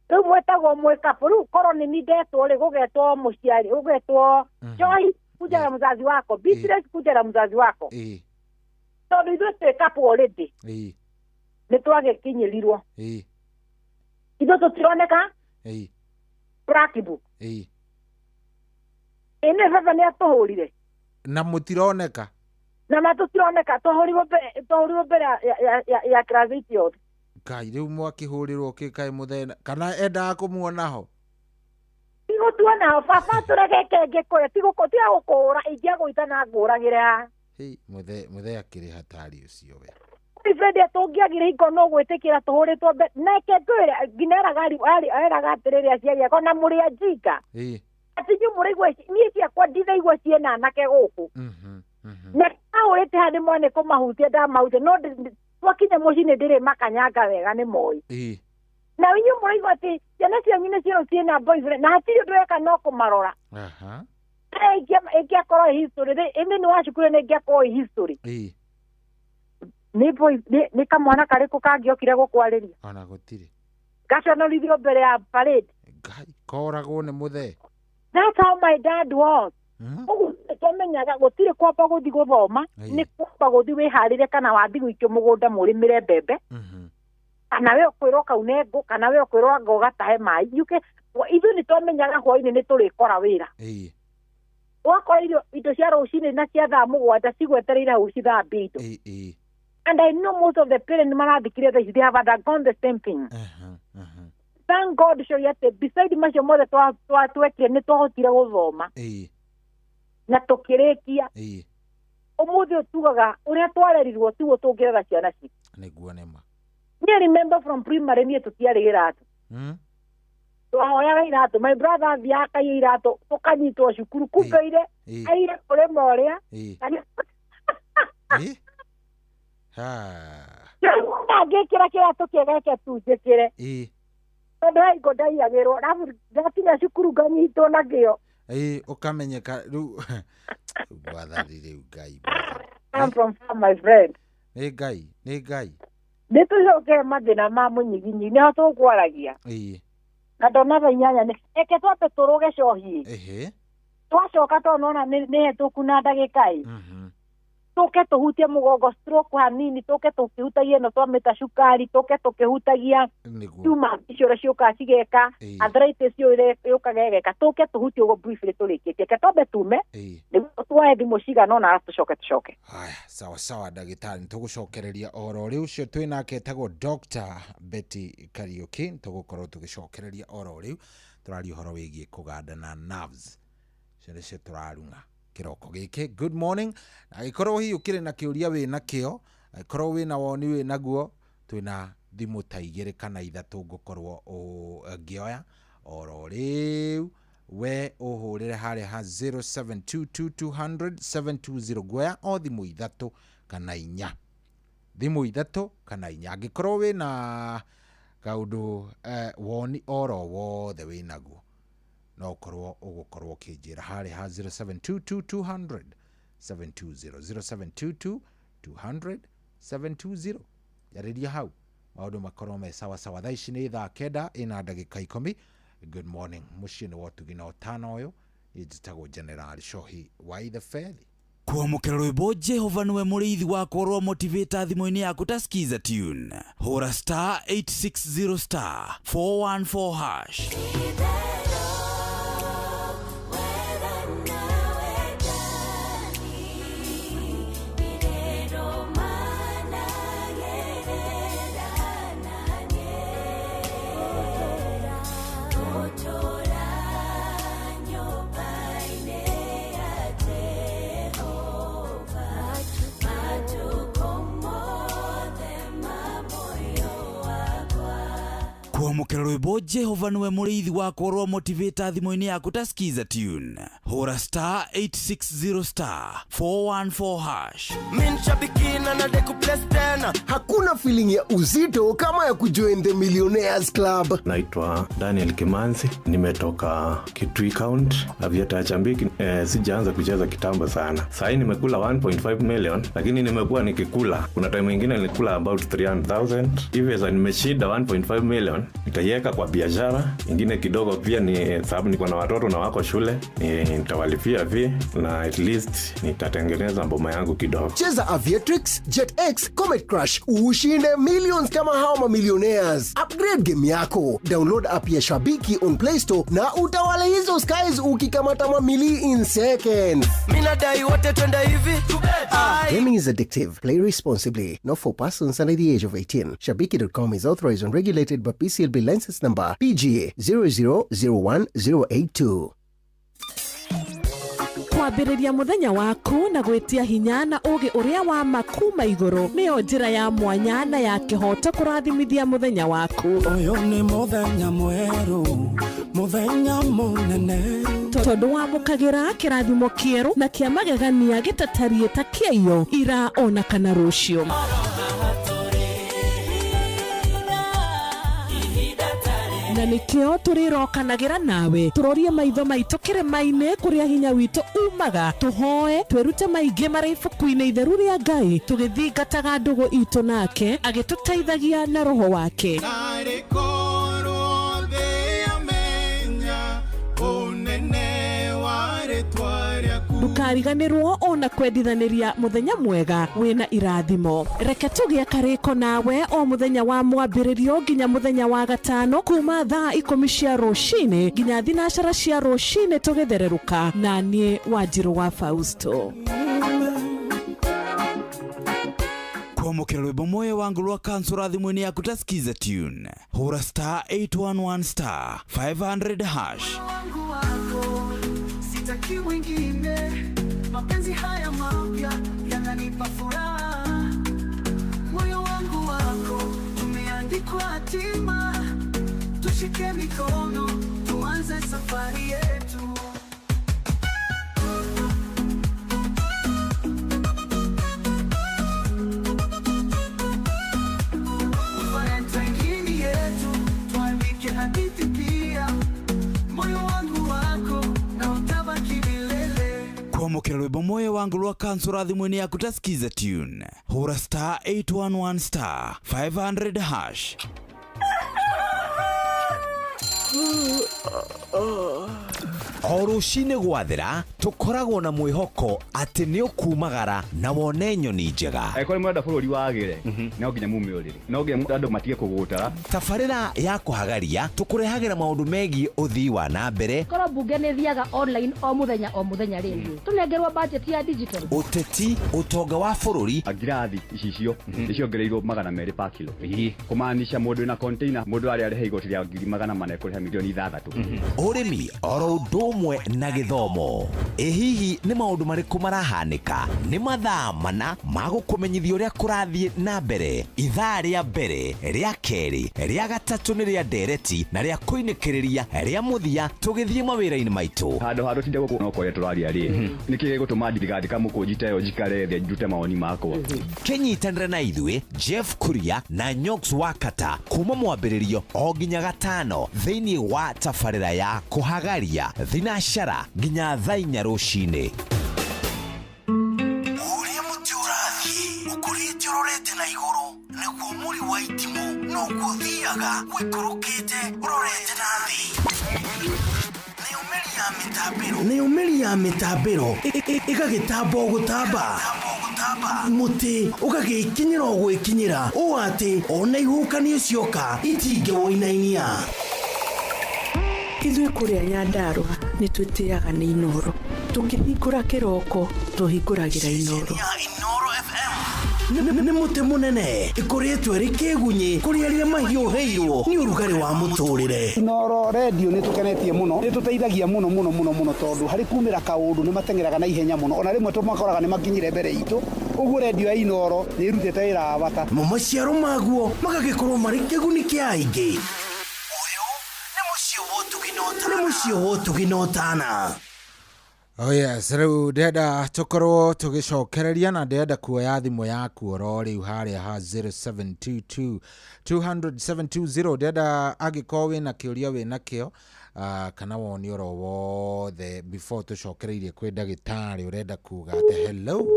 S5: Rĩu mwetagwo mwĩkabũ rĩu korwo nĩ ni ndetwo rĩ gũgetwo mũciari gũgetwo Shohi kuja na mzazi wako, Beatrice kuja na mzazi wako.
S2: Ĩĩ.
S5: Tondũ ithuĩ twĩ couple already.
S2: Ĩĩ.
S5: Nĩ twagĩkinyĩrirwo.
S2: Ĩĩ.
S5: Ithuĩ tũtironeka.
S2: Ĩĩ.
S5: Black book.
S2: Ĩĩ.
S5: Ĩ nĩ baba nĩ atũhũrire.
S2: Na mũtironeka.
S5: Na matũtironeka tũhũrirwo mbere ya class 8 yothe.
S2: Ngai rĩu mwakĩhũrĩrwo kĩ kaĩ mũthee kana endaga kũmuona ho?
S5: Ti gũtuona ho baba tũregeke ngĩkũrĩa ti gũkũhũra ingĩagũita na ngũragĩre haha.
S2: Hĩ, mũthee akĩrĩ hatari ũcio we.
S5: Boyfriend tũngĩagire hingo no gwĩtĩkĩra tũhũrĩtwo mbere nake ngwĩre nginya eraga atĩrĩrĩ aciari akwa na mũrĩ anjinga.
S2: Ĩĩ.
S5: Atĩ inyuĩ mũraigua niĩ ciakwa ndiraigua ciĩna anake gũkũ. Na ahũrĩte haha nĩ mone kũmahutia ndamahutia no Twakinya mũciĩ nĩ ndĩrĩ makanyanga wega nĩ moĩ. Na inyuĩ mũraigua atĩ ciana cianyu nĩ ciĩrwo ciĩna boyfriend na hatirĩ ũndũ eka no kũmarora. Ĩngĩakorwo ĩ history thĩinĩ wa cukuru nĩ ĩngĩakorwo ĩ history. Nĩ boy nĩ kamwana karĩkũ kangĩokire gũkwarĩria?
S2: Ona gũtirĩ.
S5: Gaconorithio mbere ya parade.
S2: Ngai koragwo nĩ mũthee.
S5: That's how my dad was. Ũguo twamenyaga gũtirĩ kwamba gũthi gũthoma, nĩ kwamba gũthi wĩharĩre kana wathi gũikio mũgũnda mũrĩmĩre mbembe, kana we ũkwĩrwo kaune ngũ, kana we ũkwĩrwo anga ũgatahe maĩ. Ithuĩ nĩ twamenyaga hwainĩ nĩ tũrĩkora wĩra. Ũgakora irio indo cia rũcinĩ na cia thaa 7 cigwetereire hau cithambie indo. And I know most of the parents marathikire thaa ici, they have undergone the same thing. Thank God cio atĩ beside macio mothe twekire nĩ twahotire gũthoma na tũkĩrĩkia. Ũmũthĩ ũtugaga ũrĩa twarerirwo tiguo tũngĩrera ciana citũ.
S2: Nĩguo nĩma.
S5: Niĩ remember from primary niĩ tũtiarĩ iratũ. Twahoyaga iratũ. My brother athiaga akaiya iratũ tũkanyitwo cukuru kumbe ire aire kũrĩma ũrĩa. Ndangĩkĩra kĩratũ kĩega reke tu njĩkĩre. Tondũ he hingo ndaiyagĩrwo arabu ndakinya cukuru nganyitwo nakĩo.
S2: Ũkamenyeka rĩu mwathani rĩu Ngai.
S5: I'm from far, my friend.
S2: Nĩ Ngai, nĩ Ngai.
S5: Nĩ tũcokere mathĩna ma mũnyiginyi nĩho tũkwaragia. Na ndona thaa 8 nĩ reke twambe tũrũge cohi. Twacoka tondũ nona nĩ hetũku na ndagĩka ĩ. Tũke tũhutie mũgongo stroke hanini, tũke tũkĩhutagia ĩno twamĩta cukari, tũke tũkĩhutagia tumor icio ũrĩa ciũkaga cigeka, arthritis ĩyo yũkaga ĩgeka, tũke tũhutie ũguo briefly tũrĩkĩtie. Reke twambe tume nĩguo tuoe thimũ cigana ũna arabu tũcoke tũcoke.
S2: Haya, sawa sawa ndagĩtarĩ, nĩtũgũcokereria oro rĩu. Ũcio twĩ nake etagwo Dr. Betty Kariuki, nĩtũgũkorwo tũgĩcokereria oro rĩu. Tũraria ũhoro wĩgiĩ kũganda na nerves, icio nĩcio tũrarung'a kĩroko gĩkĩ. Good morning. Angĩkorwo hihi ũkĩrĩ na kĩũria wĩ nakĩo, angĩkorwo wĩna woni wĩ naguo, twĩna thimũ ta 2 kana 3 ngũkorwo ngĩoya oro rĩu. We ũhũrĩre harĩa ha 0722200720, nguoya o thimũ 3 kana 4, thimũ 3 kana 4. Angĩkorwo wĩna kaũndũ woni oro wothe wĩ naguo, no ũkorwo ũgũkorwo ũkĩnjĩra harĩa ha 0722200720, 0722200720. Yarĩria hau maũndũ makorwo me sawa sawa. Thaa ici nĩ thaa 9 ĩna ndagĩka 10. Good morning. Mũciĩ nĩ wa ũtugi na ũtana ũyũ. Niĩ njĩtagwo General Shohi wa Ithe Fethi.
S15: Kwamũkĩra rwĩmbo Jehova nĩwe mũrĩithi wakwa rwa motivator thimũ-inĩ yaku ta skiza tune. Hũra star 860 star 414 hash. Kwamũkĩra rwĩmbo Jehova nĩwe mũrĩithi wakwa rwa motivator thimũ-inĩ yaku ta skiza tune. Hũra star 860 star 414 hash.
S7: Hakuna feeling ya uzito kama ya kujoin the Millionaires Club.
S8: Naitwa Daniel Kimanzi, nimetoka Kitui County, Aviator Chambiki. Sijaanza kucheza kitambo sana. Sasa nimekula 1.5 million, lakini nimekuwa nikikula. Kuna time nyingine nilikula about 300,000. Hivi sasa nimeshinda 1.5 million, nitaiweka kwa biashara. Ingine kidogo pia ni sababu niko na watoto na wako shule, nitawalipia fee na at least nitatengeneza mboma yangu kidogo.
S7: Cheza Aviatrix, JetX, Comet Crush, ushinde millions kama hao mamillionaires. Upgrade game yako. Download app ya Shabiki on Play Store na utawale hizo skies ukikamata mamili in seconds.
S19: Mina dai wote twende hivi.
S7: Gaming is addictive. Play responsibly. Not for persons under the age of 18. Shabiki.com is authorized and regulated by PCLB license number PGA 0001082.
S10: Kwambĩrĩria mũthenya waku na gwĩtia hinya na ũgĩ ũrĩa wa ma kuma igũrũ nĩyo njĩra ya mwanya na ya kĩhoto kũrathimithia mũthenya waku.
S18: Ũyũ nĩ mũthenya mwerũ, mũthenya mũnene,
S10: tondũ wamũkagĩra kĩrathimo kĩerũ na kĩa magegania gĩtatariĩ ta kĩaiyo ira ona kana rũciũ. Na nĩkĩo tũrĩrokanagĩra nawe tũrorie maitho maitũ kĩrĩma-inĩ kũrĩa hinya witũ umaga, tũhoe twĩrute maingĩ marĩ ibuku-inĩ itheru rĩa Ngai, tũgĩthingataga ndũgũ itũ nake agĩtũteithagia na roho wake. Ndũkariganĩrwo ona kwendithanĩria mũthenya mwega wĩna irathimo. Reke tũgĩe karĩko nawe o mũthenya wa mwambĩrĩrio nginya mũthenya wa gatano kuma thaa 10 cia rũcinĩ nginya 9 cia rũcinĩ tũgĩthererũka na niĩ Wanjirũ wa Fausto.
S6: Kwamũkĩra rwĩmbo moyo wangu rwa kansura thimũ-inĩ yaku ta skiza tune, hũra star 811 star 500 hash.
S12: Wangu wako sitaki mwingine, mapenzi haya mapya yananipa furaha. Moyo wangu wako tumeandikwa hatima, tushike mikono tuanze safari yetu. Valentine yetu tuandike hadithi pia, moyo wangu wako na utabaki milele.
S6: Kwamũkĩra rwĩmbo moyo wangu rwa kansura thimũ-inĩ yaku ta skiza tune, hũra star 811 star 500 hash. O rũcinĩ gwathera tũkoragwo na mwĩhoko atĩ nĩ ũkumagara na wone nyoni njega.
S13: Angĩkorwo nĩ mũrenda bũrũri wagĩre, no nginya mume ũrĩrĩ, no nginya andũ matige kũgũtara.
S6: Tabarĩra ya kũhagaria tũkũrehagĩra maũndũ megiĩ ũthii wa na mbere.
S14: Korwo mbunge nĩ thiaga online o mũthenya rĩ, tũnengerwo budget ya digital.
S6: Ũteti, ũtonga wa bũrũri.
S13: Ngirathi icicio nĩciongereirwo 200 per kilo, kũmaanisha mũndũ wĩna container mũndũ arĩa arĩha igoti rĩa 400,000 kũrĩha milioni 6.
S6: Ũrĩmi oro ũndũ ũmwe na gĩthomo. Ĩ hihi nĩ maũndũ marĩkũ marahanĩka? Nĩ mathaa mana ma gũkũmenyithia ũrĩa kũrathiĩ na mbere. Ithaa rĩa mbere, rĩa kerĩ, rĩa gatatũ nĩ rĩa ndereti na rĩa kũinĩkĩrĩria rĩa mũthia tũgĩthiĩ mawĩra-inĩ maitũ.
S13: Handũ ha tũtinde gũkũ no kũrĩa tũraria rĩ, nĩkĩ gĩgũtũma ndigandĩka mũkũnji ta ĩyo njikare thĩ ndute mawoni makwa?
S6: Kĩnyitanĩre na ithuĩ Jeff Kuria na Nyox Wakata kuma mwambĩrĩrio o nginya gatano thĩinĩ wa tabarĩra ya kũhagaria thinacara nginya thaa 4 rũcinĩ.
S15: Ũrĩa mũtĩ ũrathiĩ ũkũrĩte ũrorete na igũrũ nĩguo mũri wa itimũ noguo ũthiaga ũikũrũkĩte ũrorete na thĩ. Nayo mĩri ya mĩtambĩro ĩgagĩtamba o gũtamba, mũtĩ ũgagĩkinyĩra o gwĩkinyĩra ũũ atĩ ona ihuhũkanio cioka itingĩwũinainia.
S9: Ithuĩ kũrĩa Nyandarũa nĩ twĩtĩaga nĩ Inoro, tũkĩhingũra kĩroko tũhingũragĩra Inoro.
S15: Nĩ mũtĩ mũnene ĩkũrĩtwo ĩrĩ kĩgunyĩ kũrĩ arĩa mahiũhĩirwo nĩ ũrugarĩ wa mũtũrĩre.
S16: Inoro redio nĩ tũkenetie mũno, nĩ tũteithagia mũno mũno mũno mũno tondũ harĩ kumĩra kaũndũ nĩ mateng'eraga na ihenya mũno, ona rĩmwe tũmakoraga nĩ makinyire mbere itũ. Ũguo redio ya Inoro nĩ ĩrutĩte wĩra wa bata.
S15: Mo maciaro maguo magagĩkorwo marĩ kĩguni kĩa aingĩ. Nĩ mũciĩ wa ũtugi na ũtana.
S2: Oh yes, rĩu ndĩrenda tũkorwo tũgĩcokereria na ndĩrenda kuoya thimũ yaku oro rĩu harĩa ha 0722 200 720. Ndĩrenda angĩkorwo wĩna kĩũria wĩna kĩo kana woni oro wothe before tũcokereirie kwĩ ndagĩtarĩ ũrenda kuga atĩ hello.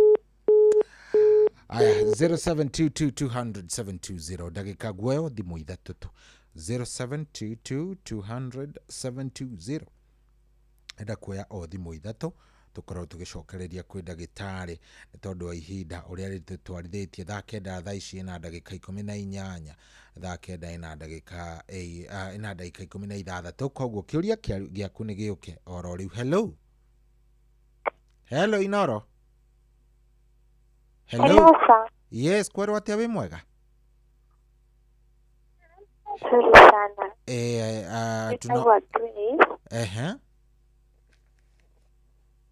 S2: Aya, 0722 200 720 ndagĩka guoyo thimũ ithatũ tu. 0722 200 720 enda kuoya o thimũ ithatũ tũkorwo tũgĩcokereria kwĩ ndagĩtarĩ nĩ tondũ wa ihinda ũrĩa rĩtwarithĩtie thaa 9 thaa ici ĩna ndagĩka 18, thaa 9 ĩna ndagĩka 16. Koguo kĩũria gĩaku nĩ gĩũke oro rĩu. Hello. Hello Inoro. Hello.
S22: Hello sir.
S2: Yes, kwerwo atĩa wĩ mwega?
S22: Nzuri sana.
S2: Tuna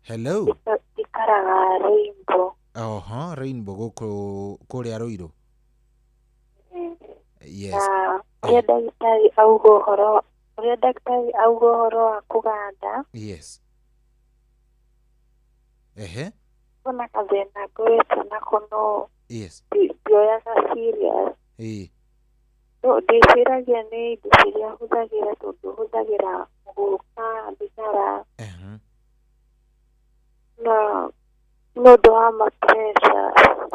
S2: Hello.
S22: Ikaraga Rainbow.
S2: Oho, Rainbow gũkũ kũrĩa Ruiru. Yes.
S22: Ũrĩa ndagĩtarĩ auga ũhoro, ũrĩa ndagĩtarĩ auga ũhoro wa kũganda.
S2: Yes. Ehe.
S22: Kuna kathĩna ngoretwo nako no
S2: Yes.
S22: ndioyaga serious.
S2: Ĩĩ.
S22: No ndĩciragia nĩ indo iria hũthagĩra tondũ hũthagĩra mũgũka thigara na nĩ ũndũ wa mapreca.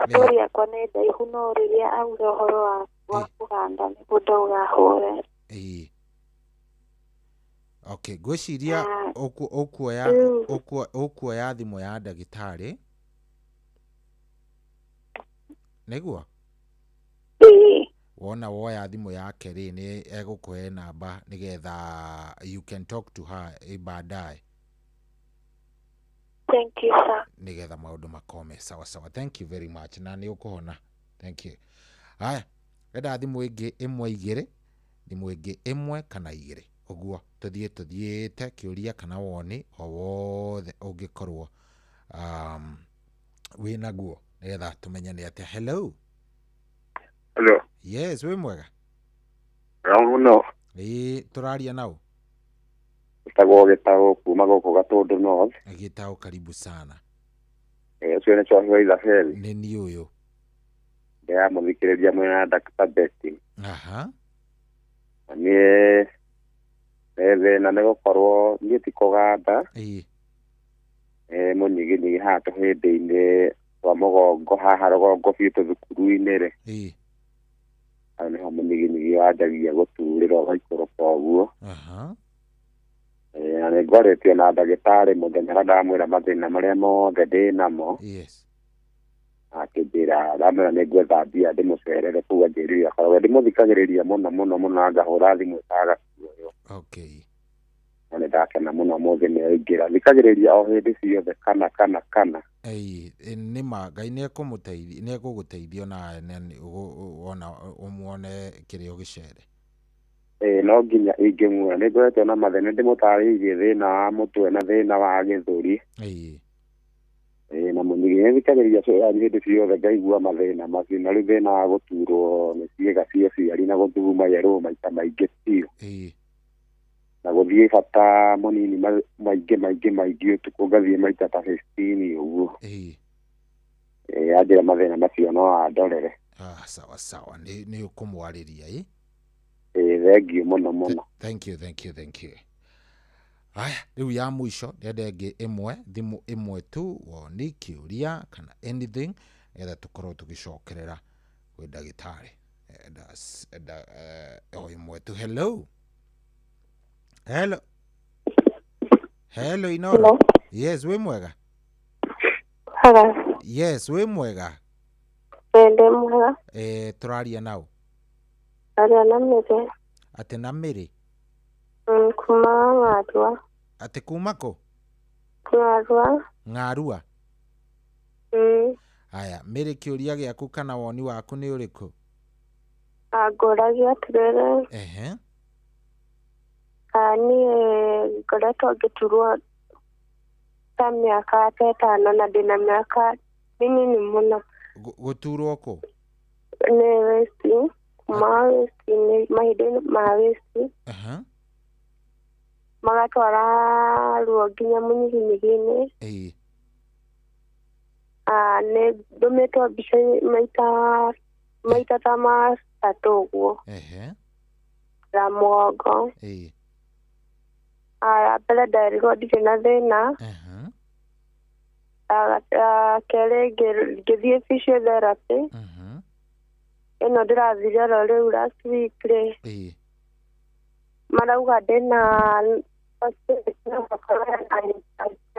S22: Story yakwa nĩ ndaihu no rĩrĩa auga ũhoro wa kũganda nĩguo ndauga hũre.
S2: Ĩĩ, okay, ngwĩciria ũkuoya ũkuoya thimũ ya ndagĩtarĩ nĩguo wona woya thimũ yake rĩ, nĩ egũkũhe namba nĩgetha you can talk to her baadaye.
S22: Thank you, sir.
S2: Nĩgetha maũndũ makome sawa sawa. Thank you very much, na nĩ ũkũhona. Thank you. Haya, enda thimũ ĩngĩ ĩmwe igĩrĩ, thimũ ĩngĩ ĩmwe kana igĩrĩ ũguo tũthiĩ tũthiĩte kĩũria kana woni o wothe ũngĩkorwo wĩ naguo nĩgetha tũmenye nĩ atĩa. Hello.
S3: Hello.
S2: Yes, wĩ mwega?
S3: Wega mũno.
S2: Ĩĩ, tũraria nao?
S3: Gĩtagwo Gĩtaũ kuma gũkũ Gatũndũ North.
S2: Gĩtaũ, karibu sana.
S3: Ũcio nĩ Cohi wa Isabeli.
S2: Nĩ niĩ ũyũ.
S3: Ndĩramũthikĩrĩria mwĩna Dr. Betty.
S2: Aha.
S3: Na niĩ nĩ thĩna nĩ gũkorwo niĩ ti kũganda.
S2: Ĩĩ.
S3: Nĩ mũnyiginyigi haha tũhĩndĩ-inĩ twa mũgongo haha rũgongo biũ tũthukuru-inĩ rĩ.
S2: Ĩĩ.
S3: Hau nĩho mũnyiginyigi wanjagia gũturĩra ũgaikũrũka ũguo.
S2: Aha.
S3: Na nĩ ngwarĩtie na ndagĩtarĩ mũthenya na ndamwĩra mathĩna marĩa mothe ndĩ namo.
S2: Yes.
S3: Akĩnjĩra ndamwĩra nĩ ngwetha mbia ndĩmũcerere kũu anjĩrire akoragwo ndĩmũthikagĩrĩria mũno mũno mũno na ngahũra thimũ ĩkaga kuoywo.
S2: Okay.
S3: Na nĩ ndakena mũno ũmũthĩ nĩ aingĩra. Thikagĩrĩria o hĩndĩ ciothe kana kana kana.
S2: Ĩĩ, nĩ ma Ngai nĩ ekũmũteithia, nĩ egũgũteithia ona ona ũmuone kĩrĩa ũgĩcere.
S3: Ĩĩ, no nginya ingĩmuona. Nĩ ngoretwo na mathĩna, ndĩmũtarĩirie thĩna wa mũtwe na thĩna wa gĩthũri.
S2: Ĩĩ.
S3: Ĩĩ, na mũnyigi nĩ thikagĩrĩria hĩndĩ ciothe ngaigua mathĩna macio, na rĩu thĩna wa gũturwo nĩ ciĩga cia ũciari na gũthuguma yerũ maita maingĩ biũ.
S2: Ĩĩ.
S3: Na gũthiĩ bata mũnini maingĩ maingĩ maingĩ ũtukũ ngathiĩ maita ta 15 ũguo.
S2: Ĩĩ.
S3: Ĩĩ, anjĩra mathĩna macio no andorere.
S2: Ah, sawa sawa, nĩ ũkũmwarĩria ĩ?
S3: Ĩĩ, thengiũ mũno mũno.
S2: Thank you, thank you, thank you. Aya, rĩu ya mũico ndĩrenda ĩngĩ ĩmwe, thimũ ĩmwe tu, woni, kĩũria kana anything nĩgetha tũkorwo tũgĩcokerera kwĩ ndagĩtarĩ. O ĩmwe tu. Hello. Hello. Hello, Inoro.
S22: Hello.
S2: Yes, wĩ mwega?
S22: Hello.
S2: Yes, wĩ mwega?
S22: Ndĩ mwega.
S2: Tũraria nao?
S22: Aria na Mĩrĩ.
S2: Atĩ na Mĩrĩ?
S22: Kuma Ng'arua.
S2: Atĩ kuma kũ?
S22: Ng'arua.
S2: Ng'arua? Aya, Mĩrĩ, kĩũria gĩaku kana woni waku nĩ ũrĩkũ?
S22: Ngũragia atĩrĩrĩ.
S2: Ehe.
S22: Niĩ ngoretwo ngĩturwo ta mĩaka ta ĩtano na ndĩna mĩaka mĩnini mũno.
S2: Gũturwo kũ?
S22: Nĩ waist, kuma waist-inĩ, mahĩndĩ ma waist.
S2: Aha.
S22: Magatwara ruo nginya mũnyiginyigi-inĩ.
S2: Ĩĩ.
S22: Nĩ ndũmĩtwo mbica maita ta matatũ ũguo.
S2: Ehe.
S22: Ya mũgongo.
S2: Ĩĩ.
S22: Ya mbere nderirwo ndirĩ na thĩna. Kerĩ ngĩthiĩ physiotherapy. Ĩno ndĩrathire oro rĩu last week rĩ.
S2: Ĩĩ.
S22: Marauga ndĩna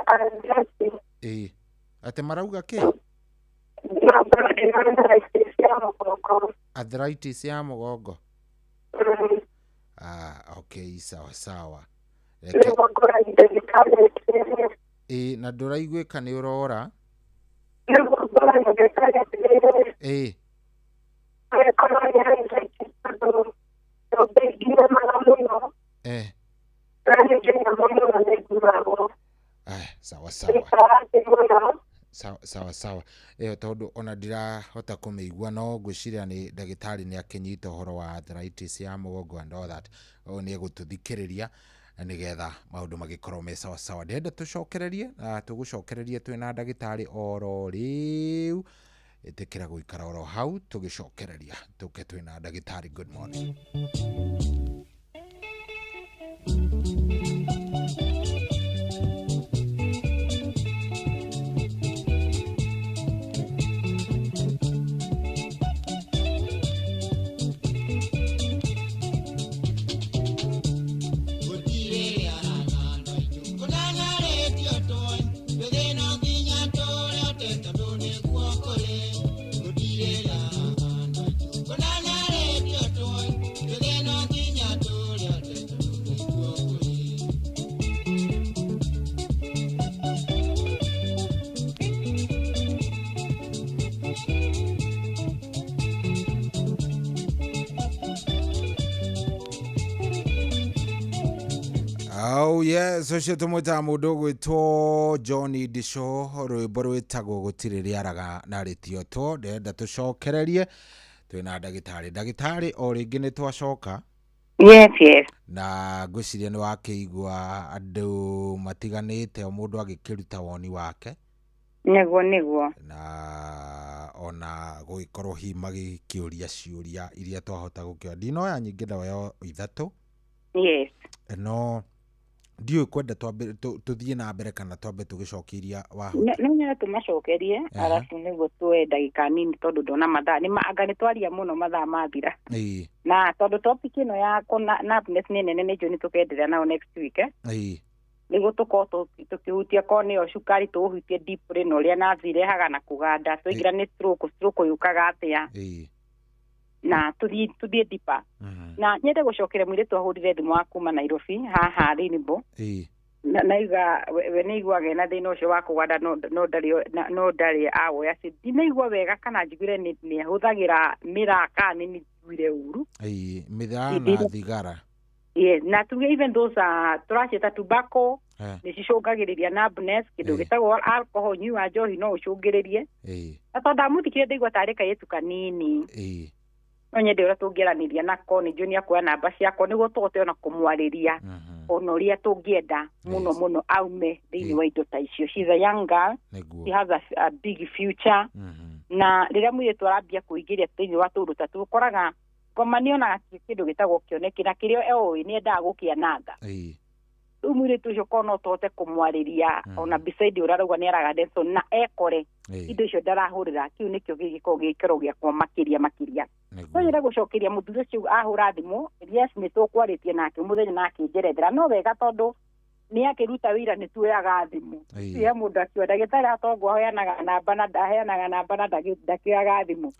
S22: arthritis.
S2: Ĩĩ. Atĩ marauga kĩ? Arthritis ya mũgongo. Ah, okay, sawa sawa. Ĩĩ, na ndũraiguĩka nĩ ũrora? Ĩĩ. Eh. Aya, sawa sawa. Sawa sawa. Ĩyo tondũ ona ndirahota kũmĩigua no ngwĩciria nĩ ndagĩtarĩ nĩ akĩnyita ũhoro wa arthritis ya mũgongo and all that. Ũyũ nĩ egũtũthikĩrĩria nĩgetha maũndũ magĩkorwo me sawa sawa. Ndĩrenda tũcokererie na tũgũcokererie twĩna ndagĩtarĩ oro rĩu. Ĩtĩkĩra gũikara oro hau tũgĩcokereria tũke twĩna ndagĩtarĩ. Good morning. Oh yes, ũcio tũmwĩtaga mũndũ ũgwĩtwo John Disho, rwĩmbo rwĩtagwo gũtirĩ rĩaraga na rĩtiotwo. Ndĩrenda tũcokererie twĩna ndagĩtarĩ. Ndagĩtarĩ, o rĩngĩ nĩ twacoka.
S21: Yes.
S2: Na ngwĩciria nĩ wakĩigua andũ matiganĩte, o mũndũ agĩkĩruta woni wake.
S21: Nĩguo.
S2: Na ona gũgĩkorwo hihi magĩkĩũria ciũria iria twahota gũkĩoya. Ndinoya nyingĩ, ndoya ithatũ. No ndiũĩ kwenda twambe tũthiĩ na mbere kana twambe tũgĩcokia iria wahota.
S21: No nyende tũmacokerie, arabu nĩguo tuoe ndagĩka nini tondũ ndona mathaa nĩ anga nĩ twaria mũno mathaa mathira. Na tondũ topic ĩno ya numbness nĩ nene, nĩ njũĩ nĩ tũkenderea nayo next week, nĩguo tũkorwo tũkĩhutia korwo nĩyo cukari, tũũhutie deeply na ũrĩa nerves irehaga na kũganda, twaingĩra nĩ stroke yũkaga atĩa, na tũthiĩ deeper. Na nyende gũcokera mũirĩtu ahũrire thimũ wa kuma Nairobi haha Rainbow. Naiga we nĩaiguaga ena thĩna ũcio wa kũganda, no ndarĩ awoya ndinaigua wega kana njiguire nĩ ahũthagĩra mĩraa kana nĩ njiguire ũru.
S2: Mĩraa na thigara.
S21: Yes, na tuge even those tũraciĩta tobacco nĩ cicũngagĩrĩria numbness, kĩndũ gĩtagwo alcohol, ũnyui wa njohi no ũcũngĩrĩrie. Na tondũ ndamũthikire ndaigua tarĩ kairĩtu kanini, no nyende ũrĩa tũngĩaranĩria nako, nĩ njũĩ nĩ akuoya namba ciakwa nĩguo tũhote ona kũmwarĩria ona ũrĩa tũngĩenda mũno mũno aume thĩinĩ wa indo ta icio. She's a young girl. She has a big future. Na rĩrĩa mũirĩtu arambia kũingĩria thĩinĩ wa tũũndũ ta tũu, ũkoraga ngoma nĩonaga kĩndũ gĩtagwo kĩoneki na kĩrĩa oĩ nĩendaga gũkĩananga. Rĩu mũirĩtu ũcio korwo no tũhote kũmwarĩria ona beside ũrĩa arauga nĩ araga Denson na ekore indo icio ndarahũrĩra, kĩu nĩkĩo gĩgĩkorwo gĩkĩro gĩakwa makĩria makĩria. No nyende gũcokeria mũthuri ũcio ahũra thimũ. Yes, nĩ tũkwarĩtie nake mũthenya na akĩnjerethera no wega tondũ nĩ akĩruta wĩra nĩ tuoyaga thimũ. He mũndũ akiuga ndagĩtarĩ atongwo aheanaga namba na ndaheanaga namba na ndakĩoyaga thimũ.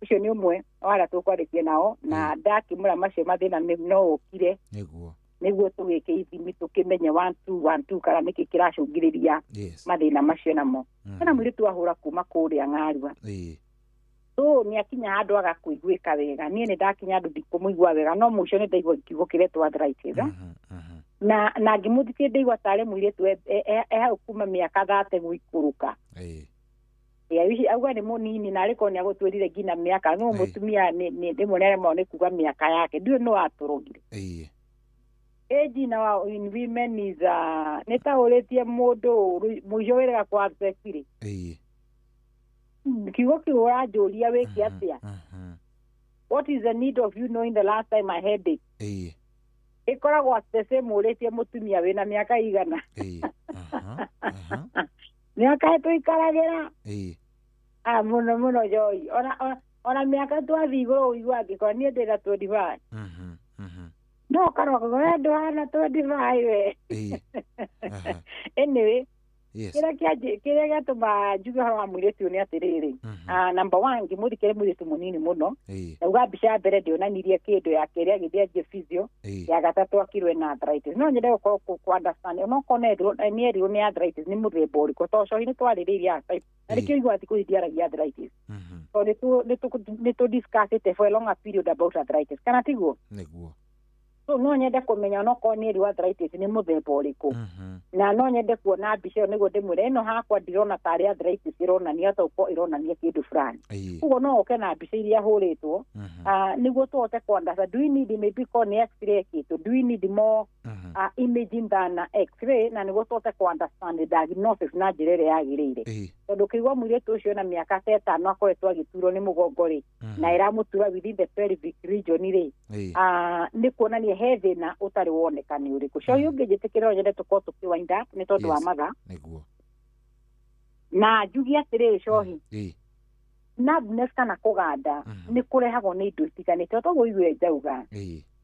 S21: Ũcio nĩ ũmwe wa arĩa tũkwarĩtie nao na ndakĩmũra macio mathĩna no ũkire nĩguo tũgĩke ithimi tũkĩmenye 1 2 1 2 kana nĩkĩ kĩracũngĩrĩria mathĩna macio namo. Hena mũirĩtu ahũra kuma kũrĩa Ng'arua. So nĩ akinya handũ aga kũiguĩka wega. Niĩ nĩ ndakinya handũ ndikũmũigua wega, no mũico nĩ ndaigua kiugo kĩretwo arthritis. Na ngĩmũthikie ndaigua tarĩ mũirĩtu e hau kuma mĩaka 30 gũikũrũka. Auga nĩ mũnini na arĩkorwo nĩ agũtwĩrire nginya mĩaka, no mũtumia nĩ rĩmwe nĩaremagwo nĩ kuga mĩaka yake, ndiũĩ nũ atũrũgire. Age now in women is nĩ ta ũrĩtie mũndũ mũico wĩrĩga kwa sex rĩ. Kiugo kĩu ũranjũria wĩke atĩa? What is the need of you knowing the last time I had it? Ĩkoragwo the same ũrĩtie mũtumia wĩna mĩaka igana. Mĩaka tũikaragĩra mũno mũno Joy. Ona mĩaka twathiĩ igũrũ ũigua angĩkorwo niĩ ndĩna 25. No karwa we ndũhana 25 we. Anyway, kĩrĩa gĩatũma njuge ũhoro wa mũirĩtu ũyũ nĩ atĩrĩrĩ, number one, ngĩmũthikĩre mũirĩtu mũnini mũno, nauga mbica ya mbere ndĩonanirie kĩndũ, ya kerĩ agĩthiĩ anjie physio, ya gatatũ akirwo ena arthritis. No nyende gũkorwo kũ understand onokorwo nĩ erirwo nĩ arthritis nĩ mũthemba ũrĩkũ, tondũ cohi nĩ twarĩrĩirie arthritis na nĩkĩo igua thikũ ici ndiaragia arthritis, tondũ nĩ tũ discussĩte for a longer period about arthritis, kana tiguo?
S2: Nĩguo.
S5: So no nyende kũmenya onokorwo nĩ ĩrĩ arthritis nĩ mũthemba ũrĩkũ, na no nyende kuona mbica ĩyo nĩguo ndĩmwĩre ĩno hakwa ndirona tarĩ arthritis ĩronania, tokorwo ĩronania kĩndũ fulani. Koguo no oke na mbica iria hũrĩtwo, nĩguo tũhote kũ understand, do we need, maybe korwo nĩ x-ray ĩkĩtwo, do we need more imaging than x-ray, na nĩguo tũhote kũ understand the diagnosis na njĩra ĩrĩa yagĩrĩire. Tondũ kĩigua mũirĩtu ũcio na mĩaka ta 5 akoretwo agĩturwo nĩ mũgongo rĩ, na ĩramũtura within the pelvic region rĩ, nĩ kuonania he thĩna ũtarĩ woneka nĩ ũrĩkũ. So ũngĩnjĩtĩkĩra, no nyende tũkorwo tũkĩ wind up nĩ tondũ wa mathaa.
S2: Nĩguo.
S5: Na njuge atĩrĩrĩ, Cohi, numbness kana kũganda nĩ kũrehagwo nĩ indo itiganĩte, toguo igue njauga.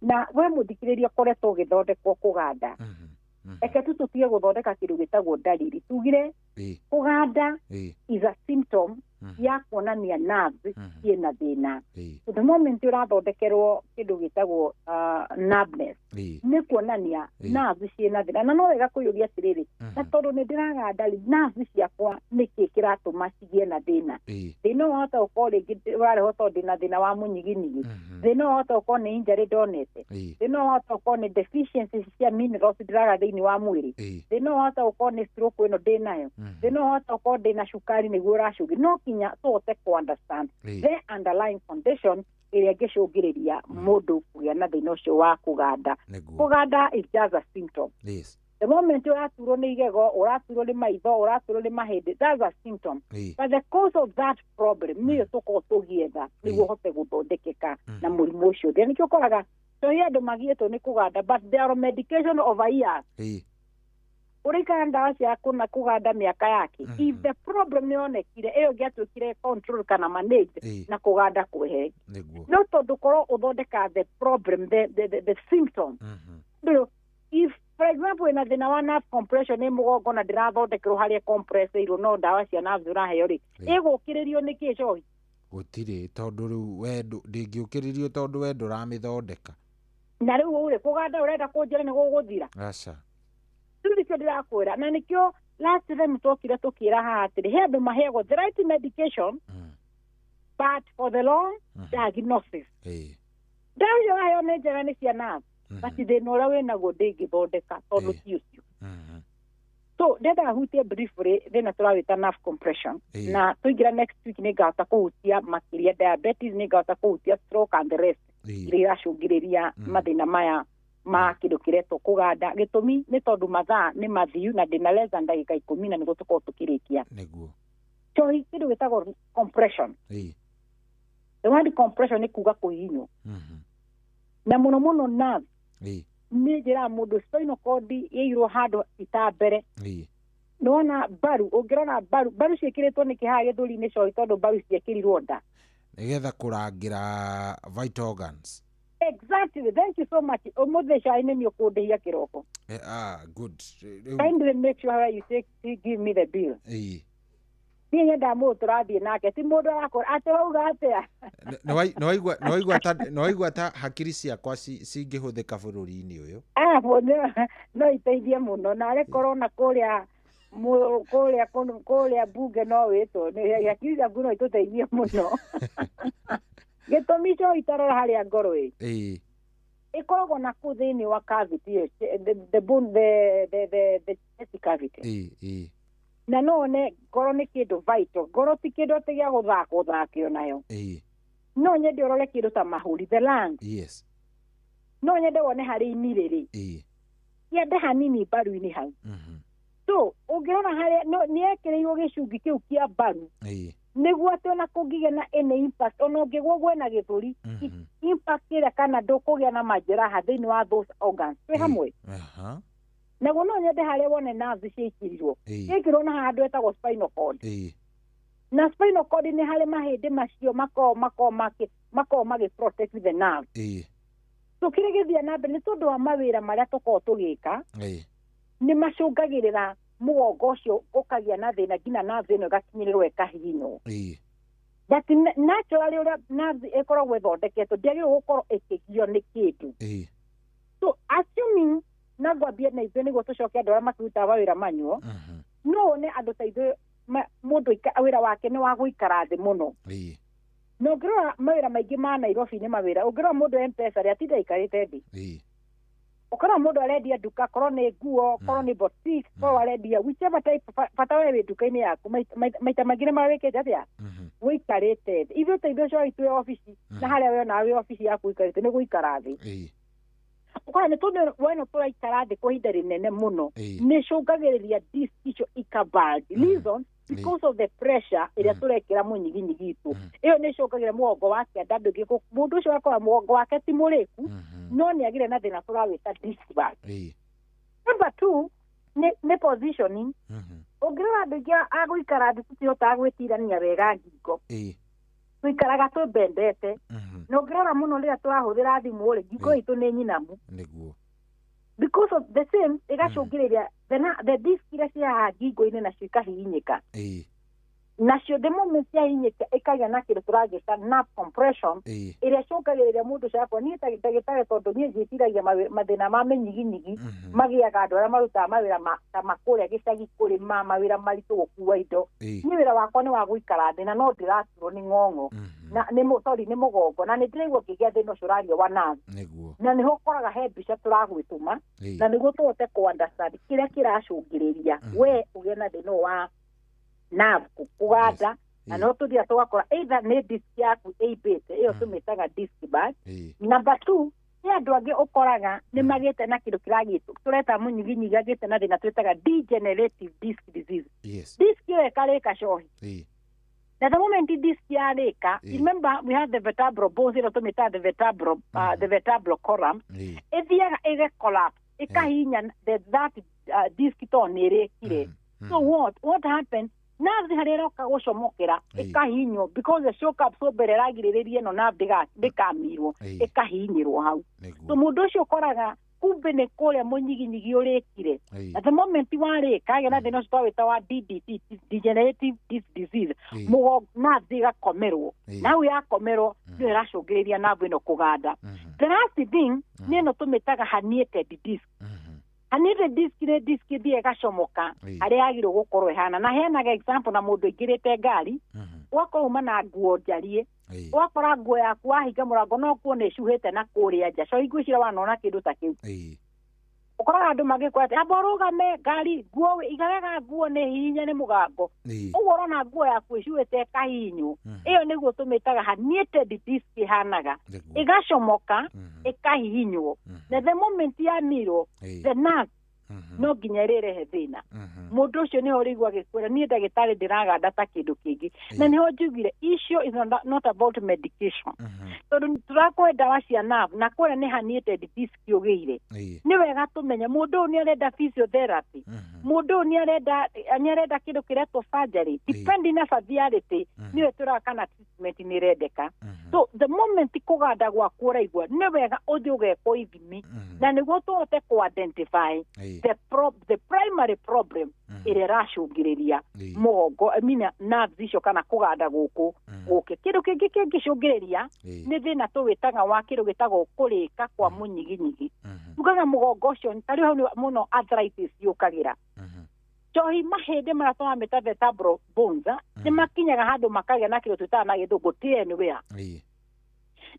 S5: Na we mũthikĩrĩria ũkoretwo ũgĩthondekwo kũganda, reke tu tũtige gũthondeka kĩndũ gĩtagwo ndariri. Tugire kũganda is a symptom ya kuonania nerves ciĩna thĩna. So the moment ũrathondekerwo kĩndũ gĩtagwo numbness, nĩ kuonania nerves ciĩna thĩna. Na no wega kwĩyũria atĩrĩrĩ, na tondũ nĩ ndĩraganda rĩ, nerves ciakwa nĩkĩ kĩratũma cigĩe na thĩna? Thĩna ũyũ wahota gũkorwo rĩngĩ ũrarehwo tondũ ndĩna thĩna wa mũnyiginigi, thĩna ũyũ wahota gũkorwo nĩ injury ndonete, thĩna ũyũ wahota gũkorwo nĩ deficiencies cia minerals ndĩraga thĩinĩ wa mwĩrĩ, thĩna ũyũ wahota gũkorwo nĩ stroke ĩno ndĩnayo, thĩna ũyũ wahota gũkorwo ndĩna cukari nĩguo ũracũngĩ. No kinya tũhote kũ understand the underlying condition ĩrĩa ĩngĩcũngĩrĩria mũndũ kũgĩa na thĩna ũcio wa kũganda. Kũganda is just a symptom. The moment ũraturwo nĩ igego, ũraturwo nĩ maitho, ũraturwo nĩ mahĩndĩ, that's a symptom, but the cause of that problem nĩyo tũkorwo tũgĩetha nĩguo ũhote gũthondekeka na mũrimũ ũcio ũthire. Nĩkĩo ũkoraga tohi andũ magiĩtwo nĩ kũganda, but there are medication over years. Ũrĩikara ndawa cia kũna kũganda mĩaka yake. If the problem nĩ yonekire, ĩyo ĩngĩatuĩkire control kana managed, na kũganda kwehere. No tondũ korwo ũthondeka the problem, the symptom. Ndũrũ, if for example wĩna thĩna wa nerve compression nĩ mũgongo na ndĩrathondekerwo harĩa compressĩirwo, no ndawa cia nerves ũraheo rĩ, ĩgũkĩrĩrio nĩ kĩ, Cohi?
S2: Gũtirĩ, tondũ rĩu we ndĩngĩũkĩrĩrio tondũ we ndũramĩthondeka.
S5: Na rĩu rĩ, kũganda ũrenda kũnjĩra nĩ gũgũthira?
S2: Aca.
S5: Rĩu nĩkĩo ndĩrakwĩra, na nĩkĩo last time twokire tũkĩra haha atĩrĩ, he andũ maheagwo the right medication but for the long diagnosis. Ndawa icio ũraheo nĩ njega, nĩ cia nerve, but thĩna ũrĩa wĩnaguo ndĩngĩthondeka tondũ ti ũcio. So ndenda hutie briefly thĩna tũrawĩta nerve compression, na tũingĩra next week nĩ ngahota kũhutia makĩria diabetes, nĩ ngahota kũhutia stroke and the rest iria iracũngĩrĩria mathĩna maya ma kĩndũ kĩretwo kũganda. Gĩtũmi nĩ tondũ mathaa nĩ mathiu na ndĩna less than ndagĩka 10 na nĩguo tũkorwo tũkĩrĩkia. Cohi, kĩndũ gĩtagwo compression, the word compression nĩ kuga kũhihinywo, na mũno mũno nerve. Nĩ njĩra mũndũ spinal cord ĩirwo handũ ita mbere. Nĩwona mbaru, ũngĩrora mbaru, mbaru ciĩkĩrĩtwo nĩ kĩhaha gĩthũri-inĩ, Cohi? Tondũ mbaru ciekĩrirwo nda.
S2: Nĩgetha kũrangĩra vital organs.
S5: Exactly, thank you so much. Ũmũthĩ cai nĩ niĩ ũkũndĩhia kĩroko.
S2: Ah, good. Rĩu
S5: Kindly make sure you take, you give me the bill. Niĩ nyendaga mũndũ tũrathiĩ nake, ti mũndũ arakora atĩ wauga atĩa.
S2: Nĩ waigua ta hakiri ciakwa cingĩhũthĩka bũrũri-inĩ ũyũ.
S5: Ah, no iteithie mũno, na arĩ korwo na kũrĩa kũrĩa bunge no wĩtwo hakiri ciaku no itũteithie mũno. Gĩtũmi cio itarora harĩa ngoro ĩ ĩkoragwo na kũu thĩinĩ wa cavity ĩyo, the bone, the chest cavity.
S2: ĩĩ ĩĩ
S5: Na no one ngoro nĩ kĩndũ vital. Ngoro ti kĩndũ atĩ gĩa gũthakwo thakio nayo. No nyende ũrore kĩndũ ta mahũri, the lungs. No nyende wone harĩ ini rĩrĩ, kĩende hanini mbaru-inĩ hau. So ũngĩrora harĩa no nĩ ekĩrĩirwo gĩcungi kĩu kĩa mbaru nĩguo atĩ ona kũngĩgĩa na any impact, ona ũngĩgwo gwe na gĩthũri, impact ĩrĩa kana ndũkũgĩa na majeraha thĩinĩ wa those organs. Twĩ hamwe?
S2: Aha.
S5: Naguo no nyende harĩa wone nerves ciĩkĩrirwo, ciĩkĩrirwo na handũ etagwo spinal cord. Na spinal cord nĩ harĩ mahĩndĩ macio makoragwo magĩ protect the nerve. So kĩrĩa gĩthiĩ na mbere nĩ tondũ wa mawĩra marĩa tũkoragwo tũgĩka, nĩ macũngagĩrĩra mũgongo ũcio ũkagĩa na thĩna nginya nerve ĩno ĩgakinyĩrĩrwo ĩkahihinywo. But naturally ũrĩa nerve ĩkoragwo ĩthondeketwo, ndĩagĩrĩirwo gũkorwo ĩkĩgio nĩ kĩndũ. So assuming, na ngwambie na ithuĩ nĩguo tũcoke andũ arĩa makĩrutaga mawĩra manyuo, no wone andũ ta ithuĩ, mũndũ wĩra wake nĩ wa gũikara thĩ mũno. Na ũngĩrora mawĩra maingĩ ma Nairobi nĩ mawĩra, ũngĩrora mũndũ M-Pesa rĩ, atinda aikarĩte thĩ. Ũkora mũndũ arendia nduka, korwo nĩ nguo, korwo nĩ boutique, korwo arendia whichever type, bata we wĩ nduka-inĩ yaku, maita maingĩ nĩ mawĩkĩte atĩa? Wĩikarĩte thĩ. Ithuĩ ta ithuĩ coĩ twĩ obici, na harĩa we onaga wĩ obici yaku ũikarĩte nĩ gũikara thĩ. Ũkora nĩ tondũ we no tũraikara thĩ kwa ihinda rĩnene mũno, nĩ ĩcũngagĩrĩria disc icio ikabulge. Reason, because of the pressure ĩrĩa tũrekĩra mũnyiginyigi itũ. Ĩyo nĩ ĩcũngagĩra mũgongo wa kĩanda ndũngĩ, mũndũ ũcio akora mũgongo wake ti mũrĩku, no nĩ agĩre na thĩna tũrawĩta disc bulge. Number two, nĩ positioning. Ũngĩrora andũ aingĩ a gũikara thĩ tũtihotaga gwĩtirania wega ngingo. Tũikaraga twĩbendete. Na ũngĩrora mũno rĩrĩa tũrahũthĩra thimũ rĩ, ngingo itũ nĩ nyinamu. Because of the same, ĩgacũngĩrĩria the disc iria cia haha ngingo-inĩ nacio ikahihinyĩka. Nacio the moment ciahihinyĩka ĩkagĩa na kĩndũ tũragĩta nerve compression, ĩrĩa ĩcũngagĩrĩria mũndũ ũcio agakorwo niĩ ndagĩtarĩ, tondũ niĩ njĩciragia mathĩna ma mĩnyiginyigi magĩaga andũ arĩa marutaga mawĩra ta makũrĩa gĩcagi, kũrĩma, mawĩra maritũ, gũkua indo. Niĩ wĩra wakwa nĩ wa gũikara thĩ na no ndĩraturwo nĩ ng'ong'o na nĩ sorry nĩ mũgongo, na nĩ ndĩraigua ngĩgĩa thĩna ũcio ũraria wa nerve. Na nĩho ũkoraga he mbica tũragwĩtũma, na nĩguo tũhote kũ understand kĩrĩa kĩracũngĩrĩria we ũgĩe na thĩna wa nerve kũganda. Na no tũthiaga tũgakora either nĩ disc yaku ĩimbĩte, ĩyo tũmĩtaga disc bulge. Number two, nĩ andũ angĩ ũkoraga nĩ magĩte na kĩndũ kĩragĩtwo tũreta mũnyiginyigi, agĩte na thĩna twĩtaga degenerative disc disease. Disc ĩyo ĩkarĩka cohi. Na the moment disc yarĩka, remember we have the vertebral bones, ĩno tũmĩtaga the vertebral column, ĩthiaga ĩge collapse, ĩkahihinya that disc to nĩ ĩrĩkire. So what happened? Nerve harĩa ĩroka gũcomokera ĩkahihinywo, because the shock absorber ĩragirĩrĩria ĩno nerve ndĩkamirwo, ĩkahihinyĩrwo hau. So mũndũ ũcio ũkoraga kumbe nĩ kũrĩa mũnyiginyigi ũrĩkire. Na the moment warĩka agĩa na thĩna ũcio twawĩta wa DDD, degenerative disc disease, mũgongo nerve ĩgakomerwo. Na hau yakomerwo nĩyo ĩracũngĩrĩria nerve ĩno kũganda. The last thing nĩ ĩno tũmĩtaga herniated disc. Herniated disc nĩ disc ĩthiĩ ĩgacomoka harĩa yagĩrĩirwo gũkorwo ĩhana. Na heanaga example na mũndũ aingĩrĩte ngari, ũgakorwo uma na nguo njariĩ, ũgakora nguo yaku wahinga mũrango no kuo nĩ ĩcuhĩte na kũrĩa nja. So ngwĩciria wanona kĩndũ ta kĩu. Ũkoraga andũ magĩkora atĩ amba ũrũgame ngari, nguo iga wega, nguo nĩ hihinye nĩ mũgambo. Ũguo ũrona nguo yaku ĩcuhĩte ĩkahihinywo. Ĩyo nĩguo tũmĩtaga herniated disc ĩhanaga. Ĩgacomoka, ĩkahihinywo. Na the moment yamirwo, the nerve no nginya ĩrĩrehe thĩna. Mũndũ ũcio nĩho ũrĩigua agĩkwĩra niĩ ndagĩtarĩ ndĩraganda ta kĩndũ kĩngĩ. Na nĩho njugire issue is not about medication. Tondũ tũrakũhe ndawa cia nerve na kũrĩa nĩ herniated disc ũgĩire. Nĩ wega tũmenye mũndũ ũyũ nĩ arenda physiotherapy. Mũndũ ũyũ nĩ arenda kĩndũ kĩretwo surgery. Depending na severity, nĩyo tũraga kana treatment nĩ ĩrendeka. So the moment kũganda gwaku ũraigua, nĩ wega ũthiĩ ũgekwo ithimi, na nĩguo tũhote kũ identify the primary problem ĩrĩa ĩracũngĩrĩria mũgongo, I mean nerves icio kana kũganda gũkũ gũke. Kĩndũ kĩngĩ kĩngĩcũngĩrĩria nĩ thĩna tũwĩtaga wa kĩndũ gĩtagwo kũrĩka kwa mũnyiginyigi. Tugaga mũgongo ũcio ta rĩu hau nĩ mũno arthritis yũkagĩra. Njohi mahĩndĩ marĩa tũramĩta vertebral bones nĩ makinyaga handũ makagĩa na kĩndũ twĩtaga na gĩthũngũ tear and wear.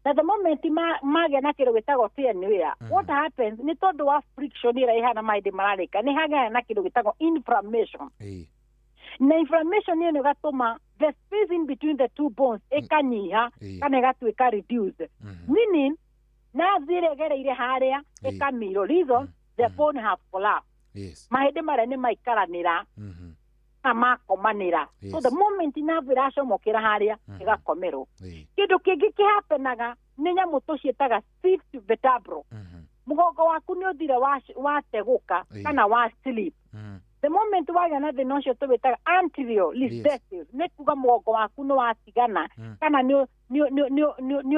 S5: Na the moment magĩa na kĩndũ gĩtagwo tear and wear, what happens nĩ tondũ wa friction ĩrĩa ĩhana mahĩndĩ mararĩka, nĩ hagĩaga na kĩndũ gĩtagwo inflammation. Na inflammation ĩno ĩgatũma the space in between the two bones ĩkanyiha kana ĩgatuĩka reduced. Meaning nerve ĩrĩa ĩgereire harĩa ĩkamirwo. Reason, the bone have collapsed. Mahĩndĩ marĩa nĩ maikaranĩra na makomanĩra. So the moment nerve ĩracomokera harĩa ĩgakomerwo. Kĩndũ kĩngĩ kĩhapenaga nĩ nyamũ tũciĩtaga stiff vertebral. Mũgongo waku nĩ ũthire wategũka kana wa slip. The moment wagĩa na thĩna ũcio tũwĩtaga anterior listhesis, nĩ kuga mũgongo waku nĩ watigana kana nĩ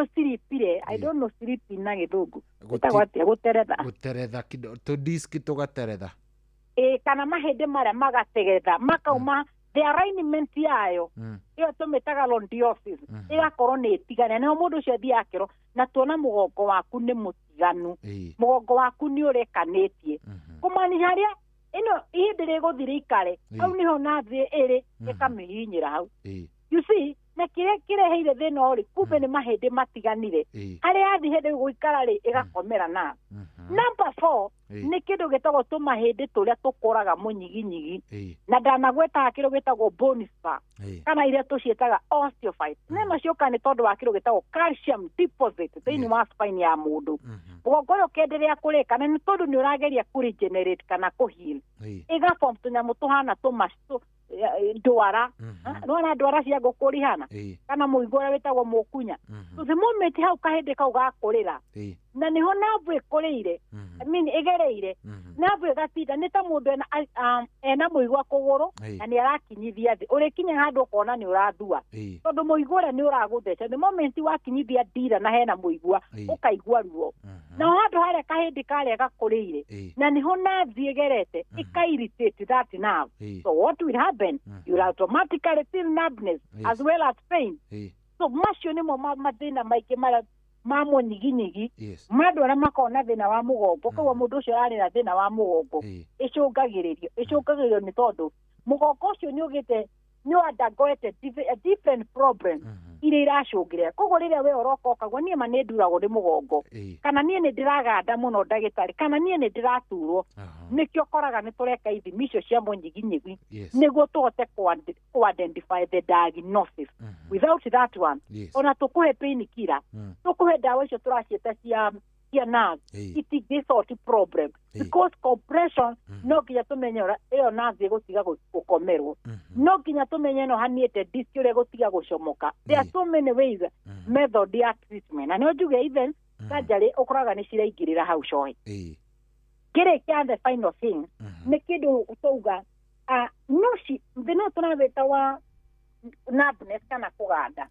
S5: ũciripire. I don't know slip na gĩthũngũ. Ĩtagwo atĩa? Gũteretha.
S2: Gũteretha tũ disc tũgateretha.
S5: Kana mahĩndĩ marĩa magategetha makauma the alignment yayo ĩyo tũmĩtaga lordosis, ĩgakorwo nĩ ĩtigane. Nĩho mũndũ ũcio athiaga akĩrwo na tuona mũgongo waku nĩ mũtiganu, mũgongo waku nĩ ũrekanĩtie, kũmaanisha harĩa ĩno ihĩndĩ rĩgũthiĩ rĩikare hau nĩho nerve ĩrĩ ĩkamĩhihinyĩra hau. You see, na kĩrĩa kĩreheire thĩna ũrĩ kumbe nĩ mahĩndĩ matiganire, harĩa yathi hĩndĩ gũikara rĩ ĩgakomera nerve. Number 4 nĩ kĩndũ gĩtagwo tũmahĩndĩ tũrĩa tũkũraga mũnyiginyigi na ndanagwetaga kĩndũ gĩtagwo bone spur kana iria tũciĩtaga osteophytes. Nĩno ciũkaga nĩ tondũ wa kĩndũ gĩtagwo calcium deposit thĩinĩ wa spine ya mũndũ. Mũgongo ũyũ ũkĩenderea kũrĩka na nĩ tondũ nĩ ũrageria kũregenerate kana kũheal, ĩgaform tũnyamũ tũhana ndwara, nĩwona ndwara cia ngũkũ rihana kana mũigũ ũrĩa wĩtagwo mũkunya. So the moment hau kahĩndĩ kau gakũrĩra na nĩho nabu ĩkũrĩire, I mean ĩgereire nabu ĩgatinda nĩ ta mũndũ ena mũigua kũgũrũ na nĩ arakinyithia thĩ, ũrĩkinya handũ ũkona nĩ ũrathua tondũ mũigua ũrĩa nĩ ũragũtheca. The moment wakinyithia ndira na hena mũigua ũkaigua ruo, na handũ harĩa kahĩndĩ karĩa gakũrĩire na nĩho nerve ĩgerete ĩka-irritate that nerve. So what will happen? You will automatically feel numbness as well as pain. So macio nĩmo mathĩna maingĩ marĩa ma mũnyiginyigi ma andũ arĩa makoragwo na thĩna wa mũgongo. Koguo mũndũ ũcio ararĩ na thĩna wa mũgongo ĩcũngagĩrĩrio nĩ tondũ mũgongo ũcio nĩ ũgĩte nĩ undergoete a different problem iria iracũngĩrĩra. Koguo rĩrĩa we ũroka ũkauga niĩ ma nĩ nduragwo nĩ mũgongo kana niĩ nĩ ndĩraganda mũno ndagĩtarĩ kana niĩ nĩ ndĩraturwo, nĩkĩo ũkoraga nĩ tũreka ithimi icio cia mũnyiginyigi nĩguo tũhote kũ-identify the diagnosis. Without that one, ona tũkũhe painkiller, tũkũhe ndawa icio tũraciĩta cia nerve, itingĩ problem because compression no nginya tũmenye ũrĩa ĩyo nerve ĩgũtiga gũkomerwo, no nginya tũmenye no haniĩte disc ũrĩa ĩgũtiga gũcomoka. There are so many ways method ya treatment, na nĩo njuge even surgery ũkoraga nĩ ciraingĩrĩra hau coĩ. Kĩrĩkia the final thing nĩ kĩndũ tauga no thĩna tũrawĩta wa numbness kana kũganda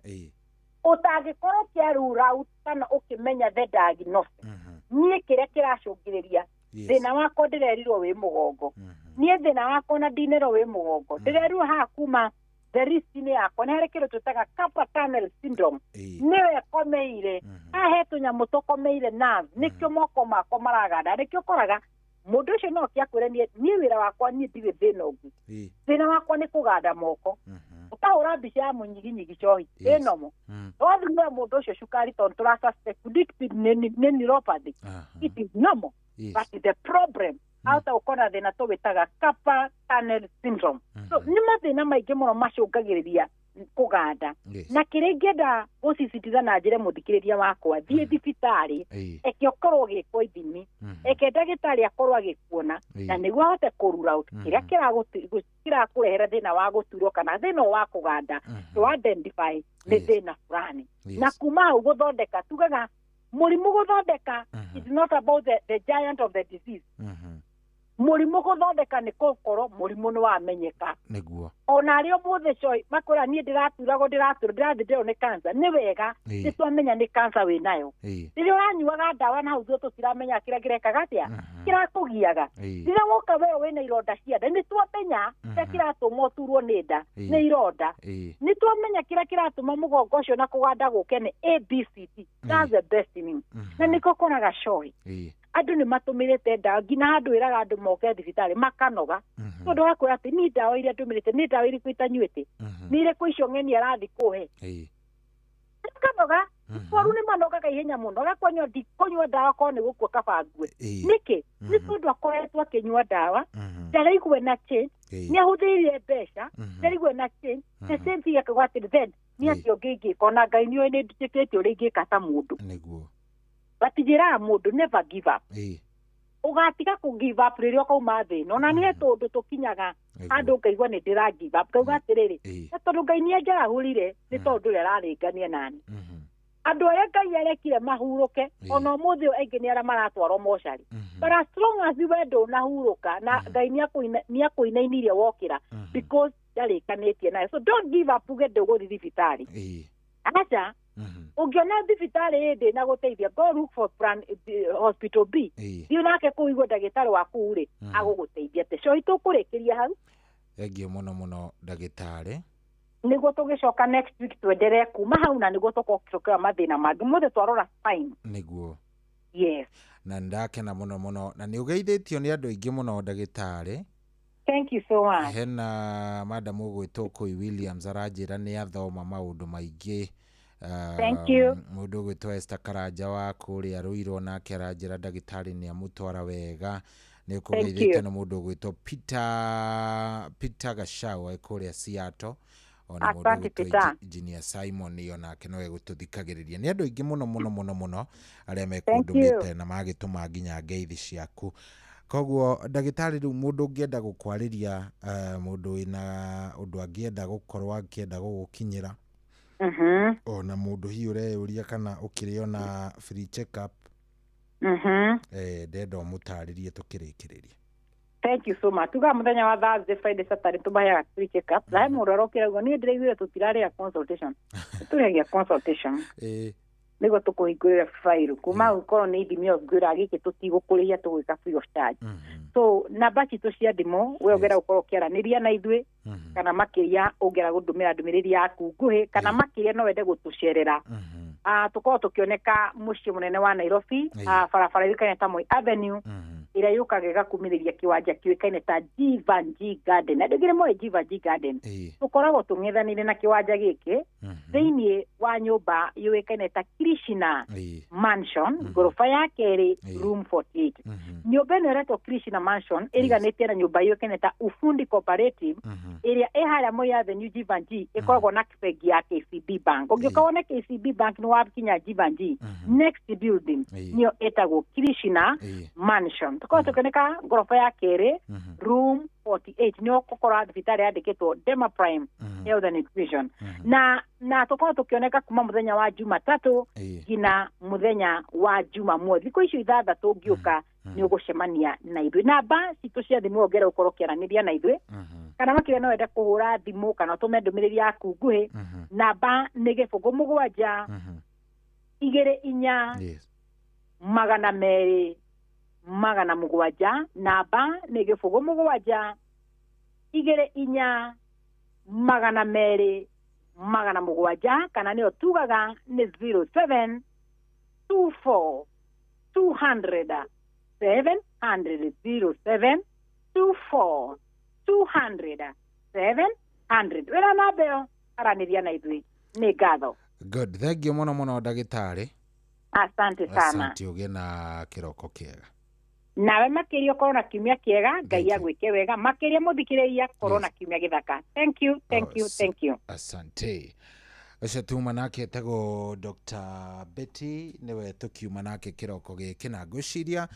S5: ũtangĩkorwo ũkĩa rule out kana ũkĩmenya the diagnosis. Niĩ kĩrĩa kĩracũngĩrĩria thĩna wakwa ndĩrerirwo wĩ mũgongo, niĩ thĩna wakwa na ndinĩrwo wĩ mũgongo, ndĩrerirwo haha kuma the wrist-inĩ yakwa nĩ harĩ kĩndũ twĩtaga carpal tunnel syndrome, nĩyo ĩkomeire haha he tũnyamũ tũkomeire nerve, nĩkĩo moko makwa maraganda. Nĩkĩo ũkoraga mũndũ ũcio no kĩakwĩre niĩ wĩra wakwa niĩ ndirĩ thĩna ũngĩ, thĩna wakwa nĩ kũganda moko. Ũkahũra mbica ya mũnyiginyigi cohi ĩnomo, wathimĩra mũndũ ũcio cukari tondũ tũra suspect could it be nĩ neuropathy, it is normal. But the problem ahota gũkorwo na thĩna tũwĩtaga carpal tunnel syndrome. So nĩ mathĩna maingĩ mũno macũngagĩrĩria kũganda. Na kĩrĩa ingĩenda gũcicitiza na njĩre mũthikĩrĩria wakwa, thiĩ thibitarĩ eke ũkorwo ũgĩkwo ithimi, eke ndagĩtarĩ akorwo agĩkuona na nĩguo ahote kũ-rule out kĩrĩa kĩrakũrehera thĩna wa gũturwo kana thĩna wa kũganda, to identify nĩ thĩna fulani. Na kuma hau gũthondeka, tugaga mũrimũ gũthondeka is not about the giant of the disease. Mũrimũ gũthondeka nĩ gũkorwo mũrimũ nĩ wamenyeka
S2: nĩguo.
S5: Ona arĩa ũmũthĩ coĩ makwĩra niĩ ndĩraturagwo ndĩraturwo ndĩrathiĩ ndĩrwo nĩ cancer, nĩ wega nĩ twamenya nĩ cancer wĩ nayo. Rĩrĩa ũranyuaga ndawa na hau ithuĩ tũtiramenya kĩrĩa kĩrekaga atĩa kĩrakũgiaga. Rĩrĩa woka we wĩna ironda cia nda nĩ twamenya kĩrĩa kĩratũma ũturwo nĩ nda nĩ ironda, nĩ twamenya kĩrĩa kĩratũma mũgongo ũcio na kũganda gũke nĩ ABCD. That's the best thing. Na nĩkĩo ũkoraga coĩ andũ nĩ matũmĩrĩte ndawa nginya handũ ĩraga andũ moke thibitarĩ makanoga tondũ wakwĩra atĩ niĩ ndawa iria ndũmĩrĩte nĩ ndawa irĩkũ itanyuĩte, nĩ irĩkũ icio ng'eni arathiĩ kũhe, makanoga. Koru nĩ manogaga ihenya mũno, agakũnyua ndikũnyua ndawa korwo nĩ gũkua kaba ngue. Nĩkĩ? Nĩ tondũ akoretwo akĩnyua ndawa ndaraigua na change, nĩ ahũthĩrire mbeca ndaraigua na change, the same thing akauga atĩ then nĩ atĩ ũngĩ ingĩka, ona Ngai nĩoĩ nĩ njĩkĩte ũrĩa ingĩka ta mũndũ.
S2: Nĩguo.
S5: But njĩraga mũndũ never give up. Ũgatiga kũ give up rĩrĩa ũkauma thĩna. Ona nĩ tũndũ tũkinyaga handũ ngaigua nĩ ndĩra give up, ngauga atĩrĩrĩ, na tondũ Ngai nĩ anjarahũrire nĩ tondũ ũrĩa ararĩngania nani. Andũ arĩa Ngai arekire mahurũke ona ũmũthĩ ũyũ aingĩ nĩ arĩa maratwarwo mocarĩ. But as long as we ndũnahurũka na Ngai nĩ akũinainirie wokĩra because ndarĩkanĩtie nayo. So don't give up uge ndũgũthiĩ thibitarĩ. Aca ũngĩona thibitarĩ ĩndĩ na gũteithia, go look for plan hospital B, thiĩ nake kũu igua ndagĩtarĩ waku rĩ agũgũteithia. Te coi tũkũrĩkĩria hau.
S2: Thengiũ mũno mũno ndagĩtarĩ.
S5: Nĩguo tũgĩcoka next week twenderee kuma hau na nĩguo tũkorwo tũkĩrora mathĩna mangĩ mothe twarora spine.
S2: Nĩguo.
S5: Yes.
S2: Na ndakena mũno mũno na nĩ ũgeithĩtio nĩ andũ aingĩ mũno ndagĩtarĩ.
S5: Thank you so much.
S2: Hena madam ũgwĩtwo Koi Williams aranjĩra nĩ athoma maũndũ maingĩ
S5: Thank you.
S2: Mũndũ ũgwĩtwo Esther Karanja wa kũrĩa Ruiru nake aranjĩra ndagĩtarĩ nĩ amũtwara wega. Nĩ ũkũgeithĩte na mũndũ ũgwĩtwo Peter Gachau wa kũrĩa Seattle. Ona mũndũ ũgwĩtwo Engineer Simon onake no egũtũthikagĩrĩria. Nĩ andũ aingĩ mũno mũno mũno mũno arĩa mekũndũmĩte na magĩtũma nginya ngeithi ciaku. Koguo ndagĩtarĩ rĩu mũndũ ũngĩenda gũkwarĩria, mũndũ wĩna ũndũ angĩenda gũkorwo akĩenda gũgũkinyĩra, ona mũndũ hihi ũreyũria kana ũkĩrĩ ona free check up, ndenda ũmũtarĩrie tũkĩrĩkĩrĩria.
S5: Thank you so much. Tuga muthenya wa Thursday, Friday, Saturday tumaheaga free check up. Na he mũndũ arokĩra uguo niĩ ndĩraiguire tũtirarĩha consultation. Tũrĩhagia consultation. Nĩguo tũkũhingũrĩra file kuma ũkorwo nĩ ithimi ũngĩra gĩkĩ tũtigũkũrĩhia tũgwĩka free of charge. So namba citũ cia thimũ we ũngĩenda gũkorwo ũkĩaranĩria na ithuĩ, kana makĩria ũngĩenda gũndũmĩra ndũmĩrĩri yaku nguhĩ, kana makĩria no wende gũtũcerera. Tũkorwo tũkĩoneka mũciĩ mũnene wa Nairobi, barabara ĩũĩkaine ta Moi Avenue, ĩrĩa yũkaga ĩgakumĩrĩria kĩwanja kĩũĩkaine ta Jivanjee Garden. Andũ aingĩ nĩ moĩ Jivanjee Garden. Tũkoragwo tũng'ethanĩire na kĩwanja gĩkĩ thĩinĩ wa nyũmba yũĩkaine ta Krishna Mansion, ngoroba ya kerĩ, room 48. Nyũmba ĩno ĩretwo Krishna Mansion ĩriganĩtie na nyũmba yũĩkaine ta Ufundi Cooperative ĩrĩa ĩ harĩa Moi Avenue Jivanjee, ĩkoragwo na bengi ya KCB Bank. Ũngĩũka wone KCB Bank nĩ wakinya Jivanjee, next building nĩyo ĩtagwo Krishna Mansion. Tũkoragwo tũkĩoneka ngoroba ya kerĩ, room 48, nĩho ũgũkora thibitarĩ yandĩkĩtwo Dema Prime Health and Nutrition. Na tũkoragwo tũkĩoneka kuma mũthenya wa Jumatatũ nginya mũthenya wa Jumamothi. Thikũ icio ithathatũ ũngĩũka nĩ ũgũcemania na ithuĩ. Namba citũ cia thimũ ũngĩenda gũkorwo ũkĩaranĩria na ithuĩ, kana makĩria no wende kũhũra thimũ kana ũtũme ndũmĩrĩri yaku nguhĩ, namba nĩ 07 24 200 700. Namba nĩ 07 24 200 700, kana nĩyo tugaga nĩ 07 24 200 700, 07 24 200 700. Wĩra namba ĩyo aranĩria na ithuĩ. Nĩ ngatho.
S2: Good. Thank you mũno mũno ndagĩtarĩ.
S5: Asante sana.
S2: Asante, ũgĩe na kĩroko kĩega.
S5: Nawe makĩria ũkorwo na kiumia kĩega, Ngai agwĩke wega, makĩria mũthikĩrĩria korwo na kiumia gĩthaka. Thank you, thank you, thank you.
S2: Asante. Ũcio tuma nake etagwo Dr. Betty, nĩwe tũkiuma nake kĩroko gĩkĩ, na ngwĩciria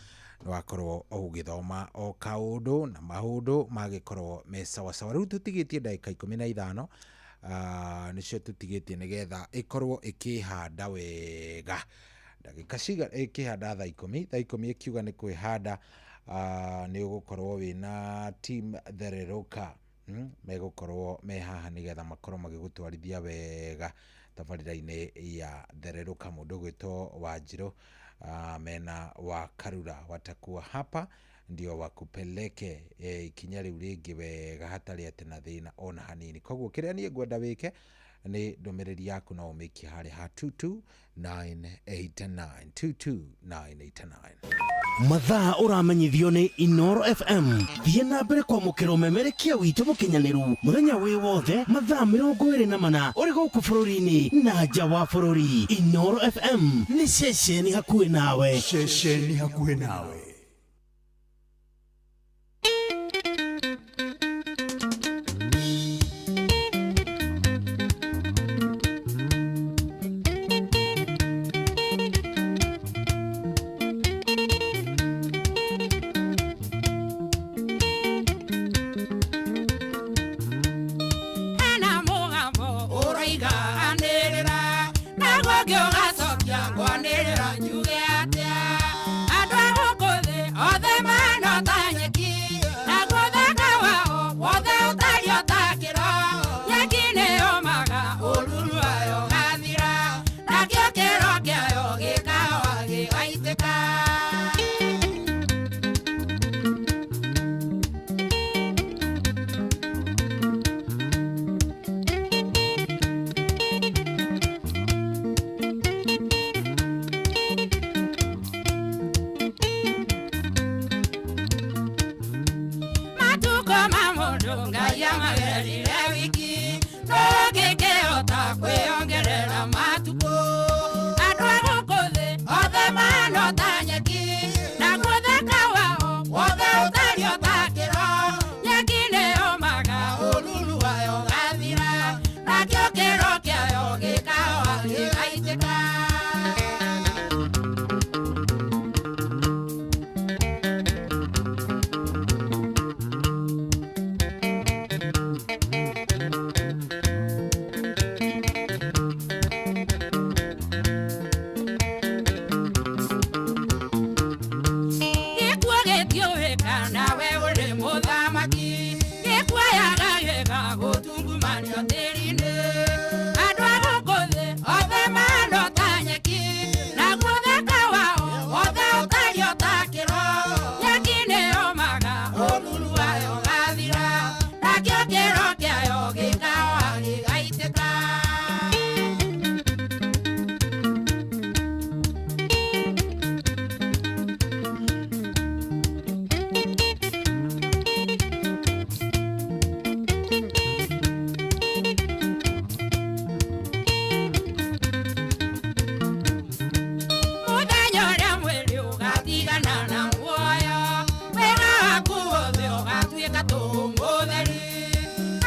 S2: nĩ wakorwo ũgĩthoma o kaũndũ na maũndũ magĩkorwo me sawasawa. Rĩu tũtigĩtie ndagĩka 15, nĩcio tũtigĩtie nĩgetha ĩkorwo ĩkĩhanda wega. Ndagĩka ciga ĩkĩhanda thaa 10, thaa 10 ĩkiuga nĩ kwĩhanda, nĩ ũgũkorwo wĩna team Thererũka, megũkorwo me haha nĩgetha makorwo magĩgũtwarithia wega tabarĩra-inĩ ya Thererũka. Mũndũ ũgwĩtwo Wanjirũ mena wa Karura watakuwa hapa ndio wakupeleke ikinya rĩu rĩngĩ wega hatarĩ atĩ na thĩna ona hanini. Koguo kĩrĩa niĩ ngwenda wĩke nĩ ndũmĩrĩri yaku no ũmĩikie harĩa ha 22989 22989.
S15: Mathaa ũramenyithio nĩ Inoro FM. Thiĩ na mbere kwamũkĩra ũmemerekia witũ mũkinyanĩru mũthenya wĩ wothe mathaa 24 ũrĩ gũkũ bũrũri-inĩ na nja wa bũrũri. Inoro FM nĩ ceceni hakuhĩ nawe.
S4: Ceceni hakuhĩ nawe.
S14: Wiki, no que que otra, Ũgũtigana na muoyo, wĩra waku wothe ũgatuĩka tũhũ mũtheri.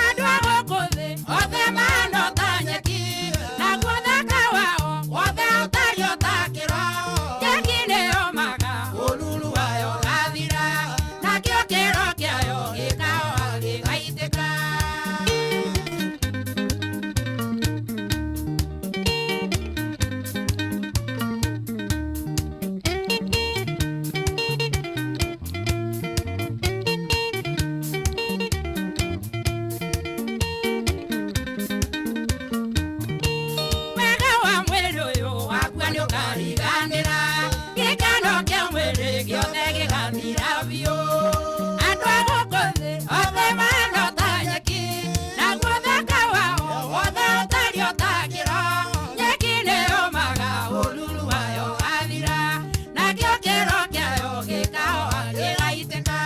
S14: Andũ a gũkũ thĩ othe mahana ta nyeki, naguo thaka wao wothe ũtariĩ o ta kĩro. Nyeki nĩyũmaga, ũruru wayo ũgathira, nakĩo kĩro kĩayo gĩkahoha gĩgaitĩka. Wega wa mwĩrĩ ũyũ wakua nĩũkariganĩra, gĩkeno kĩa mwĩrĩ gĩothe gĩgathira biũ. Andũ a gũkũ thĩ othe mahana ta nyeki, naguo thaka wao wothe ũtariĩ o ta kĩro. Nyeki nĩyũmaga, ũruru wayo ũgathira, nakĩo kĩro kĩayo gĩkahoha gĩgaitĩka.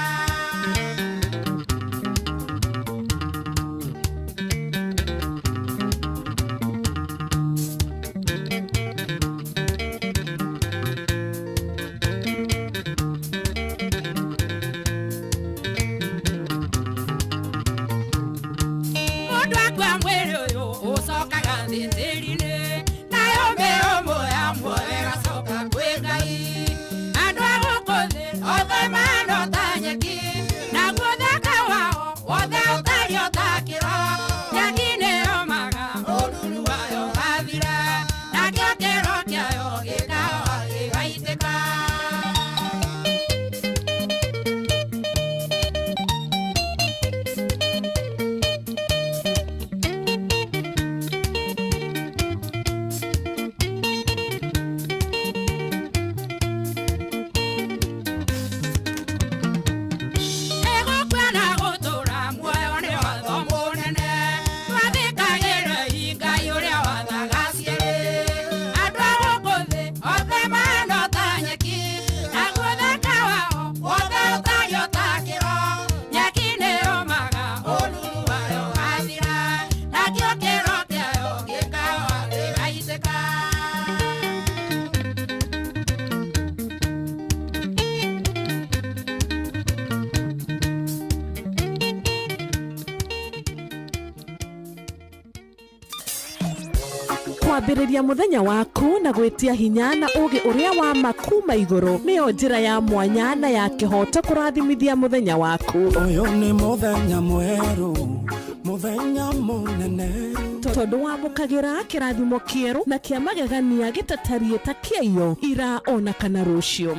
S14: Mũndũ akua mwĩrĩ ũyũ ũcokaga thĩ tĩri-inĩ, nayo mĩhũmũ ya muoyo ĩgacoka kwĩ Ngai. Andũ a gũkũ thĩ othe mahana ta nyeki, naguo thaka wao wothe ũtariĩ o ta kĩro. Nyeki nĩyũmaga, ũruru wayo ũgathira, nakĩo kĩro kĩayo gĩkahoha gĩgaitĩka. Ĩgũkua na gũtũũra muoyo nĩ watho mũnene, twathĩkagĩrei Ngai ũrĩa wathaga cierĩ. Andũ a gũkũ thĩ othe mahana ta nyeki, naguo thaka wao wothe ũtariĩ o ta kĩro. Nyeki nĩyũmaga, ũruru wayo ũgathira, nakĩo kĩro kĩayo gĩkahoha gĩgaitĩka.
S10: Kwambĩrĩria mũthenya waku na gwĩtia hinya na ũũgĩ ũrĩa wa ma kuma igũrũ nĩyo njĩra ya mwanya na ya kĩhooto kũrathimithia mũthenya waku.
S18: Ũyũ nĩ mũthenya mwerũ, mũthenya mũnene.
S10: Tondũ wamũkagĩra kĩrathimo kĩerũ na kĩa magegania gĩtatariĩ ta kĩaiyo ira ona kana rũciũ.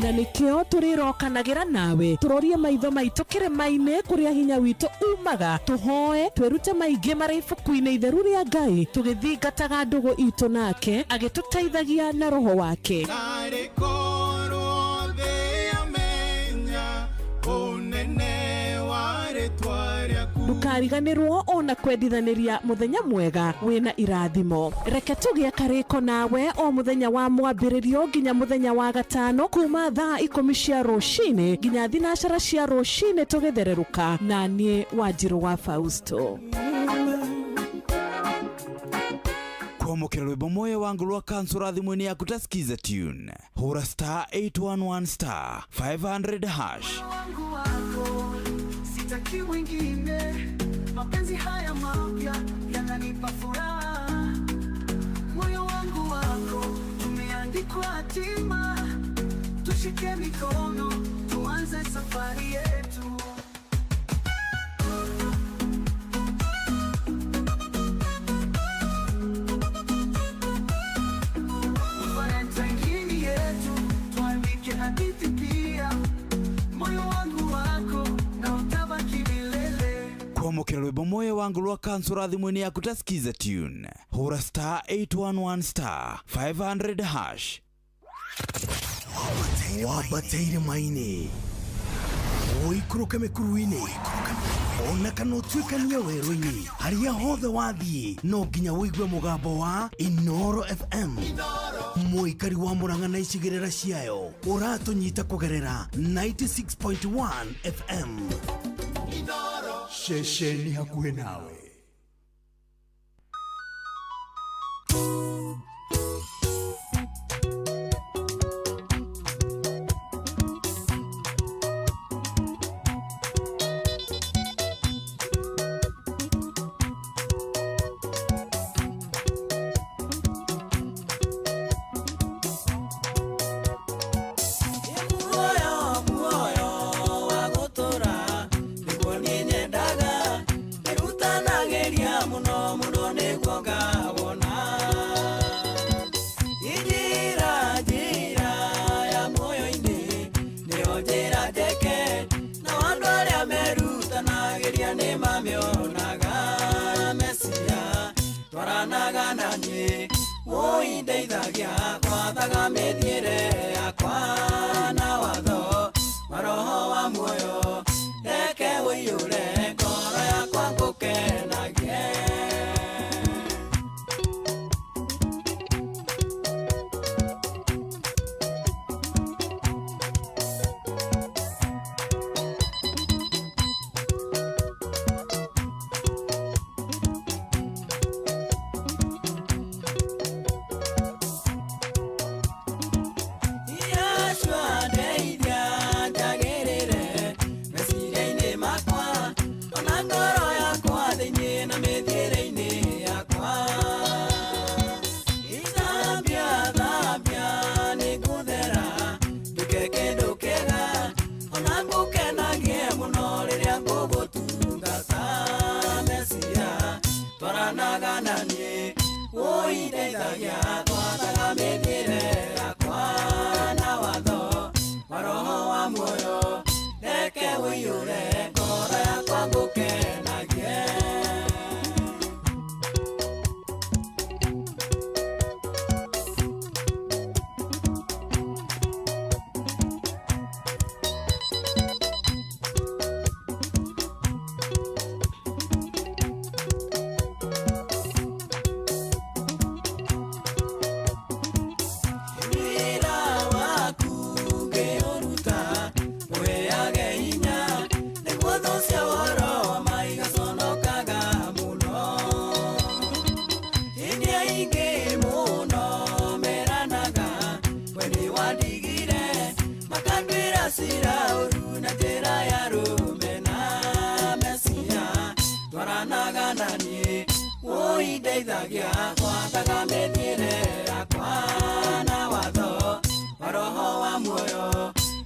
S10: Na nĩkĩo tũrĩrokanagĩra nawe tũrorie maitho maitũ kĩrĩma-inĩ kũrĩa hinya witũ umaga, tũhoe twĩrute maingĩ marĩ ibuku-inĩ itheru rĩa Ngai, tũgĩthingataga ndũgũ itũ nake agĩtũteithagia na roho wake.
S4: Narĩ korwo thĩ yamenya ũnene wa rĩtwa rĩaku.
S10: Ndũkariganĩrwo ona kwendithanĩria mũthenya mwega wĩna irathimo. Reke tũgĩe karĩko nawe o mũthenya wa mwambĩrĩrio nginya mũthenya wa gatano kuma thaa 10 cia rũcinĩ nginya 12 cia rũcinĩ tũgĩthererũka na niĩ Wanjirũ wa Fausto.
S6: Kwamũkĩra rwĩmbo moyo wangu rwa kansura thimũ-inĩ yaku ta skiza tune, hũra star 811 star 500 hash.
S12: Wangu wako sitaki mwingine, mapenzi haya mapya yananipa furaha. Moyo wangu wako umeandikwa hatima, tushike mikono tuanze safari yetu. Valentine yetu tuandike hadithi pia, moyo wangu wako na utabaki milele.
S6: Kwamũkĩra rwĩmbo moyo wangu rwa kansura thimũ-inĩ yaku ta skiza tune, hũra star 811 star 500 hash.
S15: Wambateire maini, ũikũrũke mĩkuru-inĩ, ona kana ũtuĩkanie werũ-inĩ, harĩa hothe wathiĩ no nginya ũigue mũgambo wa Inooro FM. Mũikari wa Murang'a na icigĩrĩra ciayo ũratũnyita kũgerera 96.1 FM. Ceceni hakuhĩ nawe.
S18: Ũindeithagia gwathaga mĩthiĩre yakwa na watho wa roho wa muoyo, reke ũiyũre ngoro yakwa ngũkenagie. Yeshua ndeithia njagĩrĩre meciria-inĩ makwa, ona ngoro yakwa thĩinĩ na mĩthiĩre-inĩ yakwa. Ithambia thambia nĩngũthera nduĩke kĩndũ kĩega, ona ngũkenagie mũno rĩrĩa ngũgũtungata. Mesia twaranaga na niĩ, ũindeithagia gwathaga mĩthiĩre yakwa na watho wa roho wa muoyo, reke ũiyũre ngoro yakwa ngũkenagie. Wĩra waku ngĩũruta ũheage hinya, nĩguo thũ cia ũhoro wa ma igaconokaga mũno. Hĩndĩ aingĩ mũno meranaga we nĩwandigire, makanduĩra cira ũru na njĩra ya rũmena. Mesia twaranaga na niĩ, ũindeithagia gwathaga mĩthiĩre yakwa na watho wa roho wa muoyo,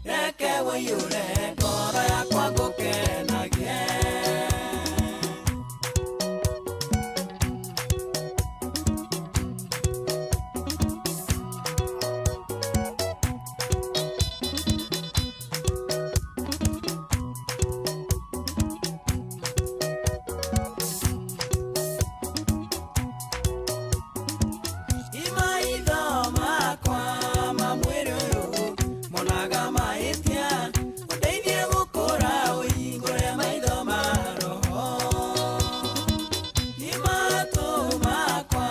S18: reke ũiyũre ngoro yakwa ngũkenagie. Maitho makwa ma mwĩrĩ ũyũ monaga mahĩtia, ũndeithie gũkũra ũhingũre maitho ma roho. Ni matũ makwa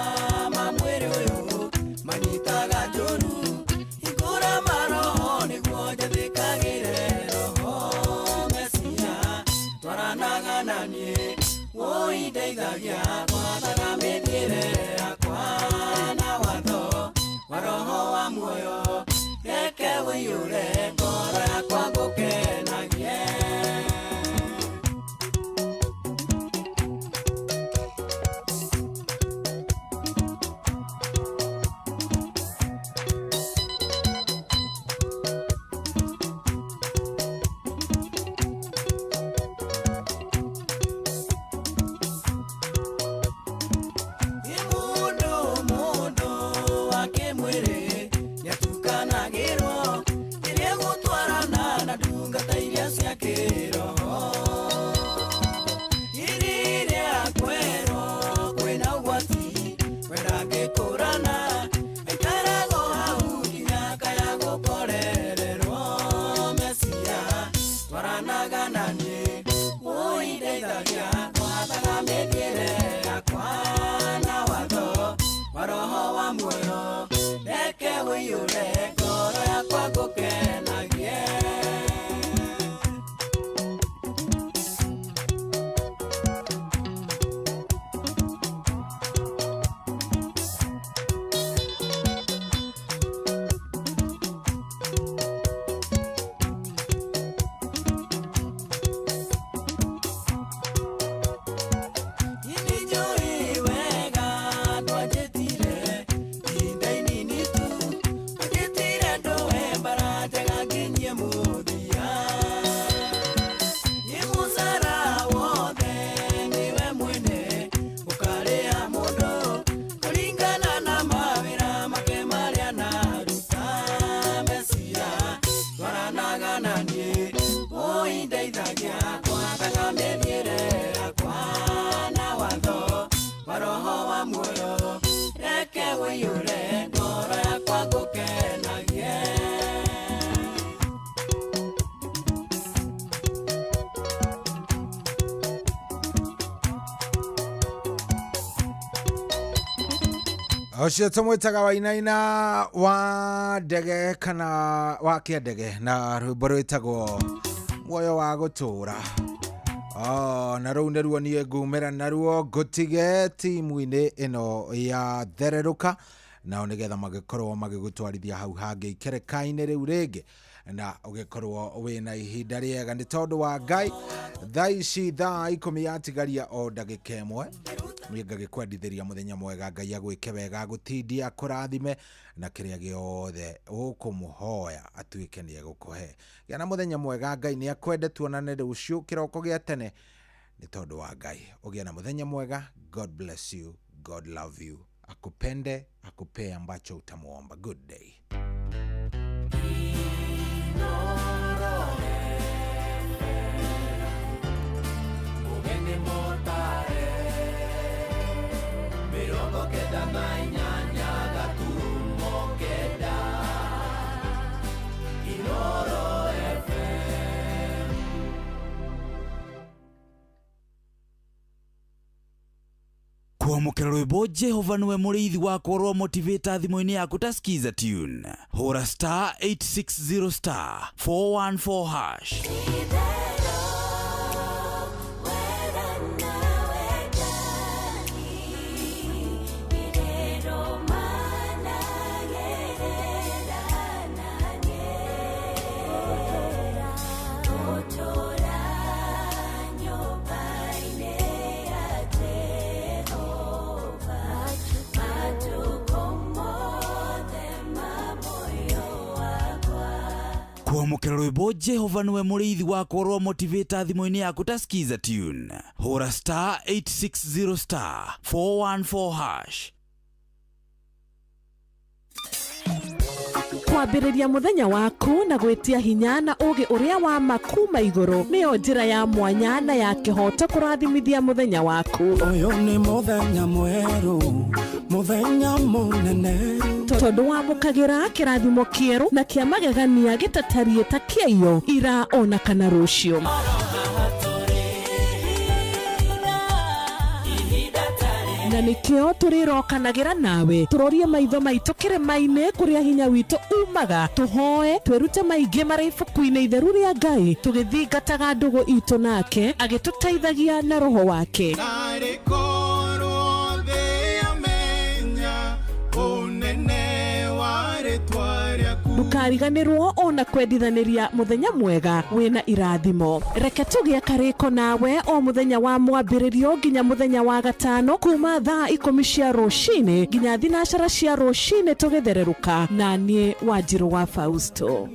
S18: ma mwĩrĩ ũyũ manyitaga njũru, hingũra maroho nĩguo njathĩkagĩre roho. Mesia twaranaga na niĩ, ũindeithagia gwathaga mĩthiĩre yakwa na watho wa roho wa muoyo, reke ũiyũre ngoro yakwa ngũkenagie. Nĩ mũndũ mũndũ wa kĩmwĩrĩ nĩatukanagĩrwo rĩrĩa gũtwarana na ndungata iria cia kĩroho. Rĩrĩa kwerwo kwĩna ũgwati we ndangĩkũrana, aikarago hau nginya kaya gũkorererwo. Mesia twaranaga na niĩ, ũindeithagia gwathaga mĩthiĩre yakwa na watho wa roho wa muoyo, reke ũiyũre ngoro yakwa ngũkenagie. Nĩnjũĩ wega ndwanjĩtire ihinda inini tu, wanjĩtire ndũe mbara njega nginyie mũthia.
S2: Ũcio tũmwĩtaga Wainaina wa ndege kana wa kĩndege na rwĩmbo rwĩtagwo muoyo wa gũtũũra. Oh, na rũu nĩruo niĩ ngumĩra naruo ngũtige timu-inĩ ĩno ya thererũka, nao nĩgetha magĩkorwo magĩgũtwarithia hau hangĩ ikereka-inĩ rĩu rĩngĩ, na ũgĩkorwo wĩna ihinda rĩega nĩ tondũ wa Ngai. Thaa ici thaa 10 yatigaria o ndagĩka ĩmwe, niĩ ngagĩkwendithĩria mũthenya mwega. Ngai agwĩke wega, agũtindie, akũrathime na kĩrĩa gĩothe ũkũmũhoya atuĩke nĩ egũkũhe. Gĩa na mũthenya mwega, Ngai nĩ akwende, tuonane rũciũ kĩroko gĩa tene nĩ tondũ wa Ngai. Ũgĩe na mũthenya mwega. God bless you, God love you, akupende, akupee ambacho utamuomba. Good day.
S15: Kwamũkĩra rwĩmbo Jehova nĩwe mũrĩithi wakwa rwa motivator thimũ-inĩ yaku ta skiza tune. Hũra star 860 star 414 hash. Kwamũkĩra rwĩmbo Jehova nĩwe mũrĩithi wakwa rwa motivator thimũ-inĩ yaku ta skiza tune. Hũra star 860 star 414 hash.
S10: Kwambĩrĩria mũthenya waku na gwĩtia hinya na ũgĩ ũrĩa wa makuma igũrũ nĩyo njĩra ya mwanya na ya kĩhoto kũrathimithia mũthenya waku.
S11: Ũyũ nĩ mũthenya mwerũ, mũthenya mũnene,
S10: tondũ wamũkagĩra kĩrathimo kĩerũ na kĩa magegania gĩtatariĩ ta kĩaiyo ira ona kana rũciũ. Na nĩkĩo tũrĩrokanagĩra nawe tũrorie maitho maitũ kĩrĩma-inĩ kũrĩa hinya witũ umaga, tũhoe twĩrute maingĩ marĩ ibuku-inĩ itheru rĩa Ngai, tũgĩthingataga ndũgũ itũ nake agĩtũteithagia na roho wake. Ndũkariganĩrwo ona kwendithanĩria mũthenya mwega wĩna irathimo. Reke tũgĩe karĩko nawe o mũthenya wa mwambĩrĩrio nginya mũthenya wa gatano kuma thaa 10 cia rũcinĩ nginya 12 cia rũcinĩ tũgĩthererũka, na niĩ Wanjirũ wa Fausto.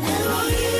S18: Elohim,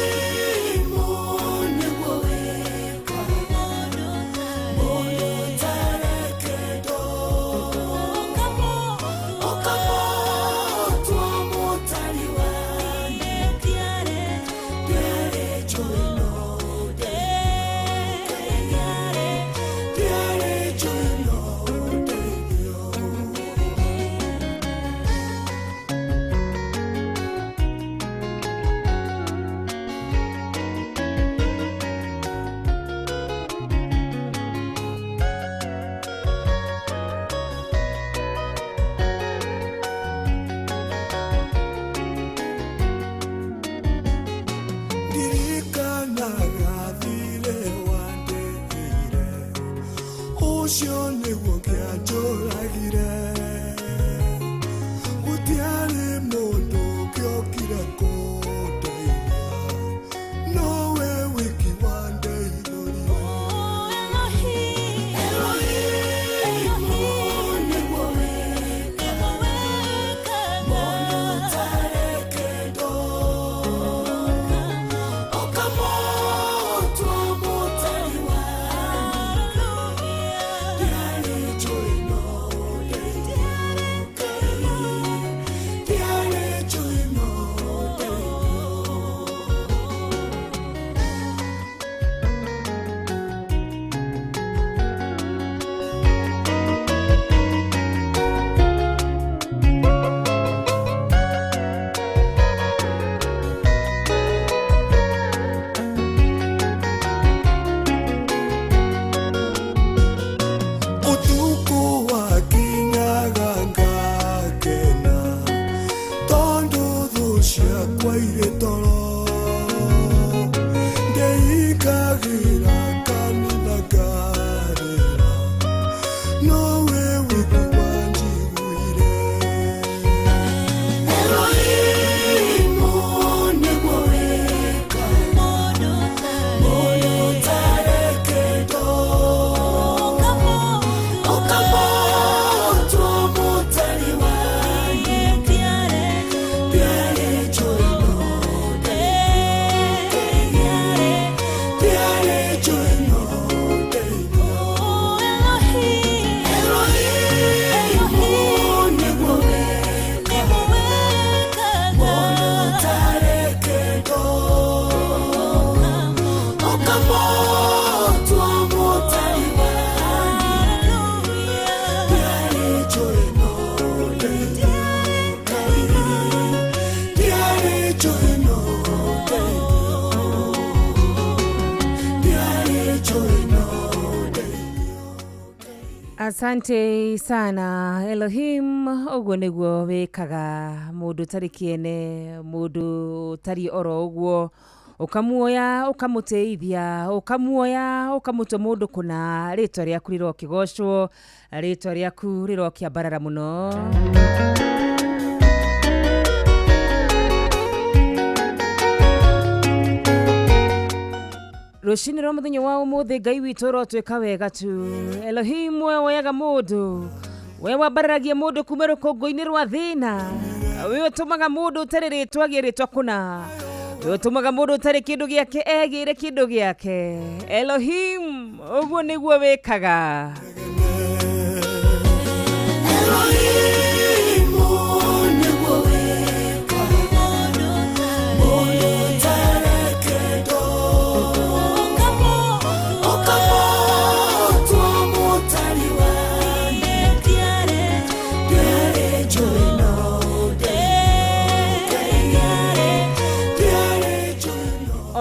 S11: ciakwa irĩ toro ndeikagĩra kanitha ngarĩra nowe wiki wanjiguire Elohimu nĩguo wĩkaga mũndũ ũtareketwo ũkamũtua mũtari wa
S1: Asante sana Elohim, ũguo nĩguo wĩkaga mũndũ ũtarĩ kĩene, mũndũ ũtariĩ oro ũguo, ũkamuoya ũkamũteithia, ũkamuoya ũkamũtua mũndũ kũna, rĩtwa rĩaku rĩrokĩgocwo, rĩtwa rĩaku rĩrokĩambarara mũno. Rũcinĩ rwa mũthenya wa ũmũthĩ Ngai witũ ũrotwĩka wega tu. Elohim, we woyaga mũndũ, we wambararagia mũndũ kuma rũkũngũ-inĩ rwa thĩna, we ũtũmaga mũndũ ũtarĩ rĩtwa agĩe rĩtwa kũna, we ũtũmaga mũndũ ũtarĩ kĩndũ gĩake egĩre kĩndũ gĩake. Elohim, ũguo nĩguo wĩkaga.
S11: Elohimu nĩguo wĩkaga mũndũ ũtareketwo ũkamũtua mũtari wa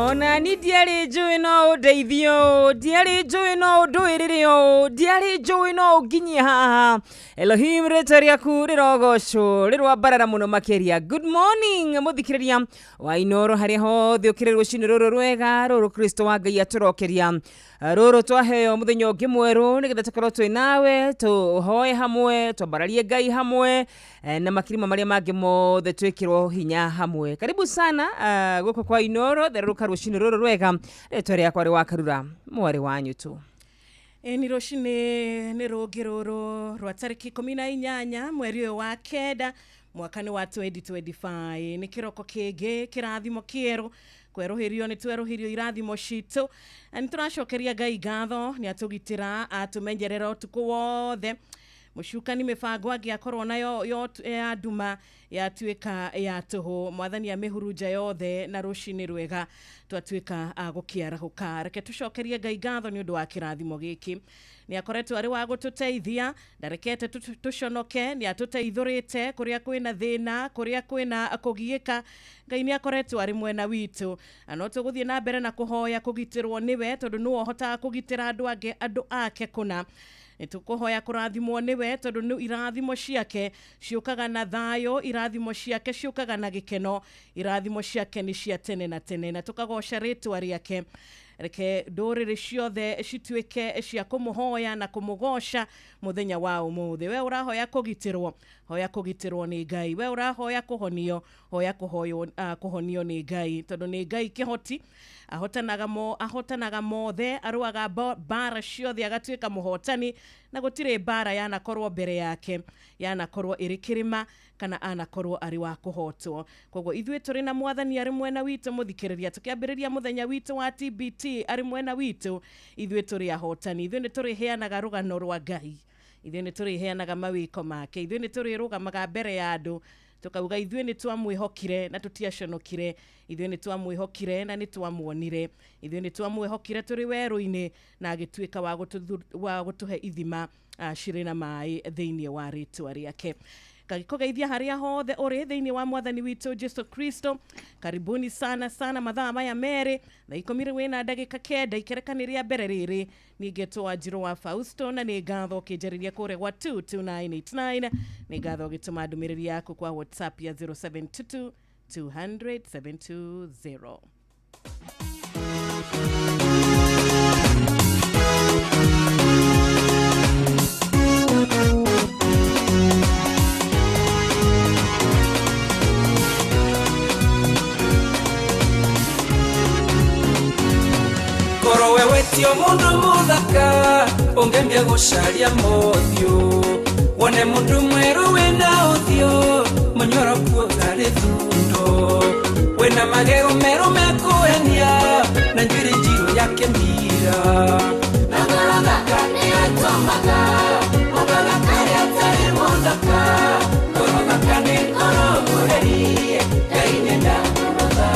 S1: Ona ni ndiarĩ njũĩ no ũndeithio, ndiarĩ njũĩ no ũndũĩrĩre ũũ, ndiarĩ njũĩ no ũnginyie haha. Elohim, rĩtwa rĩaku rĩrogocwo, rĩroambarara mũno makĩria. Good morning mũthikĩrĩria wa Inooro harĩa hothe ũkĩrĩ rũcinĩ rũrũ rwega, rũrũ Kristo wa Ngai atũrokeria, rũrũ twaheo mũthenya ũngĩ mwerũ nĩgetha tũkorwo twĩ nawe, tũhoe hamwe, twambararie Ngai hamwe, na makirima marĩa mangĩ mothe twĩkĩrwo hinya hamwe. Karibu sana gũkũ kwa Inooro, therũrũka rũcinĩ rũrũ rwega, rĩtwa rĩakwa rĩ wa Karura, mwarĩ wanyu tu.
S10: Ĩni rũcinĩ nĩ rũngĩ rũrũ rwa tarĩki 18 mweri ũyũ wa 9 mwaka nĩ wa 2025. Nĩ kĩroko kĩngĩ kĩrathimo kĩerũ kwerũhĩrio nĩ twerũhĩrio irathimo citũ, na nĩ tũracokeria Ngai ngatho nĩ atũgitĩra atũmenyerera ũtukũ wothe. Mũcukani mĩbango angĩakorwo nayo ya nduma yatuĩka ya tũhũ, mwathani amĩhurunja yothe na rũcinĩ rwega twatuĩka a gũkĩarahũka. Reke tũcokerie Ngai ngatho nĩ ũndũ wa kĩrathimo gĩkĩ. Nĩ akoretwo arĩ wa gũtũteithia, ndarekete tũconoke, nĩ atũteithũrĩte kũrĩa kwĩna thĩna, kũrĩa kwĩna kũgiĩka. Ngai nĩ akoretwo arĩ mwena witũ, na no tũgũthiĩ na mbere na kũhoya kũgitĩrwo nĩwe, tondũ nĩwe ũhotaga kũgitĩra andũ angĩ, andũ ake kũna. Nĩtũkũhoya kũrathimwo nĩwe, tondũ nĩ irathimo ciake ciũkaga na thayũ, irathimo ciake ciũkaga na gĩkeno, irathimo ciake nĩ cia tene na tene, na tũkagoca rĩtwa rĩake. Reke ndũrĩrĩ ciothe cituĩke cia kũmũhoya na kũmũgoca mũthenya wa ũmũthĩ. We ũrahoya kũgitĩrwo, hoya kũgitĩrwo nĩ Ngai. We ũrahoya kũhonio, hoya kũhonio nĩ Ngai, tondũ nĩ Ngai kĩhoti, ahotanaga mothe, arũaga mbara ciothe agatuĩka mũhotani, na gũtirĩ mbara yanakorwo mbere yake yanakorwo ĩrĩ kĩrĩma kana anakorwo arĩ wa kũhotwo. Koguo ithuĩ tũrĩ na mwathani arĩ mwena witũ mũthikĩrĩria, tũkĩambĩrĩria mũthenya witũ wa TBT arĩ mwena witũ, ithuĩ tũrĩ ahotani, ithuĩ nĩ tũrĩheanaga rũgano rwa Ngai, ithuĩ nĩ tũrĩheanaga mawĩko make, ithuĩ nĩ tũrĩrũgamaga mbere ya andũ tukauga ithuĩ nĩ twamwĩhokire na tũtiaconokire, ithuĩ nĩ twamwĩhokire na nĩ twamuonire, ithuĩ nĩ twamwĩhokire tũrĩ werũ-inĩ na agĩtuĩka wa gũtũhe ithima cirĩ na maĩ thĩinĩ wa rĩtwa rĩake. Ngagĩkũgeithia harĩa hothe ũrĩ thĩinĩ wa mwathani witũ Jesu Kristo. Karibuni sana sana mathaa maya merĩ thaa 10 wĩna ndagĩka 9 ikerekani rĩa mbere rĩrĩ ningĩ Wanjiru wa Fausto, na nĩ ngatho ũkĩnjarĩria kũrĩa gwa 22989. Nĩ ngatho ũgĩtũma ndũmĩrĩri yaku kwa WhatsApp ya 0722 200 720.
S17: Koro wewe tio mundu muthaka ungembia gucaria mothiũ wone mundu mweru wina ũthiũ mũnyoroku ũtarĩ thundo wina magego meru mekuhenia na njuĩrĩ njirũ ya kĩmira na ngoro thaka nĩyo ĩtũmaga mũndũ athakare atarĩ mũthaka ngoro thaka nĩ ngoro mũherie Ngai nĩenda mũndũ thaka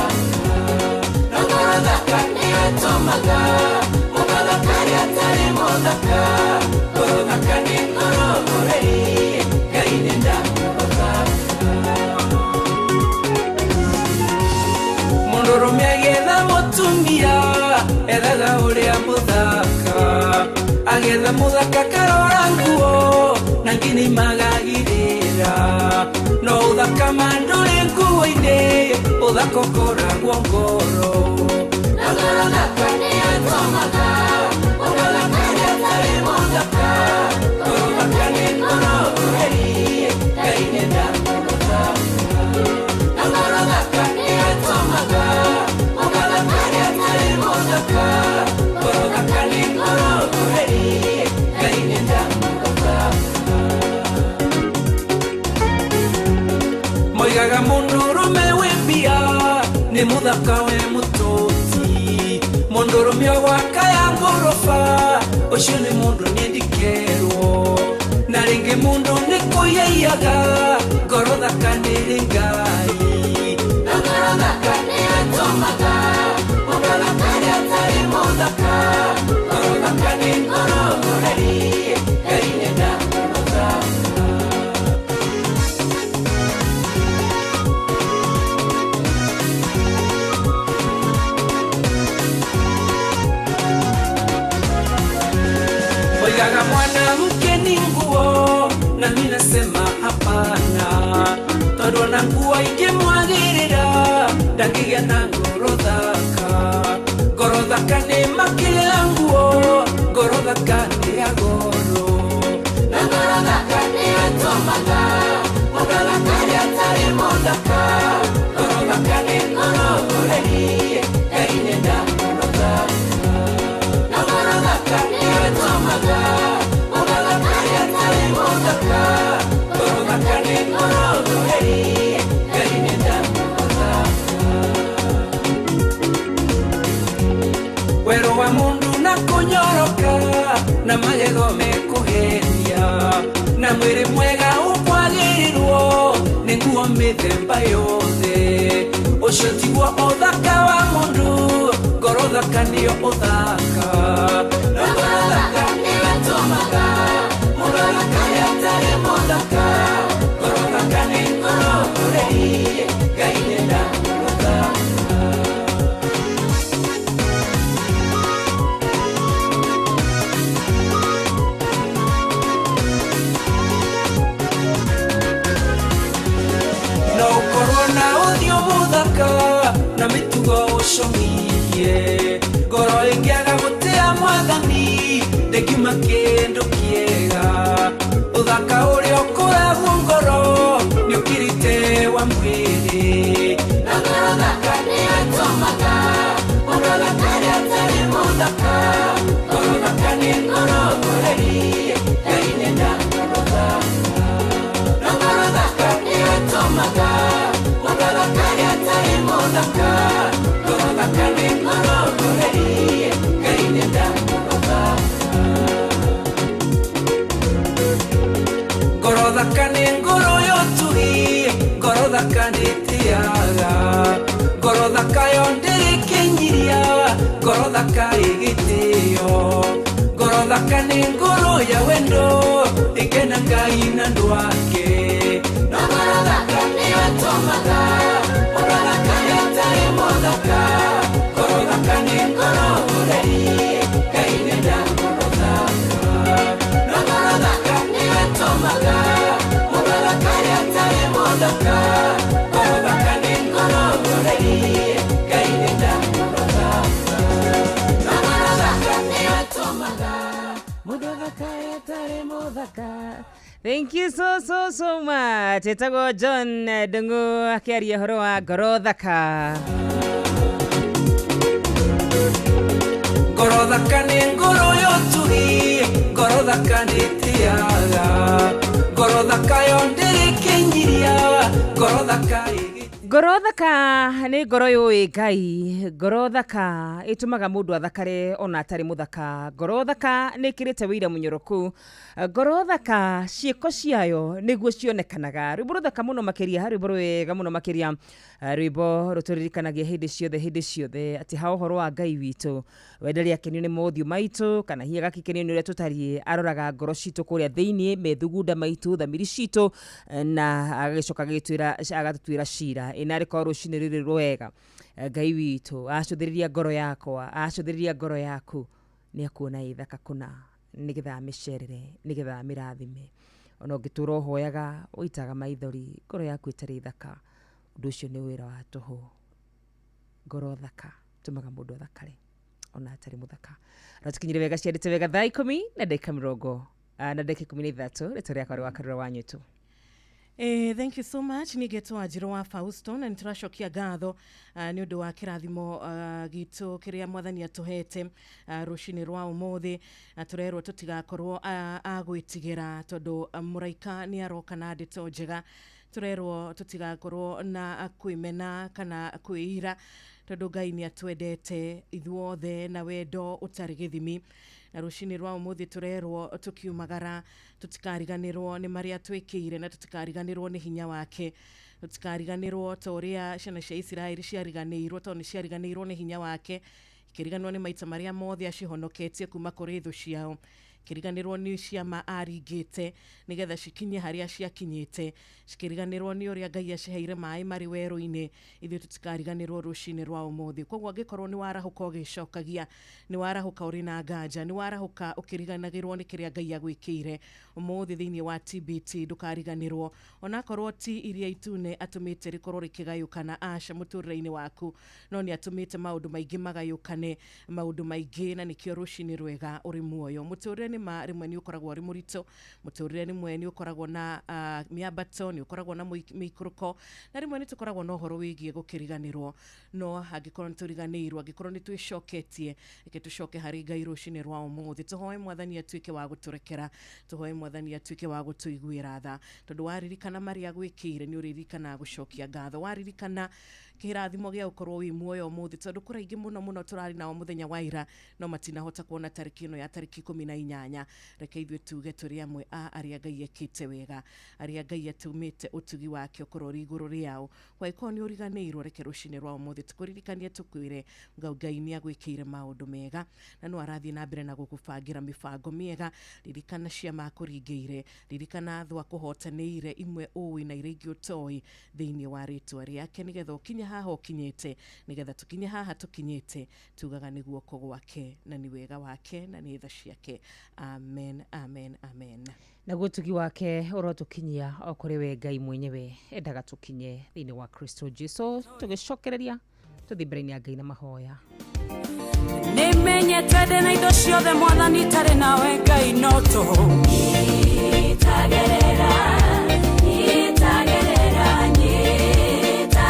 S17: na ngoro thaka nĩyo ĩtũmaga mũndũ athakare atarĩ mũthaka ngoro thaka nĩ ngoro mũherie Ngai nĩenda mũndũ thaka mũndũrũme agĩetha mũtumia ethaga ũrĩa mũthaka agĩetha mũthaka karora nguo na nginya imagagirĩra no ũthaka ma ndũrĩ nguo-inĩ ũthaka ũkoragwo ngoro na ngoro thaka nĩyo ĩtũmaga mũndũ athakare atarĩ mũthaka ngoro thaka nĩ ngoro ũherie Ngai nĩenda mũndũ thaka na ngoro thaka nĩyo ĩtũmaga mũndũ athakare atarĩ mũthaka ngoro thaka nĩ ngoro ũherie Ngai nĩenda mũndũ thaka moigaga mũndũrũme wĩ mbia nĩ mũthaka we mũtũti mũndũrũme gwaka ya ngoroba ũcio nĩ mũndũ nĩendikerwo na rĩngĩ mũndũ nĩ kũiyaiyaga ngoro thaka nĩrĩ Ngai na ngoro thaka nĩyo ĩtũmaga mũndũ athakare atarĩ mũthaka ngoro thaka nĩ ngoro ũherie Ngai nĩenda mũndũ thaka. Oigaga mwanamke ni nguo na mimi nasema hapana tondu ona nguo ingĩmwagĩrĩra ndangĩgĩa na ngoro thaka ngoro thaka nĩ makĩrĩra nguo ngoro thaka nĩ ya goro na ngoro thaka nĩyo ĩtũmaga mũndũ athakare atarĩ mũthaka ngoro thaka nĩ ngoro ũherie Ngai nĩenda mũndũ thaka na ngoro thaka nĩyo ĩtũmaga mũndũ athakare atarĩ mũthaka ngoro thaka nĩ ngoro ũherie Ngai nĩenda mũndũ thaka werũ wa mũndũ na kũnyoroka na magego mekũhenia na mwĩrĩ mwega ũkwagĩrĩrwo nĩ nguo mĩthemba yothe ũcio tiguo ũthaka wa mũndũ ngoro thaka nĩyo ũthaka na ngoro thaka nĩyo ĩtũmaga mũndũ athakare atarĩ mũthaka ngoro thaka nĩ ngoro ũherie Ngai nĩenda mũndũ thaka. No ũkorwo na ũthiũ mũthaka na mĩtugo ũcũngirie ngoro ĩngĩaga gũtĩa mwathani ndĩngiuma kĩndũ kĩega ũthaka ũrĩa ũkoragwo ngoro nĩ ũkĩrĩte wa mwĩrĩ na ngoro thaka nĩyo ĩtũmaga mũndũ athakare atarĩ mũthaka ngoro thaka nĩ ngoro ũherie Ngai nĩenda mũndũ thaka na ngoro thaka nĩyo ĩtũmaga mũndũ athakare atarĩ mũthaka ngoro thaka nĩ ngoro ũherie Ngai nĩenda mũndũ thaka ngoro thaka nĩ ngoro ya ũtugi ngoro thaka ndĩtĩaga ngoro thaka yo ndĩrĩ kĩnyiria ngoro thaka ĩgĩtĩo ngoro thaka nĩ ngoro ya wendo ĩkena Ngai na andũ ake na ngoro thaka nĩyo ĩtũmaga mũndũ athakare atarĩ mũthaka ngoro thaka nĩ ngoro ũherie Ngai nĩenda mũndũ thaka na ngoro thaka nĩyo ĩtũmaga mũndũ
S1: Thank you so so so much. Etagwo John Ndung'u akĩaria ũhoro wa ngoro thaka.
S17: Ngoro thaka nĩ ngoro yotugi, ngoro thaka nĩ tĩaga, ngoro thaka yo ndĩrĩ kĩnyiria, ngoro thaka ĩgĩ
S1: Ngoro thaka nĩ ngoro yũĩ Ngai. Ngoro thaka ĩtũmaga mũndũ athakare ona atarĩ mũthaka. Ngoro thaka nĩ ĩkĩrĩte wĩira mũnyoroku. Ngoro thaka ciĩko ciayo nĩguo cionekanaga. Rwĩmbo rũthaka mũno makĩria, rwĩmbo rwega mũno makĩria, rwĩmbo rũtũririkanagia hĩndĩ ciothe hĩndĩ ciothe atĩ ha ũhoro wa Ngai witũ, we ndarĩ akenio nĩ mothiũ maitũ kana hihi agakĩkenio nĩ ũrĩa tũtariĩ. Aroraga ngoro citũ kũrĩa thĩiniĩ, methugunda maitũ, thamiri citũ, na agagĩcoka agatũtuĩra cira. Ĩ narĩ korwo rũcinĩ rũrĩ rwega, Ngai witũ acũthĩrĩria ngoro yakwa, acũthĩrĩria ngoro yaku, nĩ akuona ĩ thaka kũna, nĩgetha amĩcerere, nĩgetha amĩrathime. Ona ũngĩtũra ũhoyaga ũitaga maithori, ngoro yaku ĩtarĩ thaka, ũndũ ũcio nĩ wĩra wa tũhũ. Ngoro thaka tũmaga mũndũ athakare ona atarĩ mũthaka. Na tukinyire wega ciandĩte wega thaa ikũmi na ndagĩka mĩrongo na ndagĩka 13. Rĩtwa rĩakwa rĩ Wakarura wa Nyũtũ.
S10: Thank you so much. Nĩ wa Njirũ wa Fausto na nĩtũracokia ngatho nĩ ũndũ wa kĩrathimo gitũ kĩrĩa mwathani atũhete rũcinĩ rwa ũmũthĩ. Tũrerwo tũtigakorwo a gwĩtigĩra tondũ mũraika nĩ aroka na ndeto njega. Tũrerwo tũtigakorwo na kwĩmena kana kwĩira tondũ Ngai nĩ atwendete ithuothe na wendo ũtarĩ gĩthimi. Na rũcinĩ rwa ũmũthĩ tũrerwo tũkiumagara tũtikariganĩrwo nĩ marĩa twĩkĩire na tũtikariganĩrwo nĩ hinya wake. Tũtikariganĩrwo ta ũrĩa ciana cia Isiraeli ciariganĩirwo tondũ nĩ ciariganĩirwo nĩ hinya wake, ikĩriganĩrwo nĩ maita marĩa mothe acihonoketie kuma kũrĩ thũ ciao, ikĩriganĩrwo nĩ ciama aringĩte nĩgetha cikinye harĩa ciakinyĩte, cikĩriganĩrwo nĩ ũrĩa Ngai aciheire maĩ marĩ werũ-inĩ. Ithuĩ tũtikariganĩrwo rũcinĩ rwa ũmũthĩ. Koguo angĩkorwo nĩ warahũka ũgĩcokagia, nĩ warahũka ũrĩ na nganja, nĩ warahũka ũkĩriganagĩrwo nĩ kĩrĩa Ngai agwĩkĩire ũmũthĩ thĩinĩ wa TBT, ndũkariganĩrwo. Onakorwo ti iria itune atũmĩte rĩkorwo rĩkĩgayũkana, aca mũtũrĩre-inĩ waku, no nĩ atũmĩte maũndũ maingĩ magayũkane, maũndũ maingĩ, na nĩkĩo rũcinĩ rwega ũrĩ muoyo. Mũtũrĩre nĩ ma rĩmwe nĩ ũkoragwo ũrĩ mũritũ, mũtũrĩre rĩmwe nĩ ũkoragwo na mĩambato, nĩ ũkoragwo na mĩikũrũko, na rĩmwe nĩ tũkoragwo na ũhoro wĩgiĩ gũkĩriganĩrwo. No angĩkorwo nĩ tũriganĩirwo, angĩkorwo nĩ twĩcoketie, reke tũcoke harĩ Ngai rũcinĩ rwa ũmũthĩ. Tũhoe mwathani atuĩke wa gũtũrekera, tũhoe mwathani atuĩke wa gũtũiguĩra tha, tondũ waririkana marĩa agwĩkĩire nĩ ũririkanaga gũcokia ngatho, waririkana kĩrathimo gĩa gũkorwo wĩ muoyo ũmũthĩ, tondũ kũrĩ aingĩ mũno mũno tũrarĩ nao mũthenya wa ira no matinahota kuona tarĩki ĩno ya tarĩki 18. Reke ithuĩ tuge tũrĩ amwe a arĩa Ngai ekĩte wega, arĩa Ngai atũmĩte ũtugi wake ũkorwo ũrĩ igũrũ rĩao. Kwangĩkorwo nĩ ũriganĩirwo, reke rũcinĩ rwa ũmũthĩ tũkũririkanie tũkwĩre Ngai nĩ agwĩkĩire maũndũ mega na no arathiĩ na mbere na gũgũbangĩra mĩbango mĩega. Ririkana ciama akũringĩire, ririkana thũ akũhotanĩire imwe ũĩ na iria ingĩ ũtoĩ thĩinĩ wa rĩtwa rĩake, nĩgetha ũkinye haha ũkinyĩte, nĩgetha tũkinye haha tũkinyĩte, tugaga nĩ guoko gwake na nĩ wega wake na nĩ tha ciake. Amen, amen, amen.
S1: Naguo ũtugi wake ũrotũkinyia o kũrĩ we Ngai mwenyewe endaga tũkinye thĩinĩ wa Kristo Jesu. Tũgĩcokereria tũthiĩ mbere-inĩ ya Ngai na mahoya.
S11: Nĩmenyete ndĩ na indo ciothe mwathani itarĩ nawe Ngai no tũhũ. Nyitagerera, nyitagerera, nyitagerera,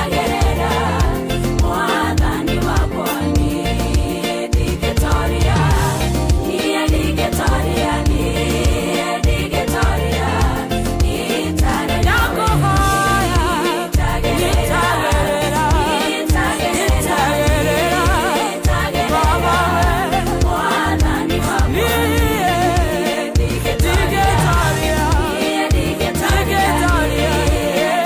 S11: mwathani wakwa niĩ ndingĩtoria, niĩ ndingĩtoria, niĩ ndingĩtoria, itarĩ nawe. Nyitagerera, nyitagerera, nyitagerera, mwathani wakwa niĩ ndingĩtoria, niĩ ndingĩtoria, niĩ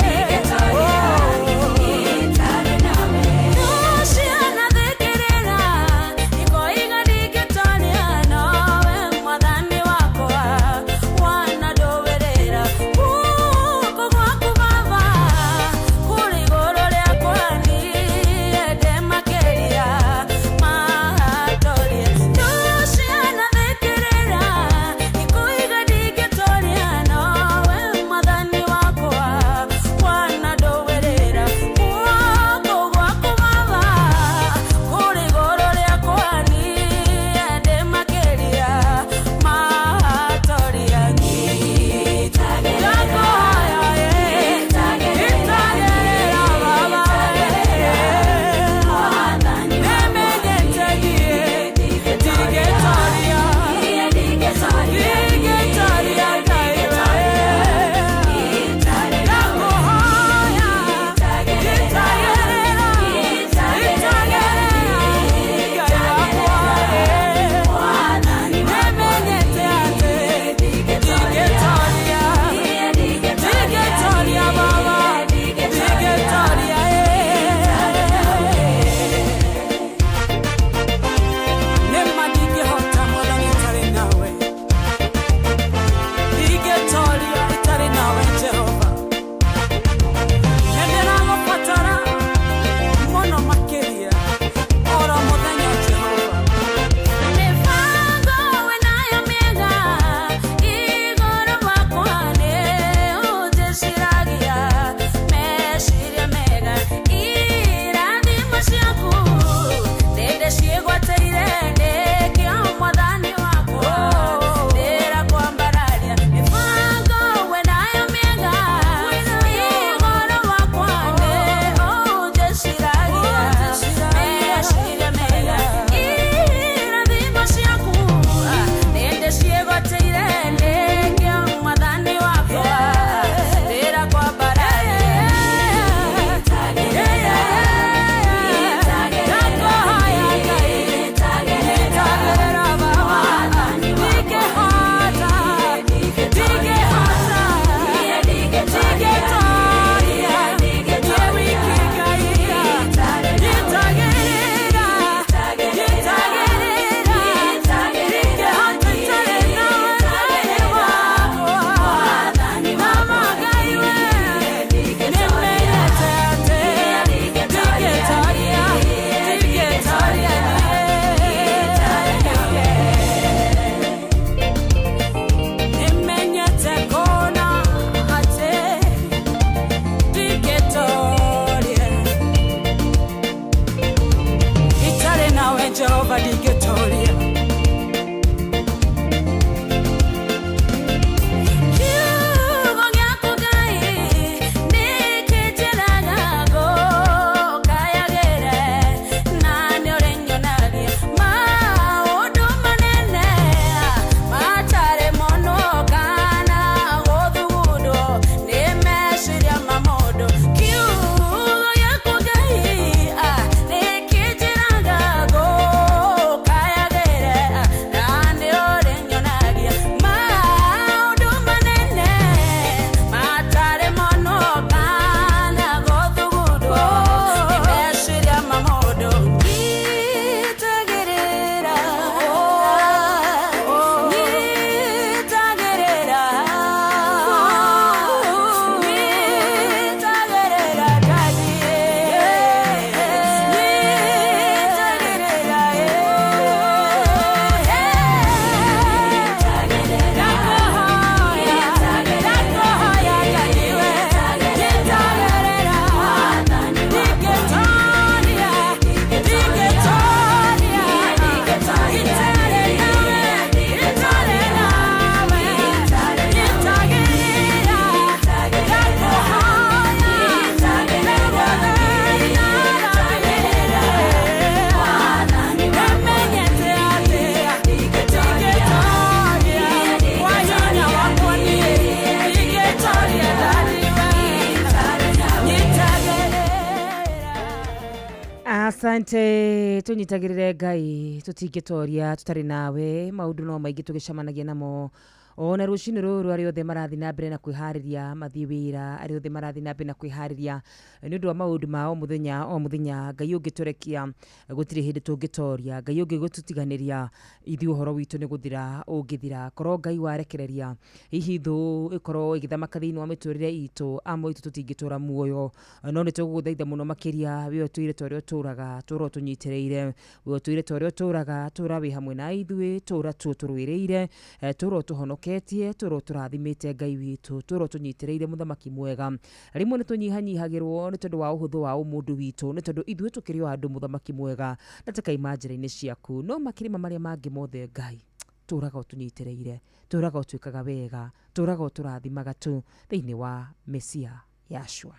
S1: Asante, tũnyitagĩrĩre Ngai, tũtingĩtoria tũtarĩ nawe, maũndũ no maingĩ tũgĩcemanagia namo. Ona rũcinĩ rũrũ arĩa othe marathiĩ na mbere na kwĩharĩria mathiĩ wĩra, arĩa othe marathiĩ na mbere na kwĩharĩria nĩ ũndũ wa maũndũ ma o mũthenya o mũthenya, Ngai ũngĩtũrekia gũtirĩ hĩndĩ tũngĩtoria, Ngai ũngĩgũtũtiganĩria ithuĩ ũhoro witũ nĩ gũthira ũngĩthira. Korwo Ngai warekereria hihi thũ ĩkorwo ĩgĩthamaka thĩinĩ wa mĩtũrĩre itũ, amwe aitũ tũtingĩtũra muoyo, no nĩ tũgũgũthaitha mũno makĩria, we ũtũire ta ũrĩa ũtũraga, tũra ũtũnyitĩrĩire, we ũtũire ta ũrĩa ũtũraga, tũra wĩ hamwe na ithuĩ, tũra tu ũtũrũĩrĩire, tũra ũtũhonoketie, tũra ũtũrathimĩte Ngai witũ, tũra ũtũnyitĩrĩire mũthamaki mwega. Rĩmwe nĩ tũnyihanyihagĩrwo nĩ tondũ wa ũhũthũ wa ũmũndũ witũ, nĩ tondũ ithuĩ tũkĩrĩ o andũ mũthamaki mwega, na tũkaima njĩra-inĩ ciaku, no makĩrĩma marĩa mangĩ mothe Ngai tũraga ũtũnyitĩrĩire, tũraga ũtwĩkaga wega, tũraga ũtũrathimaga tu thĩinĩ wa Mesia Yahshua.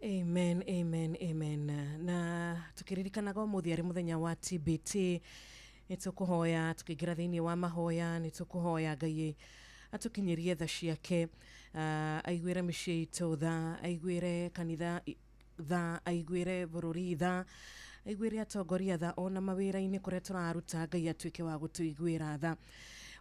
S10: Amen, amen, amen. Na tukiririkanaga ũmũthĩ arĩ mũthenya wa TBT, nĩ tũkũhoya tukĩingĩra thĩinĩ wa mahoya, nĩ tũkũhoya Ngai atũkinyĩrie tha ciake, aiguĩre mĩciĩ itũ tha, aiguĩre kanitha tha, aiguĩre bũrũri tha, aiguĩre atongoria tha, ona mawĩra-inĩ kũrĩa tũraruta Ngai atuĩke wa gũtũiguĩra tha,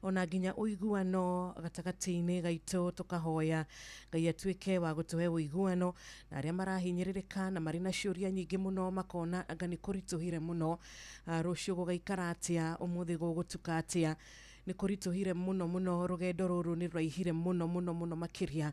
S10: ona nginya ũiguano gatagatĩ-inĩ gaitũ tũkahoya Ngai atuĩke wa gũtũhe ũiguano, na arĩa marahinyĩrĩrĩka na marĩ na ciũria nyingĩ mũno makona anga nĩ kũritũhire mũno, rũciũ gũgaikara atĩa, ũmũthĩ gũgũtuka atĩa, nĩ kũritũhire mũno mũno, rũgendo rũrũ nĩ rũraihire mũno mũno mũno makĩria.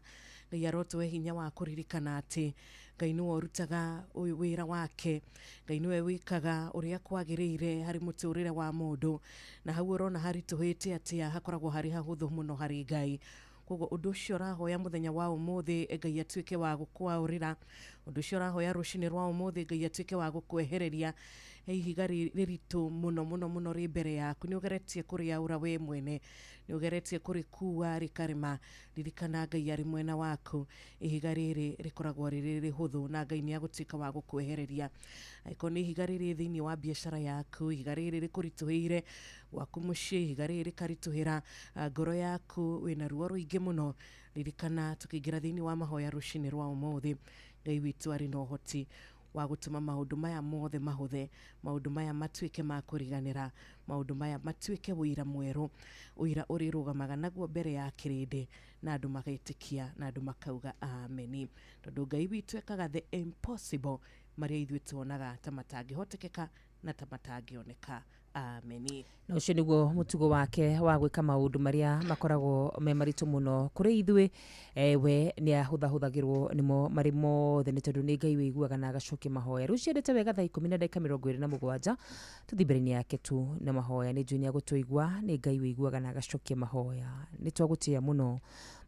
S10: Ngai arotũhe hinya wa kũririkana atĩ Ngai nĩwe ũrutaga wĩra wake, Ngai nĩwe wĩkaga ũrĩa kwagĩrĩire harĩ mũtũrĩre wa mũndũ, na hau ũrona haritũhĩte atĩa hakoragwo harĩ hahũthũ mũno harĩ Ngai. Koguo ũndũ ũcio ũrahoya mũthenya wa ũmũthĩ Ngai atuĩke wa gũkwaũrĩra, ũndũ ũcio ũrahoya rũcinĩ rwa ũmũthĩ Ngai atuĩke wa gũkwehereria ihiga rĩritũ mũno mũno mũno rĩ mbere yaku. Nĩ ũgeretie kũrĩaũra we mwene, nĩ ũgeretie kũrĩkua rĩkarema, ririkana Ngai arĩ mwena waku, ihiga rĩrĩ rĩkoragwo rĩrĩ rĩhũthũ na Ngai nĩ agũtuĩka wa gũkwehereria. Angĩkorwo nĩ ihiga rĩrĩ thĩinĩ wa biacara yaku, ihiga rĩrĩ rĩkũritũhĩire gwaku mũciĩ, ihiga rĩrĩ rĩkaritũhĩra ngoro yaku, wĩna ruo rũingĩ mũno, ririkana tũkĩingĩra thĩinĩ wa mahoya rũcinĩ rwa ũmũthĩ, Ngai witũ arĩ na ũhoti wa gũtũma maũndũ maya mothe mahũthe, maũndũ maya matuĩke ma kũriganĩra, maũndũ maya matuĩke ũira mwerũ, ũira ũrĩrũgamaga naguo mbere ya kĩrĩndĩ, na andũ magetĩkia na andũ makauga ameni, tondũ Ngai witũ ekaga the impossible, marĩa ithuĩ tuonaga ta matangĩhotekeka na ta matangĩoneka. Ameni.
S1: Na ũcio nĩguo mũtugo wake wa gwĩka maũndũ marĩa makoragwo me maritũ mũno kũrĩ ithuĩ, we nĩ ahũthahũthagĩrwo nĩmo marĩ mothe, nĩ tondũ nĩ Ngai wĩiguaga na agacokia mahoya. Rĩu ciendete wega thaa 10:27 tũthiĩ mbere-inĩ yake tu na mahoya. Nĩ njũĩ nĩ agũtũigua, nĩ Ngai wĩiguaga na agacokia mahoya. Nĩ twagũtĩĩa mũno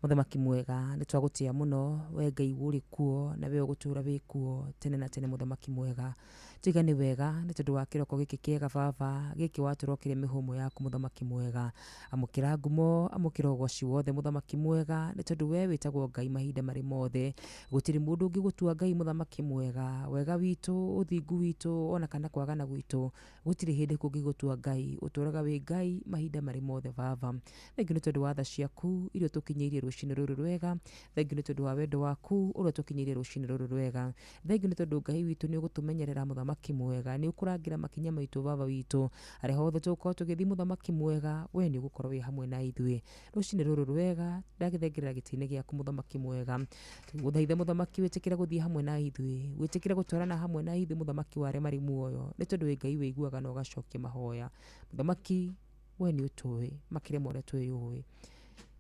S1: mũthamaki mwega, nĩ twagũtĩĩa mũno we Ngai ũrĩ kuo na we ũgũtũũra wĩ kuo tene na tene mũthamaki mwega. Tuiga nĩ wega nĩ tondũ wa kĩroko gĩkĩ kĩega baba, gĩkĩ watũrokire mĩhũmũ yaku mũthamaki mwega. Amũkĩra ngumo, amũkĩra ũgoci wothe mũthamaki mwega, nĩ tondũ we wĩtagwo Ngai mahinda marĩ mothe. Gũtirĩ mũndũ ũngĩgũtua Ngai mũthamaki mwega. Wega witũ, ũthingu witũ, ona kana kwagana gwitũ, gũtirĩ hĩndĩ kũngĩgũtua Ngai. Ũtũũraga wĩ Ngai mahinda marĩ mothe baba. Thengiũ nĩ tondũ wa tha ciaku iria ũtũkinyĩirie rũcinĩ rũrũ rwega, thengiũ nĩ tondũ wa wendo waku ũrĩa ũtũkinyĩirie rũcinĩ rũrũ rwega, thengiũ nĩ tondũ Ngai witũ nĩ ũgũtũmenyerera mũthamaki mwega, nĩ ũkũrangĩra makinya maitũ baba witũ, harĩa hothe tũgũkorwo tũgĩthiĩ mũthamaki mwega, we nĩ ũgũkorwo wĩ hamwe na ithuĩ rũcinĩ rũrũ rwega. Ndagĩthengerera gĩtĩ-inĩ gĩaku mũthamaki mwega, tũgũthaitha mũthamaki wĩtĩkĩre gũthiĩ hamwe na ithuĩ, wĩtĩkĩre gũtwarana hamwe na ithuĩ mũthamaki wa arĩa marĩ muoyo, nĩ tondũ wĩ Ngai wĩiguaga na ũgacokia mahoya. Mũthamaki we nĩ ũtũĩ makĩria ma ũrĩa twĩyũĩ.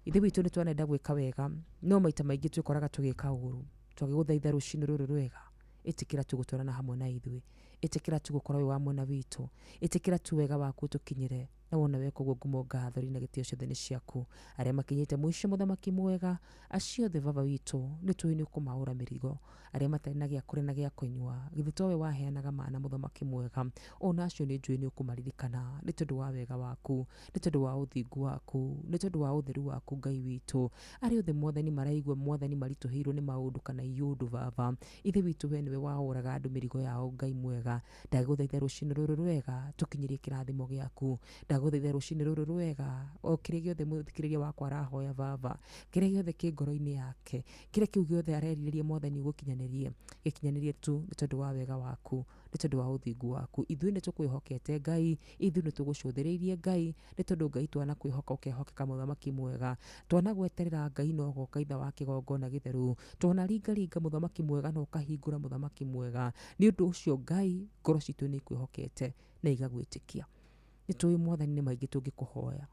S1: Ithe witũ nĩ twanenda gwĩka wega, no maita maingĩ twĩkoraga tũgĩka ũũru. Twagĩgũthaitha rũcinĩ rũrũ rwega, ĩtĩkĩra tu gũtwarana hamwe na ithuĩ, ĩtĩkĩra tu gũkorwo wĩ wa mwena witũ, ĩtĩkĩra tu wega waku ũtũkinyĩre, na wona weka ũguo ngumo, ngatho na gĩtĩo ciothe nĩ ciaku. Arĩa makinyĩte mũico mũthamaki mwega, acio othe baba witũ nĩ tũĩ nĩ ũkũmaũra mĩrigo, arĩa matarĩ na gĩa kũrĩa na gĩa kũnyua, githĩ towe waheanaga mana mũthamaki mwega, ona acio nĩ njũĩ nĩ ũkũmaririkana, nĩ tondũ wa wega waku, nĩ tondũ wa ũthingu waku, nĩ tondũ wa ũtheru waku Ngai witũ. Arĩa othe mwathani maraigua mwathani maritũhĩirwo nĩ maũndũ kana iũndũ baba, ithe witũ we nĩwe waũraga andũ mĩrigo yao Ngai mwega. Ndagũthaitha rũcinĩ rũrũ rwega tũkinyĩrie kĩrathimo gĩaku, Ndagũthaitha rũcinĩ rũrũ rwega o kĩrĩa gĩothe mũthikĩrĩria wakwa arahoya baba, kĩrĩa gĩothe kĩ ngoro-inĩ yake, kĩrĩa kĩu gĩothe arerirĩria mwathani ũgũkinyanĩrie, gĩkinyanĩrie tu nĩ tondũ wa wega waku, nĩ tondũ wa ũthingu waku. Ithuĩ nĩ tũkwĩhokete Ngai, ithuĩ nĩ tũgũcũthĩrĩirie Ngai, nĩ tondũ Ngai twanakwĩhoka ũkehokeka mũthamaki mwega, twanagweterera Ngai na ũgoka itha wa kĩgongona gĩtheru, twanaringaringa mũthamaki mwega na ũkahingũra mũthamaki mwega. Nĩ ũndũ ũcio Ngai ngoro citũ nĩ ikwĩhokete na igagwĩtĩkia. Nĩ tũĩ mwathani nĩ maingĩ tũngĩkũhoya,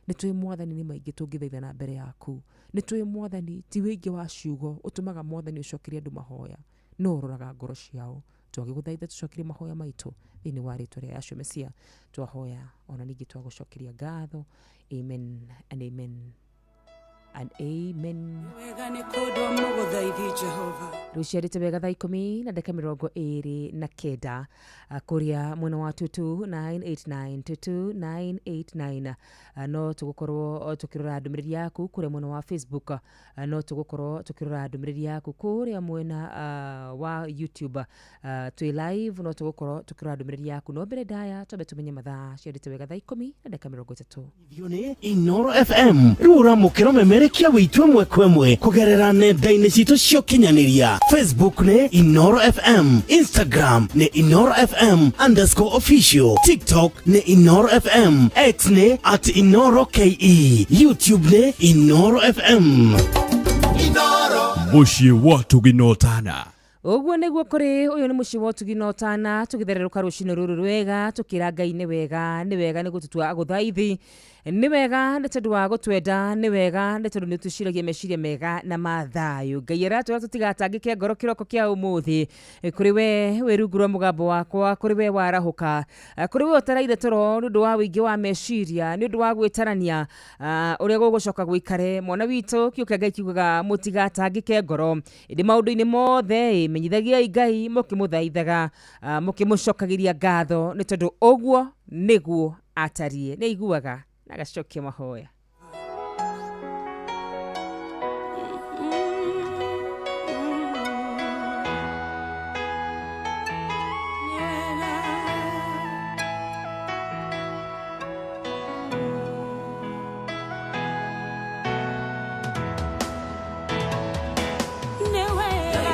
S1: nĩ tũĩ mwathani nĩ maingĩ tũngĩthaithana mbere yaku, nĩ tũĩ mwathani ti wĩingĩ wa ciugo ũtũmaga mwathani ũcokerie andũ mahoya, no ũroraga ngoro ciao. Twagĩgũthaitha tũcokerie mahoya maitũ thĩinĩ wa rĩtwa rĩa Yahshua Mesia twahoya ona ningĩ twagũcokeria ngatho. Amen and amen and amen.
S11: Wega nĩ kũndwo mũgũthaithi Jehova.
S1: Rũciarĩte wega thaa 10:29 kũrĩa mwena wa 22989 22989. No tũgũkorwo tũkĩrora ndũmĩrĩri yaku kũrĩa mwena wa Facebook, no tũgũkorwo tũkĩrora ndũmĩrĩri yaku kũrĩa mwena wa YouTube, twĩ live, no tũgũkorwo tũkĩrora ndũmĩrĩri yaku. No mbere ndaya twambe tũmenye mathaa ciarĩte wega thaa 10:30.
S15: Ithio nĩ Inoro FM rĩu ũramũkĩra ũmemerekia wĩitũ ĩmwe kwa ĩmwe kũgerera nenda-inĩ citũ cia ũkinyanĩria. Facebook nĩ Inoro FM, Instagram nĩ Inoro FM underscore official, TikTok nĩ Inoro FM, X nĩ at Inoro KE, YouTube nĩ Inoro FM.
S4: Inoro
S8: Mũciĩ wa ũtugi na ũtana.
S1: Ũguo nĩguo kũrĩ, ũyũ nĩ mũciĩ wa ũtugi na ũtana, tũgĩthererũka rũcinĩ rũrũ rwega tũkĩra Ngai nĩ wega, nĩ wega nĩ gũtũtua agũthaithi, nĩ wega nĩ tondũ wa gũtwenda, nĩ wega nĩ tondũ nĩ tũciragia meciria mega na ma thayũ. Ngai aratwĩra tũtigatangĩke ngoro kĩroko kĩa ũmũthĩ. Kũrĩ we wĩ rungu rwa mũgambo wakwa, kũrĩ we warahũka, kũrĩ we ũtaraire toro nĩ ũndũ wa ũingĩ wa meciria, nĩ ũndũ wa gwĩtarania ũrĩa gũgũcoka gũikare. Mwana witũ kiugo kĩa Ngai kiugaga mũtigatangĩke ngoro, ĩndĩ maũndũ-inĩ mothe menyithagiai Ngai mũkĩmũthaithaga, mũkĩmũcokagĩria ngatho, nĩ tondũ ũguo nĩguo atariĩ. Nĩ aiguaga na agacokia mahoya.
S11: Nĩ wega.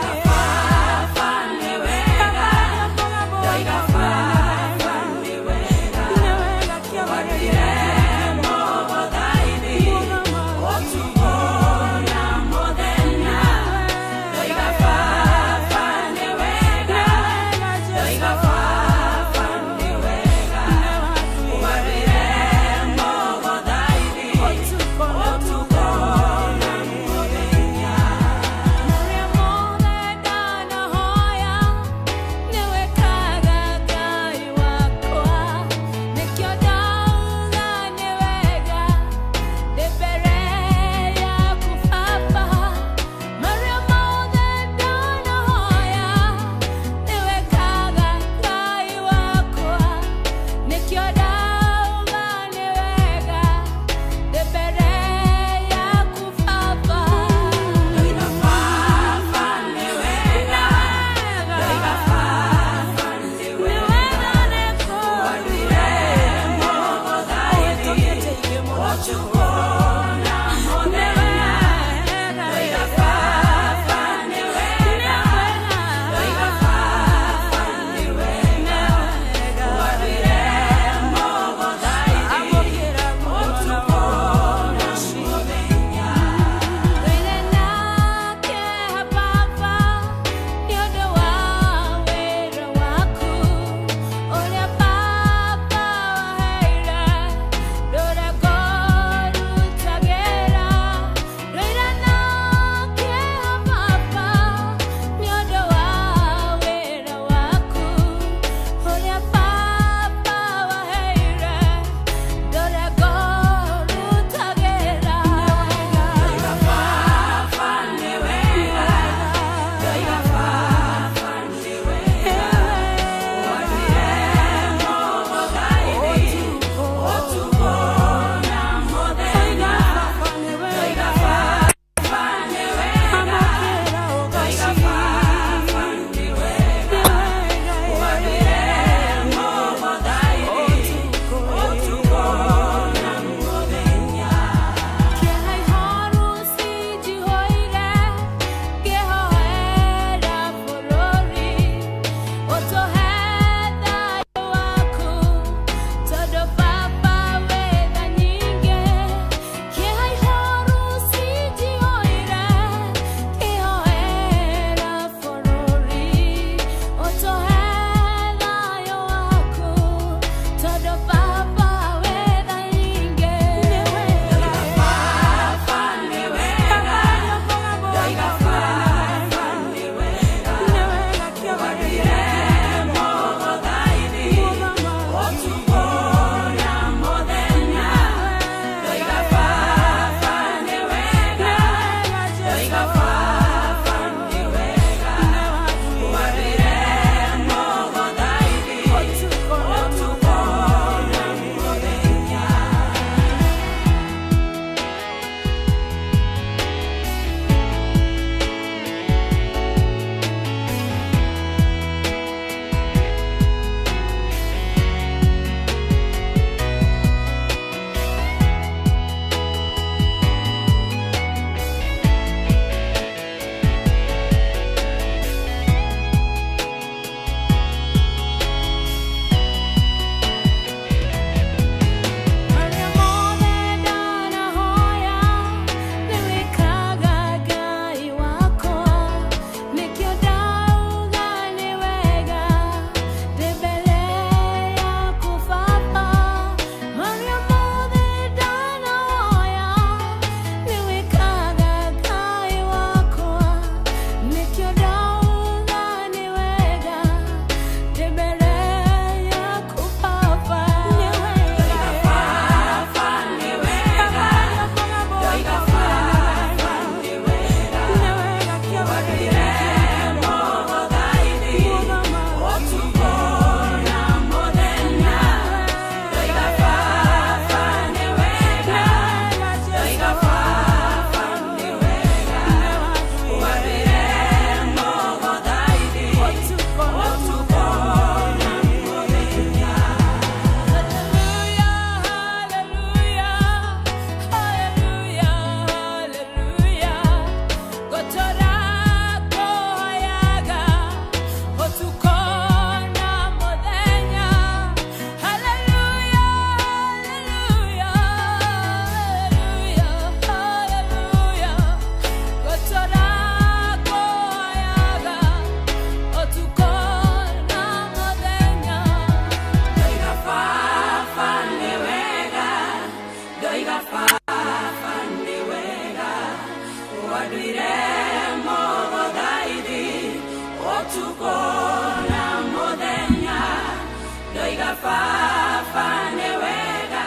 S11: Baba nĩ wega,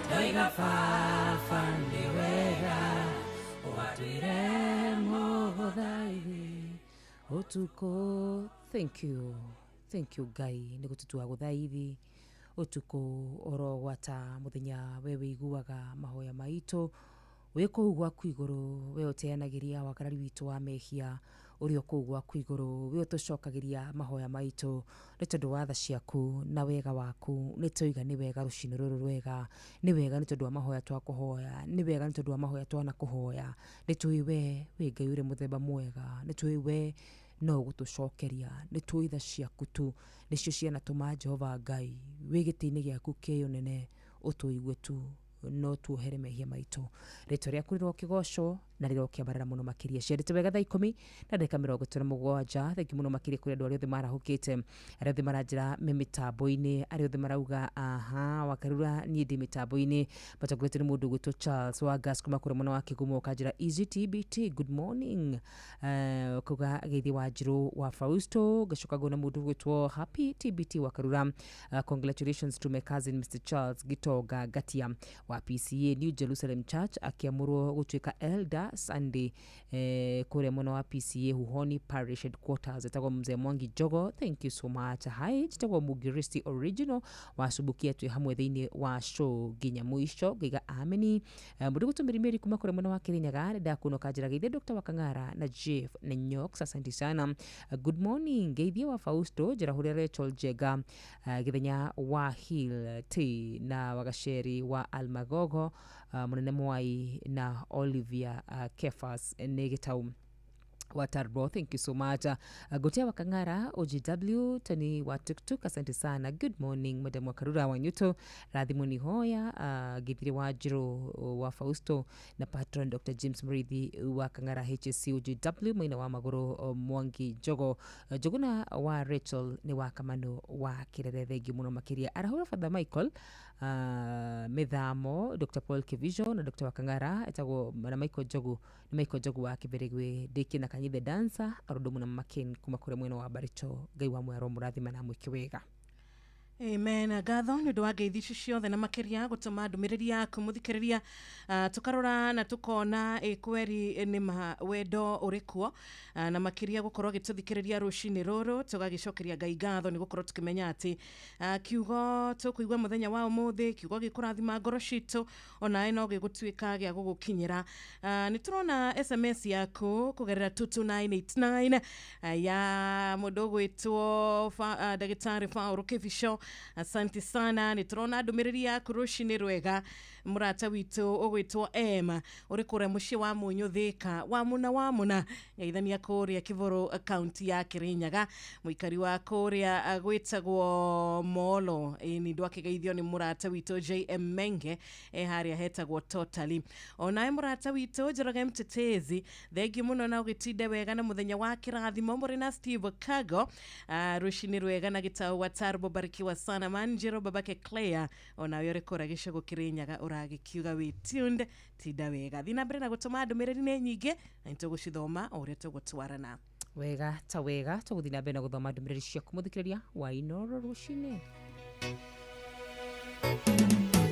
S11: ndoiga Baba nĩ wega, watwĩre mũthaithi ũtukũ.
S1: Thank you, thank you Ngai nĩ gũtũtua gũthaithi ũtukũ orogwata mũthenya, we wĩiguaga mahoya maitũ wĩ kũu gwaku igũrũ, we ũteanagĩria wagarari witũ wa mehia ũrĩ o kũu gwaku igũrũ, we ũtũcokagĩria mahoya maitũ nĩ tondũ wa tha ciaku na wega waku. Nĩ tũiga nĩ wega rũcinĩ rũrũ rwega, nĩ wega nĩ tondũ wa mahoya twakũhoya, nĩ wega nĩ tondũ wa mahoya twanakũhoya. Nĩ tũĩ we wĩ Ngai ũrĩ mũthemba mwega, nĩ tũĩ we no ũgũtũcokeria, nĩ tũĩ tha ciaku tu nĩcio cianatũma Jehova Ngai wĩ gĩtĩ-inĩ gĩaku kĩa ũnene ũtũigue tu no tuohere mehia maitũ. Rĩtwa rĩaku rĩrokĩgocwo na rĩrokĩambarara mũno makĩria. Ciandĩte wega thaa 10:57. Thengi mũno makĩria kũrĩ andũ arĩa othe marahũkĩte, arĩa othe maranjĩra me mĩtambo-inĩ, arĩa othe marauga aha Wakarura niĩ ndĩ mĩtambo-inĩ. Matongoretio nĩ mũndũ ũgwĩtwo Charles wa Gas kuma kũrĩa mwena wa Kĩgumo, ũkanjĩra easy TBT good morning, ũkauga geithie wa Njirũ wa Fausto. Ngacoka ngona mũndũ ũgwĩtwo Happy TBT Wakarura, congratulations to my cousin Mr Charles Gitonga Ngatia wa PCA New Jerusalem Church akiamũrwo gũtuĩka elder Sunday kũrĩa mwena wa PCA Huhoni Parish Headquarters. Etagwo Mzee Mwangi Jogo, thank you so much. Hi, njĩtagwo Mugiristi Original wacubukia twĩ hamwe thĩinĩ wa show nginya mũico, ngaiga ameni. Mũndũ gwĩtwo Mĩrimĩri kuma kũrĩa mwena wa Kĩrĩnyaga, nĩ ndakuonoka njĩra geithie Dr. Wakang'ara na Jeff na Nyox, asante sana. Good morning geithie wa Fausto njĩra hũrĩa Rachel Njega, Gĩthenya wa Hill T na Wagaceri wa Almagogo, Mũnene Mwai na Olivia Kefas nĩ Gĩtau wa Tarbo, thank you so much. Gotea Wakang'ara OGW Tony wa Tuktuk, asante sana. Good morning Madam Wakarura wa Nyuto, Rathimoni Hoya, Githiri wa Njiro wa Fausto na patron Dr. James Murithi wa Kang'ara HSC OGW mwena wa Magũrũ Mwangi Jogo, Njuguna wa Rachel nĩ wa Kamano wa Kĩrere, thengiũ mũno makĩria. Arahũra Father Michael Mĩthamo, Dr. Paul Kivijo na Dr. Wakang'ara etagwo na Michael Njogu, nĩ Michael Njogu wa Kĩbĩrĩgwĩ ndĩkie na Kanyithe dancer arondomu na Makin kuma kũrĩa mwena wa Baricho. Ngai wa mwero mũrathima na mwĩke wega.
S10: Amen. Ngatho nĩ ũndũ wa ngeithi ici ciothe na makĩria gũtũma ndũmĩrĩri yaku mũthikĩrĩria, tũkarora na tũkona kweri nĩ ma wendo ũrĩ kuo, na makĩria gũkorwo gĩtũthikĩrĩria rũcinĩ rũrũ, tũgagĩcokeria Ngai ngatho nĩ gũkorwo tũkĩmenya atĩ kiugo tũkũigua mũthenya wa ũmũthĩ, kiugo gĩkũrathima ngoro citũ onawe no gĩgũtuĩka gĩa gũgũkinyĩra. Nĩ tũrona SMS yaku kũgerera 22989 ya mũndũ ũgwĩtwo ndagĩtarĩ Paul Kibico, asante sana. Nĩ tũrona ndũmĩrĩri yaku rũcinĩ rwega mũrata witũ ũgwĩtwo M ũrĩ kũrĩa mũciĩ wa Mũnyũ Thĩka wa Mũna ngeithania kũrĩa Kĩbũrũ kaunti ya Kĩrĩnyaga, mũikari wa kũrĩa gwĩtagwo Molo, nĩ ndwakĩgeithio nĩ mũrata witũ JM Menge harĩa hetagwo Totally. Onawe mũrata witũ Njoroge Mtetezi, thengiũ mũno na ũgĩtinde wega na mũthenya wa kĩrathimo mũrĩ na Steve Kago, rũcinĩ rwega na Gĩtau wa Tarbo, barikiwa sana Manjero babake Claire, onawe ũrĩ kũrĩa gĩcũgũ Kĩrĩnyaga ũragĩkiuga wĩ tuned, tinda wega. Thiĩ na mbere na gũtũma ndũmĩrĩri nĩ nyingĩ na nĩtũgũcithoma o ũrĩa tũgũtwarana
S1: wega ta wega. Tũgũthiĩ na mbere na gũthoma ndũmĩrĩri ciaku mũthikĩrĩria wa Inooro rũcinĩ.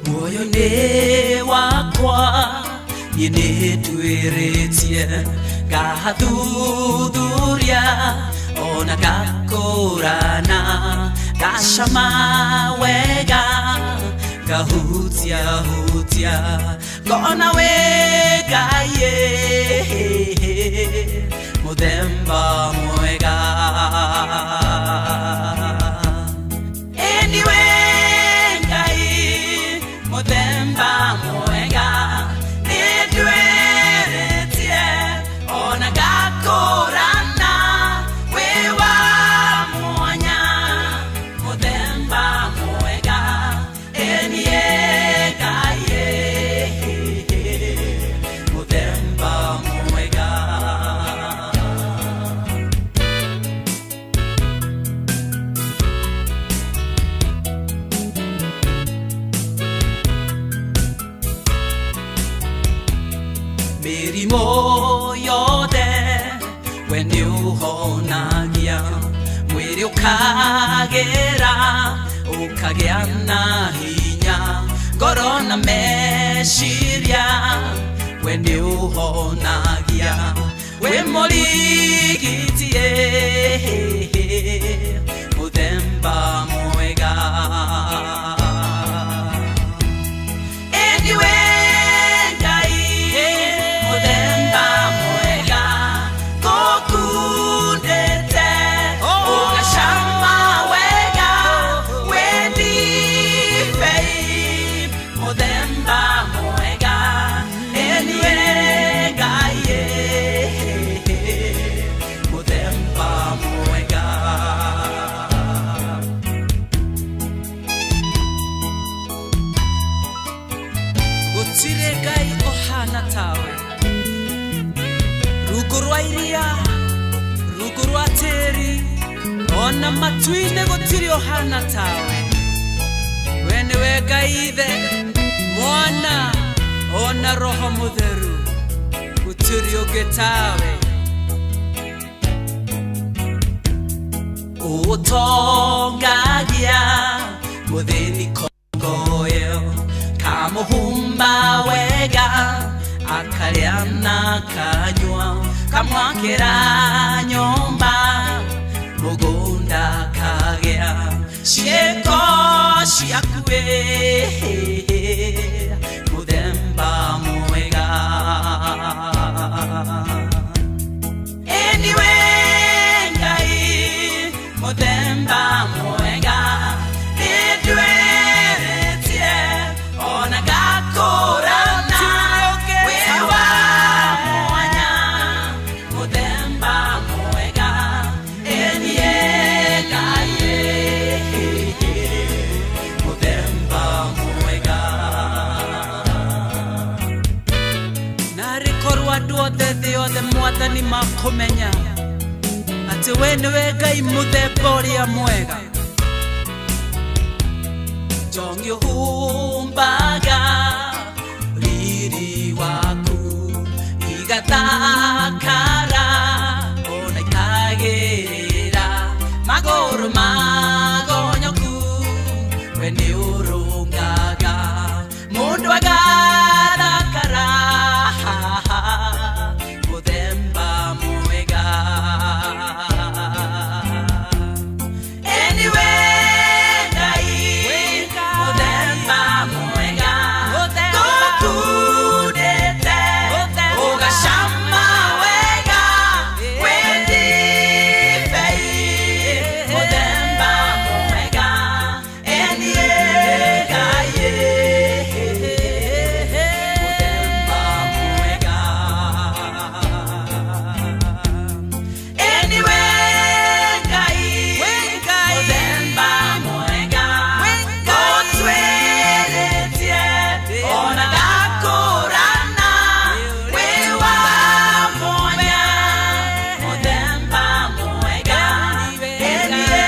S17: Muoyo nĩ wakwa niĩ nĩ nduĩrĩtie, ngathuthuria ona ngakũrana, ngacama wega ngahutia hutia, ngona wĩ Ngai mũthemba mwega. Anyway Ngai mũthemba mwega nĩ nduĩrĩtie ona ngakũrana, wĩ wa mwanya mũthemba mwega, enie Ngai mũthemba mwega. Mĩrimũ yothe we nĩ ũhonagia, mwĩrĩ ũkagĩra Ũkagĩa na hinya ngoro na meciria, we nĩ ũhonagia, wĩ mũrigiti, mũthemba mwega. Anyway, Ngai mũthemba mwega, ngũkundĩte ũgacama wega, wĩ ndibei mũthemba mwega. Anyway, Ngai mũthemba mwega. Gũtirĩ Ngai ũhana tawe, rungu rwa iria, rungu rwa tĩri, ona matu-inĩ gũtirĩ ũhana tawe. We nĩwe Ngai Ithe, Mwana ona Roho Mũtheru, gũtirĩ ũngĩ tawe. Ũtongagia mũthĩni kongoyo, kamũhumba wega, akarĩa na kanyua, kamwakĩra nyũmba, mũgũnda kagĩa ciĩko ciaku, mũthemba mwega. Anyway, Ngai mũthemba mwega, nĩndwĩrĩtie ona ngakũrana, wĩ wa mwanya, mũthemba mwega. Ĩniĩ Ngai mũthemba mwega. Narĩ korwo andũ othe thĩ yothe, Mwathani, makũmenya atĩ we nĩwe Ngai mũthemba ũrĩa mwega. Njongi ũhumbaga riri waku, igathakara ona ikagĩrĩra magũrũ magonyoku, we nĩ ũrũngaga mũndũ agathakara, mũthemba mwega. Anyway, Ngai mũthemba mwega, ngũkundĩte ũgacama wega, wĩ ndibei mũthemba mwega. Eniĩ Ngai mũthemba mwega. Anyway, Ngai mũthemba mwega, ngũtwĩrĩtie ona ngakũrana, wĩ wa mwanya, mũthemba mwega. Eniĩ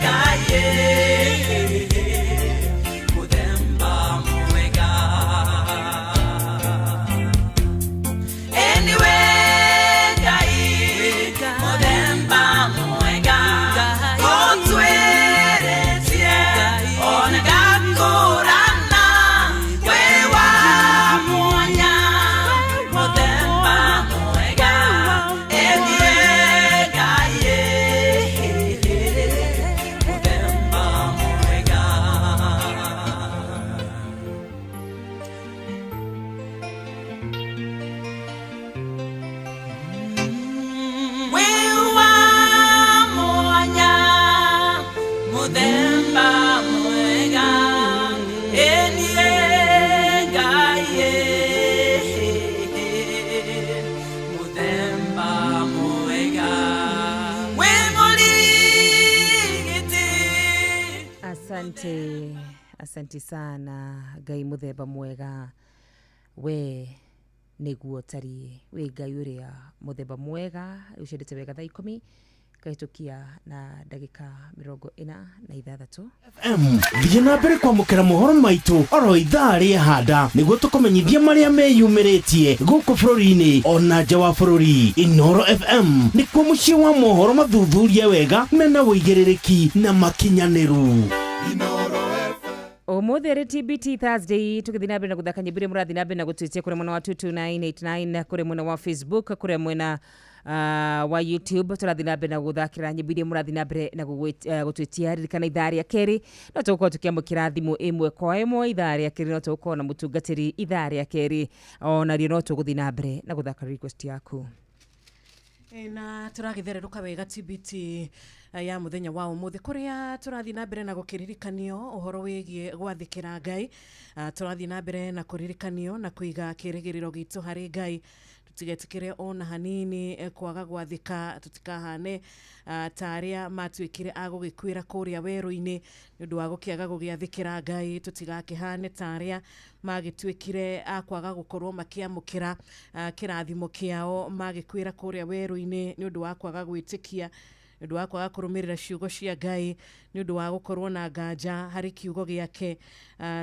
S17: Ngai mũthemba mwega. Anyway, Ngai mũthemba mwega, ngũtwĩrĩtie ona ngakũrana, wĩ wa mwanya, mũthemba mwega. Eniĩ Ngai mũthemba mwega. Wĩ wa mwanya, mũthemba mwega. Eniĩ Ngai mũthemba mwega, wĩ mũrigiti.
S1: Asante, asante sana Ngai mũthemba mwega, we nĩguo tariĩ, wĩ Ngai ũrĩa mũthemba mwega. Ũcendete wega thaa 10 kahĩtũkia na ndagĩka 46.
S15: M thiĩ na mbere kwamũkĩra mohoro maitũ oro ithaa rĩa handa, nĩguo tũkũmenyithia marĩa meyumĩrĩtie gũkũ bũrũri-inĩ ona nja wa bũrũri. Inoro FM nĩkuo mũciĩ wa mohoro mathuthurie wega, mena wũigĩrĩrĩki na makinyanĩru.
S1: Umuthi ri TBT Thursday tugithi na mbere na guthaka nyimbo iria murathi na mbere na gutwitia kuri mwena wa 22989 kuri mwena wa Facebook kuri mwena wa YouTube turathi na mbere na guthakira nyimbo iria murathi na mbere na gutwitia. Ririkana ithaa ria keri no tugukorwo tukiamukira thimu imwe kwa imwe ithaa ria keri no tugukorwo na mutungatiri ithaa ria keri ona rio no tuguthi na mbere na guthaka request yaku.
S10: Na turagithererũka wega TBT ya muthenya wa umuthi kuria turathi na mbere na gukiririkanio uhoro wigie gwathikira Ngai. Turathi na mbere na kuririkanio na kuiga kirigiriro gitu hari Ngai, tutigetikire ona hanini kwaga gwathika, tutikahane ta aria matuikire agugikuira kuria weru-ini ni undu wa gukiaga gugiathikira Ngai, tutigakihane ta aria magituikire akwaga gukorwo makiamukira kirathimo kiao magikuira kuria weru-ini ni undu wa kwaga gwitikia, ni undu wa kwaga kurumirira ciugo cia Ngai, ni undu wa gukorwo na nganja hari kiugo giake.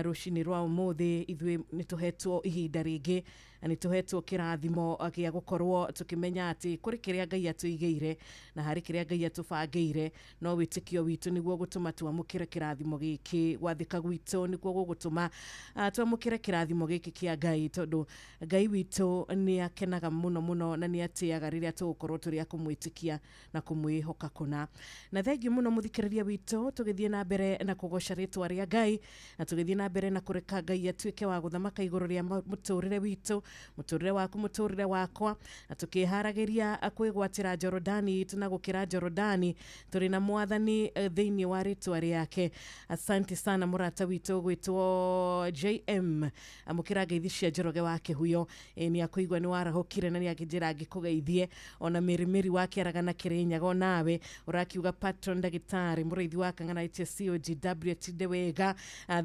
S10: Rucini rwa umuthi ithuĩ nĩ tũhetwo ihinda rĩngĩ na nĩ tũhetwo kĩrathimo gĩa gũkorwo tũkĩmenya atĩ kũrĩ kĩrĩa Ngai atũigĩire na harĩ kĩrĩa Ngai atũbangĩire, no wĩtĩkio witũ nĩguo gũtũma twamũkĩre kĩrathimo gĩkĩ, gwathĩka gwitũ nĩguo gũgũtũma twamũkĩre kĩrathimo gĩkĩ kĩa Ngai, tondũ Ngai witũ nĩ akenaga mũno mũno na nĩ atĩaga rĩrĩa tũgũkorwo tũrĩ a kũmwĩtĩkia na kũmwĩhoka kũna. Na thengiũ mũno mũthikĩrĩria witũ, tũgĩthiĩ na mbere na kũgoca rĩtwa rĩa Ngai na tũgĩthiĩ na mbere na kũreka Ngai atuĩke wa gũthamaka igũrũ rĩa mũtũrĩre witũ, mũtũrĩre waku, mũtũrĩre wakwa, na tũkĩharagĩria kwĩgwatĩra Jorodani itũ na gũkĩra Jorodani tũrĩ na mwathani thĩinĩ wa rĩtwa rĩake. Asante sana mũrata witũ gwĩtwo JM, amũkĩra ngeithi cia Njoroge wa Kĩhuyo. Nĩ akũigua nĩ warahũkire na nĩ akĩnjĩra ngĩkũgeithie, ona Mĩrimĩri wa Kĩaraga na Kĩrĩnyaga onawe ũrakiuga patron ndagĩtarĩ mũrĩithi wa Kang'ana HCOGW atinde wega.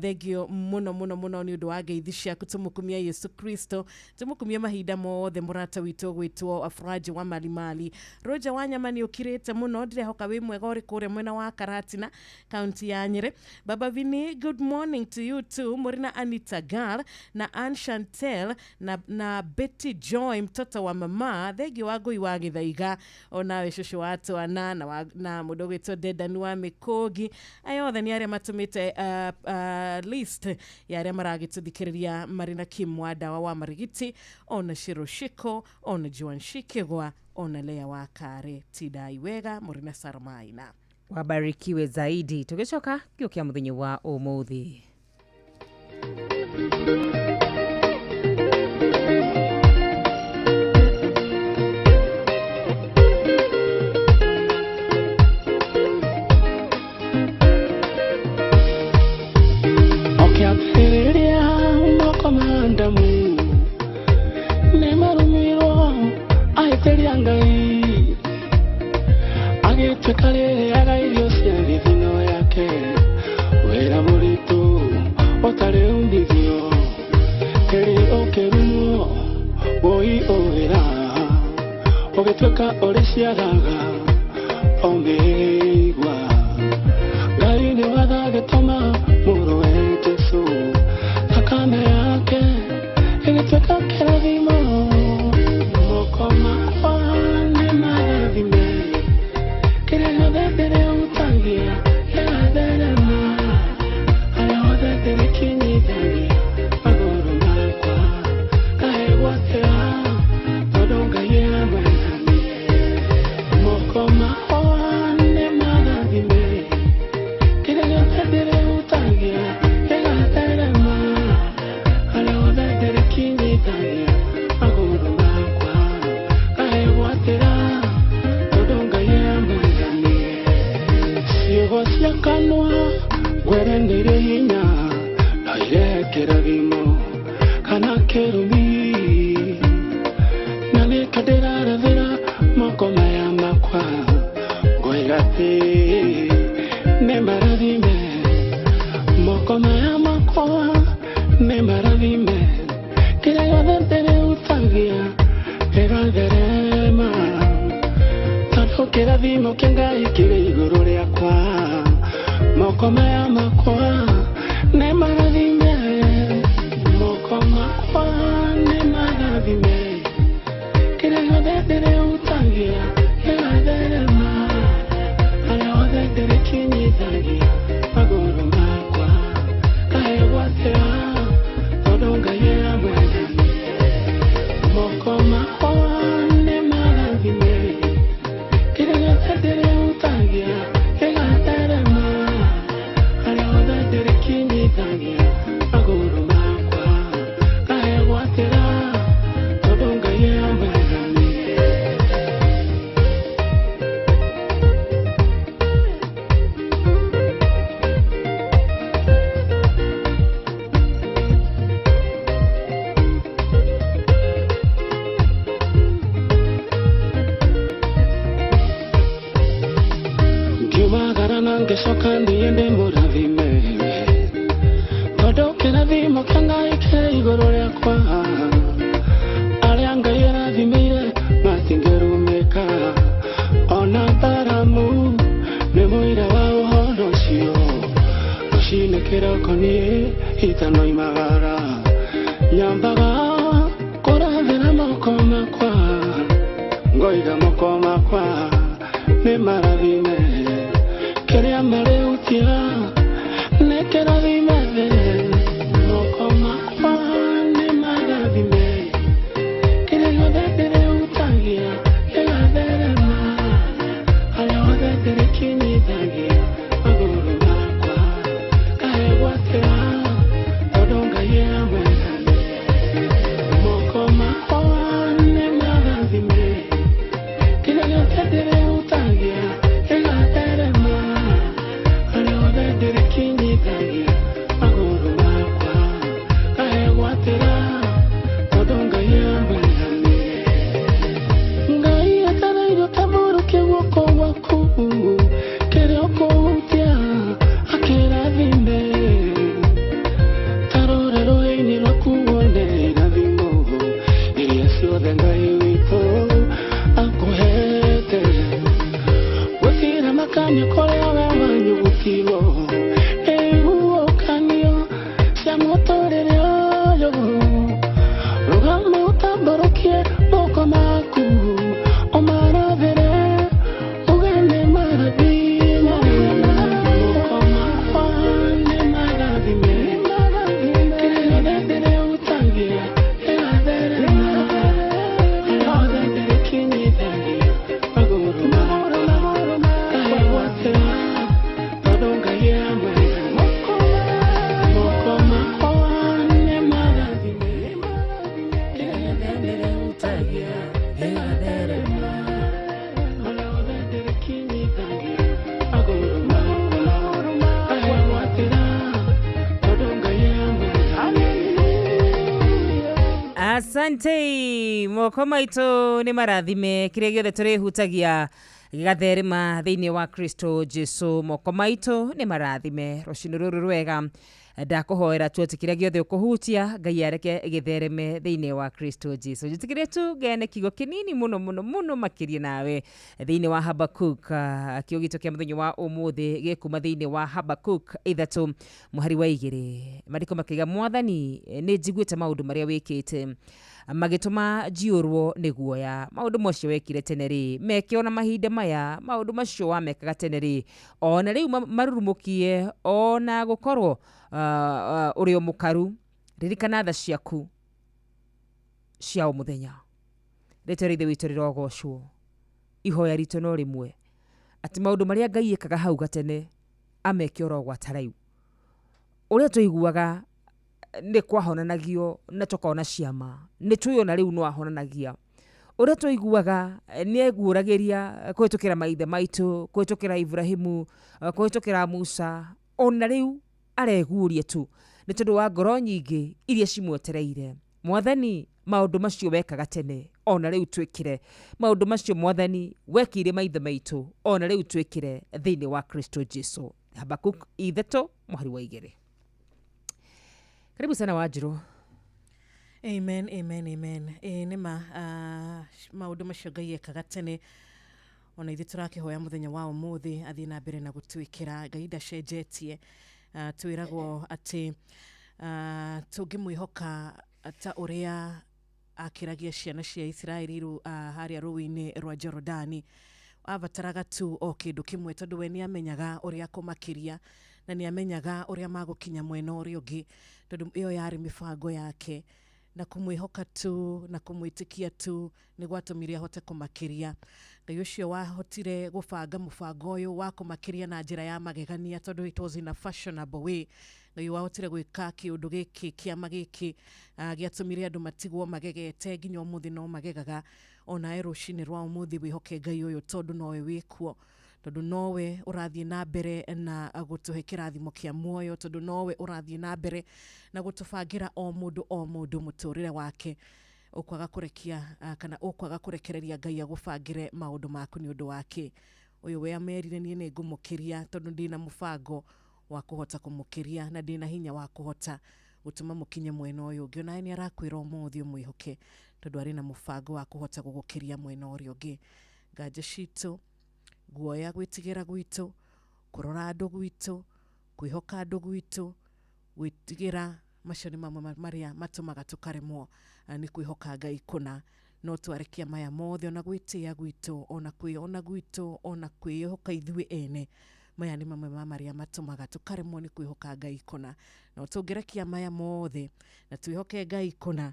S10: Thengio mũno mũno mũno nĩ ũndũ wa ngeithi ciaku, tũmũkumia Yesu Kristo, tũmũkumia mahinda mothe mũrata witũ gwĩtwo Afraji wa Malimali. Roger wa Nyama nĩ ũkirĩte mũno, ndĩrehoka wĩ mwega ũrĩ kũrĩa mwena wa Karatina kaunti ya Nyĩrĩ. Baba Vini, good morning to you too. Mũrĩ na Anita Gal na Ann Chantel na Betty Joy mtoto wa mama, thengio wa Ngũi wa Gĩthaiga, onawe cũcũ wa twana na mũndũ gwĩtwo Dedan wa Mĩkũngi. Aya othe nĩ arĩa matũmĩte list ya arĩa maragĩtũthikĩrĩria marĩ na Kim wa Dawa wa Marigiti, ona Shiro Shiko, ona Joan Shikigwa, ona Lea wa Kare. Tidai wega mũrĩ na Saramaina.
S1: Wabarikiwe zaidi. Tugicoka gĩũkia mũthenya wa ũmũthĩ.
S19: Okiathĩrĩria moko ma Adamu nĩ marumirwo ahĩtĩria Ngai, agĩtuĩka rĩrĩaga irio cia thithino yake, wĩra mũritũ ũtarĩ umithio, tĩri ũkĩrumwo wũi ũwĩra ũgĩtuĩka ũrĩciaraga o mĩigua. Ngai nĩ watha agĩtũma mũrũwe Jesũ, thakame yake ĩgĩtuĩka kĩrathimo. Moko makwa nĩ marathime, kĩrĩa gĩothe ndĩrĩhutagia gĩgatherema, harĩa hothe ndĩrĩkinyithagia magũrũ makwa ngahegwatĩra, tondũ Ngai e hamwe na niĩ. Moko makwa nĩ marathime, kĩrĩa gĩothe ndĩrĩhutagia gĩgatherema, harĩa hothe ndĩrĩkinyithagia magũrũ makwa ngahegwatĩra, tondũ Ngai e hamwe na niĩ. Ciugo cia kanua ngwere nĩirĩ hinya, no irehe kĩrathimo kana kĩrumi, na nĩkĩo ndĩrarathĩra moko maya makwa ngoiga atĩ nĩ marathime. Moko maya makwa nĩ marathime, kĩrĩa gĩothe ndĩrĩhutagia gĩgatherema, tondũ kĩrathimo kĩa Ngai kĩrĩ igũrũ rĩakwa. Moko maya makwa nĩ marathime, moko makwa nĩ marathime, kĩrĩa gĩothe ndĩrĩhutagia gĩgatherema, harĩa hothe ndĩrĩkinyithagia magũrũ makwa. Tondũ kĩrathimo kĩa Ngai kĩ igũrũ rĩakwa, arĩa Ngai arathimĩire matingĩrumĩka. Ona Baramu nĩ mũira wa ũhoro ũcio, rũcinĩ kĩroko niĩ itanoimagara, nyambaga kũrathĩra moko makwa, ngoiga moko makwa nĩ marathime, kĩrĩa marĩhutia nĩ kĩrathime. Moko makwa nĩ marathime, kĩrĩa gĩothe ndĩrĩhutagia gĩgatherema, harĩa hothe ndĩrĩkinyithagia magũrũ makwa ngahegwatĩra, tondũ Ngai e hamwe na niĩ. Moko makwa nĩ marathime, kĩrĩa gĩothe ndĩrĩhutagia gĩgatherema, harĩa hothe ndĩrĩkinyithagia magũrũ makwa ngahegwatĩra, tondũ Ngai e hamwe na niĩ. Ngai etereire ũtambũrũkie guoko gwaku, kĩrĩa ũkũhutia akĩrathime. Ta rora rũhĩ-inĩ rwaku wone irathimo iria ciothe Ngai witũ akũhete. Gũtirĩ makanio kũrĩa we wanyugutirwo, nĩ ihuhũkanio cia mũtũrĩre ũyũ. Rũgama ũtambũrũkie moko maku ũmarathĩre, uge nĩ marathime. Moko makwa nĩ marathime, kĩrĩa gĩothe ndĩrĩhutagia gĩgatherema, harĩa hothe ndĩrĩkinyithagia magũrũ makwa ngahegwatĩra, tondũ Ngai e hamwe na niĩ. Moko makwa nĩ marathime, kĩrĩa gĩothe ndĩrĩhutagia gĩgatherema, harĩa hothe ndĩrĩkinyithagia magũrũ makwa ngahegwatĩra, tondũ Ngai e hamwe na niĩ.
S1: Asante. Moko maitũ nĩ marathime, kĩrĩa gĩothe tũrĩhutagia gĩgatherema thĩinĩ wa Kristo Jesu. Moko maitũ nĩ marathime. Rũcinĩ rũrũ rwega ndakũhoera tu atĩ kĩrĩa gĩothe ũkũhutia Ngai areke gĩthereme thĩinĩ wa Kristo Jesu. Njĩtĩkĩrie tu ngene kiugo kĩnini mũno mũno mũno makĩria nawe thĩinĩ wa Habakuk. Kiugo gitũ kĩa mũthenya wa ũmũthĩ gĩkuma thĩinĩ wa Habakuk 3 mũhari wa 2. Maandĩko makiuga, Mwathani, nĩ njiguĩte maũndũ marĩa wĩkĩte, magĩtũma njiyũrwo nĩ guoya. Maũndũ macio wekire tene rĩ, meke ona mahinda maya. Maũndũ macio wamekaga tene rĩ, ona rĩu marurumũkie, ona gũkorwo ũrĩ o mũkaru. Ririkana tha ciaku cia o mũthenya. Rĩtwa rĩa Ithe witũ rĩrogocwo. Ihoya ritũ no rĩmwe, atĩ maũndũ marĩa Ngai ekaga hau gatene ameke oro gwata rĩu. Ũrĩa tũiguaga nĩ kwahonanagio na tũkona ciama, nĩ tũĩ ona rĩu no ahonanagia. Ũrĩa tũiguaga nĩ eguũragĩria kũhĩtũkĩra maithe maitũ, kũhĩtũkĩra Ibrahimu, kũhĩtũkĩra Musa, ona rĩu areguũria tu nĩ tondũ wa ngoro nyingĩ iria cimwetereire. Mwathani, maũndũ macio wekaga tene ona rĩu twĩkĩre. Maũndũ macio Mwathani wekĩire maithe maitũ ona rĩu twĩkĩre thĩinĩ wa Kristo Jesu. Habakuk 3 mũhari wa 2. Karibu sana Wanjirũ.
S10: Amen, amen, amen. Ĩ nĩma maũndũ macio Ngai ekaga tene ona ithuĩ tũrakĩhoya mũthenya wa ũmũthĩ athiĩ na mbere na gũtwĩkĩra. Ngai ndacenjetie. Twĩragwo atĩ tũngĩmwĩhoka ta ũrĩa akĩragia ciana cia Isiraeli harĩa rũĩ-inĩ rwa Jorodani, abataraga tu o kĩndũ kĩmwe, tondũ we nĩ amenyaga ũrĩa kũmakĩria na nĩ amenyaga ũrĩa magũkinya mwena ũrĩa ũngĩ, tondũ ĩyo yarĩ mĩbango yake. Na kũmwĩhoka tu na kũmwĩtĩkia tu nĩ gwatũmire ahote kũmakĩria. Ngai ũcio wahotire gũbanga mũbango ũyũ wa kũmakĩria na njĩra ya magegania, tondũ it was in a fashionable way. Ngai wahotire gwĩka kĩũndũ gĩkĩ, kĩama gĩkĩ gĩatũmire andũ matigwo magegete nginya ũmũthĩ no magegaga. Onawe rũcinĩ rwa ũmũthĩ wĩhoke Ngai ũyũ, tondũ nowe wĩkuo, tondũ nowe ũrathiĩ na mbere na gũtũhe kĩrathimo kĩa muoyo, tondũ nowe ũrathiĩ na mbere na gũtũbangĩra o mũndũ mũtũrĩre wake. Ũkwaga kũrekia kana ũkwaga kũrekereria Ngai agũbangĩre maũndũ maku nĩ ũndũ wake. Ũyũ we amerire niĩ nĩ ngũmũkĩria, tondũ ndĩna mũbango Wa kũhota kũmũkĩria na ndĩna hinya wa kũhota gũtũma mũkinye mwena ũyũ ũngĩ. Onawe nĩ arakwĩra ũmũthĩ ũmwĩhoke tondũ arĩ na mũbango wa kũhota gũgũkĩria mwena ũrĩa ũngĩ. Nganja citũ, guoya, gwĩtigĩra gwitũ, kũrora andũ gwitũ, kwĩhoka andũ gwitũ, gwĩtigĩra, macio nĩ mamwe marĩa matũmaga tũkaremwo nĩ kwĩhoka Ngai kũna. No twarekia maya mothe, ona gwĩtĩa gwitũ, ona kwĩyona gwitũ, ona kwĩhoka ithuĩ ene, maya nĩ mamwe ma marĩa matũmaga tũkaremwo nĩ kwĩhoka Ngai kũna. No tũngĩrekia maya mothe na twĩhoke Ngai kũna,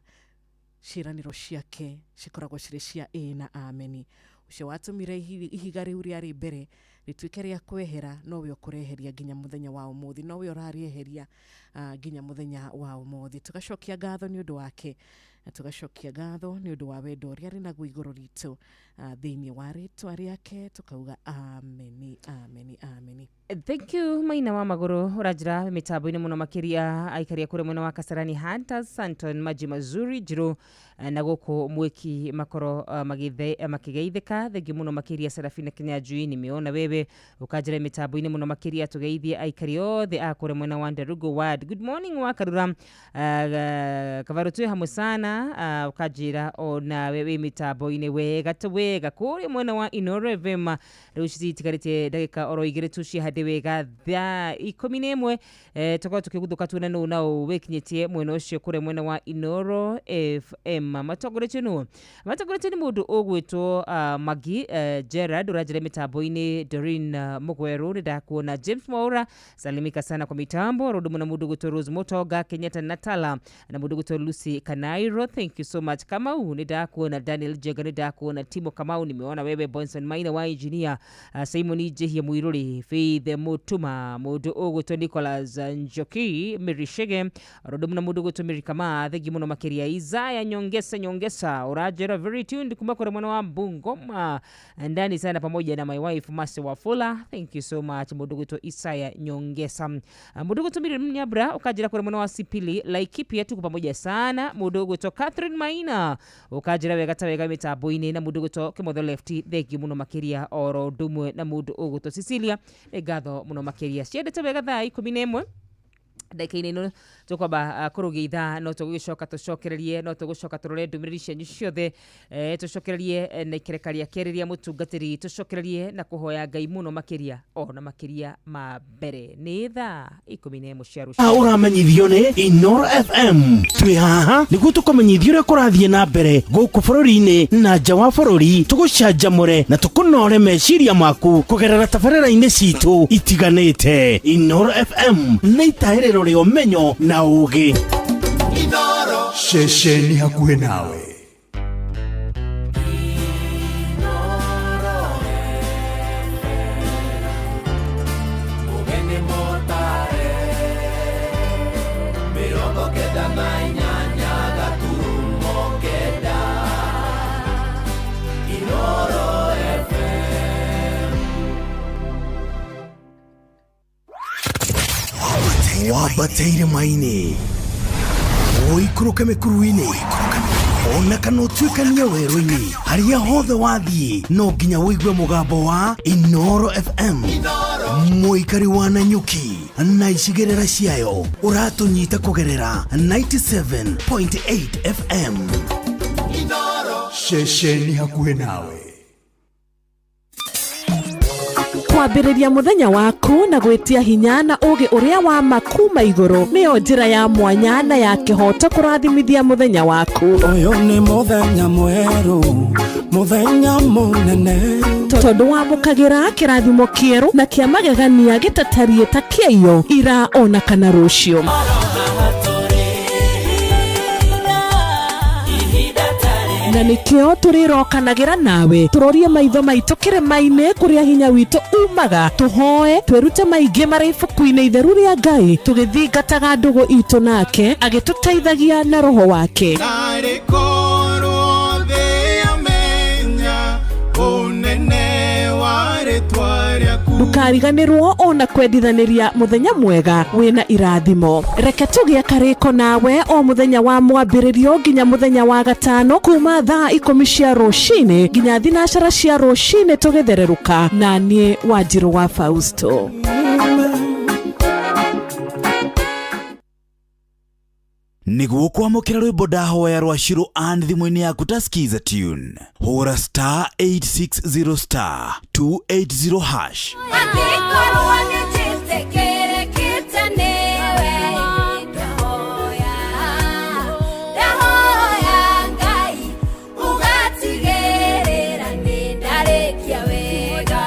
S10: ciĩranĩro ciake cikoragwo cirĩ cia ĩĩ na ameni. Ũcio watũmire ihiga rĩu rĩarĩ mbere rĩtuĩke rĩa kwehera, nowe ũkũreheria nginya mũthenya wa ũmũthĩ, nowe ũrarĩeheria nginya mũthenya wa ũmũthĩ. Tũgacokia ngatho nĩ ũndũ wake, na tũgacokia ngatho nĩ ũndũ wa wendo ũrĩa arĩ naguo igũrũ ritũ, thĩinĩ wa rĩtwa rĩake tũkauga ameni, ameni, ameni.
S1: Thank you Maina wa Magũrũ, ũranjĩra mĩtambo-inĩ mũno makĩria aikaria kũrĩa mwena wa Kasarani Hunters, Santon Maji Mazuri Njirũ, na gũkũ mwĩki makoro makĩgeithĩka. Thengiũ mũno makĩria Serafina Kinyanjui, nimeona wewe ũkanjĩra mĩtambo-inĩ mũno makĩria. Tũgeithie aikari othe a kũrĩa mwena wa Ndarugo Ward. Good morning wa Karura, Kavaro, twĩ hamwe sana. Ũkanjĩra onawe wĩ mĩtambo-inĩ wega ta wega kũrĩa mwena wa Inoro FM. Rĩu citigarĩtie ndagĩka oro 2 tu cihande wega thaa 11, tũkorwo tũkĩguthũka tuone nũ na ũ wĩkinyĩtie mwena ũcio kũrĩa mwena wa Inoro FM. Matongoretio nũ? Matongoretio nĩ mũndũ ũgwĩtwo Magi Gerard, ũranjĩra mĩtambo-inĩ. Dorin Mũgwerũ, nĩ ndakuona. James Mwaura, salimika sana kwa mitambo. Rũndũ mũno mũndũ ũgwĩtwo Rose Mutonga Kenyatta Natala na mũndũ ũgwĩtwo Lucy Kanairo, thank you so much. Kamau, nĩ ndakuona. Daniel Jenga, nĩ ndakuona. Timo Kamau, nimeona wewe. Bonson Maina wa engineer, Simon Jehia Mwiruri, Faith Mutuma, mũndũ ũgwĩtwo Nicholas Njoki Mirishege, rũndũ mũno mũndũ ũgwĩtwo Mary Kama, thengi mũno makĩria. Isaya Nyongesa Nyongesa, ũranjĩra very tuned kuma kũrĩa mwena wa Bungoma, ndani sana pamoja na my wife Mase Wafula, thank you so much mũndũ ũgwĩtwo Isaya Nyongesa. Mũndũ ũgwĩtwo Miriam Nyabra, ũkanjĩra kũrĩa mwena wa Sipili Laikipia, tuko pamoja sana. Mũndũ ũgwĩtwo Catherine Maina, ũkanjĩra wega ta wega mĩtambo-inĩ, na mũndũ ũgwĩtwo Kĩmotho Lefty, thengiũ mũno makĩria oro ũndũ ũmwe na mũndũ ũgwĩtwo Cecilia, nĩ ngatho mũno makĩria. Ciendete wega thaa 11 ndagĩka-inĩ ĩno tũkwamba kũrũgia ithaa, no tũgũgĩcoka tũcokererie, no tũgũcoka tũrore ndũmĩrĩri cianyu ciothe, tũcokererie na ikereka rĩa kerĩ rĩa mũtungatĩri, tũcokererie na kũhoya Ngai mũno makĩria ona makĩria ma mbere. Nĩ thaa 11 cia rũciũ.
S15: Ũramenyithio nĩ Inoro FM. Twĩ haha nĩguo tũkũmenyithia ũrĩa kũrathiĩ na mbere gũkũ bũrũri-inĩ na nja wa bũrũri, tũgũcanjamũre na tũkũnore meciria maku kũgerera tabarĩra-inĩ citũ itiganĩte. Inoro FM nĩ itahĩrĩro rĩa ũmenyo na ũũgĩ.
S4: Ceceni hakuhĩ nawe.
S17: Ũgeni mũtare 98.9 Inoro FM.
S15: Wambate irĩma-inĩ, ũikũrũke mĩkuru-inĩ, ona kana ũtuĩkanie werũ-inĩ, harĩa hothe wathiĩ no nginya ũigue mũgambo wa Inoro FM. Mũikari wa Nanyuki na icigĩrĩra ciayo, ũratũnyita kũgerera 97.8 FM.
S4: Ceceni hakuhĩ nawe.
S10: Kwambĩrĩria mũthenya waku na gwĩtia hinya na ũũgĩ ũrĩa wa ma kuma igũrũ nĩyo njĩra ya mwanya na ya kĩhooto kũrathimithia mũthenya waku.
S19: Ũyũ nĩ mũthenya mwerũ, mũthenya mũnene,
S10: tondũ wamũkagĩra kĩrathimo kĩerũ na kĩa magegania gĩtatariĩ ta kĩaiyo ira ona kana rũciũ. Na nĩkĩo tũrĩrokanagĩra nawe tũrorie maitho maitũ kĩrĩma-inĩ kũrĩa hinya witũ umaga, tũhoe twĩrute maingĩ marĩ ibuku-inĩ itheru rĩa Ngai, tũgĩthingataga ndũgũ itũ nake agĩtũteithagia na roho wake.
S4: Narĩ korwo thĩ yamenya ũnene wa rĩtwa rĩaku.
S10: Ndũkariganĩrwo ona kwendithanĩria mũthenya mwega wĩna irathimo. Reke tũgĩe karĩko nawe o mũthenya wa mwambĩrĩrio nginya mũthenya wa gatano kuma thaa 10 cia rũcinĩ nginya thinacara cia rũcinĩ tũgĩthererũka, na niĩ Wanjirũ wa Fausto.
S6: Nĩguo kwamũkĩra rwĩmbo ndahoya rwa Shiro Ann thimũ-inĩ yaku ta Skiza tune, hũra star 860 star 280 hash.
S7: Angĩkorwo nĩnjĩtĩkĩrĩkĩte nĩwe, ndahoya, ndahoya Ngai ũgatigĩrĩra nĩndarĩkia wega.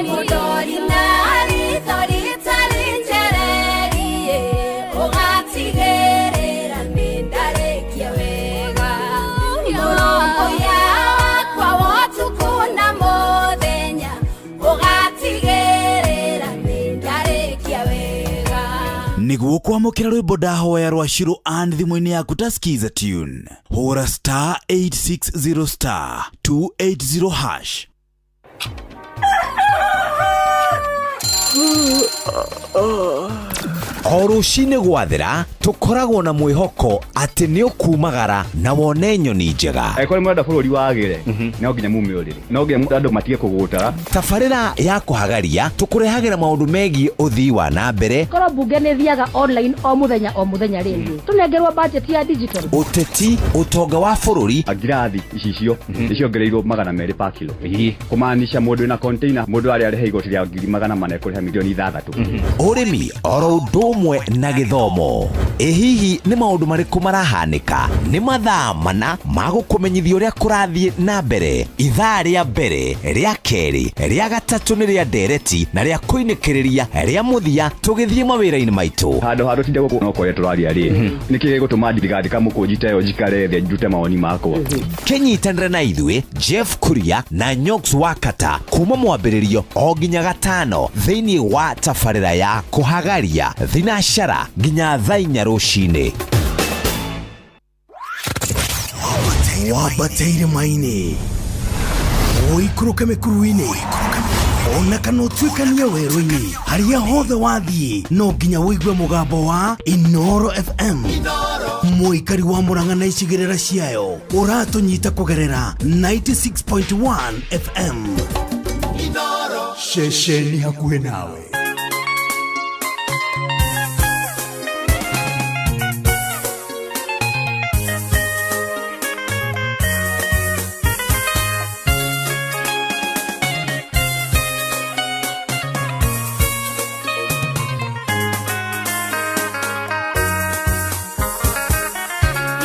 S7: Mũndori na ritho rĩtarĩ njererie, ũgatigĩrĩra nĩndarĩkia wega. Mũrũmbũiya wakwa wa ũtukũ na mũthenya, ũgatigĩrĩra nĩndarĩkia wega.
S6: Nĩguo kwamũkĩra rwĩmbo ndahoya rwa Shiro Ann thimũ-inĩ yaku ta Skiza tune, hũra star 860 star 280 hash. O rũcinĩ gwathera tũkoragwo na mwĩhoko atĩ nĩ ũkumagara na wone nyoni njega.
S13: Angĩkorwo nĩ mũrenda bũrũri wagĩre, no nginya mume ũrĩrĩ, no nginya andũ matige kũgũta.
S6: Tabarĩra ya kũhagaria tũkũrehagĩra maũndũ megiĩ ũthii wa na mbere,
S20: Korwo mbunge nĩ thiaga online o mũthenya o mũthenya rĩ, tũnengerwo budget ya digital.
S6: Ũteti, ũtonga wa bũrũri.
S13: Ngirathi icicio nĩ ciongereirwo 200 pa kilo, kũmaanisha mũndũ wĩna container, mũndũ arĩa arĩhe igoti rĩa 400,000 ekũrĩha 6 milioni.
S6: Ũrĩmi oro ũndũ ũmwe na gĩthomo. Ĩ hihi nĩ maũndũ marĩkũ marahanĩka? Nĩ mathaa mana ma gũkũmenyithia ũrĩa kũrathiĩ na mbere. Ithaa rĩa mbere, rĩa kerĩ, rĩa gatatũ nĩ rĩa ndereti na rĩa kũinĩkĩrĩria rĩa mũthia tũgĩthiĩ mawĩra-inĩ maitũ.
S13: Handũ ha tũtinde gũkũ no kũrĩa tũraria rĩ, nĩkĩ gĩgũtũma ndigandĩka mũkũnji ta ĩyo njikare thĩ ndute mawoni makwa?
S6: Kĩnyitanĩre na ithuĩ Jeff Kuria na Nyox Wakata kuma mwambĩrĩrio o nginya gatano thĩinĩ wa tabarĩra ya kũhagaria thinacara nginya thaa 4 rũcinĩ.
S15: Wambate irĩma-inĩ, ũikũrũke mĩkuru-inĩ, ona kana ũtuĩkanie werũ-inĩ, harĩa hothe wathiĩ no nginya ũigue mũgambo wa Inoro FM. Mũikari wa Murang'a na icigĩrĩra ciayo, ũratũnyita kũgerera 96.1 FM. Ceceni hakuhĩ nawe.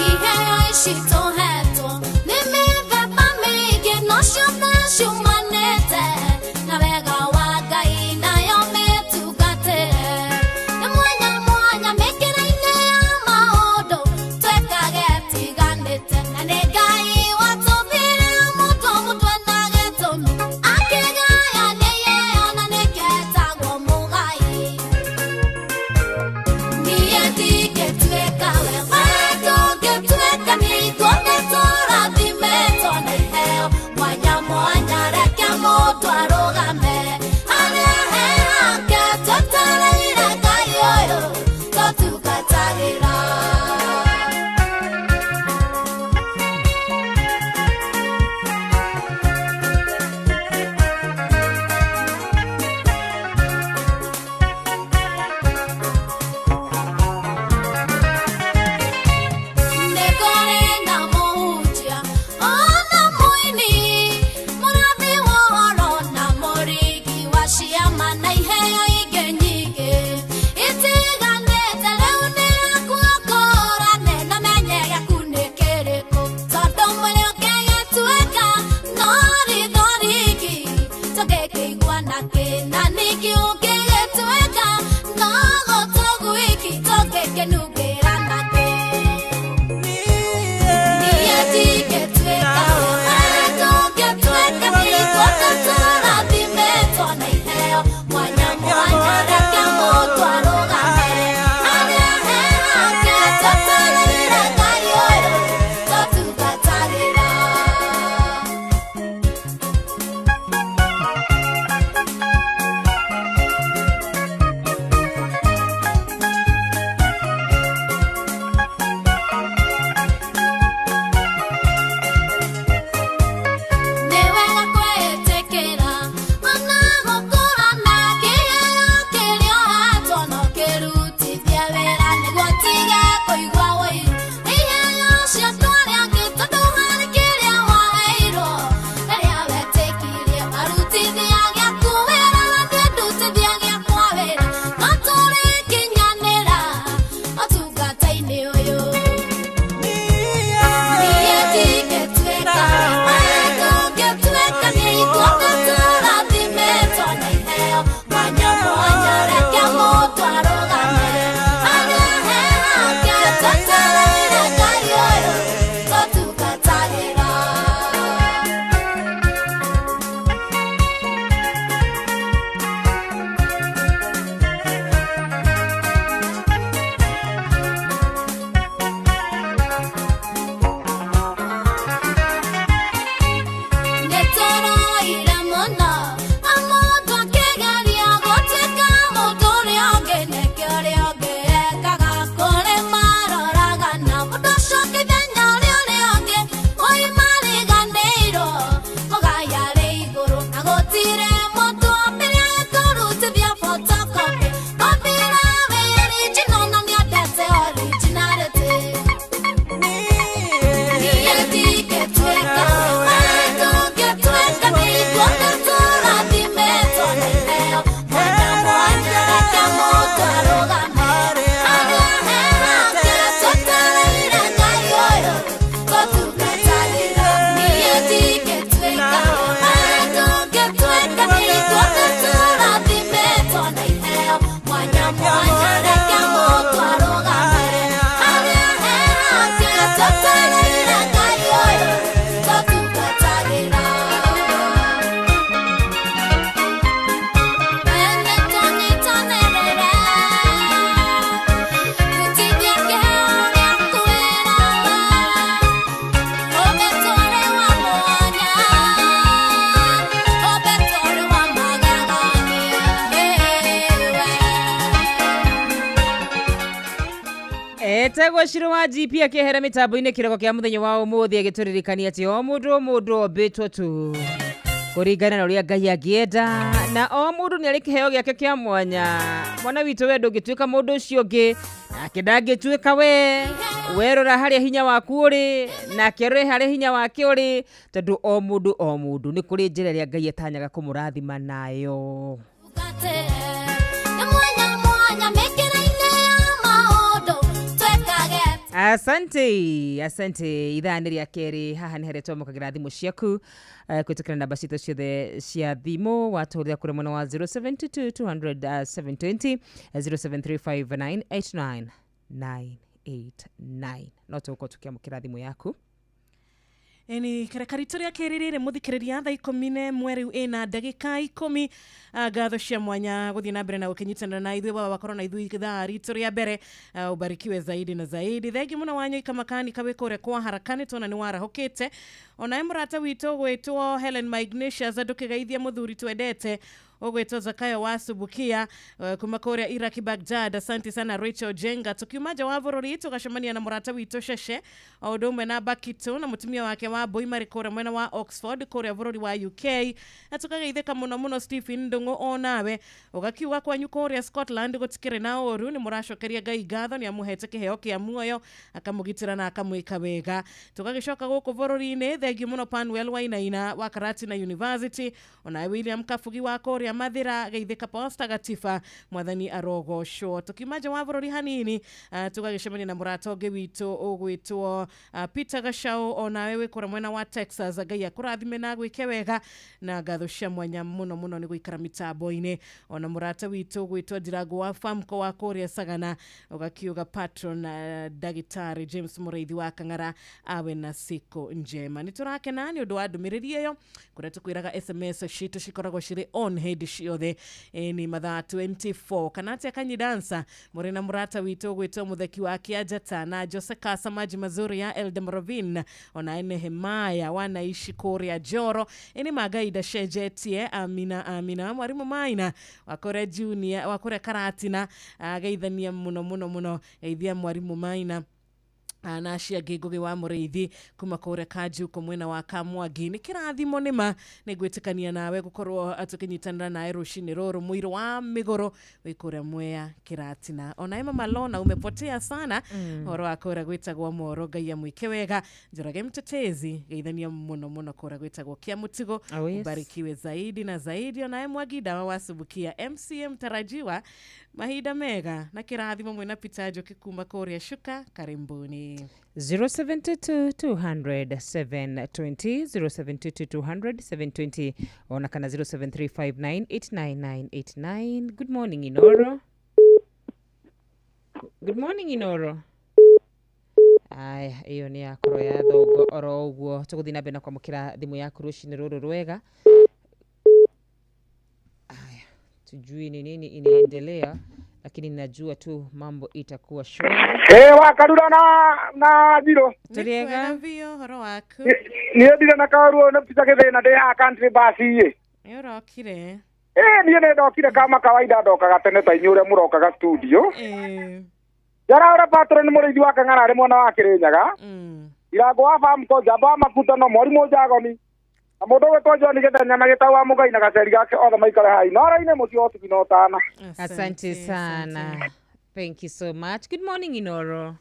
S7: Iheo ici tũhetwo nĩ mĩthemba mĩingĩ, no ciothe ciumanĩte na wega wa Ngai, nayo mĩtungatĩre nĩ mwanya mwanya mĩkĩra-inĩ ya maũndũ twĩkage tiganĩte, na nĩ Ngai watũmbire mũndũ mũtwe na gĩtũmi akĩgayania iheo, na nĩkĩo etagwo mũgai. Niĩ ndingĩtuĩka we, we ndũngĩtuĩka niĩ, ithuothe tũrathimĩtwo na iheo mwanya mwanya. Reke mũndũ arũgame harĩa he hake, twetereire Ngai ũyũ tũtungatagĩra.
S1: Etagwo Shiro wa GP akĩehera mĩtambo-inĩ kĩroko kĩa mũthenya wa ũmũthĩ agĩtũririkania atĩ o mũndũ o mũndũ ombĩtwo tu kũringana na ũrĩa Ngai angĩenda, na o mũndũ nĩ arĩ kĩheo gĩake kĩa mwanya. Mwana witũ, we ndũngĩtuĩka mũndũ ũcio ũngĩ, nake ndangĩtuĩka we. Werora harĩa hinya waku ũrĩ, nake arore harĩa hinya wake ũrĩ, tondũ o mũndũ o mũndũ nĩ kũrĩ njĩra ĩrĩa Ngai atanyaga kũmũrathima nayo.
S7: Nĩ mwanya mwanya mĩkĩra-inĩ ya maũndũ twĩkage.
S1: Asante, asante. Ithaa nĩ rĩa kerĩ, haha nĩ harĩa twamũkagĩra thimũ ciaku kũhĩtũkĩra namba citũ ciothe cia thimũ. Watũhũrĩra kũrĩ mwena wa 072 200 720, 0735 989 no tũgũkorwo tũkĩamũkĩra thimũ yaku.
S10: Eni kareka ritũ rĩa kerĩ rĩrĩ mũthikĩrĩria thaa 11 rĩu ĩna ndagĩka 10. Ngatho cia mwanya gũthiĩ na mbere na gũkĩnyitanĩra na ithuĩ, baba wakorwo na ithuĩ ithaa ritũ rĩa mbere. Ubarikiwe zaidi na zaidi. Thengi mũno Wanyoika makanika wĩ kũrĩa kwa harakani, tuona nĩ warahũkĩte. Onawe mũrata witũ gwĩtwo Helen Magnesius, ndũkĩgeithia mũthuri twendete ũgwĩtwo Zakayo wa Subukia kuma kũrĩa Iraki Baghdad. Asante sana Rachel Jenga. Tukiuma nja wa bũrũri tũgacemania na mũrata witũ Sheshe o ũndũ ũmwe na Bakito na mũtumia wake wa Mbui marĩ kũrĩa mwena wa Oxford kũrĩa bũrũri wa UK, na tũkageithĩka mũno mũno Stephen Ndung'u, onawe ũgakiuga kwanyu kũrĩa Scotland gũtikĩrĩ na ũru, nĩ mũracokeria Ngai ngatho nĩ amũhete kĩheo kĩa muoyo, akamũgitĩra na akamwĩka wega. Tũgagĩcoka gũkũ bũrũri-inĩ, thengiũ mũno Panuel Wainaina wa Karatina University, onawe William Kabugi wa kũrĩa Mathira, geithĩka Posta Gatiba, mwathani arogocwo. Tukiuma nja wa bũrũri hanini, tũgagĩcemania na mũrata ũngĩ witũ ũgwĩtwo Peter Gachau, onawe wĩ kũrĩa mwena wa Texas. Ngai akũrathime na agwĩke wega, na ngatho cia mwanya mũno mũno nĩ gũikara mĩtambo-inĩ. Ona mũrata witũ ũgwĩtwo Ndirango wa Famco wa kũrĩa Sagana, ũgakiuga patron ndagĩtarĩ James Mũrĩithi wa Kang'ara awe na siku njema. Nĩ tũrakena nĩ ũndũ wa ndũmĩrĩri ĩyo, kũrĩa tũkwĩraga SMS citũ cikoragwo cirĩ on hĩndĩ ciothe, ni mathaa 24. Kana atia kanyidansa mũrĩ na mũrata witũ ũgwĩtwo Mũtheki wa Kĩanjata na Jose Kasa maji mazuri ya Eldemrovin, ona Nehemaya wanaishi kũrĩa Njoro. Ĩnĩ magaida cenjetie. Amina amina. Mwarimũ Maina wa kũrĩa Junior wa kũrĩa Karatina, geithania mũno mũno mũno, geithia mwarimũ Maina na acio angĩ Ngũgĩ wa Mũrĩithi kuma kũrĩa Kanjuko mwena wa Kamwangi. Nĩ kĩrathimo nĩma nĩ ngwĩtĩkania nawe gũkorwo tũkĩnyitanĩra nawe rũcinĩ rũrũ. Mũirũ wa Mĩgũrũ wĩ kũrĩa Mwea Kĩratina. Onawe Mama Lona umepotea sana, ũhoro wa kũrĩa gwĩtagwo Moro, Ngai amwĩke wega. Njoroge Mtetezi, geithania mũno mũno kũrĩa gwĩtagwo Kĩamũtigo.
S1: Oh, yes.
S10: Ubarikiwe zaidi na zaidi. Onawe Mwagida wa Wasubukia MCM tarajiwa mahinda mega na kĩrathimo mwĩna Peter Njoki kuma kũrĩa Shuka. Karimbuni.
S1: 072 200 720, 072 200 720, ona kana 0735 989 Good morning Inoro. Good morning Inoro. Aya, iyo nĩ yakorwo ya thongo oro ũguo. Tũgũthiĩ na mbere na kwamũkĩra thimũ yaku rũcinĩ rũrũ rwega. Aya, tujui ni nini inaendelea, lakini najua tu mambo itakuwa shwari.
S9: Hey, wakarura na Njiro.
S1: Tũrĩega?
S10: Biũ, ũhoro waku?
S9: Niĩ ndirĩ na kaũru nĩ picha gĩthĩna ndĩ haha country bus ĩ.
S10: Nĩ ũrokire?
S9: Niĩ nĩ ndokire kama kawaida, ndokaga tene ta inyuĩ ũrĩa mũrokaga studio. Njaraũra patron Mũrĩithi wa Kang'ara arĩ mwena wa Kĩrĩnyaga. Irango wa Famco, Njamba wa Makuta no mwarimũ Njagoni. Na mũndũ ũgwĩtwo John Gĩthenya na Gĩtau wa Mũgai na gaceri gake othe maikare hai. Nora-inĩ mũciĩ wa ũtugi na ũtana.
S1: Asante sana. Thank you so much. Good morning Inoro.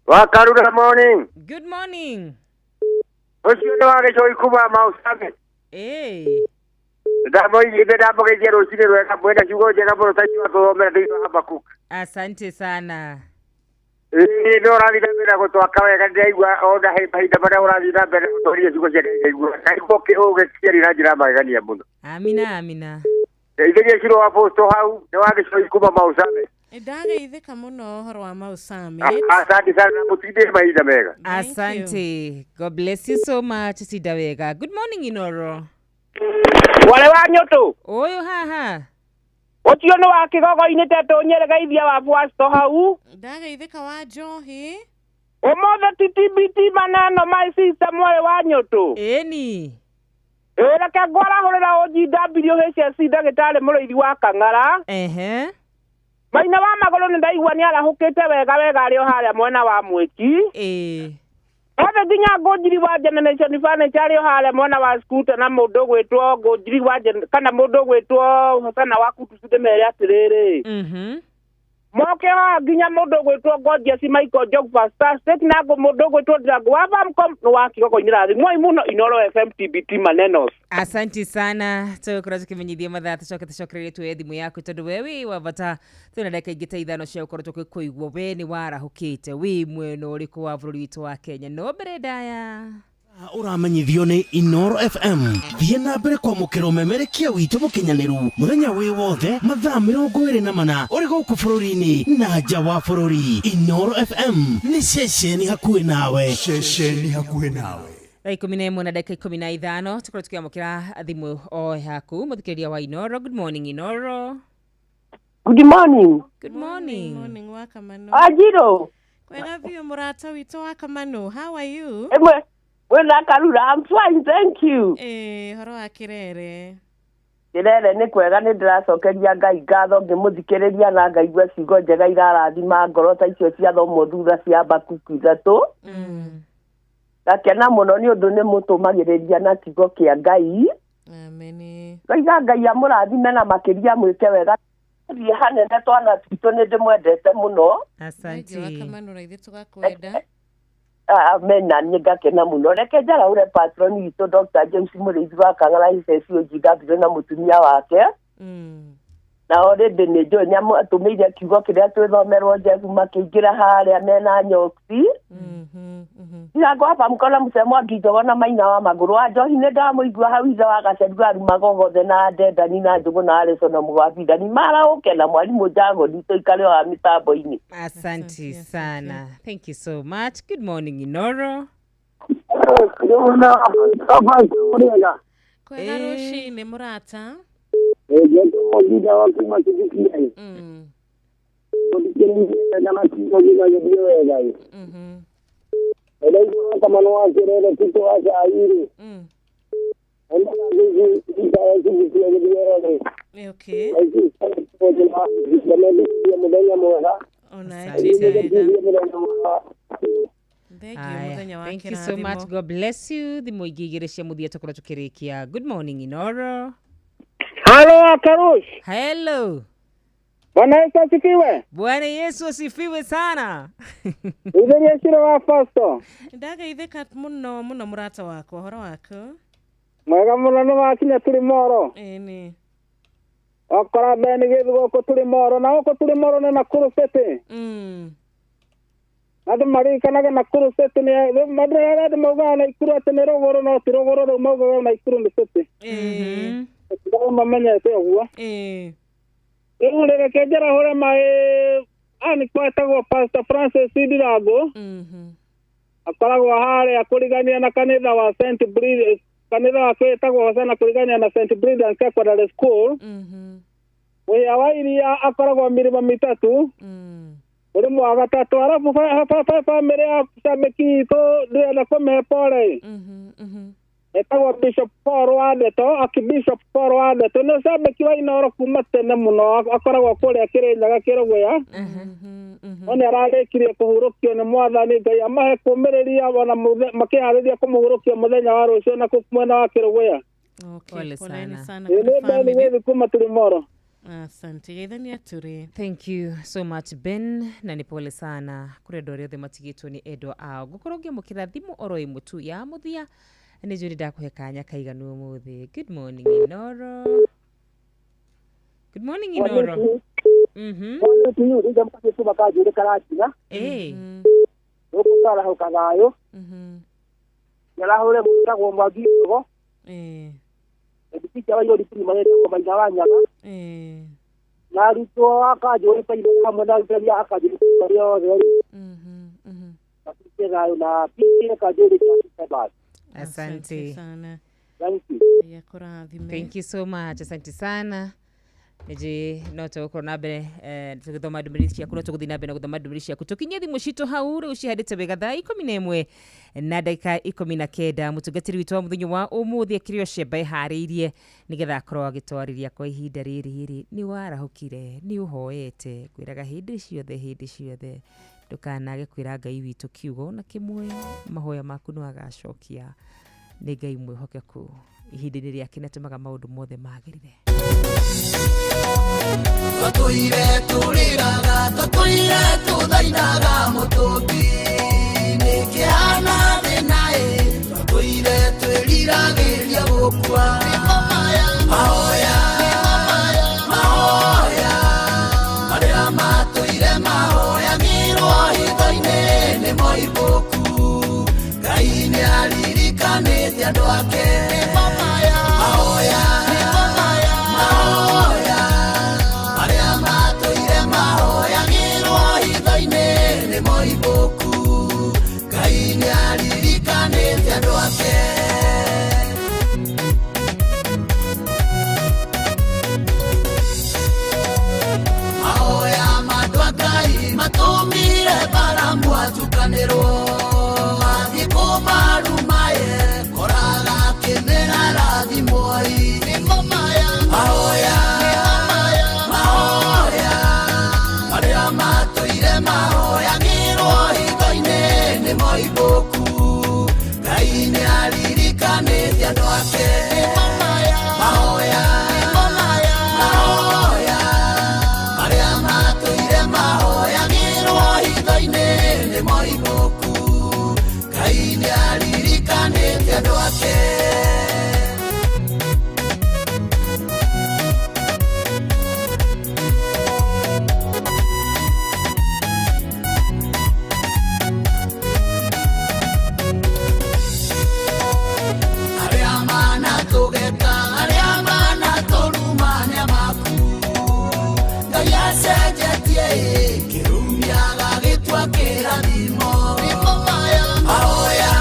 S16: Wakarura morning.
S1: Good morning.
S16: Ũcio nĩ wa gĩcũi kuma Mausame. Ndamũgeithia rũcinĩ rwega, mwĩna ciugo njega mũno ta inyuĩ atũthomera thĩinĩ wa Habakkuk.
S1: Asante sana.
S16: Ĩĩ nĩ ũrathiĩ na mbere gũtwaka wega, ndĩraigua ona mahinda marĩa ũrathiĩ na mbere gũtwaria ciugo cia Ngai ngaigua ngaigua ũgĩciaria na njĩra ya magegania mũno.
S1: Amina amina.
S16: Ngeithĩria Shiro wa Posto hau nĩ wa gĩcũi kuma Mausame.
S10: Ndageithĩka mũno ũhoro wa Mausame.
S16: Asante sana, mũtinde mahinda mega.
S1: Asante. God bless you so much. Sida wega. Good morning Inoro.
S23: Wale wa nyoto.
S1: Ũyũ haha.
S23: Ũcio nĩ wa kĩgogo-inĩ tetũ nyeregeithia wa Bwasto hau.
S10: Ndageithĩka wa Njohi.
S23: Ũmũthĩ ti TBT maneno my sister mwarĩ wa nyoto.
S1: Ĩni.
S23: Reke ngwarahũrĩra OGWHSC ndagĩtarĩ Mũrĩithi wa Kang'ara.
S1: Ehe.
S23: Maina wa magũrũ nĩ ndaigua nĩ arahũkĩte wega wega arĩ o harĩa mwena wa Mwĩki. Othe nginya Ngũnjiri wa Generation Furniture arĩ o harĩa mwena wa Scooter na mũndũ ũgwĩtwo Ngũnjiri wa kana mũndũ ũgwĩtwo Hosana wa Kutucu ndĩmere atĩrĩrĩ. Moke haha nginya mũndũ ũgwĩtwo Gorgeous Michael Jogva Star State na mũndũ ũgwĩtwo Ndirangu wa Famcom nĩ wa Kigogo-inĩ rathimwai mũno Inoro FM TBT manenos.
S1: Asanti sana tũgũkorwo tũkĩmenyithia mathaa tũcoke tũcokererie tuoye thimũ yaku tondũ we wĩ wa bata twĩna ndagĩka ingĩ ta 5 cia gũkorwo tũgĩkũigua we nĩ warahũkĩte wĩ mwena ũrĩkũ wa bũrũri witũ wa Kenya no mbere ndaya
S15: Ũramenyithio nĩ Inoro FM. Thiĩ na mbere kwamũkĩra ũmemerekia witũ mũkinyanĩru mũthenya wĩ wothe mathaa 24 ũrĩ gũkũ bũrũri-inĩ na nja wa bũrũri. Inoro FM nĩ ceceni hakuhĩ nawe.
S4: Ceceni hakuhĩ nawe.
S1: Thaa 11 na ndagĩka 15 tũkorwo tũkĩamũkĩra thimũ o yaku mũthikĩrĩria wa Inoro. Good morning Inoro.
S5: Good morning.
S1: Good morning.
S10: Morning wa Kamano.
S5: Ajiro.
S10: Kwega biũ mũrata witũ wa Kamano. How are you?
S5: Emwe. Wena Karura, I'm fine, thank you.
S10: Horo wa Kirere.
S5: Kirere nĩ kwega nĩ ndĩracokeria Ngai ngatho ngĩmũthikĩrĩria na ngaigua ciugo njega irarathima ngoro ta icio ciathomwo thutha cia Habakuku 3. Ngakena mũno nĩ ũndũ nĩ mũtũmagĩrĩria na kiugo kĩa Ngai.
S10: Amen.
S5: Ngaiga Ngai amũrathime na makĩria mwĩke wega. Thiĩ hanene twana twitũ nĩ ndĩmwendete mũno.
S1: Asante.
S10: Wa Kamano na ithuĩ tũgakwenda.
S5: Amen na niĩ ngakena mũno. Reke njaraũre patron witũ Dr. James Mũrĩithi wa Kang'ara HSOGW na mũtumia wake. Na already nĩ njũĩ nĩ atũmĩire kiugo kĩrĩa twĩthomerwo Jesu makĩingĩra harĩa mena nyoki. Ndirango hapa mkona mũcemo anginjogo na maina wa magũrũ wa njohi nĩ ndamũigua hau ithe wa Gaceru arumaga gothe na Ndendani na Njũgũ na Alison na Mũgwabindani marahũke na mwarimũ Njagoni tũikare wa mĩtambo-inĩ.
S1: Asante sana. Thank you so much. Good morning Inoro.
S10: Kwega rũcinĩ mũrata. Okay.
S1: Thank you so much. God bless you. Thimũ ingĩ igĩrĩ cia mũthia tũkorwo tũkĩrĩkia. Good morning Inoro.
S23: Hello Akarush.
S1: Hello.
S23: Bwana Yesu asifiwe.
S1: Bwana Yesu asifiwe sana.
S23: Itheria cira wa Pastor.
S10: Ndagaithĩka mũno mũno mũrata wakwa ũhoro waku.
S23: Mwega mũno nĩ wakinya tũrĩ moro.
S10: Ĩni.
S23: Okora bene gĩthu gũkũ tũrĩ moro na gũkũ tũrĩ moro nĩ Nakuru City. Andũ maririkanage Nakuru City nĩ andũ maugaga Naikuru atĩ nĩ rũgũrũ no ti rũgũrũ rĩu maugaga Naikuru nĩ city. Ndao mamenyete ũguo. Rĩu reke njarahũre maĩ ani kwetagwo Pastor Francis Ndirango. Akoragwo harĩa kũrigania na kanitha wa St. Bridget, kanitha wa kwĩtagwo Hosana kũrigania na St. Bridget Secondary School. Wĩya wa iria akoragwo mĩrĩma mĩtatũ. Mũrĩmũ wa gatatũ arabu bamĩrĩ ya Shabiki itũ ndĩrenda kũmĩhe pole. Etagwo Bishop Paul Wandeto, Archbishop Paul Wandeto nĩ Shabiki wa Inoro kuma tene mũno akoragwo kũrĩa Kĩrĩnyaga Kĩrũgũya. No nĩ ararĩkirie kũhurũkio nĩ Mwathani Ngai amahe kũmĩrĩria ona makĩharĩria kũmũhurũkia mũthenya wa rũciũ na mwena wa Kĩrũgũya.
S10: Okay, poleni sana
S23: kũrĩ family. Kuma tũrĩ moro.
S10: Asante geithania tũrĩ.
S1: Thank you so much Ben, na nĩ pole sana kũrĩ andũ arĩa othe matigĩtwo nĩ endwa ao. Ngũkorwo ngĩamũkĩra thimũ oro ĩmwe tu ya mũthia nĩ njũĩ ndakũhe kanya kaiganu ũmũthĩ. Good morning Inoro. Good morning Inoro.
S23: Na arutwo a Kanjũri Primary hamwe na arutani a Kanjũri Primary othe rĩ thayũ na PK Kanjũri Primary.
S1: Asante
S10: sana.
S23: Thank you.
S10: Thank
S1: you so much. Asante sana. Nĩnjũĩ no tũgũkorwo na mbere tũgĩthoma ndũmĩrĩri ciaku, no tũgũthiĩ na mbere na gũthoma ndũmĩrĩri ciaku. Tũkinyie thimũ citũ hau rĩu cihandĩte wega thaa 11 na ndagĩka 19. Mũtungatĩri witũ wa mũthenya wa ũmũthĩ akĩrĩ o cemba ĩharĩirie nĩgetha akorwo agĩtwarĩria kwa ihinda rĩrĩ rĩ. Nĩ warahũkire, nĩ ũhoete, ngwĩraga hĩndĩ ciothe, hĩndĩ ciothe ndũkanage kwĩra Ngai witũ kiugo na kĩmwe, mahoya maku no agacokia. Nĩ Ngai mwĩhokeku, ihinda-inĩ rĩake nĩatũmaga maũndũ mothe magĩrĩre.
S18: Tũtũire tũrĩraga, tũtũire tũthaithaga mũtũmbi, nĩkĩhana thĩna ĩ, tũtũire twĩriragĩria gũkua. Mahoya, mahoya, marĩa matũire mahoyagĩrwo hitho-inĩ nĩ moimbũku. Ngai nĩaririkanĩte andũ ake. Mahoya, mahoya, marĩa matũire mahoyagĩrwo hitho-inĩ nĩ moimbũku. Ngai nĩaririkanĩte andũ ake. Mahoya ma andũ a Ngai matũmire Balamu atukanĩrwo, athiĩ kũmarumaye koraga akĩmera rathimwoi. Mahoya, mahoya, marĩa matũire mahoyagĩrwo hitho-inĩ nĩ moimbũku. Ngai nĩaririkanĩte andũ ake. Mahoya, mahoya, marĩa matũire mahoyagĩrwo hitho-inĩ nĩ moimbũku. Ngai nĩaririkanĩte andũ ake. Arĩa manatũgeka, arĩa manatũruma nĩ amaku. Ngai acenjetie ĩ, kĩrumi agagĩtua kĩrathimo. Mahoya,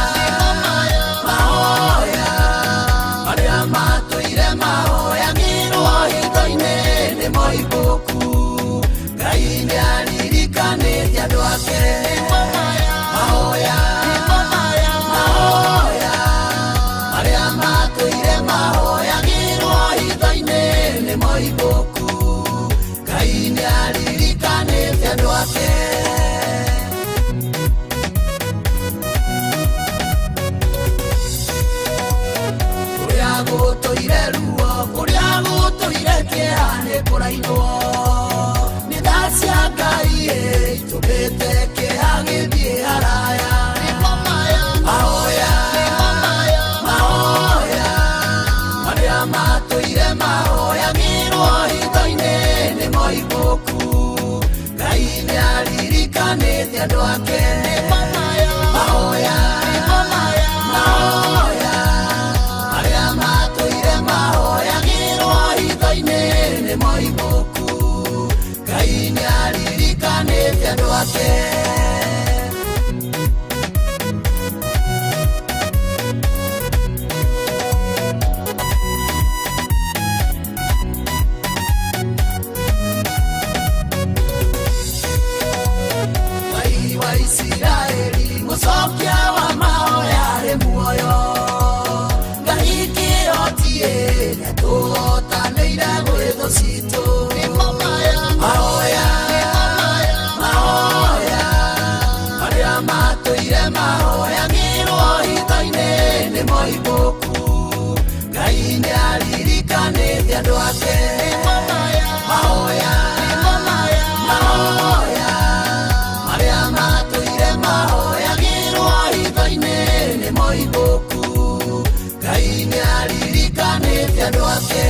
S18: mahoya, marĩa matũire mahoyagĩrwo hitho-inĩ nĩ moimbũku. Ngai nĩaririkanĩte andũ ake. Mahoya, mahoya, marĩa matũire mahoyagĩrwo hitho-inĩ nĩ moimbũku. Ngai nĩaririkanĩte andũ ake. Kũrĩa gũtũire ruo, kũrĩa gũtũire kĩeha nĩ kũrainwo. Nĩ tha cia Ngai ĩ, itũmĩte kĩeha gĩthiĩ haraya. Mahoya, mahoya, marĩa matũire mahoyagĩrwo hitho-inĩ nĩ moimbũku. Ngai nĩaririkanĩte andũ ake. Mahoya, mahoya, marĩa matũire mahoyagĩrwo hitho-inĩ nĩ moimbũku. Ngai nĩaririkanĩte andũ ake. Ngai wa Isiraeli, mũcokia wa mahoya arĩ muoyo. Ngai kĩhoti-ĩ, nĩatũhotanĩire gwĩ thũ citũ. Mahoya, mahoya, marĩa matũire mahoyagĩrwo hitho-inĩ nĩ moimbũku. Ngai nĩaririkanĩte andũ ake. Mahoya, mahoya, marĩa matũire mahoyagĩrwo hitho-inĩ nĩ moimbũku. Ngai nĩaririkanĩte andũ ake.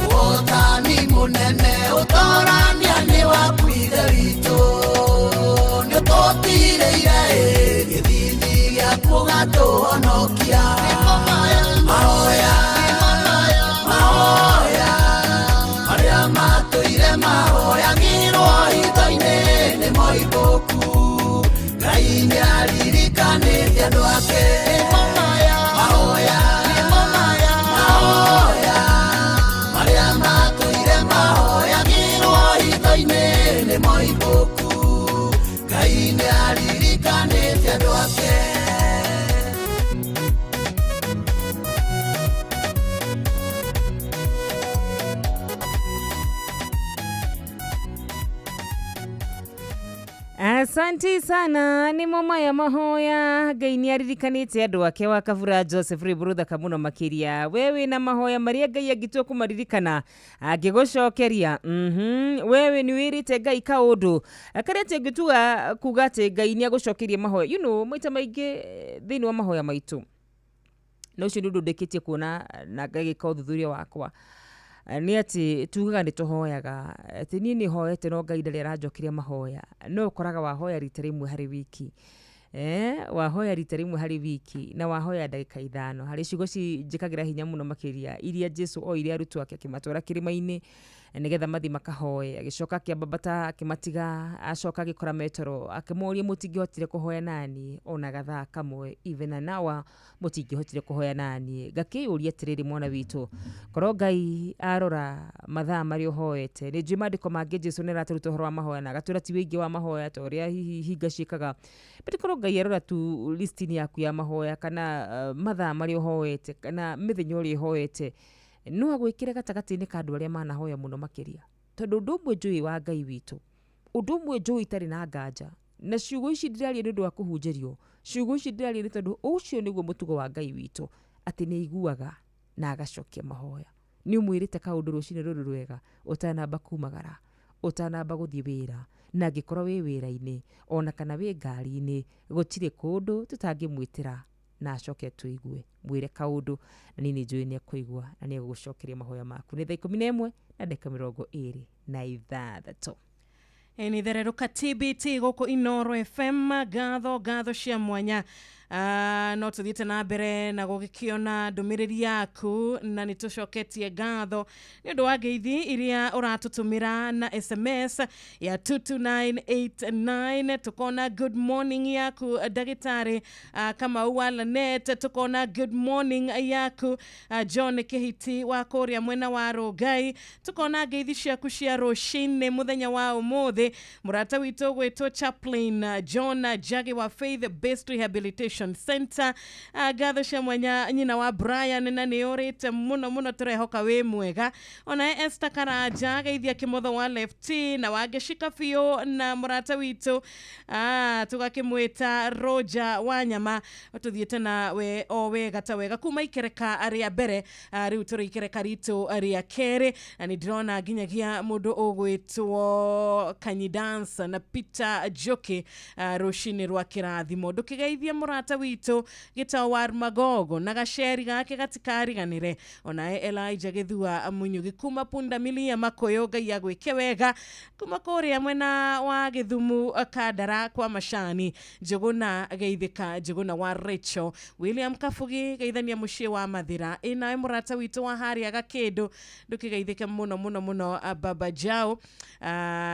S18: Ũhotani mũnene ũtorania nĩ waku Ithe witũ, nĩũtũtirĩire ĩ, gĩthithi gĩaku ũgatũhonokia. Mahoya, mahoya, marĩa matũire mahoyagĩrwo hitho-inĩ nĩ moimbũku. Ngai nĩaririkanĩte
S1: Asante sana nĩ mo maya mahoya Ngai nĩ aririkanĩte andũ ake wa Kabura Joseph rwĩmbo muno makĩria. We wĩna mahoya marĩa Ngai angĩtua kũmaririkana angĩgũcokeria. Wewe nĩ wĩrĩte Ngai kaũndũ karĩa atĩ ũngĩtua kuga atĩ Ngai nĩ agũcokeria mahoya. You know, maita maingĩ thĩinĩ wa mahoya maitũ na ũcio nĩ ũndũ ndĩkĩtie kuona na ngagĩka ũthuthuria wakwa nĩ atĩ tugaga nĩ tũhoyaga atĩ niĩ nĩ hoete no Ngai ndarĩ aranjokeria mahoya. No ũkoraga wahoya rita rĩmwe harĩ wiki, wahoya rita rĩmwe harĩ wiki na wahoya ndagĩka 5. Harĩ ciugo njĩkagĩra hinya mũno makĩria iria Jesu oire arutwo ake akĩmatwara kĩrĩma-inĩ nĩgetha mathiĩ makahoe, agĩcoka akĩambata akĩmatiga, acoka agĩkora Metero akĩmoria mũtingĩhotire kũhoya nani ona gathaa kamwe, even an hour mũtingĩhotire kũhoya nani. Ngakĩyũria atĩrĩrĩ, mwana witũ, korwo Ngai arora mathaa marĩa ũhoete, nĩ njũĩ maandĩko mangĩ Jesu nĩ aratũruta ũhoro wa mahoya na agatwĩra ti wĩingĩ wa mahoya ta ũrĩa hihi hinga ciĩkaga, but korwo Ngai arora tu list-inĩ yaku ya mahoya kana mathaa marĩa ũhoete kana mĩthenya ũrĩa ũhoete, no agwĩkĩre gatagatĩ-inĩ ka andũ arĩa manahoya mũno makĩria. Tondũ ũndũ ũmwe njũĩ wa Ngai witũ, ũndũ ũmwe njũĩ itarĩ na nganja, na ciugo ici ndĩraria nĩ ũndũ wa kũhunjĩrio, ciugo ici ndĩraria nĩ tondũ ũcio nĩguo mũtugo wa Ngai witũ, atĩ nĩ aiguaga na agacokia mahoya. Nĩ ũmwĩrĩte kaũndũ rũcinĩ rũrũ rwega ũtanamba kumagara, ũtanamba gũthiĩ wĩra, na angĩkorwo wĩ wĩra-inĩ ona kana wĩ ngari-inĩ, gũtirĩ kũndũ tũtangĩmwĩtĩra na acoke tũigue. Mwĩre kaũndũ na niĩ nĩ njũĩ nĩ ekũigua na nĩ egũgũcokeria mahoya maku. Nĩ thaa 11 na ndagĩka 26.
S10: Nĩ thererũka TBT gũkũ Inoro FM, ngatho cia mwanya. No tũthiĩte na mbere na gũgĩkĩona ndũmĩrĩri yaku na nĩ tũcoketie ngatho nĩ ũndũ wa ngeithi iria ũratũtũmĩra na SMS ya 22989. Tukona good morning yaku ndagĩtarĩ Kamau wa Lanet, tukona good morning yaku John Kihiti wa kũrĩa mwena wa Rongai, tukona ngeithi ciaku cia rũcinĩ mũthenya wa ũmũthĩ. Mũrata witũ gwĩtwo Chaplain John Jage wa Faith Based Rehabilitation Center, ngatho cia mwanya nyina wa Brian na nĩ ũrĩte mũno mũno, tũrehoka wĩ mwega. Ona Esther Karanja geithia kĩmotho wa left na wangĩcika biũ na mũrata witũ tũgakĩmwĩta Roger Wanyama, tũthiĩte na we o wega ta wega kuma ikereka rĩa mbere, rĩu tũrĩ ikereka ritũ rĩa kerĩ, na nĩ ndĩrona nginyagia mũndũ ũgwĩtwo Kanyi Dance na Peter Njoki rũcinĩ rwa kĩrathimo. Ndũkĩgeithia mũrata witũ Gĩtao wa Magogo na gaceri gake gatikariganĩre. Onae Elijah Gĩthua Munyugi kuma Pundamilia Makoyo, Ngai agwĩke wega kuma kũrĩa mwena wa Gĩthumu Kandara kwa Macani. Njũgũna geithĩka Njũgũna wa Rachel William Kabugi geithania mũciĩ wa Mathĩra. Ĩnawe mũrata witũ wa harĩa Gakĩndũ, ndũkĩgeithĩke mũno mũno mũno Baba Jao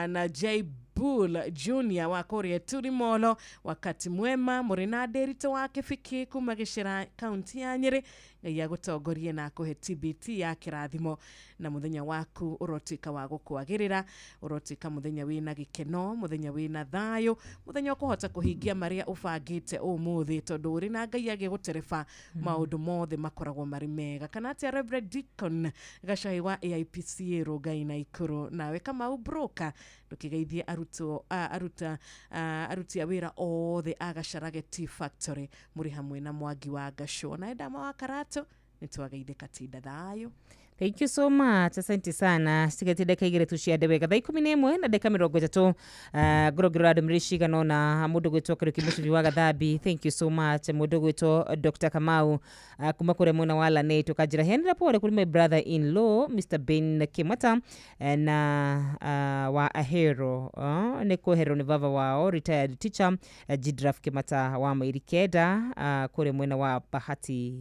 S10: na J Bull Junior wa kũrĩa Turimolo. Wakati mwema mũrĩ na Ndĩritũ wa Kĩbiki kuma Gĩcĩra kaunti ya Nyĩrĩ. Ngai agũtongorie na akũhe TBT ya kĩrathimo na mũthenya waku ũrotuĩka wa gũkwagĩrĩra, ũrotuĩka mũthenya wĩna gĩkeno, mũthenya wĩna thayũ, mũthenya ũkũhota kũhingia marĩa ũbangĩte ũmũthĩ, tondũ ũrĩ na Ngai agĩgũtereba maũndũ mothe makoragwo marĩ mega. Kana atĩa Reverend Deacon Gacai wa AIPCA Rongai na Ikuru, nawe Kamau Broker ndũkĩgeithie aruti a wĩra othe a Gacharage Tea Factory mũrĩ hamwe na Mwangi wa Ngacũ na Ndama wa Karato, nĩ twageithĩka tinda thayũ.
S1: Thank you so much. Asante sana. Sigati dakika igĩrĩ tu cia wega thaa 11 na dakika 30. Ngũrũngĩrora ndũmĩrĩri cigana ũna. Mũndũ gwĩtwo Kariũki Mũcibi wa Gathambi, thank you so much. Mũndũ gwĩtwo Dr. Kamau kuma kũrĩa mwena wa Lanet, ũkanjĩra heanĩra pole kũrĩ my brother in law Mr. Ben Kimata na wa Ahero, nĩ kweherwo nĩ baba wao retired teacher Jidraf Kimata wa mairi 9 kũrĩa mwena wa Bahati.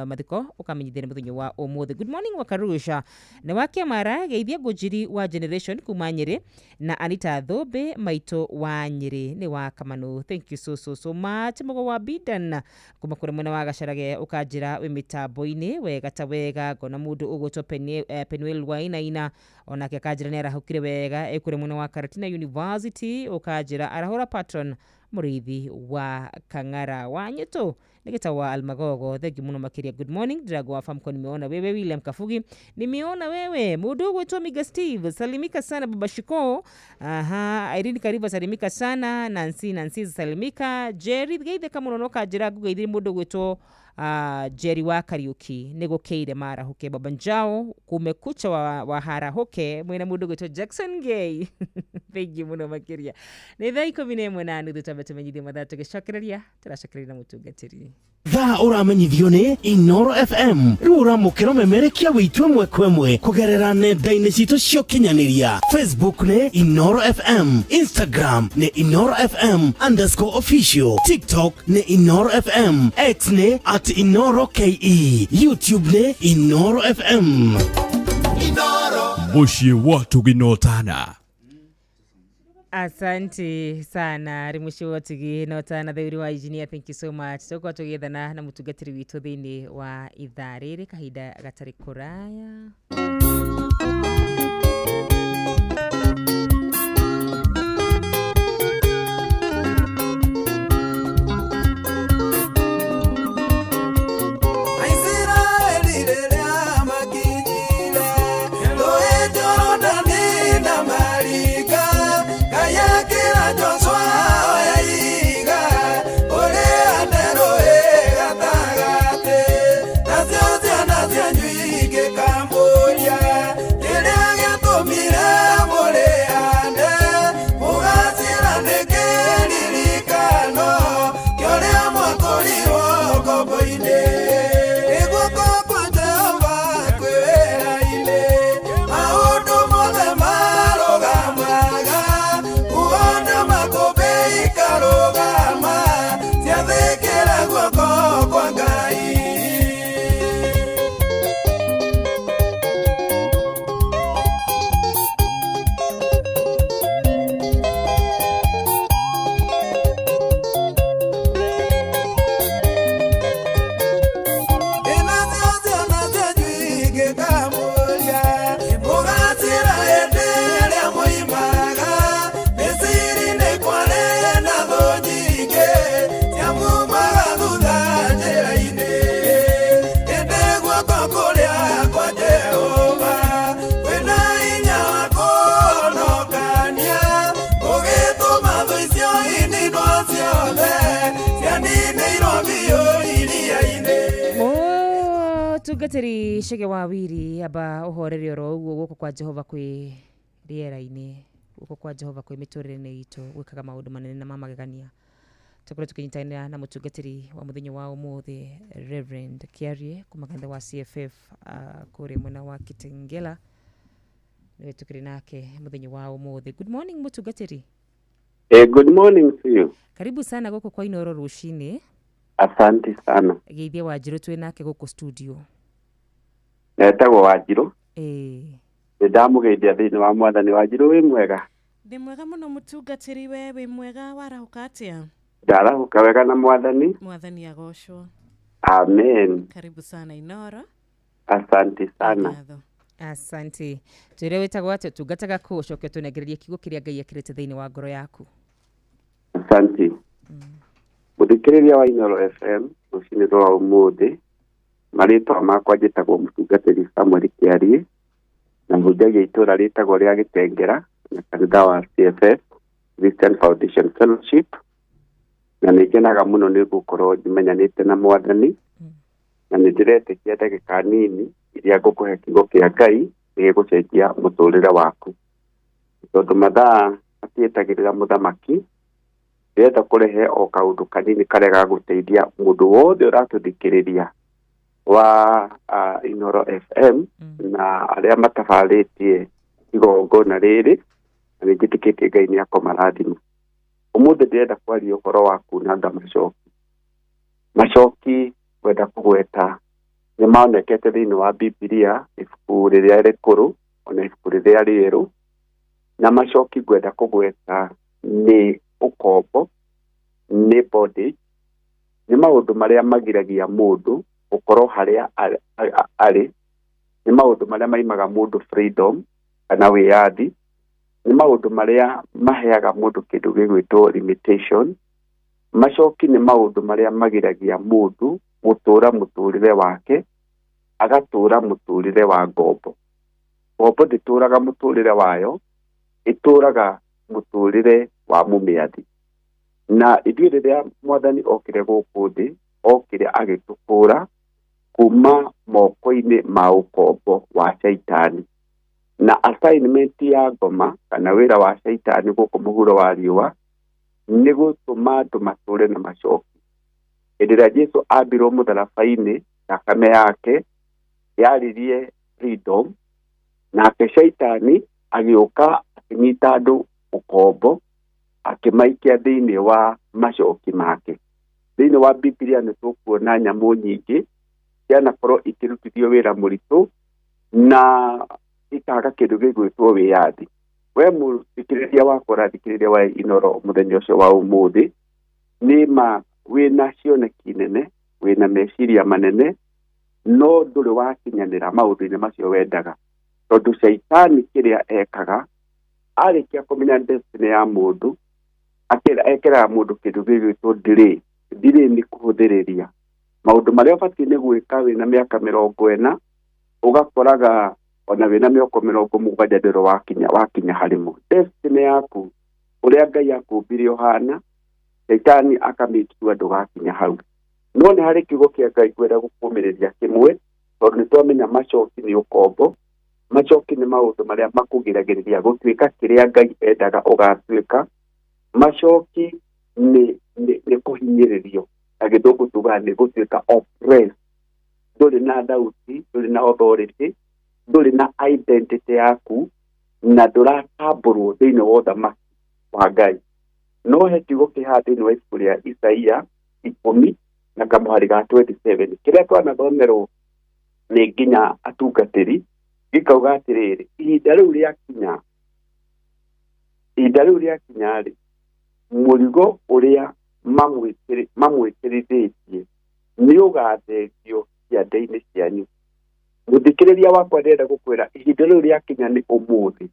S1: Mathiko ũkamenyithia nĩ mũthenya wa ũmũthĩ. Good morning Karusha na wa Kĩamara, geithia Ngũnjiri wa Generation kuma Nyĩrĩ na Anita Thũmbĩ maitũ wa Nyĩrĩ nĩ wa Kamanu, thank you so so so much. Mũgo wa Bidan kuma kũrĩa mwena wa Gacharage ũkanjĩra wĩ mĩtambo-inĩ wega ta wega. Ngona mũndũ ũgwĩtwo Penuel Wainaina onake akanjĩra nĩ arahũkire wega, ĩ kũrĩa mwena wa Karatina University, ũkanjĩra arahũra patron Mũrĩithi wa Kang'ara wa Nyĩtũ nĩgĩta wa Almagogo, thengi mũno makĩria. Good morning Drago wa Famco, nimeona wewe. William Kafugi, nimeona wewe. Mũndũ ũgwĩtwo Miga Steve, salimika sana baba Shiko. Aha, Irene Kariba, salimika sana. Nancy Nancy, salimika. Jerry geithĩka mũno no kanjĩra ngũgeithĩrie mũndũ ũgwĩtwo Jerry wa Kariuki nĩ gũkĩire marahuke. Baba Njao kumekucha wa harahuke mwĩna mũndũ ũgwĩtwo Jackson Gay, thengi mũno makĩria. Nĩ thaa 11:30, twambe tũmenyithie mathaa, tũgĩcokereria tũracokereria na mũtungatĩri.
S15: Thaa ũramenyithio nĩ Inoro FM. Rĩu ũramũkĩra ũmemerekia witũ ĩmwe kwa ĩmwe kũgerera nenda-inĩ citũ cia ũkinyanĩria. Facebook nĩ Inoro FM, Instagram nĩ Inoro FM underscore official, TikTok nĩ Inoro FM, X nĩ at Inoro KE, YouTube nĩ Inoro FM.
S8: Mũciĩ wa Tũginotana.
S1: Asante sana rimushi wa Tuginotana, theuri wa engineer, thank you so much. Tũgũkorwo tũgĩethana na mũtungatĩri witũ thĩinĩ wa ithaa rĩrĩ kahinda gatarĩ kũraya.
S17: Aisiraeli rĩrĩa makinyire rũĩ Jorodani na marika, Ngai akĩra Joshua oya ihiga ũrĩhande rũĩ gatagatĩ, nacio ciana cianyu ingĩkamũria kĩrĩa gĩatũmire mũrĩhande, mũgacĩra nĩ kĩririkano kĩa ũrĩa mwatũrirwo ngombo-inĩ. Nĩ guoko kwa Jehova kwĩ wĩra-inĩ, maũndũ mothe marũgamaga, kuona makũmbĩ ikarũgama, ciathĩkĩra guoko kwa Ngai. Inacio ciana cianyu ingĩkamũria, mũgacĩra hĩndĩ ĩrĩa moimaga Misiri nĩ kwarĩ na thũ nyingĩ ciamumaga thutha njĩra-inĩ, ĩndĩ guoko kũrĩa kwa Jehova kwĩna hinya wa kũhonokania, gũgĩtũma thũ icio ininwo ciothe cianinĩirwo biũ iria-inĩ.
S1: Mũtungatĩri Chege wa Wiri, amba ũhorere oro ũguo, guoko kwa Jehova kwĩ rĩera-inĩ, guoko kwa Jehova kwĩ mĩtũrĩre-inĩ itũ, gwĩkaga maũndũ manene na ma magegania. Tũkorwo tũkĩnyitanĩra na mũtungatĩri wa mũthenya wa ũmũthĩ Reverend Kiarie kuma kanitha wa CFF kũrĩa mwena wa Kitengela, nĩwe tũkĩrĩ nake mũthenya wa ũmũthĩ. Good morning mũtungatĩri.
S3: Hey, good morning to you.
S1: Karibu sana gũkũ kwa Inoro rũcinĩ.
S3: Asante sana.
S1: Geithia Wanjirũ twĩ nake gũkũ studio.
S3: Etagwo Wanjirũ.
S1: Ĩĩ.
S3: Nĩ ndamũgeithia thĩinĩ wa Mwathani. Wanjirũ, wĩ mwega?
S10: Ndĩ mwega mũno mũtungatĩri, we wĩ mwega, warahũka atĩa?
S3: Ndarahũka wega na Mwathani.
S10: Mwathani agocwo.
S3: Amen.
S10: Karibu sana Inoro.
S3: Asante sana.
S10: Ngatho.
S1: Asante. Twĩre wĩtagwo atĩa, ũtungataga kũ, ũcoke ũtũnengererie kiugo kĩrĩa Ngai ekĩrĩte thĩinĩ wa ngoro yaku.
S3: Asante. Mũthikĩrĩria wa Inoro FM rũcinĩ rwa ũmũthĩ, marĩtwa makwa njĩtagwo mũtungatĩri Samuel Kĩarie na hunjagia itũũra rĩtagwo rĩa Gĩtengera na kanitha wa CFF, Christian Foundation Fellowship, na nĩ ngenaga mũno nĩ gũkorwo njimenyanĩte na Mwathani, na nĩ ndĩretĩkia ndagĩka nini iria ngũkũhe kiugo kĩa Ngai nĩ gĩgũcenjia mũtũrĩre waku, tondũ mathaa matietagĩrĩra mũthamaki. Ndĩrenda kũrehe o kaũndũ kanini karĩa gagũteithia mũndũ wothe ũratũthikĩrĩria wa Inoro FM na arĩa matabarĩtie igongona rĩrĩ, na nĩ njĩtĩkĩtie Ngai nĩ akomarathima. Ũmũthĩ ndĩrenda kwaria ũhoro wa kunanga macoki. Macoki ngwenda kũgweta nĩ maonekete thĩinĩ wa Bibilia, ibuku rĩrĩa rĩkũrũ ona ibuku rĩrĩa rĩerũ, na macoki ngwenda kũgweta nĩ ũkombo, nĩ bondage, nĩ maũndũ marĩa magiragia mũndũ gũkorwo harĩa arĩ, nĩ maũndũ marĩa maimaga mũndũ freedom kana wĩyathi, nĩ maũndũ marĩa maheaga mũndũ kĩndũ gĩgwĩtwo limitation, Macoki nĩ maũndũ marĩa magiragia mũndũ gũtũũra mũtũrĩre wake, agatũũra mũtũrĩre wa ngombo. Ngombo ndĩtũũraga mũtũrĩre wayo, ĩtũũraga mũtũrĩre wa mũmĩathi. Na ithuĩ rĩrĩa mwathani okire gũkũ thĩ, okire agĩtũkũũra kuma moko-inĩ ma ũkombo wa caitani. Na assignment ya ngoma kana wĩra wa caitani gũkũ mũhuro wa riũa nĩ gũtũma andũ matũre na macoki. Hĩndĩ ĩrĩa Jesu ambirwo mũtharaba-inĩ, thakame yake yaririe freedom, nake caitani agĩũka akĩnyita andũ ũkombo, akĩmaikia thĩinĩ wa macoki make. Thĩinĩ wa Bibilia nĩ tũkuona nyamũ nyingĩ cianakorwo ikĩrutithio wĩra mũritũ na ikaga kĩndũ gĩgwĩtwo wĩyathi. We mũthikĩrĩria wakwa ũrathikĩrĩria wa Inoro mũthenya ũcio wa ũmũthĩ, nĩ ma wĩna cioneki nene, wĩna meciria manene, no ndũrĩ wakinyanĩra maũndũ-inĩ macio wendaga. Tondũ caitani kĩrĩa ekaga, arĩkia kũmenya destiny ya mũndũ, ekĩraga mũndũ kĩndũ gĩgwĩtwo delay. Delay nĩ kũhũthĩrĩria maũndũ marĩa ũbatiĩ nĩ gwĩka wĩna mĩaka 40, ũgakoraga ona wĩna mĩaka 70 ndũrĩ wakinya harĩ mo. Destiny yaku ũrĩa Ngai akũmbire ũhana, caitani akamĩtua ndũgakinya hau. No nĩ harĩ kiugo kĩa Ngai ngwenda gũkũmĩrĩria kĩmwe, tondũ nĩ twamenya macoki nĩ ũkombo. Macoki nĩ maũndũ marĩa makũgiragĩrĩria gũtuĩka kĩrĩa Ngai endaga ũgatuĩka. Macoki nĩ kũhinyĩrĩrio, na gĩthũngũ tugaga nĩ gũtuĩka oppressed. Ndũrĩ na thauti, ndũrĩ na authority, ndũrĩ na identity yaku, na ndũratambũrwo thĩinĩ wa ũthamaki wa Ngai. No he kiugo kĩ haha thĩinĩ wa ibuku rĩa Isaia 10 na kamũhari ga 27 kĩrĩa twanathomerwo nĩ nginya atungatĩri, gĩkauga atĩrĩrĩ, ihinda rĩu rĩakinya rĩ, mũrigo ũrĩa mamwĩkĩrithĩtie nĩ ũgathengio ciande-inĩ cianyu. Mũthikĩrĩria wakwa ndĩrenda gũkwĩra ihinda rĩu rĩakinya nĩ ũmũthĩ.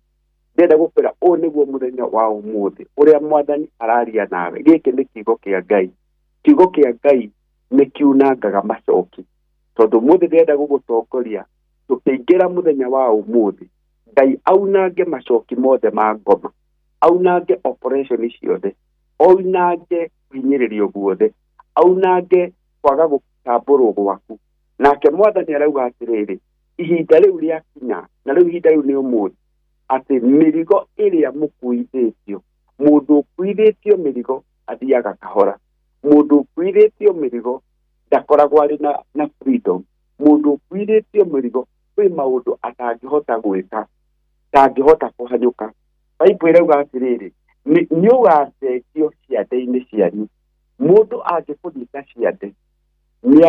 S3: Ndĩrenda gũkwĩra ũũ nĩguo mũthenya wa ũmũthĩ ũrĩa mwathani araria nawe. Gĩkĩ nĩ kiugo kĩa Ngai. Kiugo kĩa Ngai nĩ kiunangaga macoki. Tondũ ũmũthĩ ndĩrenda gũgũtongoria tũkĩingĩra mũthenya wa ũmũthĩ, Ngai aunange macoki mothe ma ngoma, aunange operation ciothe, aunange kũhinyĩrĩrio guothe, aunange kwaga gũtambũrwo gwaku. Nake mwathani arauga atĩrĩrĩ, ihinda rĩu rĩakinya, na rĩu ihinda rĩu nĩ ũmũthĩ, atĩ mĩrigo ĩrĩa mũkuithĩtio, mũndũ ũkuithĩtio mĩrigo athiaga kahora, mũndũ ũkuithĩtio mĩrigo ndakoragwo arĩ na freedom, mũndũ ũkuithĩtio mĩrigo kwĩ maũndũ atangĩhota gwĩka, ndangĩhota kũhanyũka. Bible ĩrauga atĩrĩrĩ, nĩ ũgathengio ciande-inĩ cianyu. Mũndũ angĩkũnyita ciande nĩ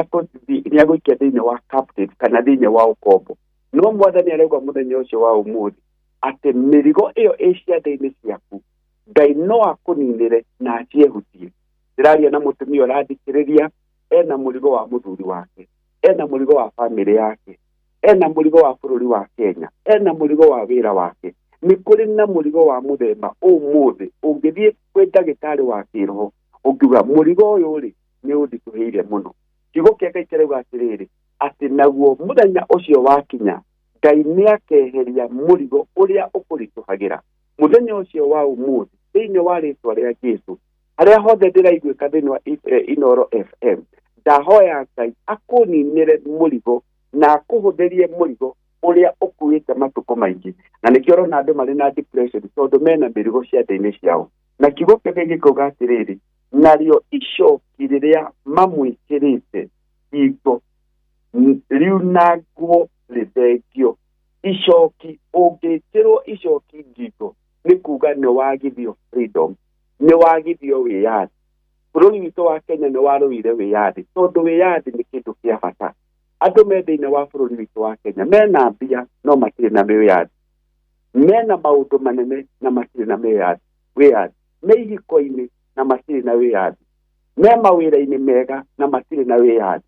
S3: agũikia thĩinĩ wa captive kana thĩinĩ wa ũkombo. No mwathani arauga mũthenya ũcio wa ũmũthĩ atĩ mĩrigo ĩyo ĩ ciande-inĩ ciaku Ngai no akũninĩre na aciehutie. Ndĩraria na mũtumia ũrathikĩrĩria, ena mũrigo wa mũthuri wake, ena mũrigo wa bamĩrĩ yake, ena mũrigo wa bũrũri wa Kenya, ena mũrigo wa wĩra wake. Nĩ kũrĩ na mũrigo wa mũthemba ũmũthĩ ũngĩthiĩ kwĩ ndagĩtarĩ wa kĩroho ũngiuga mũrigo ũyũ rĩ nĩ ũnditũhĩire mũno. Kiugo kĩa Ngai kĩrauga atĩrĩrĩ, atĩ naguo mũthenya ũcio wakinya Ngai nĩ akeheria mũrigo ũrĩa ũkũritũhagĩra. Mũthenya ũcio wa ũmũthĩ thĩinĩ wa rĩtwa rĩa Jesu, harĩa hothe ndĩraiguĩka thĩinĩ wa Inoro FM, ndahoya Ngai akũninĩre mũrigo na akũhũthĩrie mũrigo ũrĩa ũkuĩte matukũ maingĩ. Na nĩkĩo ũrona andũ marĩ na depression, tondũ mena mĩrigo ciande-inĩ ciao. Na kiugo kĩa Ngai gĩkauga atĩrĩrĩ, narĩo icoki rĩrĩa mamwĩkĩrĩte ngingo riunangwo rĩthengio. Icoki, ũngĩkĩrwo icoki ngingo nĩ kuga nĩ wagithio freedom, nĩ wagithio wĩyathi. Bũrũri witũ wa Kenya nĩ warũire wĩyathi, tondũ wĩyathi nĩ kĩndũ kĩa bata. Andũ me thĩinĩ wa bũrũri witũ wa Kenya mena mbia no matirĩ na wĩyathi, mena maũndũ manene na matirĩ na wĩyathi, me ihiko-inĩ na matirĩ na wĩyathi, me mawĩra-inĩ mega na matirĩ na wĩyathi,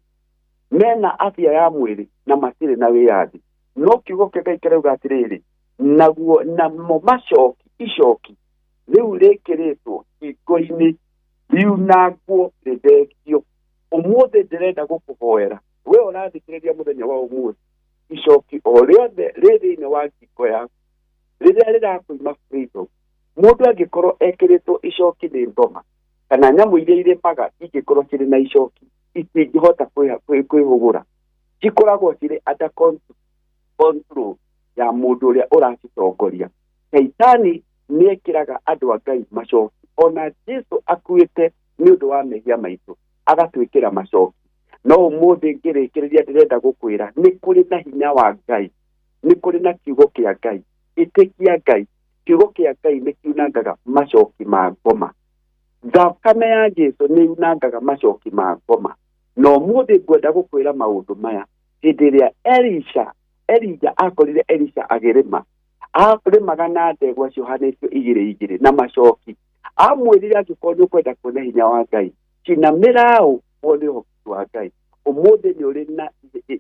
S3: mena afya ya mwĩrĩ na matirĩ na wĩyathi. No kiugo kĩa Ngai kĩrauga atĩrĩrĩ, naguo namo macoki, icoki rĩu rĩkĩrĩtwo ngingo-inĩ Riunangwo rĩthengio. Ũmũthĩ ndĩrenda gũkũhoera we ũrathikĩrĩria mũthenya wa ũmũthĩ, icoki o rĩothe rĩ thĩinĩ wa ngingo yaku rĩrĩa rĩrakũima freedom. Mũndũ angĩkorwo ekĩrĩtwo icoki nĩ ngoma kana nyamũ iria irĩmaga ingĩkorwo cirĩ na icoki itingĩhota kwĩhũgũra, cikoragwo cirĩ under control ya mũndũ ũrĩa ũracitongoria. Shaitani nĩ ekĩraga andũ a Ngai macoki. Ona Jesu akuĩte nĩ ũndũ wa mehia maitũ agatwĩkĩra macoki. No ũmũthĩ ngĩrĩkĩrĩria ndĩrenda gũkwĩra nĩ kũrĩ na hinya wa Ngai, nĩ kũrĩ na kiugo kĩa Ngai. Ĩtĩkia Ngai, kiugo kĩa Ngai nĩ kiunangaga macoki ma ngoma. Thakame ya Jesu nĩ yunangaga macoki ma ngoma. Na ũmũthĩ ngwenda gũkwĩra maũndũ maya. Hĩndĩ ĩrĩa Elija akorire Elisha agĩrĩma, arĩmaga na ndegwa ciohanĩtio igĩrĩ igĩrĩ na macoki. Amwĩrire angĩkorwo nĩ ũkwenda kuona hinya wa Ngai, cinamĩra ũ wone ũhoti wa Ngai. Ũmũthĩ nĩ ũrĩ na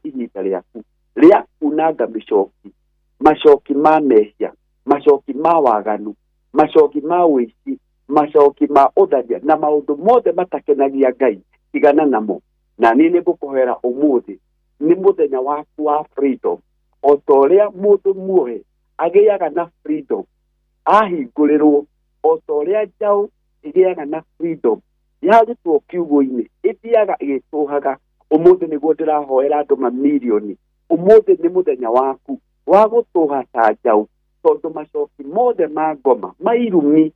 S3: ihinda rĩaku rĩa kunanga mĩcoki, macoki ma mehia, macoki ma waganu, macoki ma ũici, macoki ma ũtharia na maũndũ mothe matakenagia Ngai, tigana namo. Na niĩ nĩ ngũkũhoera ũmũthĩ nĩ mũthenya waku wa freedom. O ta ũrĩa mũndũ muohe agĩaga na freedom ahingũrĩrwo, o ta ũrĩa njaũ ĩgĩaga na freedom yarutwo kiugũ-inĩ ĩthiaga ĩgĩtũhaga. Ũmũthĩ nĩguo ndĩrahoera andũ mamirioni. Ũmũthĩ nĩ mũthenya waku wa gũtũha ta njaũ, tondũ macoki mothe ma ngoma ma irumi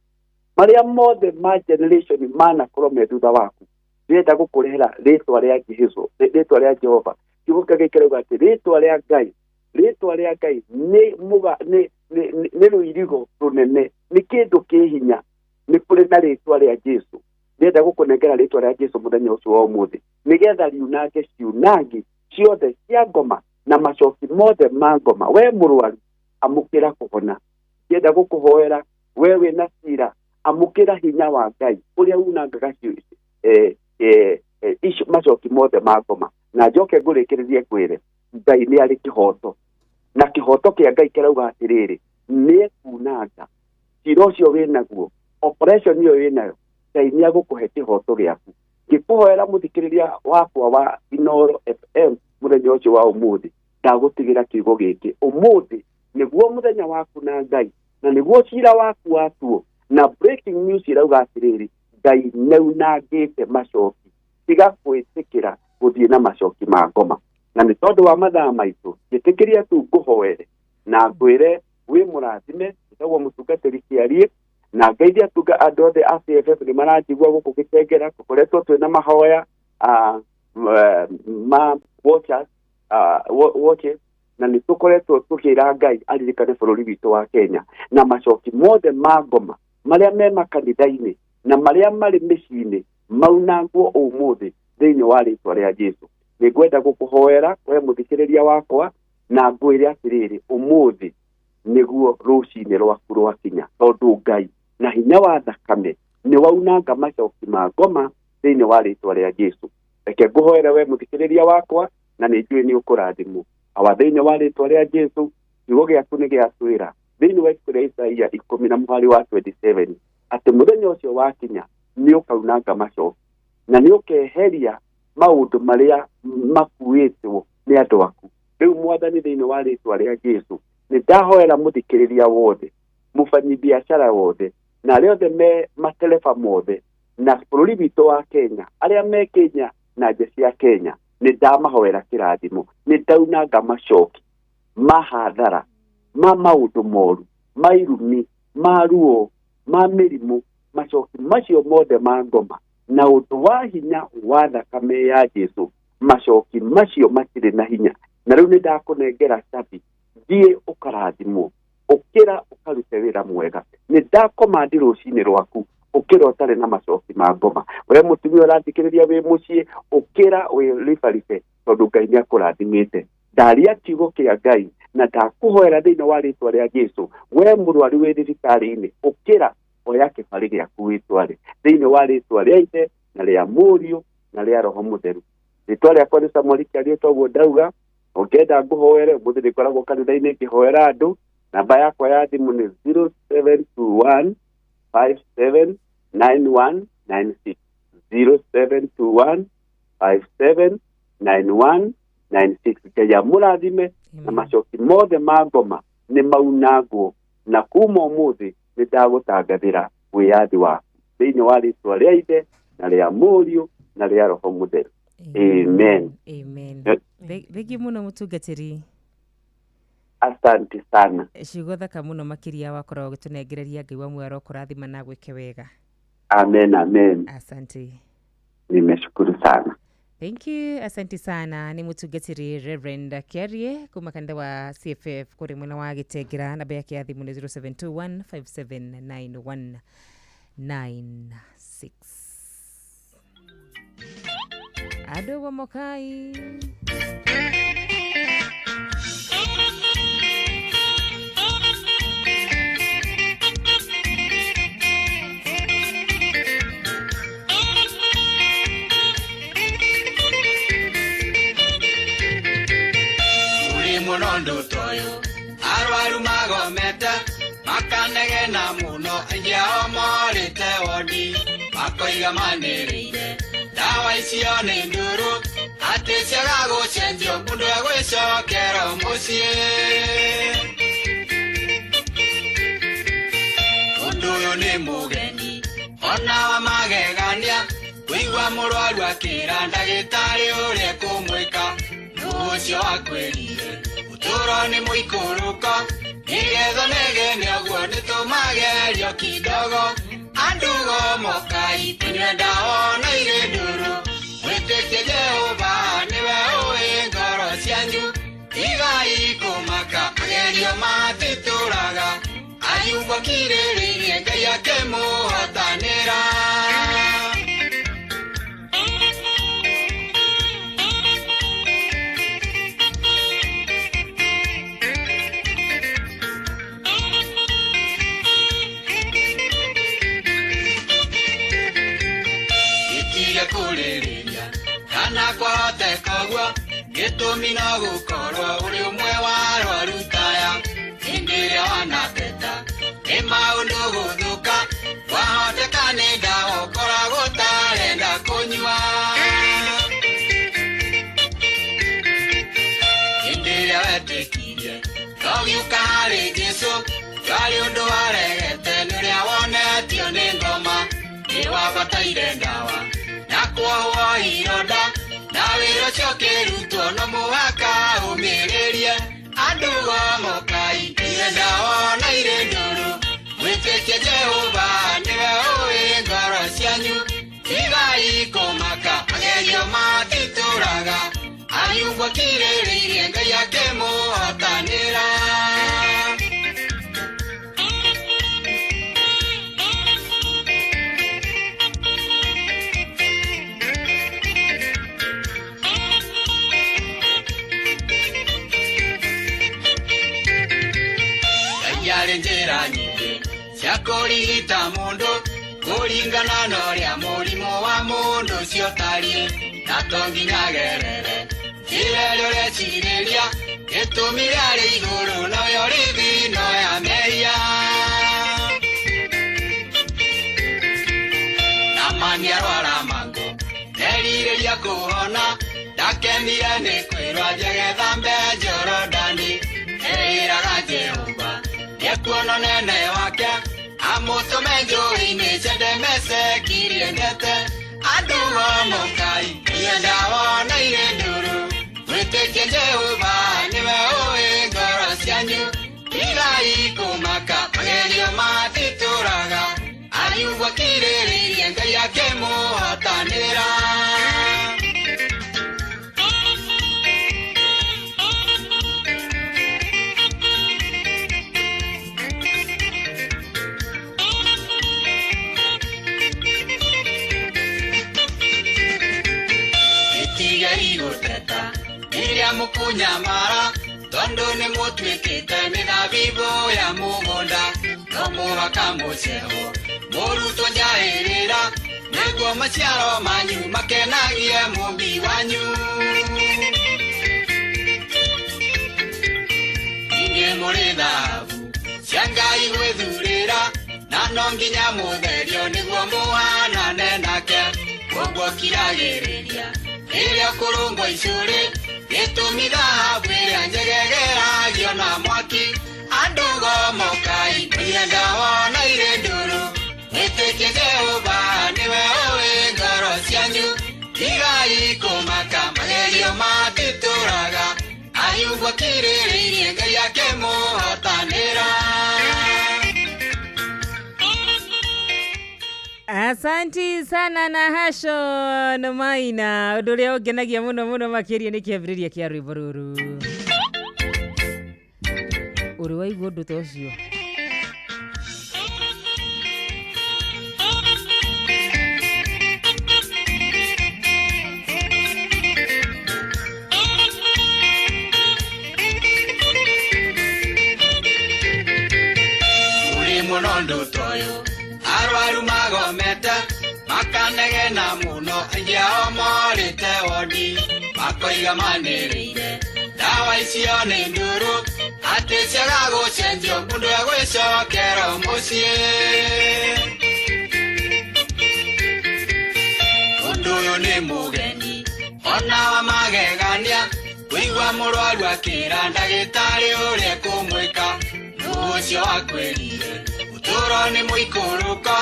S3: marĩa mothe ma generation manakorwo me thutha waku, ndĩrenda gũkũrehera rĩtwa rĩa Jesu, rĩtwa rĩa Jehova. Kiugo kĩa Ngai kĩrauga atĩ rĩtwa rĩa Ngai, rĩtwa rĩa Ngai nĩ mũga nĩ nĩ rũirigo rũnene, nĩ kĩndũ kĩ hinya. Nĩ kũrĩ na rĩtwa rĩa Jesu. Ndĩrenda gũkũnengera rĩtwa rĩa Jesu mũthenya ũcio wa ũmũthĩ, nĩgetha riunange ciunangi ciothe cia ngoma na macoki mothe ma ngoma. We mũrwaru, amũkĩra kũhona. Ndĩrenda gũkũhoera we wĩna cira, amũkĩra hinya wa Ngai ũrĩa unangaga macoki mothe ma ngoma. Na njoke ngũrĩkĩrĩrie ngwĩre Ngai nĩ arĩ kĩhoto, na kĩhoto kĩa Ngai kĩrauga atĩrĩrĩ, nĩ ekunanga cira ũcio wĩnaguo, operation ĩyo wĩnayo, Ngai nĩ agũkũhe kĩhoto gĩaku. Ngĩkũhoera mũthikĩrĩria wakwa wa Inooro FM mũthenya ũcio wa ũmũthĩ, ndagũtigĩra kiugo gĩkĩ. Ũmũthĩ nĩguo mũthenya waku na Ngai, na nĩguo cira waku watuo. Na breaking news ĩrauga atĩrĩrĩ, Ngai nĩaunangĩte macoki. Tiga gwĩtĩkĩra gũthiĩ na macoki ma ngoma. Na nĩ tondũ wa mathaa maitũ, njĩtĩkĩria tu ngũhoere na ngwĩre wĩ mũrathime. Njĩtagwo mũtungatĩri Kĩarie, na ngeithia tunga andũ othe a CFF nĩ maranjigua gũkũ Gĩtengera. Tũkoretwo twĩna mahoya ma watchers, watches, na nĩ tũkoretwo tũkĩra Ngai aririkane bũrũri witũ wa Kenya na macoki mothe ma ngoma marĩa me makanitha-inĩ na marĩa marĩ mĩciĩ-inĩ maunangwo ũmũthĩ thĩinĩ wa rĩtwa rĩa Jesu. Nĩ ngwenda gũkũhoera we mũthikĩrĩria wakwa, na ngwĩre atĩrĩrĩ, ũmũthĩ nĩguo rũcinĩ rwaku rwakinya, tondũ Ngai na hinya wa thakame nĩ waunanga macoki ma ngoma thĩinĩ wa rĩtwa rĩa Jesu. Reke ngũhoere we mũthikĩrĩria wakwa, na nĩ njũĩ nĩ ũkũrathimwo. Awa, thĩinĩ wa rĩtwa rĩa Jesu, kiugo gĩaku nĩ gĩatwĩra thĩinĩ wa ibuku rĩa Isaia 10 na mũhari wa 27 atĩ mũthenya ũcio wakinya nĩ ũkaunanga macoki na nĩ ũkeheria maũndũ marĩa makuĩtwo nĩ andũ aku. Rĩu Mwathani, thĩinĩ wa rĩtwa rĩa Jesu, nĩ ndahoera mũthikĩrĩria wothe, mũbanyi biacara wothe, na arĩa othe me matereba mothe na bũrũri witũ wa Kenya, arĩa me Kenya na nja cia Kenya, nĩ ndamahoera kĩrathimo. Nĩ ndaunanga macoki ma hathara, ma maũndũ moru, ma irumi, ma ruo, ma mĩrimũ, macoki macio mothe ma ngoma, na ũndũ wa hinya wa thakame ya Jesu, macoki macio matirĩ na hinya. Na rĩu nĩ ndakũnengera cabi, thiĩ ũkarathimwo, ũkĩra ũkarute wĩra mwega. Nĩ ndakomandi rũcinĩ rwaku, ũkĩra ũtarĩ na macoki ma ngoma. We mũtumia ũrathikĩrĩria wĩ mũciĩ, ũkĩra wĩ ribaribe, tondũ Ngai nĩ akũrathimĩte. Ndaria kiugo kĩa Ngai na ndakũhoera thĩinĩ wa rĩtwa rĩa Jesu. We mũrwaru wĩ thibitarĩ-inĩ, ũkĩra oya kĩbarĩ gĩaku wĩtware thĩinĩ wa rĩtwa rĩa Ithe na rĩa Mũriũ na rĩa Roho Mũtheru. Rĩtwa rĩakwa nĩ Samuel Kĩarie, toguo ndauga. Ũngĩenda ngũhoere, ũmũthĩ nĩngoragwo kanitha-inĩ ngĩhoera andũ. Namba yakwa ya thimũ nĩ 0721 579196. 0721 5791 96. Ngai amũrathime na macoki mothe ma ngoma nĩ maunangwo, na kuma ũmũthĩ nĩ ndagũtangathĩra wĩyathi waku thĩinĩ wa rĩtwa rĩa Ithe na rĩa Mũriũ na rĩa Roho Mũtheru. Amen.
S1: Amen. Thengiũ mũno mũtungatĩri.
S3: Asante sana.
S1: Ciugo thaka mũno makĩria wakorwo ũgĩtũnengereria. Ngai wa muoyo arokũrathima na gwĩke wega.
S3: Amen, amen.
S1: Asante.
S3: Nimeshukuru sana.
S1: Thank you, asante sana. Ni mutungatiri Reverend Kiarie kuma kanitha wa CFF kuri mwena wa Gitengera. Namba yake ya thimu ni 0721 579196. Ado wa Mokai.
S14: Munondo toyo arwaru magomete makanegena muno aingĩ ao morĩte wodi makoiga manĩrĩire ndawa icio nĩ ndũrũ atĩ ciaga gũcenjio mũndũ egwĩcokera mũciĩ. Ũndũ ũyũ nĩ mũgeni ona wa magegania kũigua mũrwaru akĩra ndagĩtarĩ ũrĩa ekũmwĩka ũcio akwĩrire ũtũũro nĩ mũikũrũko nĩgetha negene ũguo nĩtũmagerio kidogo andũ gomokai tũnyue ndawa na irĩ ndũrũ mwĩtĩkie Jehova nĩwe ũĩ ngoro cianyu tigai kũmaka magerio matitũraga Ayubu akirĩrĩirie Ngai akĩmũhotanĩra. Kana kwahoteka ũguo gĩtũmi no gũkorwo ũrĩ ũmwe wa arwaru taya hĩndĩ ĩrĩa wanateta nĩ maũndũ gũthũka wahoteka nĩ ndawa ũkoragwo ũtarenda kũnyua. Hĩndĩ ĩrĩa wetĩkirie ũgĩũka harĩ Jesũ ndwarĩ ũndũ waregete nĩ ũrĩa wonetio nĩ ngoma nĩ wabataire ndawa na kuohwo ironda na wĩra ũcio ũkĩrutwo no mũhaka ũmĩrĩrie andũ gomokai inyue ndawa na irĩ ndũrũ mwĩtĩkie Jehova nĩwe ũĩ ngoro cianyu tigai kũmaka magerio matitũraga Ayubu akirĩrĩirie Ngai akĩmũhotanĩra. Njĩra nyingĩ cia kũrigita mũndũ kũringana na ũrĩa mũrimũ wa mũndũ ũcio ũtariĩ na to nginya agerere njĩra ĩrĩa ũrecirĩria gĩtũmi rĩarĩ igũrũ noyo rĩthi no ya mehia. Naamani arwara mangũ nderirĩria kũhona ndakenire nĩ kwĩrwo njegethambe Jorodani eĩraga Jehova nĩekuona nene wake amũtũme njũĩ-inĩ cendemecekirie ndete andũ gomokai inyue ndawa na irĩ ndũrũ mwĩtĩkie Jehova nĩwe ũĩ ngoro cianyu tigai kũmaka magerio matitũraga Ayubu akirĩrĩirie Ngai akĩmũhotanĩra. Rĩrĩa mũkũnyamara tondũ nĩ mũtuĩkĩte mĩthabibũ ya mũgũnda no mũhaka mũcehwo mũrutwo njaĩrĩra nĩguo maciaro manyu makenagie mũmbi wanyu. Inyuĩ mũrĩ thahabu cia Ngai gwĩthurĩra na no nginya mũtherio nĩguo mũhanane nake. Ayubu akiragĩrĩria rĩrĩa kũrũngwo icũrĩ gĩtũmi thahabu ĩrĩa njegegeragio na mwaki andũ gomokai moire ndawa na irĩ ndũrũ mwĩtĩkie Jehova nĩwe ũĩ ngoro cianyu tigai kũmaka magerio matitũraga Ayubu akirĩrĩirie Ngai akĩmũhotanĩra.
S1: Asanti sana na Hashon Maina ũndũ ũrĩa ũngenagia mũno mũno makĩria nĩ kĩambĩrĩria kĩa rwĩmbo rũrũ. Ũrĩ waigua ũndũ ta ũcio?
S14: Ũrĩ mũno ũndũ ta ũyũ arwaru magomete makanegena mũno aingĩ ao morĩte wondi makoiga manĩrĩire ndawa icio nĩ ndũrũ atĩ ciaga gũcenjio mũndũ egwĩcokera mũciĩ. Ũndũ ũyũ nĩ mũgeni ona wa magegania kũigua mũrwaru akĩra ndagĩtarĩ ũrĩa ekũmwĩka nũ ũcio akwĩrire ũtũũro nĩ mũikũrũko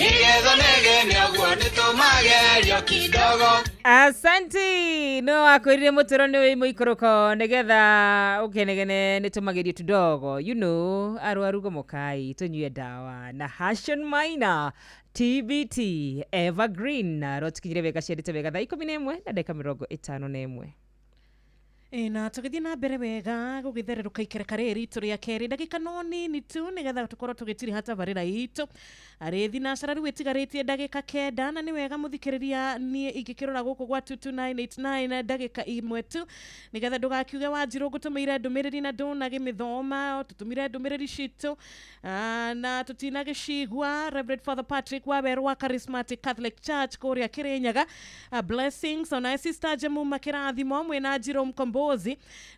S14: nĩgetha negene ũguo nĩtũmagerio kidogo.
S1: Asanti no akwĩrire mũtũro nĩ wĩ mũikũrũko nĩgetha ũkenegene nĩtũmagerio tudogo you know arwaru gomokai tũnyue ndawa na Hashon Maina TBT Evergreen rotukinyire wega ciarĩte wega thaa 11 na ndagĩka 51.
S10: Na tũgĩthiĩ na mbere wega gũgĩthererũka ikereka rĩrĩ ritũ rĩa kerĩ ndagĩka no nini tu nĩgetha tũkorwo tũgĩtiriha tabarĩra itũ arĩ thinacara rĩu ĩtigarĩtie ndagĩka 9 na nĩ wega mũthikĩrĩria niĩ ingĩkĩrora gũkũ gwa 22989 ndagĩka imwe tu nĩgetha ndũgakiuge Wanjirũ ngũtũmĩire ndũmĩrĩri na ndũnagĩmĩthoma tũtũmire ndũmĩrĩri citũ na tũtinagĩcigua. Reverend Father Patrick Waweru wa Charismatic Catholic Church kũrĩa Kĩrĩnyaga, blessings ona sister Jemuma kĩrathimo mwĩna Njirũ Mkombo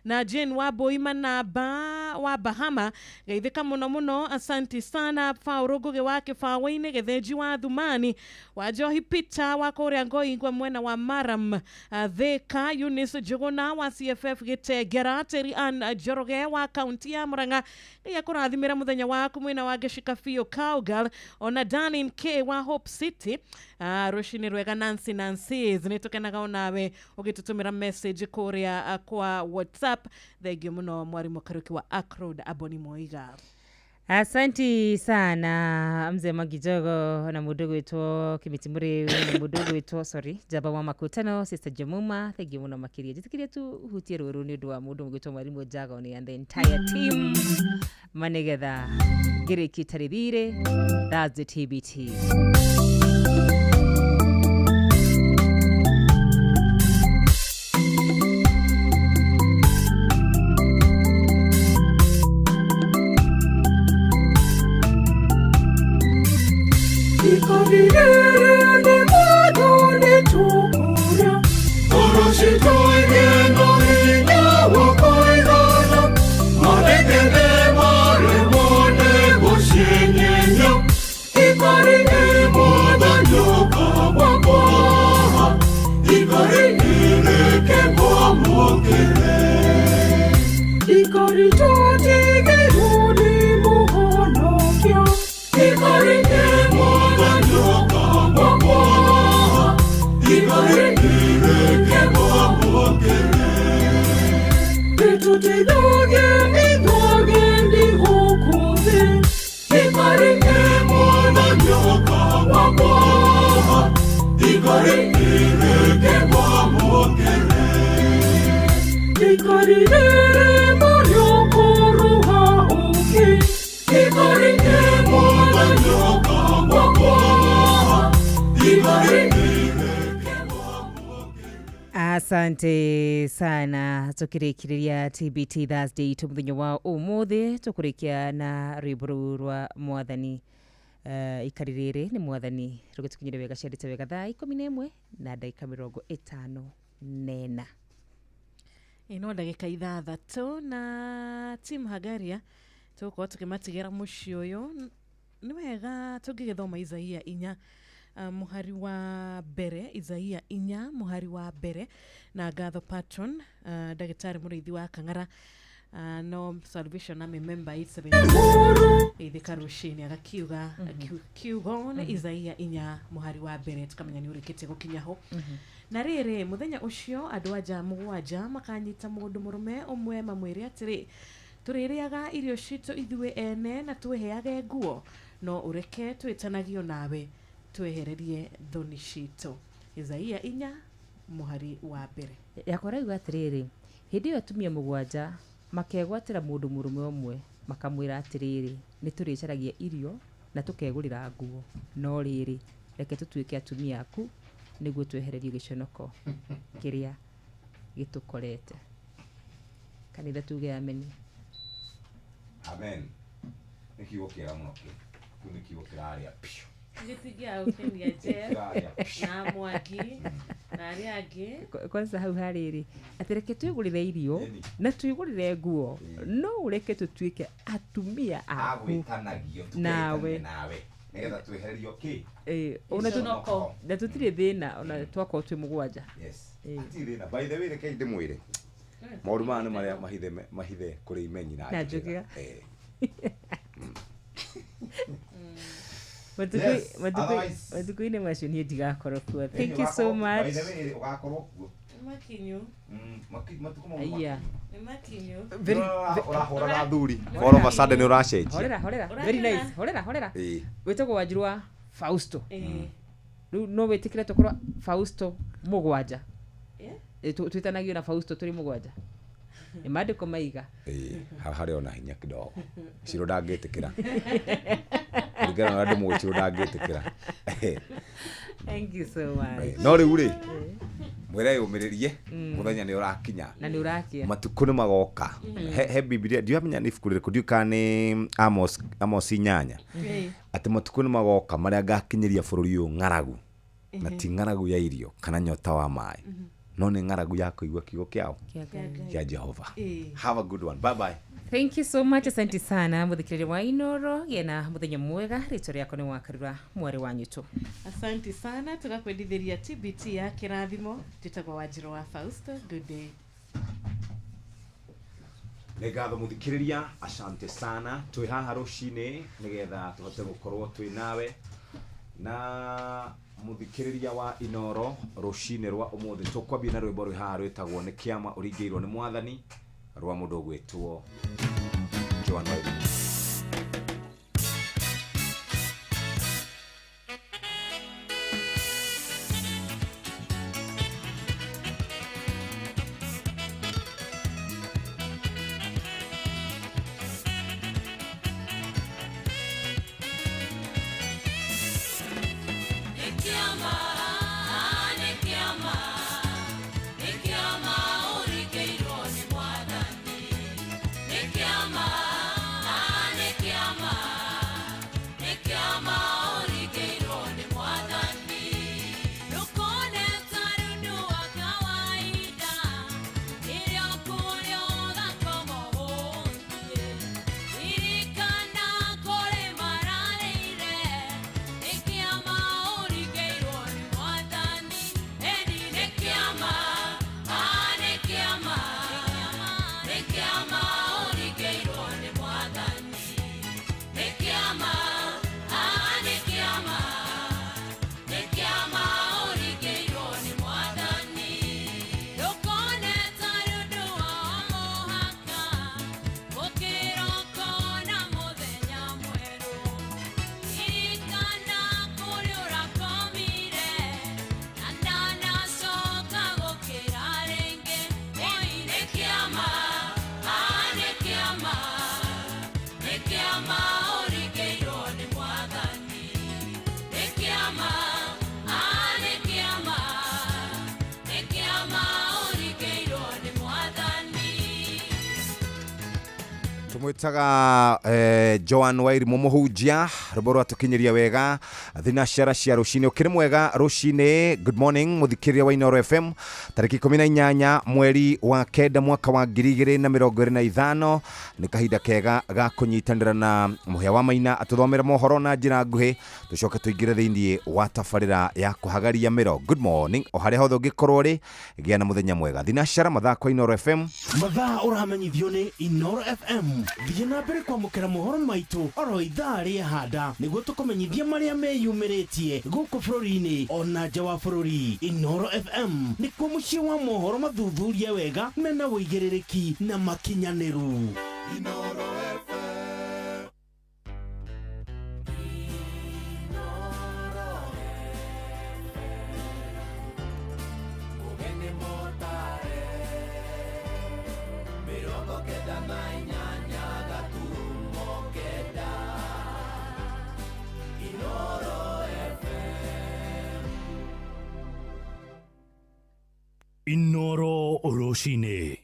S10: na Jane wa Boima na ba wa Bahama geithĩka mũno mũno asanti sana. Paul Ngugi wa Kĩbaũ-inĩ Gĩthĩnji wa Thumani wa Njohi Peter wa kũrĩa Ngoingwa mwena wa Maram Thika, Eunice Njuguna wa CFF Gĩtengera, Terry Ann Njoroge wa kaunti ya Murang'a Ngai akũrathimĩra mũthenya waku mwena wa Gĩcika biũ Cowgirl, ona Danin K wa Hope City, rũcinĩ rwega Nancy Nancy nĩ tũkenaga onawe ũgĩtũtũmĩra message kũrĩa kwa WhatsApp. Thank you muno mwalimu Karuki wa Acroad Aboni Moiga.
S1: Asanti sana mzee Magijogo na mũndũ gwĩtwo Kimiti Mũrĩu na mũndũ gwĩtwo sorry Jaba wa Makutano Sister Jemuma thank you muno makĩria njĩtĩkĩrie tu hutie rũrũ nĩ ũndũ wa mũndũ gwĩtwo mwalimu Jagoni and the entire team manigetha ngĩrĩkie itarĩ thirĩ. That's the TBT. Asante sana tukirikiria TBT Thursday tumuthenya wa umuthi tukurikia na rwimbo rũu rwa mwathani ikari rĩrĩ nĩ mwathani rũgĩtũkinyĩre wega ciarĩte wega thaa 11 na ndagĩka 54.
S10: Ĩno ndagĩka 6 na Tim Hagaria tũgũkorwo tũkĩmatigĩra mũciĩ ũyũ. Nĩ wega tũngĩgĩthoma Isaia 4 Mũhari wa mbere, Isaia 4 mũhari wa mbere. Na ngatho patron, ndagĩtarĩ Mũrĩithi wa Kang'ara, no Salvation Army member 872 ithika rũcinĩ agakiuga kiugo nĩ Isaia 4 mũhari wa mbere, tukamenya nĩ ũrĩkĩtie gũkinya ho. Na rĩrĩ, mũthenya ũcio andũ anja 7 makanyita mũndũ mũrũme ũmwe mamwĩre atĩrĩ, tũrĩrĩaga irio citũ ithuĩ ene na twĩheage nguo, no ũreke twĩtanagio nawe twehererie thoni citũ. Isaia 4 mũhari wa mbere.
S1: Yakwa rauga atĩrĩrĩ, hĩndĩ ĩyo atumia 7 makegwatĩra mũndũ mũrũme ũmwe makamwĩra atĩrĩrĩ, nĩ tũrĩcaragia irio na tũkegũrĩra nguo, no rĩrĩ, reke tũtuĩke atumia aku nĩguo twehererie gĩconoko kĩrĩa gĩtũkorete. Kanitha tuge ameni.
S6: Amen. Nĩ kiugo kĩega mũno kĩu. Kĩu nĩ kiugo kĩrarĩa piũ.
S10: Gĩtingĩa gũkenia Jeff na Mwangi na arĩa angĩ.
S1: Kwanza hau harĩrĩ, atĩ reke twĩgũrĩre irio na twĩgũrĩre nguo, no ũreke tũtuĩke atumia aku
S6: Agwĩtanagio
S1: nawe
S6: nawe nĩgetha twehererio kĩ?
S1: Ona na tũtirĩ thĩna ona twakorwo twĩ 7.
S6: Yes. Hatirĩ thĩna. By the way, reke ndĩmwĩre maũndũ maya nĩ marĩa mahithe kũrĩ imenyi na
S1: njũgĩga. Matukũ-inĩ macio niĩ ndigakorwo kuo. Thank you so much.
S6: By the way, ũgakorwo kuo.
S10: Makinyu.
S6: Matukũ mau
S1: Aya.
S10: Nĩ makinyu.
S6: Ũrahũraga athuri. All of a sudden nĩ ũracenjia.
S1: Horera, horera. Very nice. Horera, horera. Wĩtagwo Wanjiru wa Fausto. Rĩu no wĩtĩkĩre tũkorwo Fausto 7. Twĩtanagio na Fausto tũrĩ 7. Nĩ maandĩko maiga.
S6: Harĩ ona hinya kidogo. Ciro ndangĩtĩkĩra. Kũringana na ũrĩa ndĩmũĩ, Ciro ndangĩtĩkĩra.
S1: Thank you so much.
S6: No rĩu rĩ, mwĩre yũmĩrĩrie, mũthenya nĩ ũrakinya.
S1: Na nĩ ũrakia.
S6: Matukũ nĩ magoka. He Biblia, ndiramenya nĩ ibuku rĩrĩkũ, ndiũĩ kana nĩ Amos 8. Atĩ matukũ nĩ magoka marĩa ngakinyĩria bũrũri ũyũ ng'aragu. Na ti ng'aragu ya irio kana nyota wa maĩ. No nĩ ng'aragu ya kũigua kiugo kĩao kĩa Jehova. Have a good one. Bye bye.
S1: Thank you so much. Asante sana muthikiriria wa Inoro, gena muthenya mwega. Rĩtwa rĩakwa nĩ Wakarura mwarĩ wa Nyuto.
S10: Asante sana, tugakwendithĩria TBT ya kĩrathimo. Njĩtagwo Wanjiru wa Fausto. Good day.
S6: Nĩ ngatho mũthikĩrĩria, asante sana. Twĩ haha rũcinĩ nĩgetha tũhote gũkorwo twĩ nawe na mũthikĩrĩria wa Inoro rũcinĩ rwa ũmũthĩ. Tũkwambia na rwĩmbo rwĩ haha rwĩtagwo nĩ kĩama ũringĩirwo nĩ mwathani rwa mũndũ ũgwĩtwo Joan Wairimu.
S7: Nikiama.
S12: Tumwitaga Joan Wairimu muhunjia rwimbo rwatukinyiria wega thinacara cia rucini. Ukiri mwega rucini, good morning muthikiriria wa Inooro FM, tariki 18 mweri wa kenda mwaka wa 2025. Ni kahinda kega ga kunyitanira na Muhia wa Maina atuthomera mohoro na njira nguhi, tucoke tuingire thiini wa tabarira ya kuhagaria miro. Good morning o haria hothe ungikorwo ri, gia na muthenya mwega. Thinacara mathaa kwa Inooro FM,
S15: mathaa uramenyithio ni Inooro FM. Thiĩ na mbere kwamũkĩra mohoro maitũ oro ithaa rĩa handa nĩguo tũkũmenyithia marĩa meyumĩrĩtie gũkũ bũrũri-inĩ ona nja wa bũrũri. Inooro FM nĩkuo mũciĩ wa mohoro mathuthurie wega mena ũigĩrĩrĩki na makinyanĩru.
S4: Inooro FM. Inooro motare 98 gaturumo kenda. Inooro FM.
S15: Inooro rũcinĩ.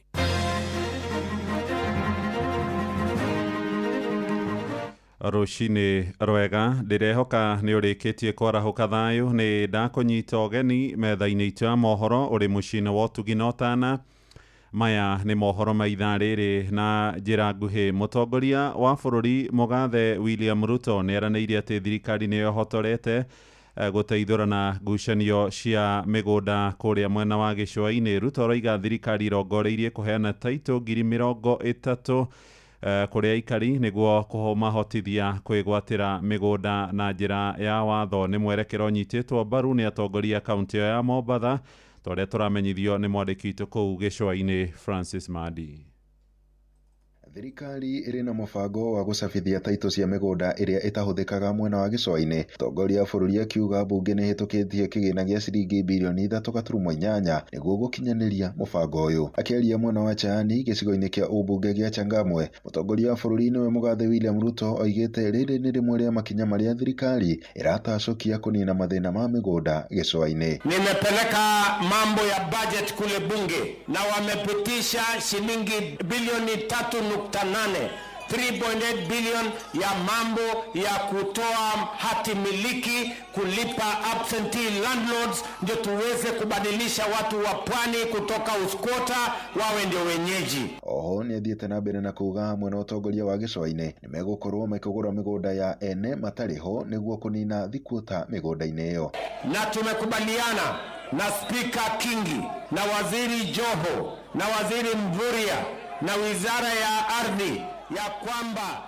S21: Rũcinĩ rwega, ndĩrehoka nĩ ũrĩkĩtie kwarahuka thayũ. Nĩ ndakũnyita ũgeni metha-inĩ itũ ya mohoro ũrĩ mũciĩ-inĩ wa ũtugi na ũtana. Maya nĩ mohoro ma ithaa rĩrĩ na njĩra nguhĩ. Mũtongoria wa bũrũri Mũgathe William Ruto nĩ eranĩire atĩ thirikari nĩ yohotorete gũteithũrana ngucanio cia mĩgũnda kũrĩa mwena wa gĩcũa-inĩ. Ruto aroiga thirikari irongoreirie kũheana taitũ 30,000 kũrĩ aikari nĩguo kũmahotithia kwĩgwatĩra mĩgũnda na njĩra ya watho. Nĩ mwerekero ũnyitĩtwo mbaru nĩ atongoria kaunti ĩyo ya Mombatha, ta ũrĩa tũramenyithio nĩ mwandĩki witũ kũu gĩcũa-inĩ Francis Madi.
S22: Thirikari ĩrĩ na mũbango wa gũcabithia taitũ cia mĩgũnda ĩrĩa ĩtahũthĩkaga mwena wa gĩcũa-inĩ. Mũtongoria wa bũrũri akiuga mbunge nĩĩhĩtũkĩtie kĩgĩna gĩa ciringi birioni 3.8 nĩguo gũkinyanĩria mũbango ũyũ. Akĩaria mwena wa Chaani gĩcigo-inĩ kĩa ũmbunge gĩa Changamwe, mũtongoria wa bũrũri nĩwe Mũgathe William Ruto oigĩte rĩrĩ nĩ rĩmwe rĩa makinya marĩa thirikari ĩratacũkia kũnina mathĩna ma mĩgũnda gĩcũa-inĩ.
S24: Nimepeleka mambo ya budget kule bunge na wamepitisha shilingi bilioni 3.8, 3.8 billion ya mambo ya kutoa hati miliki, kulipa absentee landlords, ndio tuweze kubadilisha watu wa pwani kutoka usquatter wawe ndio wenyeji.
S22: Oho nĩathiĩte na mbere na kuuga hamwe na ũtongoria wa gĩcũa-inĩ nĩmegũkorwo makĩgũra mĩgũnda ya ene matarĩ ho nĩguo kũnina thikuota mĩgũnda-inĩ ĩyo.
S24: Na tumekubaliana na Speaker Kingi na Waziri Joho na Waziri Mvurya na Wizara ya Ardhi ya kwamba